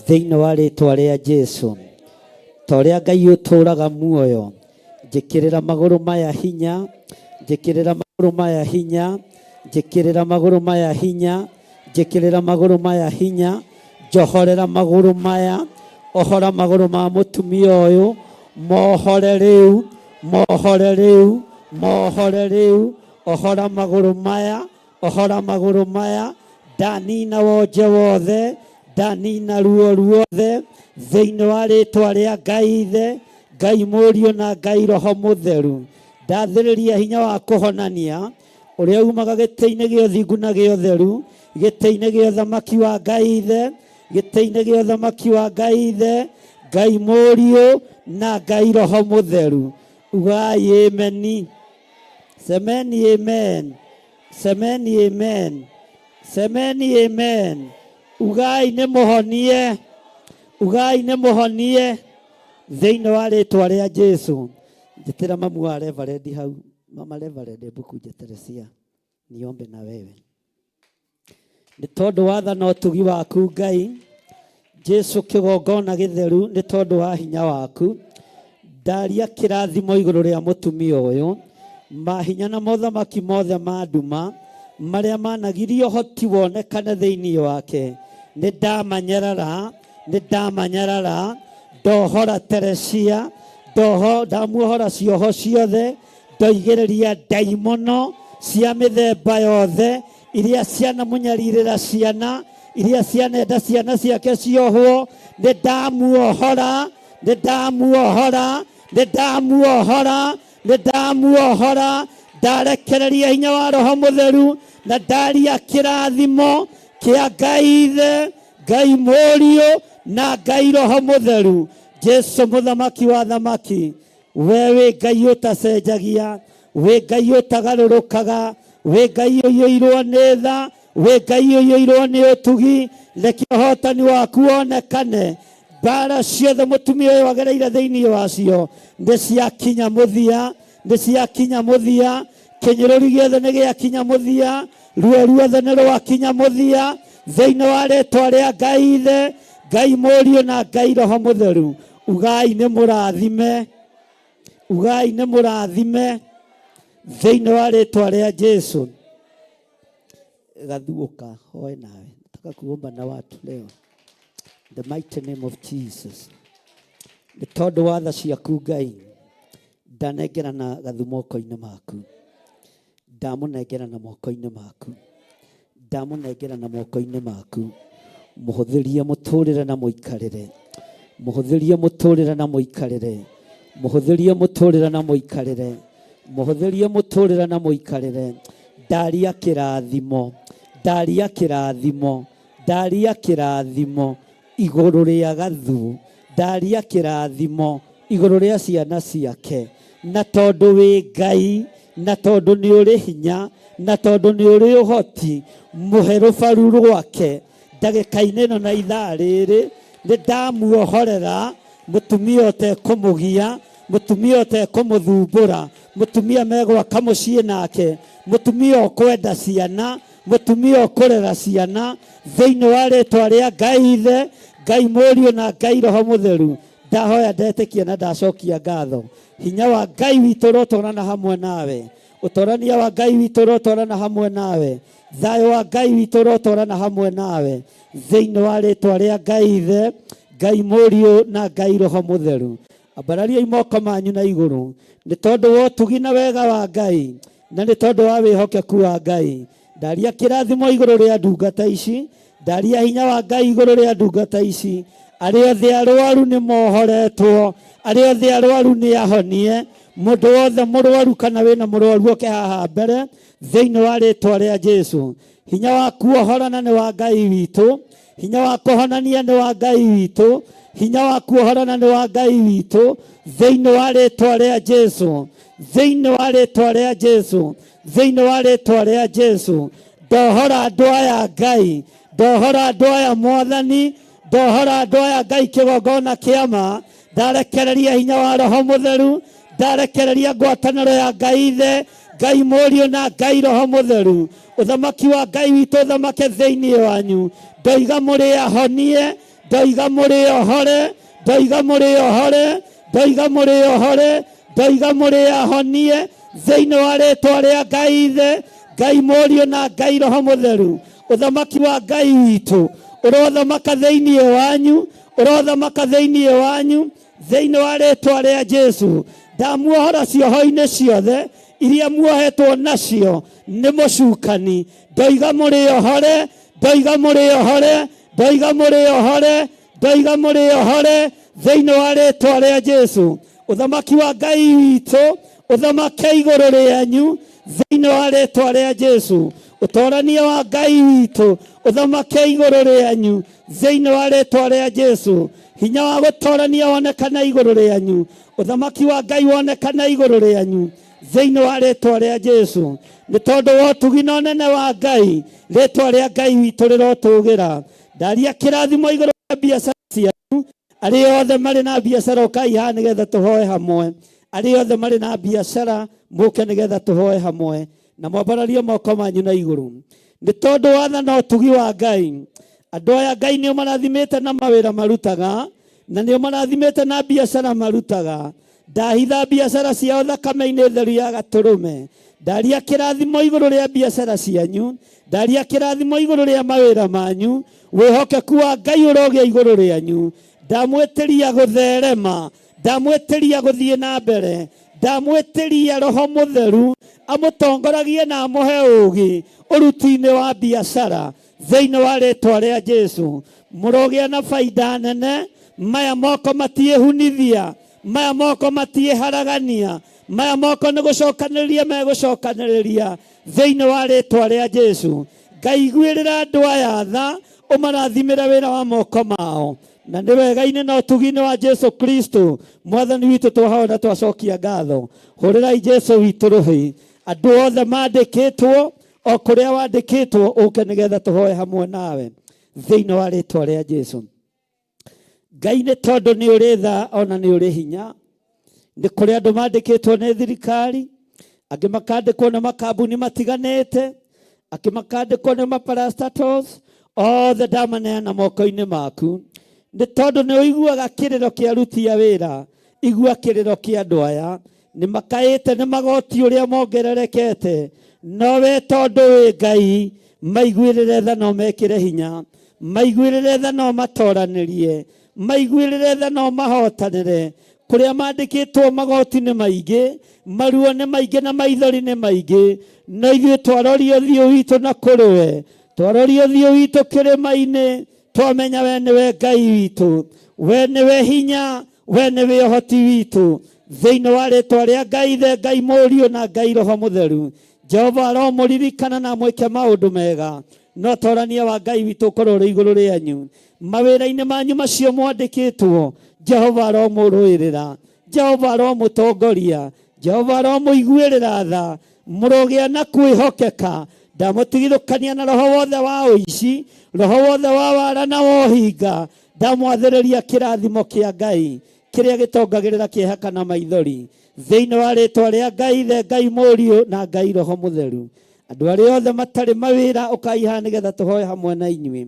Thĩinĩ wa rĩtwa rĩa Jesu. Ta ũrĩa Ngai ũtũũraga muoyo, njĩkĩrĩra magũrũ maya hinya, njĩkĩrĩra magũrũ maya hinya, njĩkĩrĩra magũrũ maya hinya, njĩkĩrĩra magũrũ maya hinya, njohorera magũrũ maya, ohora magũrũ ma mũtumia ũyũ, mohore rĩu, mohore rĩu, mohore rĩu, ohora magũrũ maya, ohora magũrũ maya, ndanina wonje wothe, ndanina ruo ruothe, thĩinĩ wa rĩtwa rĩa Ngai Ithe, Ngai Mũriũ na Ngai Roho Mũtheru. Ndathĩrĩria hinya wa kũhonania ũrĩa umaga gĩtĩ-inĩ gĩa ũthingu na gĩa ũtheru, gĩtĩ-inĩ gĩa ũthamaki wa Ngai Ithe, gĩtĩ-inĩ gĩa ũthamaki wa Ngai Ithe, Ngai Mũriũ na Ngai Roho Mũtheru. Ugai ameni. Semeni amen. Semeni amen. Semeni amen. Ugai nĩ mũhonie, ugai nĩ mũhonie thĩinĩ wa rĩtwa rĩa Jesu. Njĩtĩra mamu wa Reverend hau, mama Reverend, hebu kuja Teresia, niombe na wewe. Nĩ tondũ wa tha na ũtugi waku Ngai, Jesu kĩgongona gĩtheru, nĩ tondũ wa hinya waku, ndaria kĩrathimo igũrũ rĩa mũtumia ũyũ, mahinya na mothamaki mothe ma nduma marĩa managiria ũhoti wonekane thĩinĩ wake, nĩ ndamanyarara, nĩ ndamanyarara, ndohora Teresia, ndoho ndamuohora cioho ciothe, ndoigĩrĩria ndaimono cia mĩthemba yothe iria cianamũnyarirĩra ciana, iria cianenda ciana ciake ciohwo, nĩ ndamuohora, nĩ ndamuohora, nĩ ndamuohora, nĩ ndamuohora, ndarekereria hinya wa Roho Mũtheru na ndaria kĩrathimo kĩa Ngai Ithe, Ngai Mũriũ na Ngai Roho Mũtheru. Jesu mũthamaki wa thamaki, we wĩ Ngai ũtacenjagia, wĩ Ngai ũtagarũrũkaga, wĩ Ngai ũiyũirwo nĩ tha, wĩ Ngai ũiyũirwo nĩ ũtugi, reke ũhotani waku wonekane. Mbara ciothe mũtumia ũyũ agereire thĩinĩ wacio nĩ ciakinya mũthia, nĩ ciakinya mũthia, kĩnyũrũri gĩothe nĩ gĩakinya mũthia, ruo ruothe nĩ rwakinya mũthia, thĩinĩ wa rĩtwa rĩa Ngai Ithe, Ngai Mũriũ na Ngai Roho Mũtheru. Ugai nĩ mũrathime, ugai nĩ mũrathime thĩinĩ wa rĩtwa rĩa Jesu. Gathuũka hoe nawe, nataka kuomba na watu leo the mighty name of Jesus. Nĩ tondũ wa tha ciaku Ngai, ndanengerana gathu moko-inĩ maku, ndamũnengerana moko-inĩ maku, ndamũnengerana moko-inĩ maku, mũhũthĩrie mũtũrĩre na mũikarĩre, mũhũthĩrie mũtũrĩre na mũikarĩre, mũhũthĩrie mũtũrĩre na mũikarĩre, mũhũthĩrie mũtũrĩre na mũikarĩre, ndaria kĩrathimo, ndaria kĩrathimo, ndaria kĩrathimo igũrũ rĩa gathu, ndaria kĩrathimo igũrũ rĩa ciana ciake, na tondũ wĩ Ngai, na tondũ nĩ ũrĩ hinya, na tondũ nĩ ũrĩ ũhoti, mũhe rũbaru rwake ndagĩka-inĩ ĩno na ithaa rĩrĩ, nĩ ndamuohorera mũtumia ũtekũmũgia, mũtumia ũtekũmũthumbũra, mũtumia megwaka mũciĩ nake, mũtumia ũkwenda ciana, mũtumia ũkũrera ciana, thĩinĩ wa rĩtwa rĩa Ngai Ithe, Ngai Mũriũ na Ngai Roho Mũtheru. Ndahoya ndetĩkia na ndacokia ngatho. Hinya wa Ngai witũ ũrotwarana hamwe nawe, ũtorania wa Ngai witũ ũrotwarana hamwe nawe, thayũ wa Ngai witũ ũrotwarana hamwe nawe, thĩinĩ wa rĩtwa rĩa Ngai Ithe, Ngai Mũriũ na Ngai Roho Mũtheru. Ambarariai moko manyu na igũrũ, nĩ tondũ wa ũtugi na wega wa Ngai, na nĩ tondũ wa wĩhokeku wa Ngai. Ndaria kĩrathimo igũrũ rĩa ndungata ici, ndaria hinya wa Ngai igũrũ rĩa ndungata ici. Arĩa othe arwaru nĩ mohoretwo, arĩa othe arwaru nĩ ahonie. Mũndũ wothe mũrwaru kana wĩna mũrwaru oke haha mbere thĩinĩ wa rĩtwa rĩa Jesu. Hinya wa kuohorana nĩ wa Ngai witũ, hinya wa kũhonania nĩ wa Ngai witũ, hinya wa kuohorana nĩ wa Ngai witũ thĩinĩ wa rĩtwa rĩa Jesu, thĩinĩ wa rĩtwa rĩa Jesu, thĩinĩ wa rĩtwa rĩa Jesu. Ndohora andũ aya Ngai, ndohora andũ aya Mwathani, ndohora andũ aya Ngai kĩgongona kĩa ma, ndarekereria hinya wa Roho Mũtheru, ndarekereria ngwatanĩro ya Ngai Ithe, Ngai Mũriũ na Ngai Roho Mũtheru. Ũthamaki wa Ngai witũ ũthamake thĩinĩ wanyu. Ndoiga mũrĩ ahonie, ndoiga mũrĩ ohore, ndoiga mũrĩ ohore, ndoiga mũrĩ ohore, ndoiga mũrĩ ahonie thĩinĩ wa rĩtwa rĩa Ngai Ithe, Ngai Mũriũ na Ngai Roho Mũtheru. Ũthamaki wa Ngai witũ ũrothamaka thĩinĩ wanyu, ũrothamaka thĩinĩ wanyu thĩinĩ wa rĩtwa rĩa Jesu. Ndamuohora cioho-inĩ ciothe iria muohetwo nacio nĩ mũcukani. Ndoiga mũrĩ ohore, ndoiga mũrĩ ohore, ndoiga mũrĩ ohore, ndoiga mũrĩ ohore thĩinĩ wa rĩtwa rĩa Jesu. Ũthamaki wa Ngai witũ ũthamake igũrũ rĩanyu thĩinĩ wa rĩtwa rĩa Jesu. Ũtorania wa Ngai witũ ũthamake igũrũ rĩanyu thĩinĩ wa rĩtwa rĩa Jesu. Hinya wa gũtorania wonekane igũrũ rĩanyu, ũthamaki wa Ngai wonekane igũrũ rĩanyu thĩinĩ wa rĩtwa rĩa Jesu. Nĩ tondũ wa ũtugi na ũnene wa Ngai, rĩtwa rĩa Ngai witũ rĩrotũgĩra. Ndaria kĩrathimo igũrũ rĩa biacara cianyu. Arĩa othe marĩ na biacara ũkai haha nĩgetha tũhoe hamwe. Arĩa othe marĩ na biacara mũke nĩgetha tũhoe hamwe. Na mwambararie moko manyu na igũrũ. Nĩ tondũ wa tha na ũtugi wa Ngai, andũ aya Ngai nĩ ũmarathimĩte na mawĩra marutaga, na nĩ ũmarathimĩte na biacara marutaga. Ndahitha biacara ciao thakame-inĩ theru ya gatũrũme. Ndaria kĩrathimo igũrũ rĩa biacara cianyu. Ndaria kĩrathimo igũrũ rĩa mawĩra manyu. Wĩhokeku wa Ngai ũrogĩa igũrũ rĩanyu. Ndamwĩtĩria gũtherema. Ndamwĩtĩria gũthiĩ na mbere. Ndamwĩtĩria Roho Mũtheru amũtongoragie na amũhe ũũgĩ ũruti-inĩ wa biacara thĩinĩ wa rĩtwa rĩa Jesu. Mũrogĩa na baida nene. Maya moko matiĩhunithia, maya moko matiĩharagania, maya moko nĩ gũcokanĩrĩria megũcokanĩrĩria thĩinĩ wa rĩtwa rĩa Jesu. Ngai iguĩrĩra andũ aya tha, ũmarathimĩre wĩra wa moko mao. Na nĩ wega-inĩ na ũtugi-inĩ wa Jesu Kristo mwathani witũ twahoya na twacokia ngatho. Hũrĩrai Jesu witũ rũhĩ. Andũ othe mandĩkĩtwo o kũrĩa wandĩkĩtwo ũke nĩgetha tũhoe hamwe nawe thĩinĩ wa rĩtwa rĩa Jesu. Ngai nĩ tondũ nĩ ũrĩ tha ona nĩ ũrĩ hinya. Nĩ kũrĩ andũ mandĩkĩtwo nĩ thirikari, angĩ makandĩkwo nĩ makambuni matiganĩte, angĩ makandĩkwo nĩ maparastatos, othe ndamaneana moko-inĩ maku. Nĩ tondũ nĩ ũiguaga kĩrĩro kĩa aruti a wĩra, igua kĩrĩro kĩa andũ aya. Nĩ makaĩte nĩ magoti ũrĩa mongererekete, no we tondũ wĩ Ngai, maiguĩrĩre tha na ũmekĩre hinya, maiguĩrĩre tha na ũmatoranĩrie, maiguĩrĩre tha na ũmahotanĩre. Kũrĩa mandĩkĩtwo magoti nĩ maingĩ, maruo nĩ maingĩ na maithori nĩ maingĩ, no ithuĩ twaroria ũthiũ witũ na kũrĩ we, twaroria ũthiũ witũ kĩrĩma-inĩ, twamenya we nĩwe Ngai witũ, we nĩwe hinya, we nĩwe ũhoti witũ. Thĩinĩ wa rĩtwa rĩa Ngai Ithe, Ngai Mũriũ na Ngai Roho Mũtheru, Jehova aromũririkana na amwĩke maũndũ mega. No torania wa Ngai witũ ũkorwo ũrĩ igũrũ rĩanyu. Mawĩra-inĩ manyu macio mwandĩkĩtwo, Jehova aromũrũĩrĩra, Jehova aromũtongoria, Jehova aromũiguĩrĩra tha. Mũrogĩa na kwĩhokeka. Ndamũtigithũkania na roho wothe wa ũici, roho wothe wa wara na wa ũhinga. Ndamwathĩrĩria kĩrathimo kĩa Ngai kĩrĩa gĩtongagĩrĩra kĩeha kana maithori thĩinĩ wa rĩtwa rĩa Ngai Ithe, Ngai Mũriũ na Ngai Roho Mũtheru. Andũ arĩa othe matarĩ mawĩra ũkai haha nĩgetha tũhoe hamwe na inyuĩ.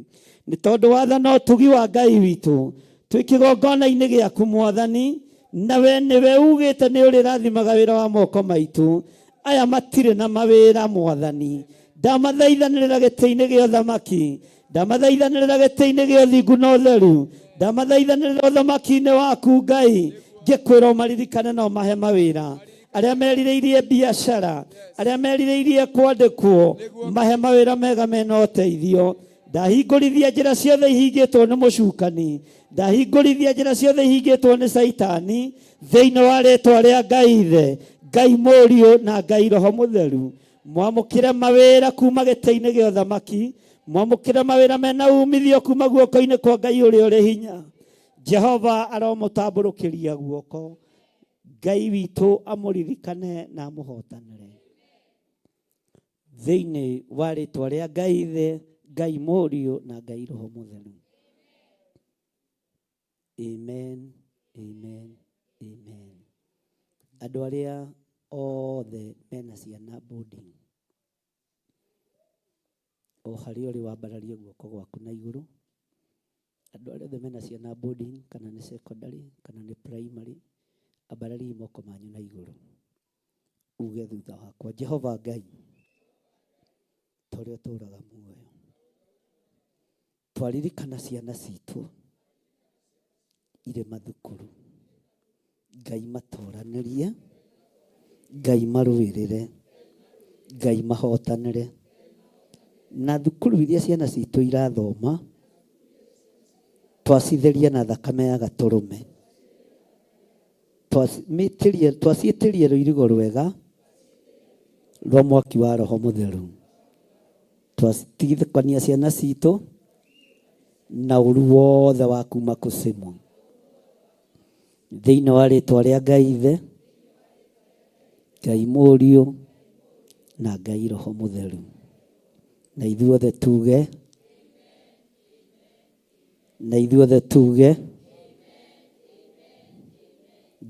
Nĩ tondũ wa tha na ũtugi wa Ngai witũ, twĩ kĩgongona-inĩ gĩaku Mwathani, na we nĩwe ugĩte nĩ ũrĩrathimaga wĩra wa moko maitũ. Aya matirĩ na mawĩra Mwathani, ndamathaithanĩrĩra gĩtĩ-inĩ gĩa ũthamaki, ndamathaithanĩrĩra gĩtĩ-inĩ gĩa ũthingu na ũtheru, ndamathaithanĩrĩra ũthamaki-inĩ waku Ngai, ngĩkwĩra ũmaririkane na ũmahe mawĩra. Arĩa merirĩirie biacara, arĩa merirĩirie kwandĩkwo, mahe mawĩra mega mena ũteithio. Ndahingũrithia njĩra ciothe ihingĩtwo nĩ mũcukani, ndahingũrithia njĩra ciothe ihingĩtwo nĩ Caitani, thĩinĩ wa rĩtwa rĩa Ngai Ithe, Ngai Mũriũ na Ngai Roho Mũtheru. Mwamũkĩre mawĩra kuma gĩtĩ-inĩ gĩa ũthamaki, mwamũkĩre mawĩra mena umithio kuma guoko-inĩ kwa Ngai ũrĩa ũrĩ hinya. Jehova aromũtambũrũkĩria guoko, Ngai witũ amũririkane na amũhotanĩre. Thĩinĩ wa rĩtwa rĩa Ngai Ithe, Ngai Mũriũ na Ngai Roho Mũtheru. Amen, amen, amen. Andũ arĩa othe mena ciana boarding, o harĩa ũrĩ wambararie guoko gwaku na igũrũ. Andũ arĩa othe mena ciana boarding, kana nĩ secondary, kana nĩ primary, ambarariai moko manyu na igũrũ. Uge thutha wakwa, Jehova Ngai, ta ũrĩa ũtũũraga muoyo, twaririkana ciana citũ irĩ mathukuru, Ngai matoranĩrie, Ngai marũĩrĩre, Ngai mahotanĩre. Na thukuru iria ciana citũ irathoma, twacitheria na thakame ya gatũrũme. Twaciĩtĩria rũirigo rwega rwa mwaki wa Roho Mũtheru. Twatigithũkania ciana citũ na ũru wothe wa kuma kũcimũ. Thĩinĩ wa rĩtwa rĩa Ngai Ithe, Ngai Mũriũ Na Ngai Roho Mũtheru. Na ithuothe tuge, na ithuothe tuge,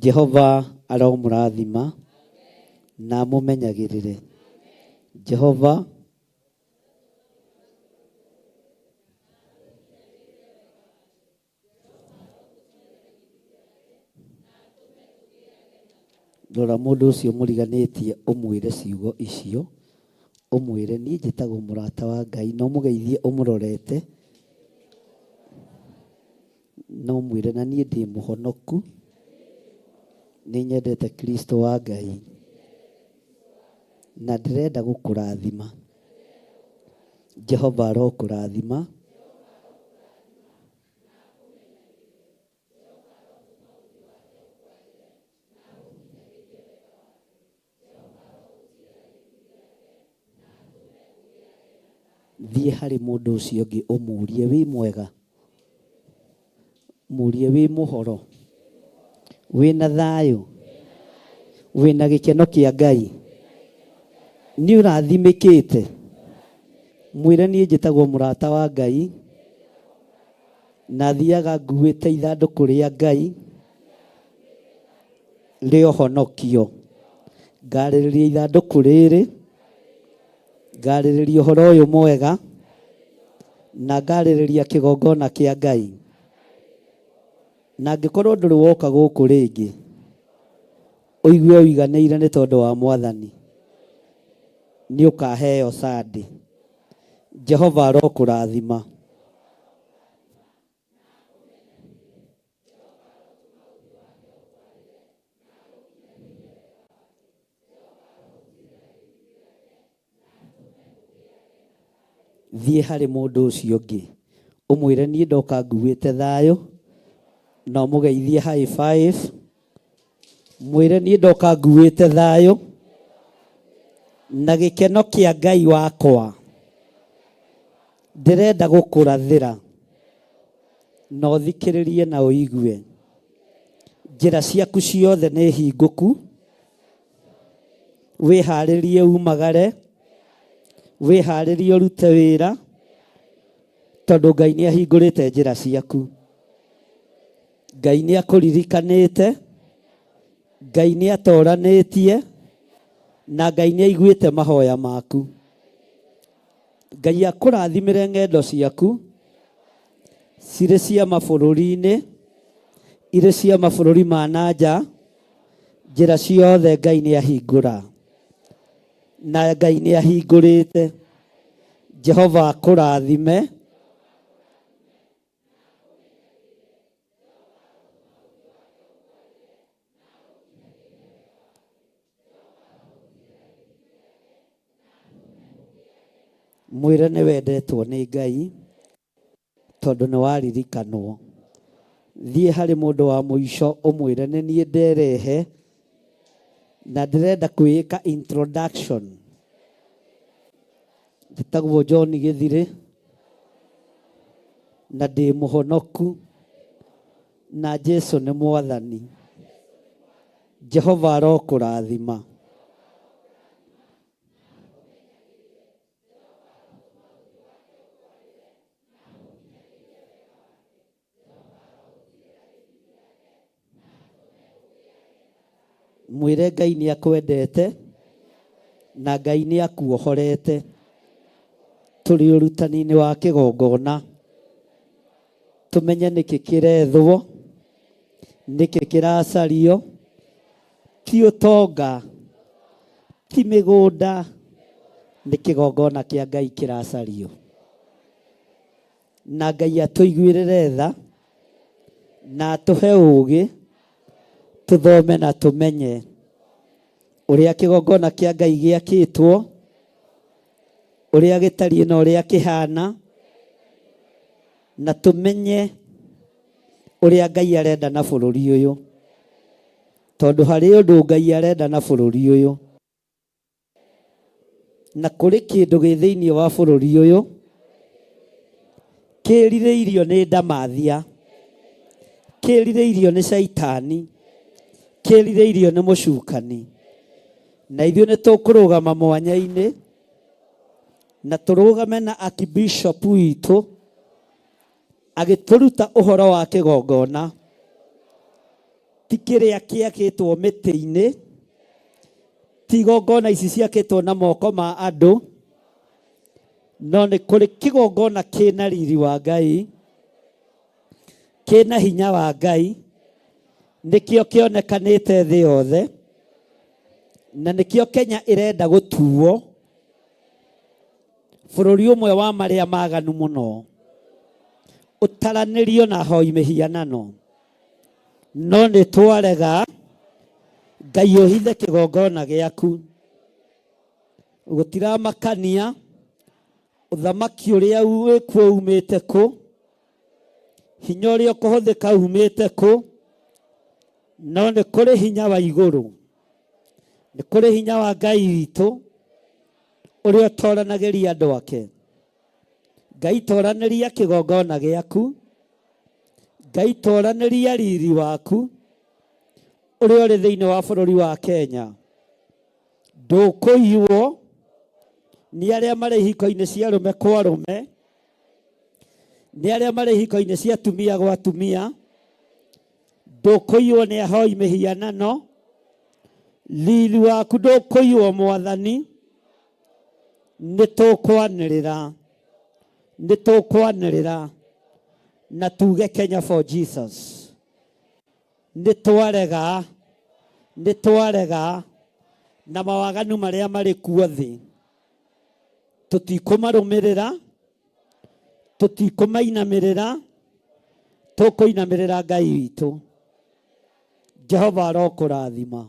Jehova aromũrathima na amũmenyagĩrĩre. Jehova Rora mũndũ ũcio mũriganĩtie ũmwĩre ciugo icio, ũmwĩre niĩ njĩtagwo mũrata wa Ngai, na ũmũgeithie ũmũrorete, na ũmwĩre na niĩ ndĩ mũhonoku, nĩ nyendete Kristo wa Ngai, na ndĩrenda gũkũrathima. Jehova arokũrathima. Thiĩ harĩ mũndũ ũcio ũngĩ ũmũrie wĩ mwega, mũrie wĩ mũhoro, wĩna thayũ, wĩna gĩkeno kĩa Ngai, nĩ ũrathimĩkĩte. Mwĩre niĩ njĩtagwo mũrata wa Ngai na thiaga nguĩte ithandũkũ rĩa Ngai rĩa ũhonokio. Ngarĩrĩria ithandũkũ rĩrĩ, ngarĩrĩria ũhoro ũyũ mwega, na ngarĩrĩria kĩgongona kĩa Ngai. Na angĩkorwo ndũrĩ woka gũkũ rĩngĩ, ũigue ũiganĩire nĩ tondũ wa Mwathani, nĩ ũkaheo sandi. Jehova arokũrathima. Thiĩ harĩ mũndũ ũcio ũngĩ ũmwĩre niĩ ndoka nguĩte thayũ, na ũmũgeithie high five, mwĩre niĩ ndoka nguĩte thayũ na gĩkeno kĩa Ngai wakwa, ndĩrenda gũkũrathĩra na ũthikĩrĩrie na ũigue. Njĩra ciaku ciothe nĩ hingũku, wĩharĩrie umagare, wĩharĩrie ũrute wĩra, tondũ Ngai nĩ ahingũrĩte njĩra ciaku. Ngai nĩ akũririkanĩte, Ngai nĩ atoranĩtie, na Ngai nĩ aiguĩte mahoya maku. Ngai akũrathimĩre ng'endo ciaku, cirĩ cia mabũrũri-inĩ, irĩ cia mabũrũri ma na nja, njĩra ciothe Ngai nĩ ahingũra, na Ngai nĩ ahingũrĩte. Jehova akũrathime. Mwĩre nĩ wendetwo nĩ Ngai tondũ nĩ waririkanwo. Thiĩ harĩ mũndũ wa mũico ũmwĩre nĩ niĩ nderehe na ndĩrenda kwĩĩka introduction. Njĩtagwo John Gĩthirĩ na ndĩ mũhonoku na Jesu nĩ mwathani. Jehova arokũrathima. Mwĩre Ngai nĩ akwendete na Ngai nĩ akuohorete. Tũrĩ ũrutani-inĩ wa kĩgongona, tũmenye nĩkĩ kĩrethwo, nĩkĩ kĩracario, ti ũtonga, ti mĩgũnda, nĩ kĩgongona kĩa Ngai kĩracario. Na Ngai atũiguĩrĩre tha na atũhe ũũgĩ tũthome na tũmenye ũrĩa kĩgongona kĩa Ngai gĩakĩtwo, ũrĩa gĩtariĩ na ũrĩa kĩhana, na tũmenye ũrĩa Ngai arenda na bũrũri ũyũ, tondũ harĩ ũndũ Ngai arenda na bũrũri ũyũ. Na kũrĩ kĩndũ gĩ thĩinĩ wa bũrũri ũyũ kĩrirĩirio nĩ ndamathia, kĩrirĩirio nĩ caitani, kĩrirĩirio nĩ mũcukani. Na ithuĩ nĩ tũkũrũgama mwanya-inĩ na tũrũgame na archbishop witũ agĩtũruta ũhoro wa kĩgongona ti kĩrĩa kĩakĩtwo mĩtĩ-inĩ ti igongona ici ciakĩtwo na moko ma andũ no nĩ kũrĩ kĩgongona kĩna riri wa Ngai kĩna hinya wa Ngai nĩkĩo kĩonekanĩte thĩ yothe na nĩkĩo Kenya ĩrenda gũtuo bũrũri ũmwe wa marĩa maganu mũno ũtaranĩrio na hoi mĩhianano no nĩ twarega Ngai ũhithe kĩgongona gĩaku gũtiramakania ũthamaki ũrĩa wĩkuo umĩte kũ hinya ũrĩa ũkũhũthĩka umĩte kũ no nĩ kũrĩ hinya wa igũrũ nĩ kũrĩ hinya wa Ngai witũ ũrĩa ũtoranagĩria andũ ake Ngai toranĩria kĩgongona gĩaku Ngai toranĩria riri waku ũrĩa ũrĩ thĩinĩ wa bũrũri wa Kenya ndũkũiywo nĩ arĩa marĩ ihiko-inĩ cia arũme kwa arũme nĩ arĩa marĩ ihiko-inĩ cia atumia gwa atumia ndũkũiywo nĩ ahoi mĩhianano riri waku ndũkũiywo mwathani nĩ tũkwanĩrĩra nĩ tũkwanĩrĩra na tuge Kenya for Jesus nĩ twarega nĩ twarega na mawaganu marĩa marĩ kuo thĩ tũtikũmarũmĩrĩra tũtikũmainamĩrĩra tũkũinamĩrĩra Ngai witũ Jehova arokũrathima.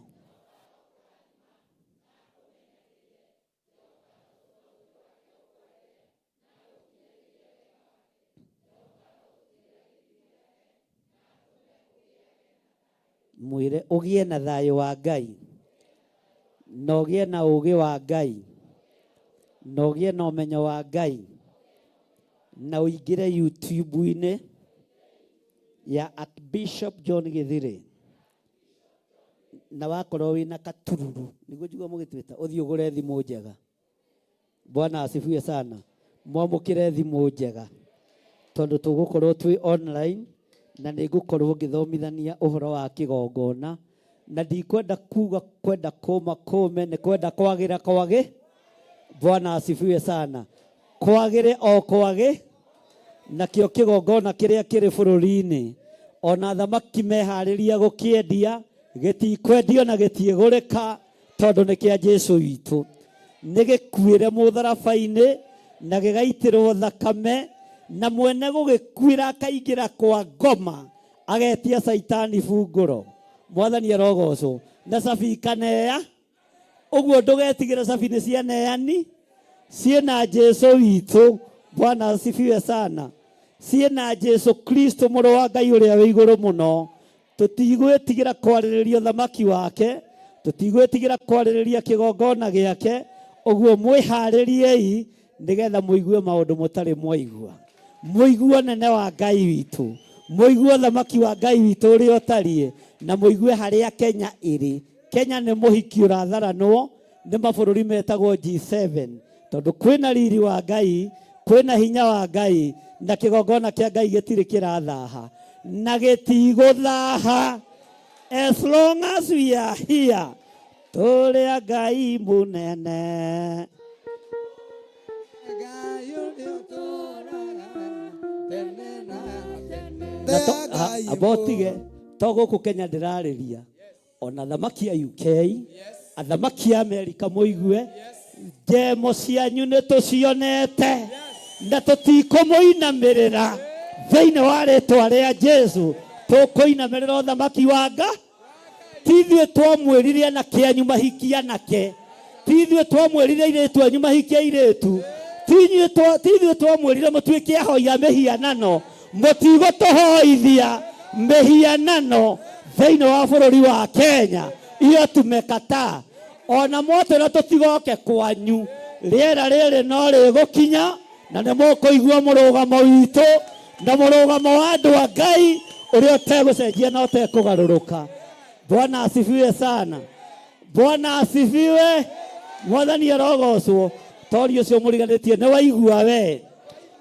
Mwĩre ũgĩe na thayũ wa Ngai na ũgĩe na ũũgĩ wa Ngai na ũgĩe na ũmenyo wa Ngai na ũingĩre YouTube-inĩ ya Archbishop John Gĩthirĩ na wakorwo wĩna katururu nĩguo njigua mũgĩtwĩta ũthiĩ ũgũre thimũ njega. Bwana asifiwe sana. Mwamũkĩre thimũ njega tondũ tũgũkorwo twĩ online na nĩ ngũkorwo ngĩthomithania ũhoro wa kĩgongona na ndikwenda kuga kwenda kũma kũme nĩ kwenda kwagĩra kwagĩ. Bwana asifiwe sana. Kwagĩre o kwagĩ nakĩo kĩgongona kĩrĩa kĩrĩ bũrũri-inĩ ona thamaki meharĩria gũkĩendia gĩtikwendio na gĩtiĩgũrĩka tondũ nĩ kĩa Jesu witũ nĩ gĩkuĩre mũtharaba-inĩ na gĩgaitĩrwo thakame na mwene gũgĩkuĩra akaingĩra kwa ngoma agetia caitani bungũro mwathani arogocwo na cabi ikaneya ũguo ndũgetigĩre cabi nĩ cianeani ciĩna Jesu witũ Bwana asifiwe sana ciĩna Jesu Kristo mũrũ wa Ngai ũrĩa wĩ igũrũ mũno tũtigwĩtigĩra kwarĩrĩria ũthamaki wake tũtigwĩtigĩra kwarĩrĩria kĩgongona gĩake ũguo mwĩharĩriei nĩgetha mũigue maũndũ mũtarĩ mwaigua mũigue ũnene wa Ngai witũ mũigue ũthamaki wa Ngai witũ ũrĩa ũtariĩ na mũigue harĩa Kenya ĩrĩ Kenya nĩ mũhiki ũratharanwo nĩ mabũrũri metagwo G7 tondũ kwĩna riri wa Ngai kwĩna hinya wa Ngai na kĩgongona kĩa Ngai gĩtirĩ kĩrathaha na gĩtigũthaha as long as we are here tũrĩ a Ngai mũnene. Na to- ha- amba ũtige to gũkũ Kenya ndĩrarĩria ona athamaki a UK athamaki a Amerika mũigue njemo cianyu nĩ tũcionete na tũtikũmũinamĩrĩra thĩinĩ wa rĩtwa rĩa Jesu tũkũinamĩrĩra ũthamaki wa Nga ti ithuĩ twamwĩrire anake anyu mahikie anake ti ithuĩ twamwĩrire airĩtu anyu mahikie airĩtu ti inyuĩ twa- ti ithuĩ twamwĩrire mũtuĩke ahoi a mĩhianano mũtigũtũhoithia mĩhianano thĩinĩ wa bũrũri wa Kenya iyo tumekataa ona mwatwĩra tũtigoke kwanyu rĩera rĩrĩ no rĩgũkinya na nĩ mũkũigua mũrũgamo witũ na mũrũgamo wa andũ a Ngai ũrĩa ũtegũcenjia na ũtekũgarũrũka. Bwana asifiwe sana. Bwana asifiwe. Mwathani arogocwo. Tori ũcio mũriganĩtie nĩ waigua we.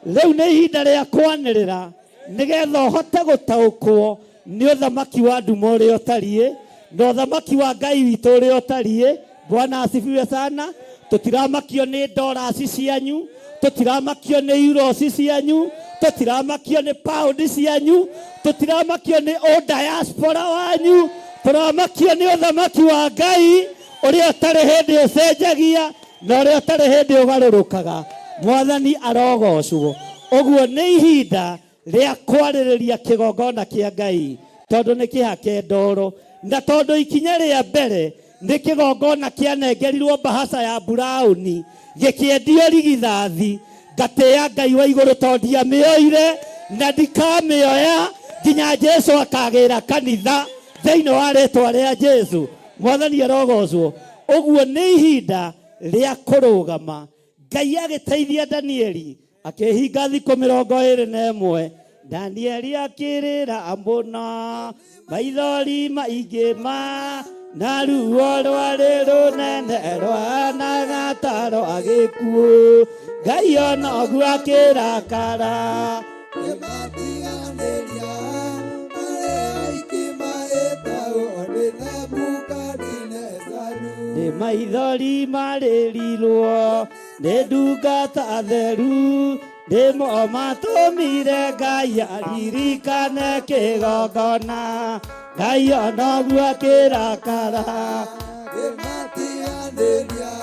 Rĩu nĩ ihinda rĩa kwanĩrĩra nĩgetha ũhote gũtaũkwo nĩ ũthamaki wa nduma ũrĩa ũtariĩ na ũthamaki wa Ngai witũ ũrĩa ũtariĩ. Bwana asifiwe sana. Tũtiramakio nĩ dollars cianyu, tũtiramakio nĩ euros cianyu, tũtiramakio nĩ pound cianyu, tũtiramakio nĩ diaspora wanyu, tũramakio nĩ ũthamaki wa Ngai ũrĩa ũtarĩ hĩndĩ ũcenjagia na ũrĩa ũtarĩ hĩndĩ ũgarũrũkaga. Mwathani arogocwo. Ũguo nĩ ihinda rĩa kwarĩrĩria kĩgongona kĩa Ngai tondũ nĩ kĩhake ndoro, na tondũ ikinya rĩa mbere nĩ kĩgongona kĩanengerirwo mbahaca ya burauni gĩkĩendio rigithathi. Ngatĩĩa Ngai wa igũrũ tondũ ndiamĩoire na ndikamĩoya nginya Jesu akagĩra kanitha thĩinĩ wa rĩtwa rĩa Jesu. Mwathani arogocwo. Ũguo nĩ ihinda rĩa kũrũgama. Ngai agĩteithia Danieli akĩhinga thikũ 21. Danieli akĩrĩra mũno, maithori maingĩ ma na ruo rwarĩ rũnene rwanaga ta rwa gĩkuũ. Ngai ona ũguo akĩrakara. Kĩmatiganĩria marĩ oiki mahĩtagwo nĩ Nebukadinezaru. Nĩ maithori marĩrirwo nĩ ndungata theru, nĩmo matũmire Ngai aririkane kĩgongona. Ngai ona ũguo akĩrakara. Kĩmatiganĩria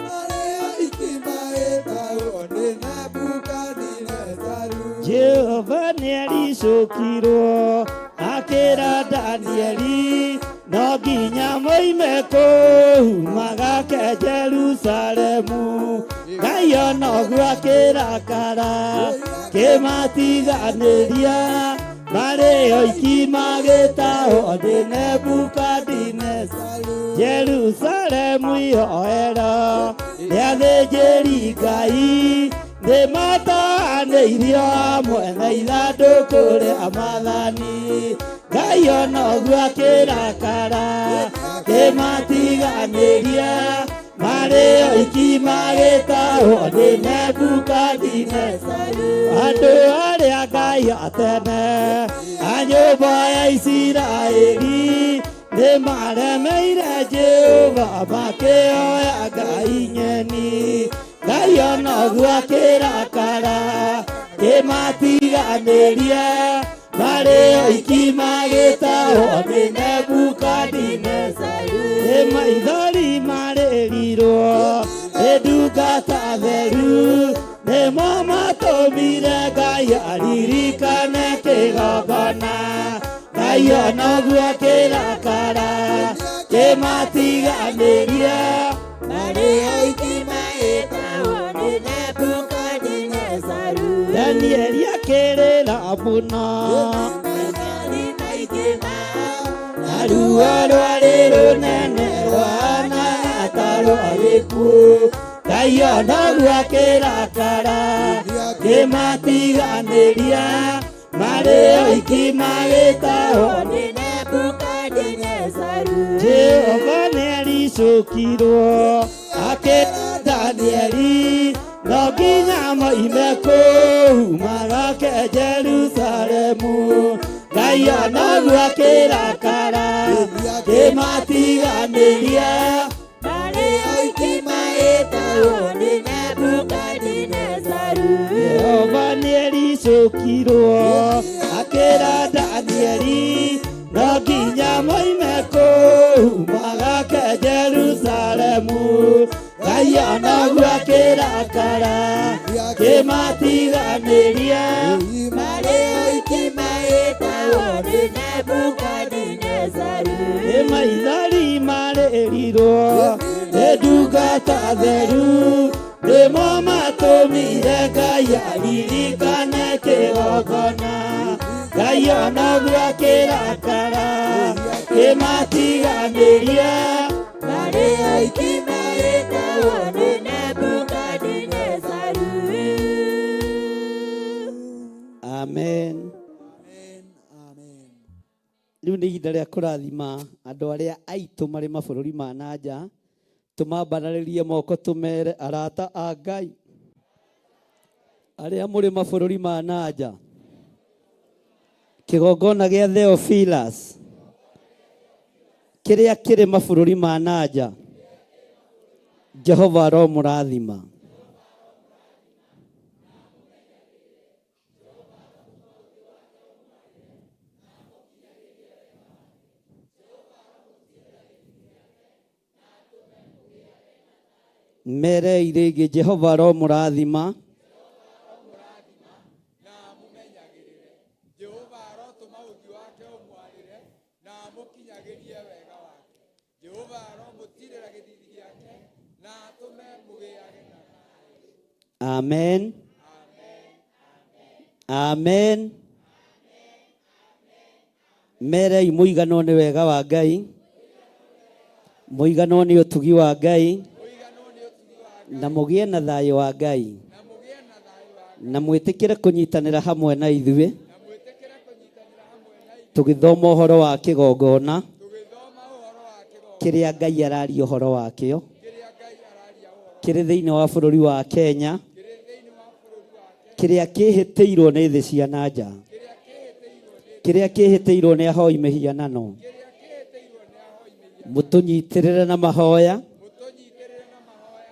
marĩ oiki mahĩtagwo nĩ Nebukadinezaru. Jehova nĩaricũkirwo akĩra Danieli no nginya moime kũu magake Jerusalemu. Ngai ona ũguo akĩrakara kĩmatiganĩria marĩ oiki magĩtahwo nĩ Nebukadinezaru. Jerusalemu ihoero rĩa athĩnjĩri Ngai nĩ mataanĩirio hamwe na ithandũkũ rĩa maathani. Ngai ona ũguo akĩrakara kĩmatiganĩria marĩ oiki magĩtahwo nĩ Nebukadinezaru. Andũ arĩa Ngai a tene a nyũmba ya Isiraeli nĩ maremeire Jehova makĩoya ngai ng'eni. Ngai ona ũguo akĩrakara kĩmatiganĩria marĩ oiki magĩtahwo nĩ Nebukadinezaru. Nĩ maithori marĩrirwo nĩ ndungata theru, nĩmo matũmire Ngai aririkane kĩgongona. Ngai ona ũguo akĩrakara kĩmatiganĩria Marĩ oiki mahĩtagwo nĩ Nebukadinezaru. Danieli akĩrĩra mũno Maithori maingĩ ma na ruo rwarĩ rũnene rwahanaga ta rwa gĩkuũ. Ngai ona ũguo akĩrakara kĩmatiganĩria marĩ oiki magĩtahwo nĩ Nebukadinezaru. Jehova nĩaricũkirwo akĩra Danieli no nginya moime kũu magoke Jerusalemu. Ngai ona ũguo akĩrakara kĩmatiganĩria Marĩ oiki mahĩtagwo nĩ Nebukadinezaru. Jehova nĩaricũkirwo akĩra Danieli no nginya moime kũu magoke Jerusalemu. Ngai ona ũguo akĩrakara kĩmatiganĩria Marĩ oiki mahĩtagwo nĩ Nebukadinezaru. Nĩ maithori marĩrirwo nĩ ndungata theru, nĩmo matũmire Ngai aririkane kĩgongona. Ngai ona ũguo akĩrakara kĩmatiganĩria Marĩ oiki mahĩtagwo nĩ Nebukadinezaru. Amen. Amen. Rĩu nĩ ihinda rĩa kũrathima andũ arĩa aitũ marĩ mabũrũri ma na nja, tũmambararĩrie moko tũmere arata a Ngai arĩa mũrĩ mabũrũri ma na nja. Kĩgongona gĩa Theophilus kĩrĩa kĩrĩ mabũrũri ma na nja, Jehova aromũrathima. Merei rĩngĩ Jehova aromũrathima. Na amũmenyagĩrĩre. Jehova arotũma ũthiũ wake ũmwarĩre na amũkinyagĩrie wega wake. Jehova aromũtiirĩra gĩthiithi gĩake na atũme mũgĩage na thayũ. Amen. Amen. Merei mũiganwo nĩ wega wa Ngai, mũiganwo nĩ ũtugi wa Ngai, na mũgĩe na thayũ wa Ngai, na mwĩtĩkĩre kũnyitanĩra hamwe na ithuĩ tũgĩthoma ũhoro wa kĩgongona kĩrĩa Ngai araria ũhoro wakĩo kĩrĩ thĩinĩ wa bũrũri wa Kenya, kĩrĩa kĩhĩtĩirwo nĩ thĩ cia na nja, kĩrĩa kĩhĩtĩirwo nĩ ahoi mĩhianano. Mũtũnyitĩrĩre na mahoya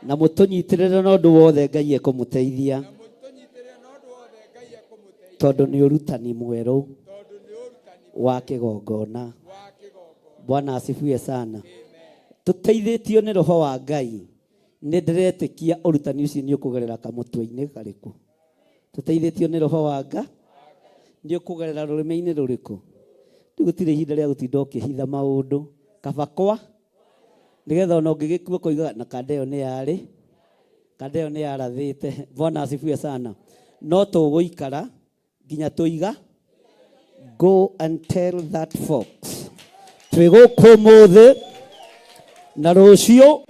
na mũtũnyitĩrĩre na ũndũ wothe Ngai ekũmũteithia, tondũ nĩ ũrutani mwerũ wa kĩgongona. Bwana asifiwe sana. Tũteithĩtio nĩ roho wa Ngai, nĩ ndĩretĩkia ũrutani ũcio nĩ ũkũgerera kamũtwe-inĩ karĩkũ. Tũteithĩtio nĩ roho wa Ngai, nĩ ũkũgerera rũrĩmĩ-inĩ rũrĩkũ. Rĩu gũtirĩ ihinda rĩa gũtinda ũkĩhitha maũndũ, kaba kwa nĩgetha ona ũngĩgĩkua ũkoiga na kanda ĩyo nĩ yarĩ, kanda ĩyo nĩ yarathĩte. Bwana asifiwe sana. No tũgũikara nginya tũiga. Go and tell that fox, twĩ gũkũ ũmũthĩ na rũciũ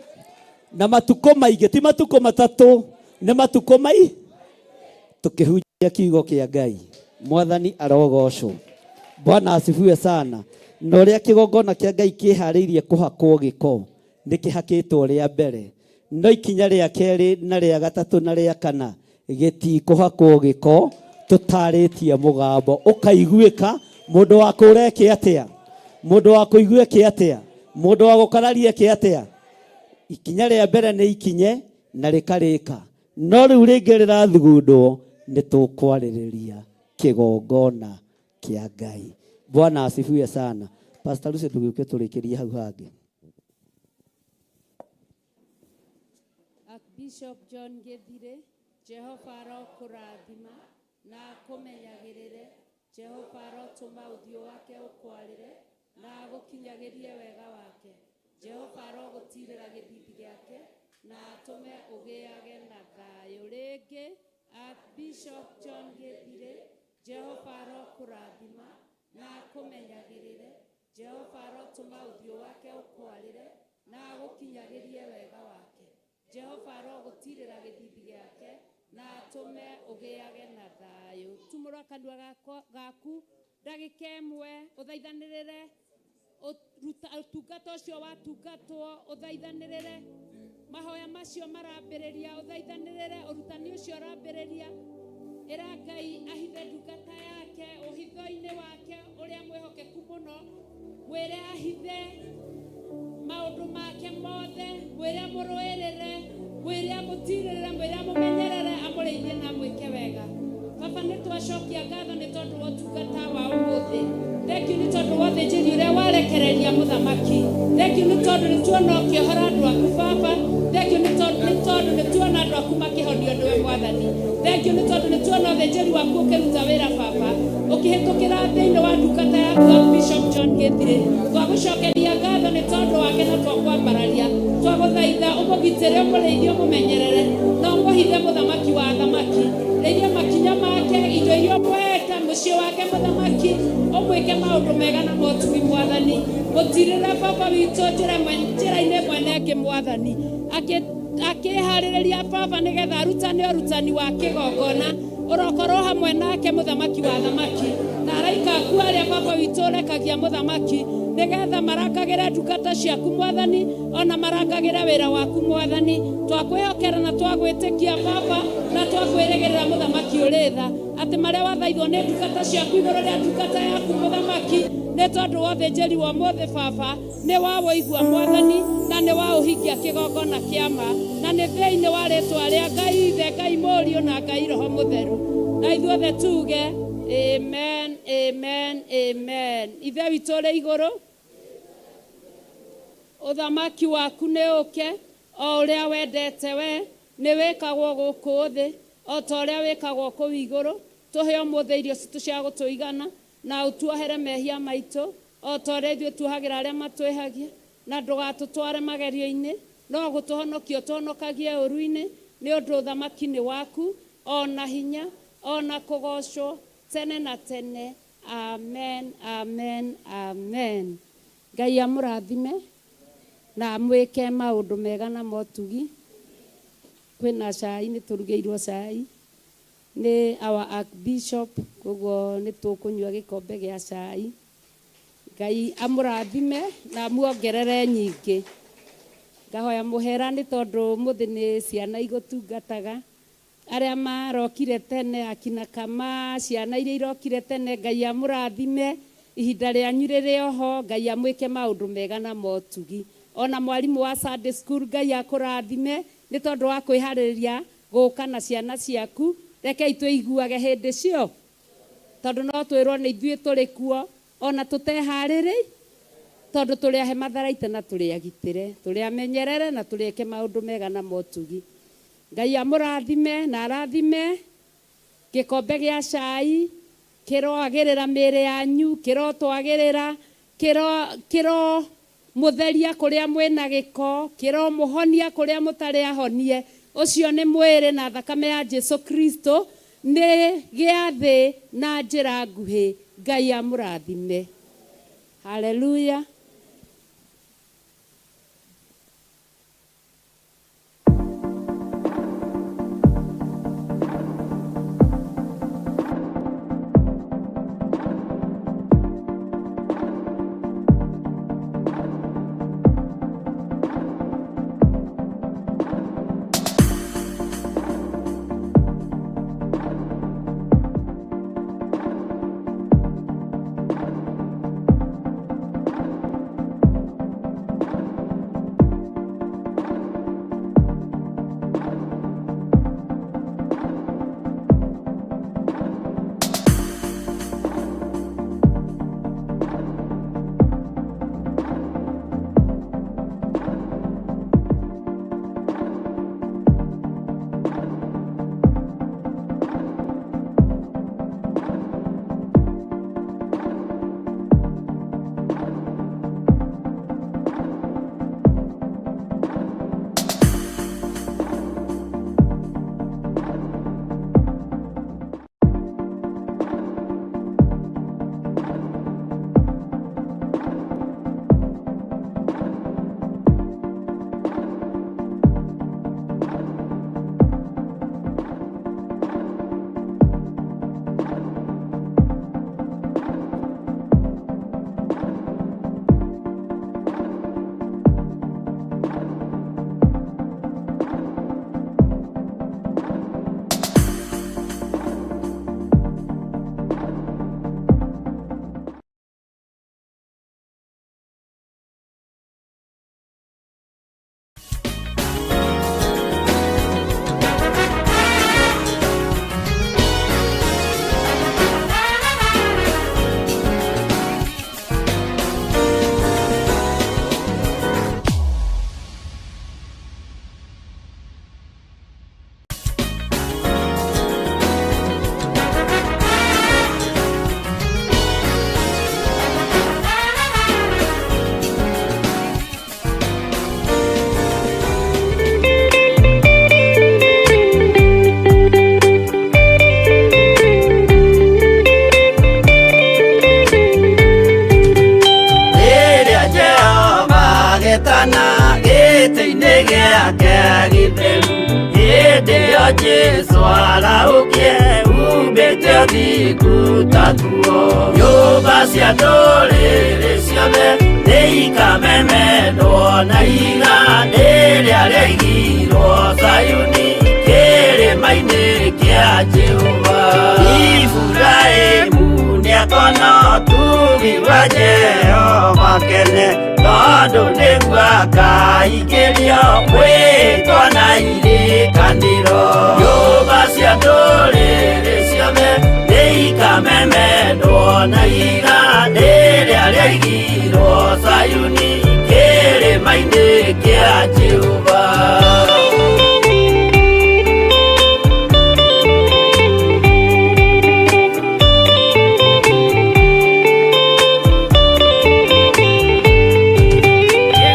na matukũ maingĩ, ti matukũ matatũ, nĩ matukũ mai tũkĩhunjia kiugo kĩa Ngai. Mwathani arogocwo. Bwana asifiwe sana. Na ũrĩa kĩgongona kĩa Ngai kĩharĩirie kũhakwo gĩko, nĩ kĩhakĩtwo rĩa mbere, no ikinya rĩa kerĩ na rĩa gatatũ na rĩa kana gĩtikũhakwo gĩko tũtarĩtie mũgambo ũkaiguĩka. Mũndũ wa kũũra eke atĩa? Mũndũ wa kũigua eke atĩa? Mũndũ wa gũkararia eke atĩa? Ikinya rĩa mbere nĩ ikinye na rĩkarĩka, no rĩu rĩngĩ rĩrathugundwo nĩ tũkwarĩrĩria kĩgongona kĩa Ngai. Bwana asifiwe sana. Pastor Lucy, ndũgĩũke tũrĩkĩrie hau hangĩ. Archbishop John Gĩthirĩ, Jehova arokũrathima na akũmenyagĩrĩre. Jehova arotũma ũthiũ wake ũkwarĩre na agũkinyagĩrie wega wake. Jehova arogũtiirĩra gĩthiithi gĩake na atũme ũgĩage na thayũ. Rĩngĩ, Archbishop John Gĩthirĩ, Jehova arokũrathima na akũmenyagĩrĩre. Jehova arotũma ũthiũ wake ũkwarĩre na agũkinyagĩrie wega wake. Jehova arogũtiirĩra gĩthiithi gĩake na atũme ũgĩage na thayũ. Tumũra kanua gaku ndagĩka ĩmwe, ũthaithanĩrĩre ũtungata ũcio watungatwo, ũthaithanĩrĩre mahoya macio marambĩrĩria, ũthaithanĩrĩre ũrutani ũcio ũrambĩrĩria. Ĩra Ngai ahithe ndungata yake ũhitho-inĩ wake ũrĩa mwĩhokeku mũno, mwĩre ahithe maũndũ make mothe, mwĩre amũrũĩrĩre, mwĩre amũtirĩrĩre, mwĩre amũmenyerere, amũrĩithie na amwĩke wega. Baba, nĩ twacokia ngatho nĩ tondũ wa ũtungata wa ũmũthĩ. Thengiũ nĩ tondũ wa ũthĩnjĩri ũrĩa warekereria mũthamaki. Thengiũ nĩ tondũ nĩ tuona ũkĩohora andũ aku Baba. Thengiũ nĩ tondũ nĩ tuona andũ aku makĩhonio nĩwe Mwathani. Thengiũ nĩ tondũ nĩ tuona ũthĩnjĩri waku ũkĩruta wĩra Baba, ũkĩhĩtũkĩra thĩinĩ wa ndungata yaku Bishop John Gĩthirĩ. Twagũcokeria ngatho nĩ tondũ wake na twakwambararia. Twagũthaitha ũmũgitĩre, ũmũrĩithie, ũmũmenyerere na ũmũhithe mũthamaki wa athamaki. Rĩithia makinya make, indo iria ũmũhete, mũciĩ wake mũthamaki, ũmwĩke maũndũ mega na motugi Mwathani. Mũtirĩre Baba witũ njĩra-inĩ ĩmwe na ĩngĩ Mwathani. Akĩharĩrĩria Baba nĩgetha arutane ũrutani wa kĩgongona. Ũrokorwo hamwe nake mũthamaki wa thamaki na araika aku arĩa baba witũ ũrekagia mũthamaki nĩgetha marangagĩre ndungata ciaku mwathani ona marangagĩre wĩra waku mwathani. Twakwĩhokera na twagwĩtĩkia baba na twakwĩrĩgĩrĩra mũthamaki ũrĩ tha atĩ marĩa wathaithwo nĩ ndungata ciaku igũrũ rĩa ndungata yaku mũthamaki nĩ tondũ wa ũthĩnjĩri wa ũmũthĩ baba nĩ waũigua mwathani na nĩ waũhingia kĩgongona kĩama na nĩ thĩinĩ wa rĩtwa rĩa Ngai Ithe, Ngai Mũriũ na Ngai Roho Mũtheru. Na ithuothe tuge amen, amen, amen. Ithe witũ ũrĩ igũrũ, ũthamaki waku nĩ ũke o ũrĩa wendete we nĩ wĩkagwo gũkũ thĩ o ta ũrĩa wĩkagwo kũu igũrũ. Tũhe ũmũthĩ irio citũ cia gũtũigana na ũtuohere mehia maitũ o ta ũrĩa ithuĩ tuohagĩra arĩa matwĩhagia, na ndũgatũtware magerio-inĩ no gũtũhonokia ũtũhonokagie ũru-inĩ, nĩ ũndũ ũthamaki nĩ waku ona hinya ona kũgocwo tene na tene. Amen, amen, amen. Ngai amũrathime na amwĩke maũndũ mega na motugi. Kwĩna cai, nĩ tũrugĩirwo cai nĩ our archbishop, koguo nĩ tũkũnyua gĩkombe gĩa cai. Ngai amũrathime na amuongerere nyingĩ. Ngahoya mũhera nĩ tondũ ũmũthĩ nĩ ciana igũtungataga arĩa marokire tene, akina kama ciana iria irokire tene, Ngai amũrathime ihinda rĩanyu rĩrĩ oho, Ngai amwĩke maũndũ mega na motugi. Ona mwarimũ wa Sunday school, Ngai akũrathime nĩ tondũ wa kwĩharĩrĩria gũka na ciana ciaku. Rekei twĩiguage hĩndĩ cio tondũ no twĩrwo nĩ ithuĩ tũrĩ kuo ona tũteharĩrĩ, tondũ tũrĩ ahe matharaita na tũrĩ agitĩre, tũrĩ amenyerere na tũrĩ eke maũndũ mega na motugi. Ngai amũrathime na arathime gĩkombe gĩa cai, kĩroagĩrĩra mĩĩrĩ yanyu, kĩrotwagĩrĩra, kĩro mũtheria kũrĩa mwĩna gĩko, kĩro mũhonia kũrĩa mũtarĩ ahonie. Ũcio nĩ mwĩrĩ na thakame ya Jesu Kristo, nĩ gĩathĩ na njĩra nguhĩ. Ngai amũrathime. Haleluya. Rĩrĩa Jehova agetana gĩtĩ-inĩ gĩake gĩtheru, hĩndĩ Hĩndĩ ĩyo Jesũ arahũkie umbĩte ũthingu ta nguo. Nyũmba cia ndũrĩrĩ ciothe nĩikamemendwo na ihiga rĩrĩa rĩaigirwo Zayuni kĩrĩma-inĩ kĩa Jehova. Iburahĩmu nĩakona ũtugi wa Jehova kene, tondũ nĩguo akaingĩrio mwĩtwa na irĩkanĩro. Nyũmba cia ndũrĩrĩ ciothe nĩikamemendwo na ihiga rĩrĩa rĩaigirwo Zayuni kĩrĩma-inĩ kĩa Jehova.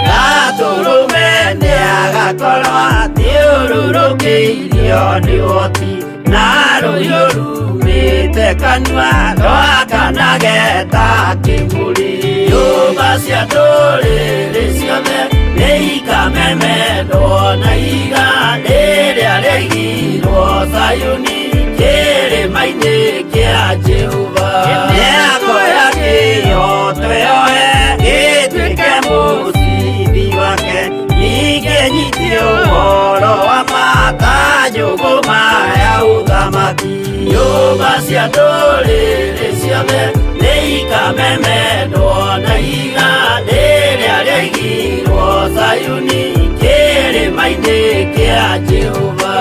Gatũrũme nĩagakorwo athiũrũrũkĩirio nĩ ũhoti, na rũhiũ rumĩte kanua rwakanage ta kĩmũrĩ. Nyũmba cia ndũrĩrĩ ciothe nĩikamemendwo na ihiga rĩrĩa rĩaigirwo Zayuni kĩrĩma-inĩ kĩa Jehova. Nĩakoya kĩhooto yoe gĩtuĩke mũcibi wake, ningĩ nyite ũhoro wa ma ta njũgũma ya ũthamaki. Nyũmba cia ndũrĩrĩ ciothe nĩikamemendwo na ihiga rĩrĩa rĩaigirwo Zayuni kĩrĩma-inĩ kĩa Jehova.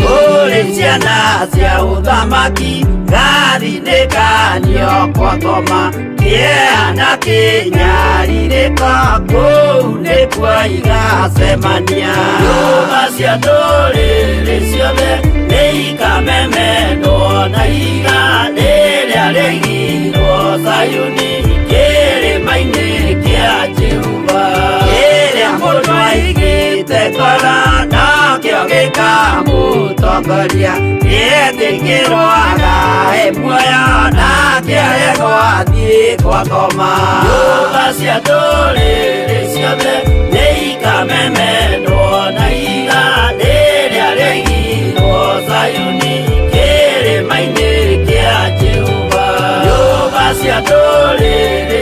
Kũrĩ ciana cia ũthamaki gathindĩkanio kwa ngoma, kĩeha na kĩnyarirĩko kũu nĩkuo igacemania. Nyũmba cia ndũrĩrĩ ciothe nĩikamemendwo na ihiga rĩrĩa rĩaigirwo Zayuni kĩrĩma-inĩ kĩa Jehova. Kĩrĩa mũndũ aigĩte ngoro nokĩo gĩkamũtongoria, nĩetĩkĩrwo agae muoyo nake aregwo athiĩ kwa ngoma. Nyũmba cia ndũrĩrĩ ciothe nĩikamemendwo na ihiga rĩrĩa rĩaigirwo Zayuni kĩrĩma-inĩ kĩa Jehova. Nyũmba cia ndũrĩrĩ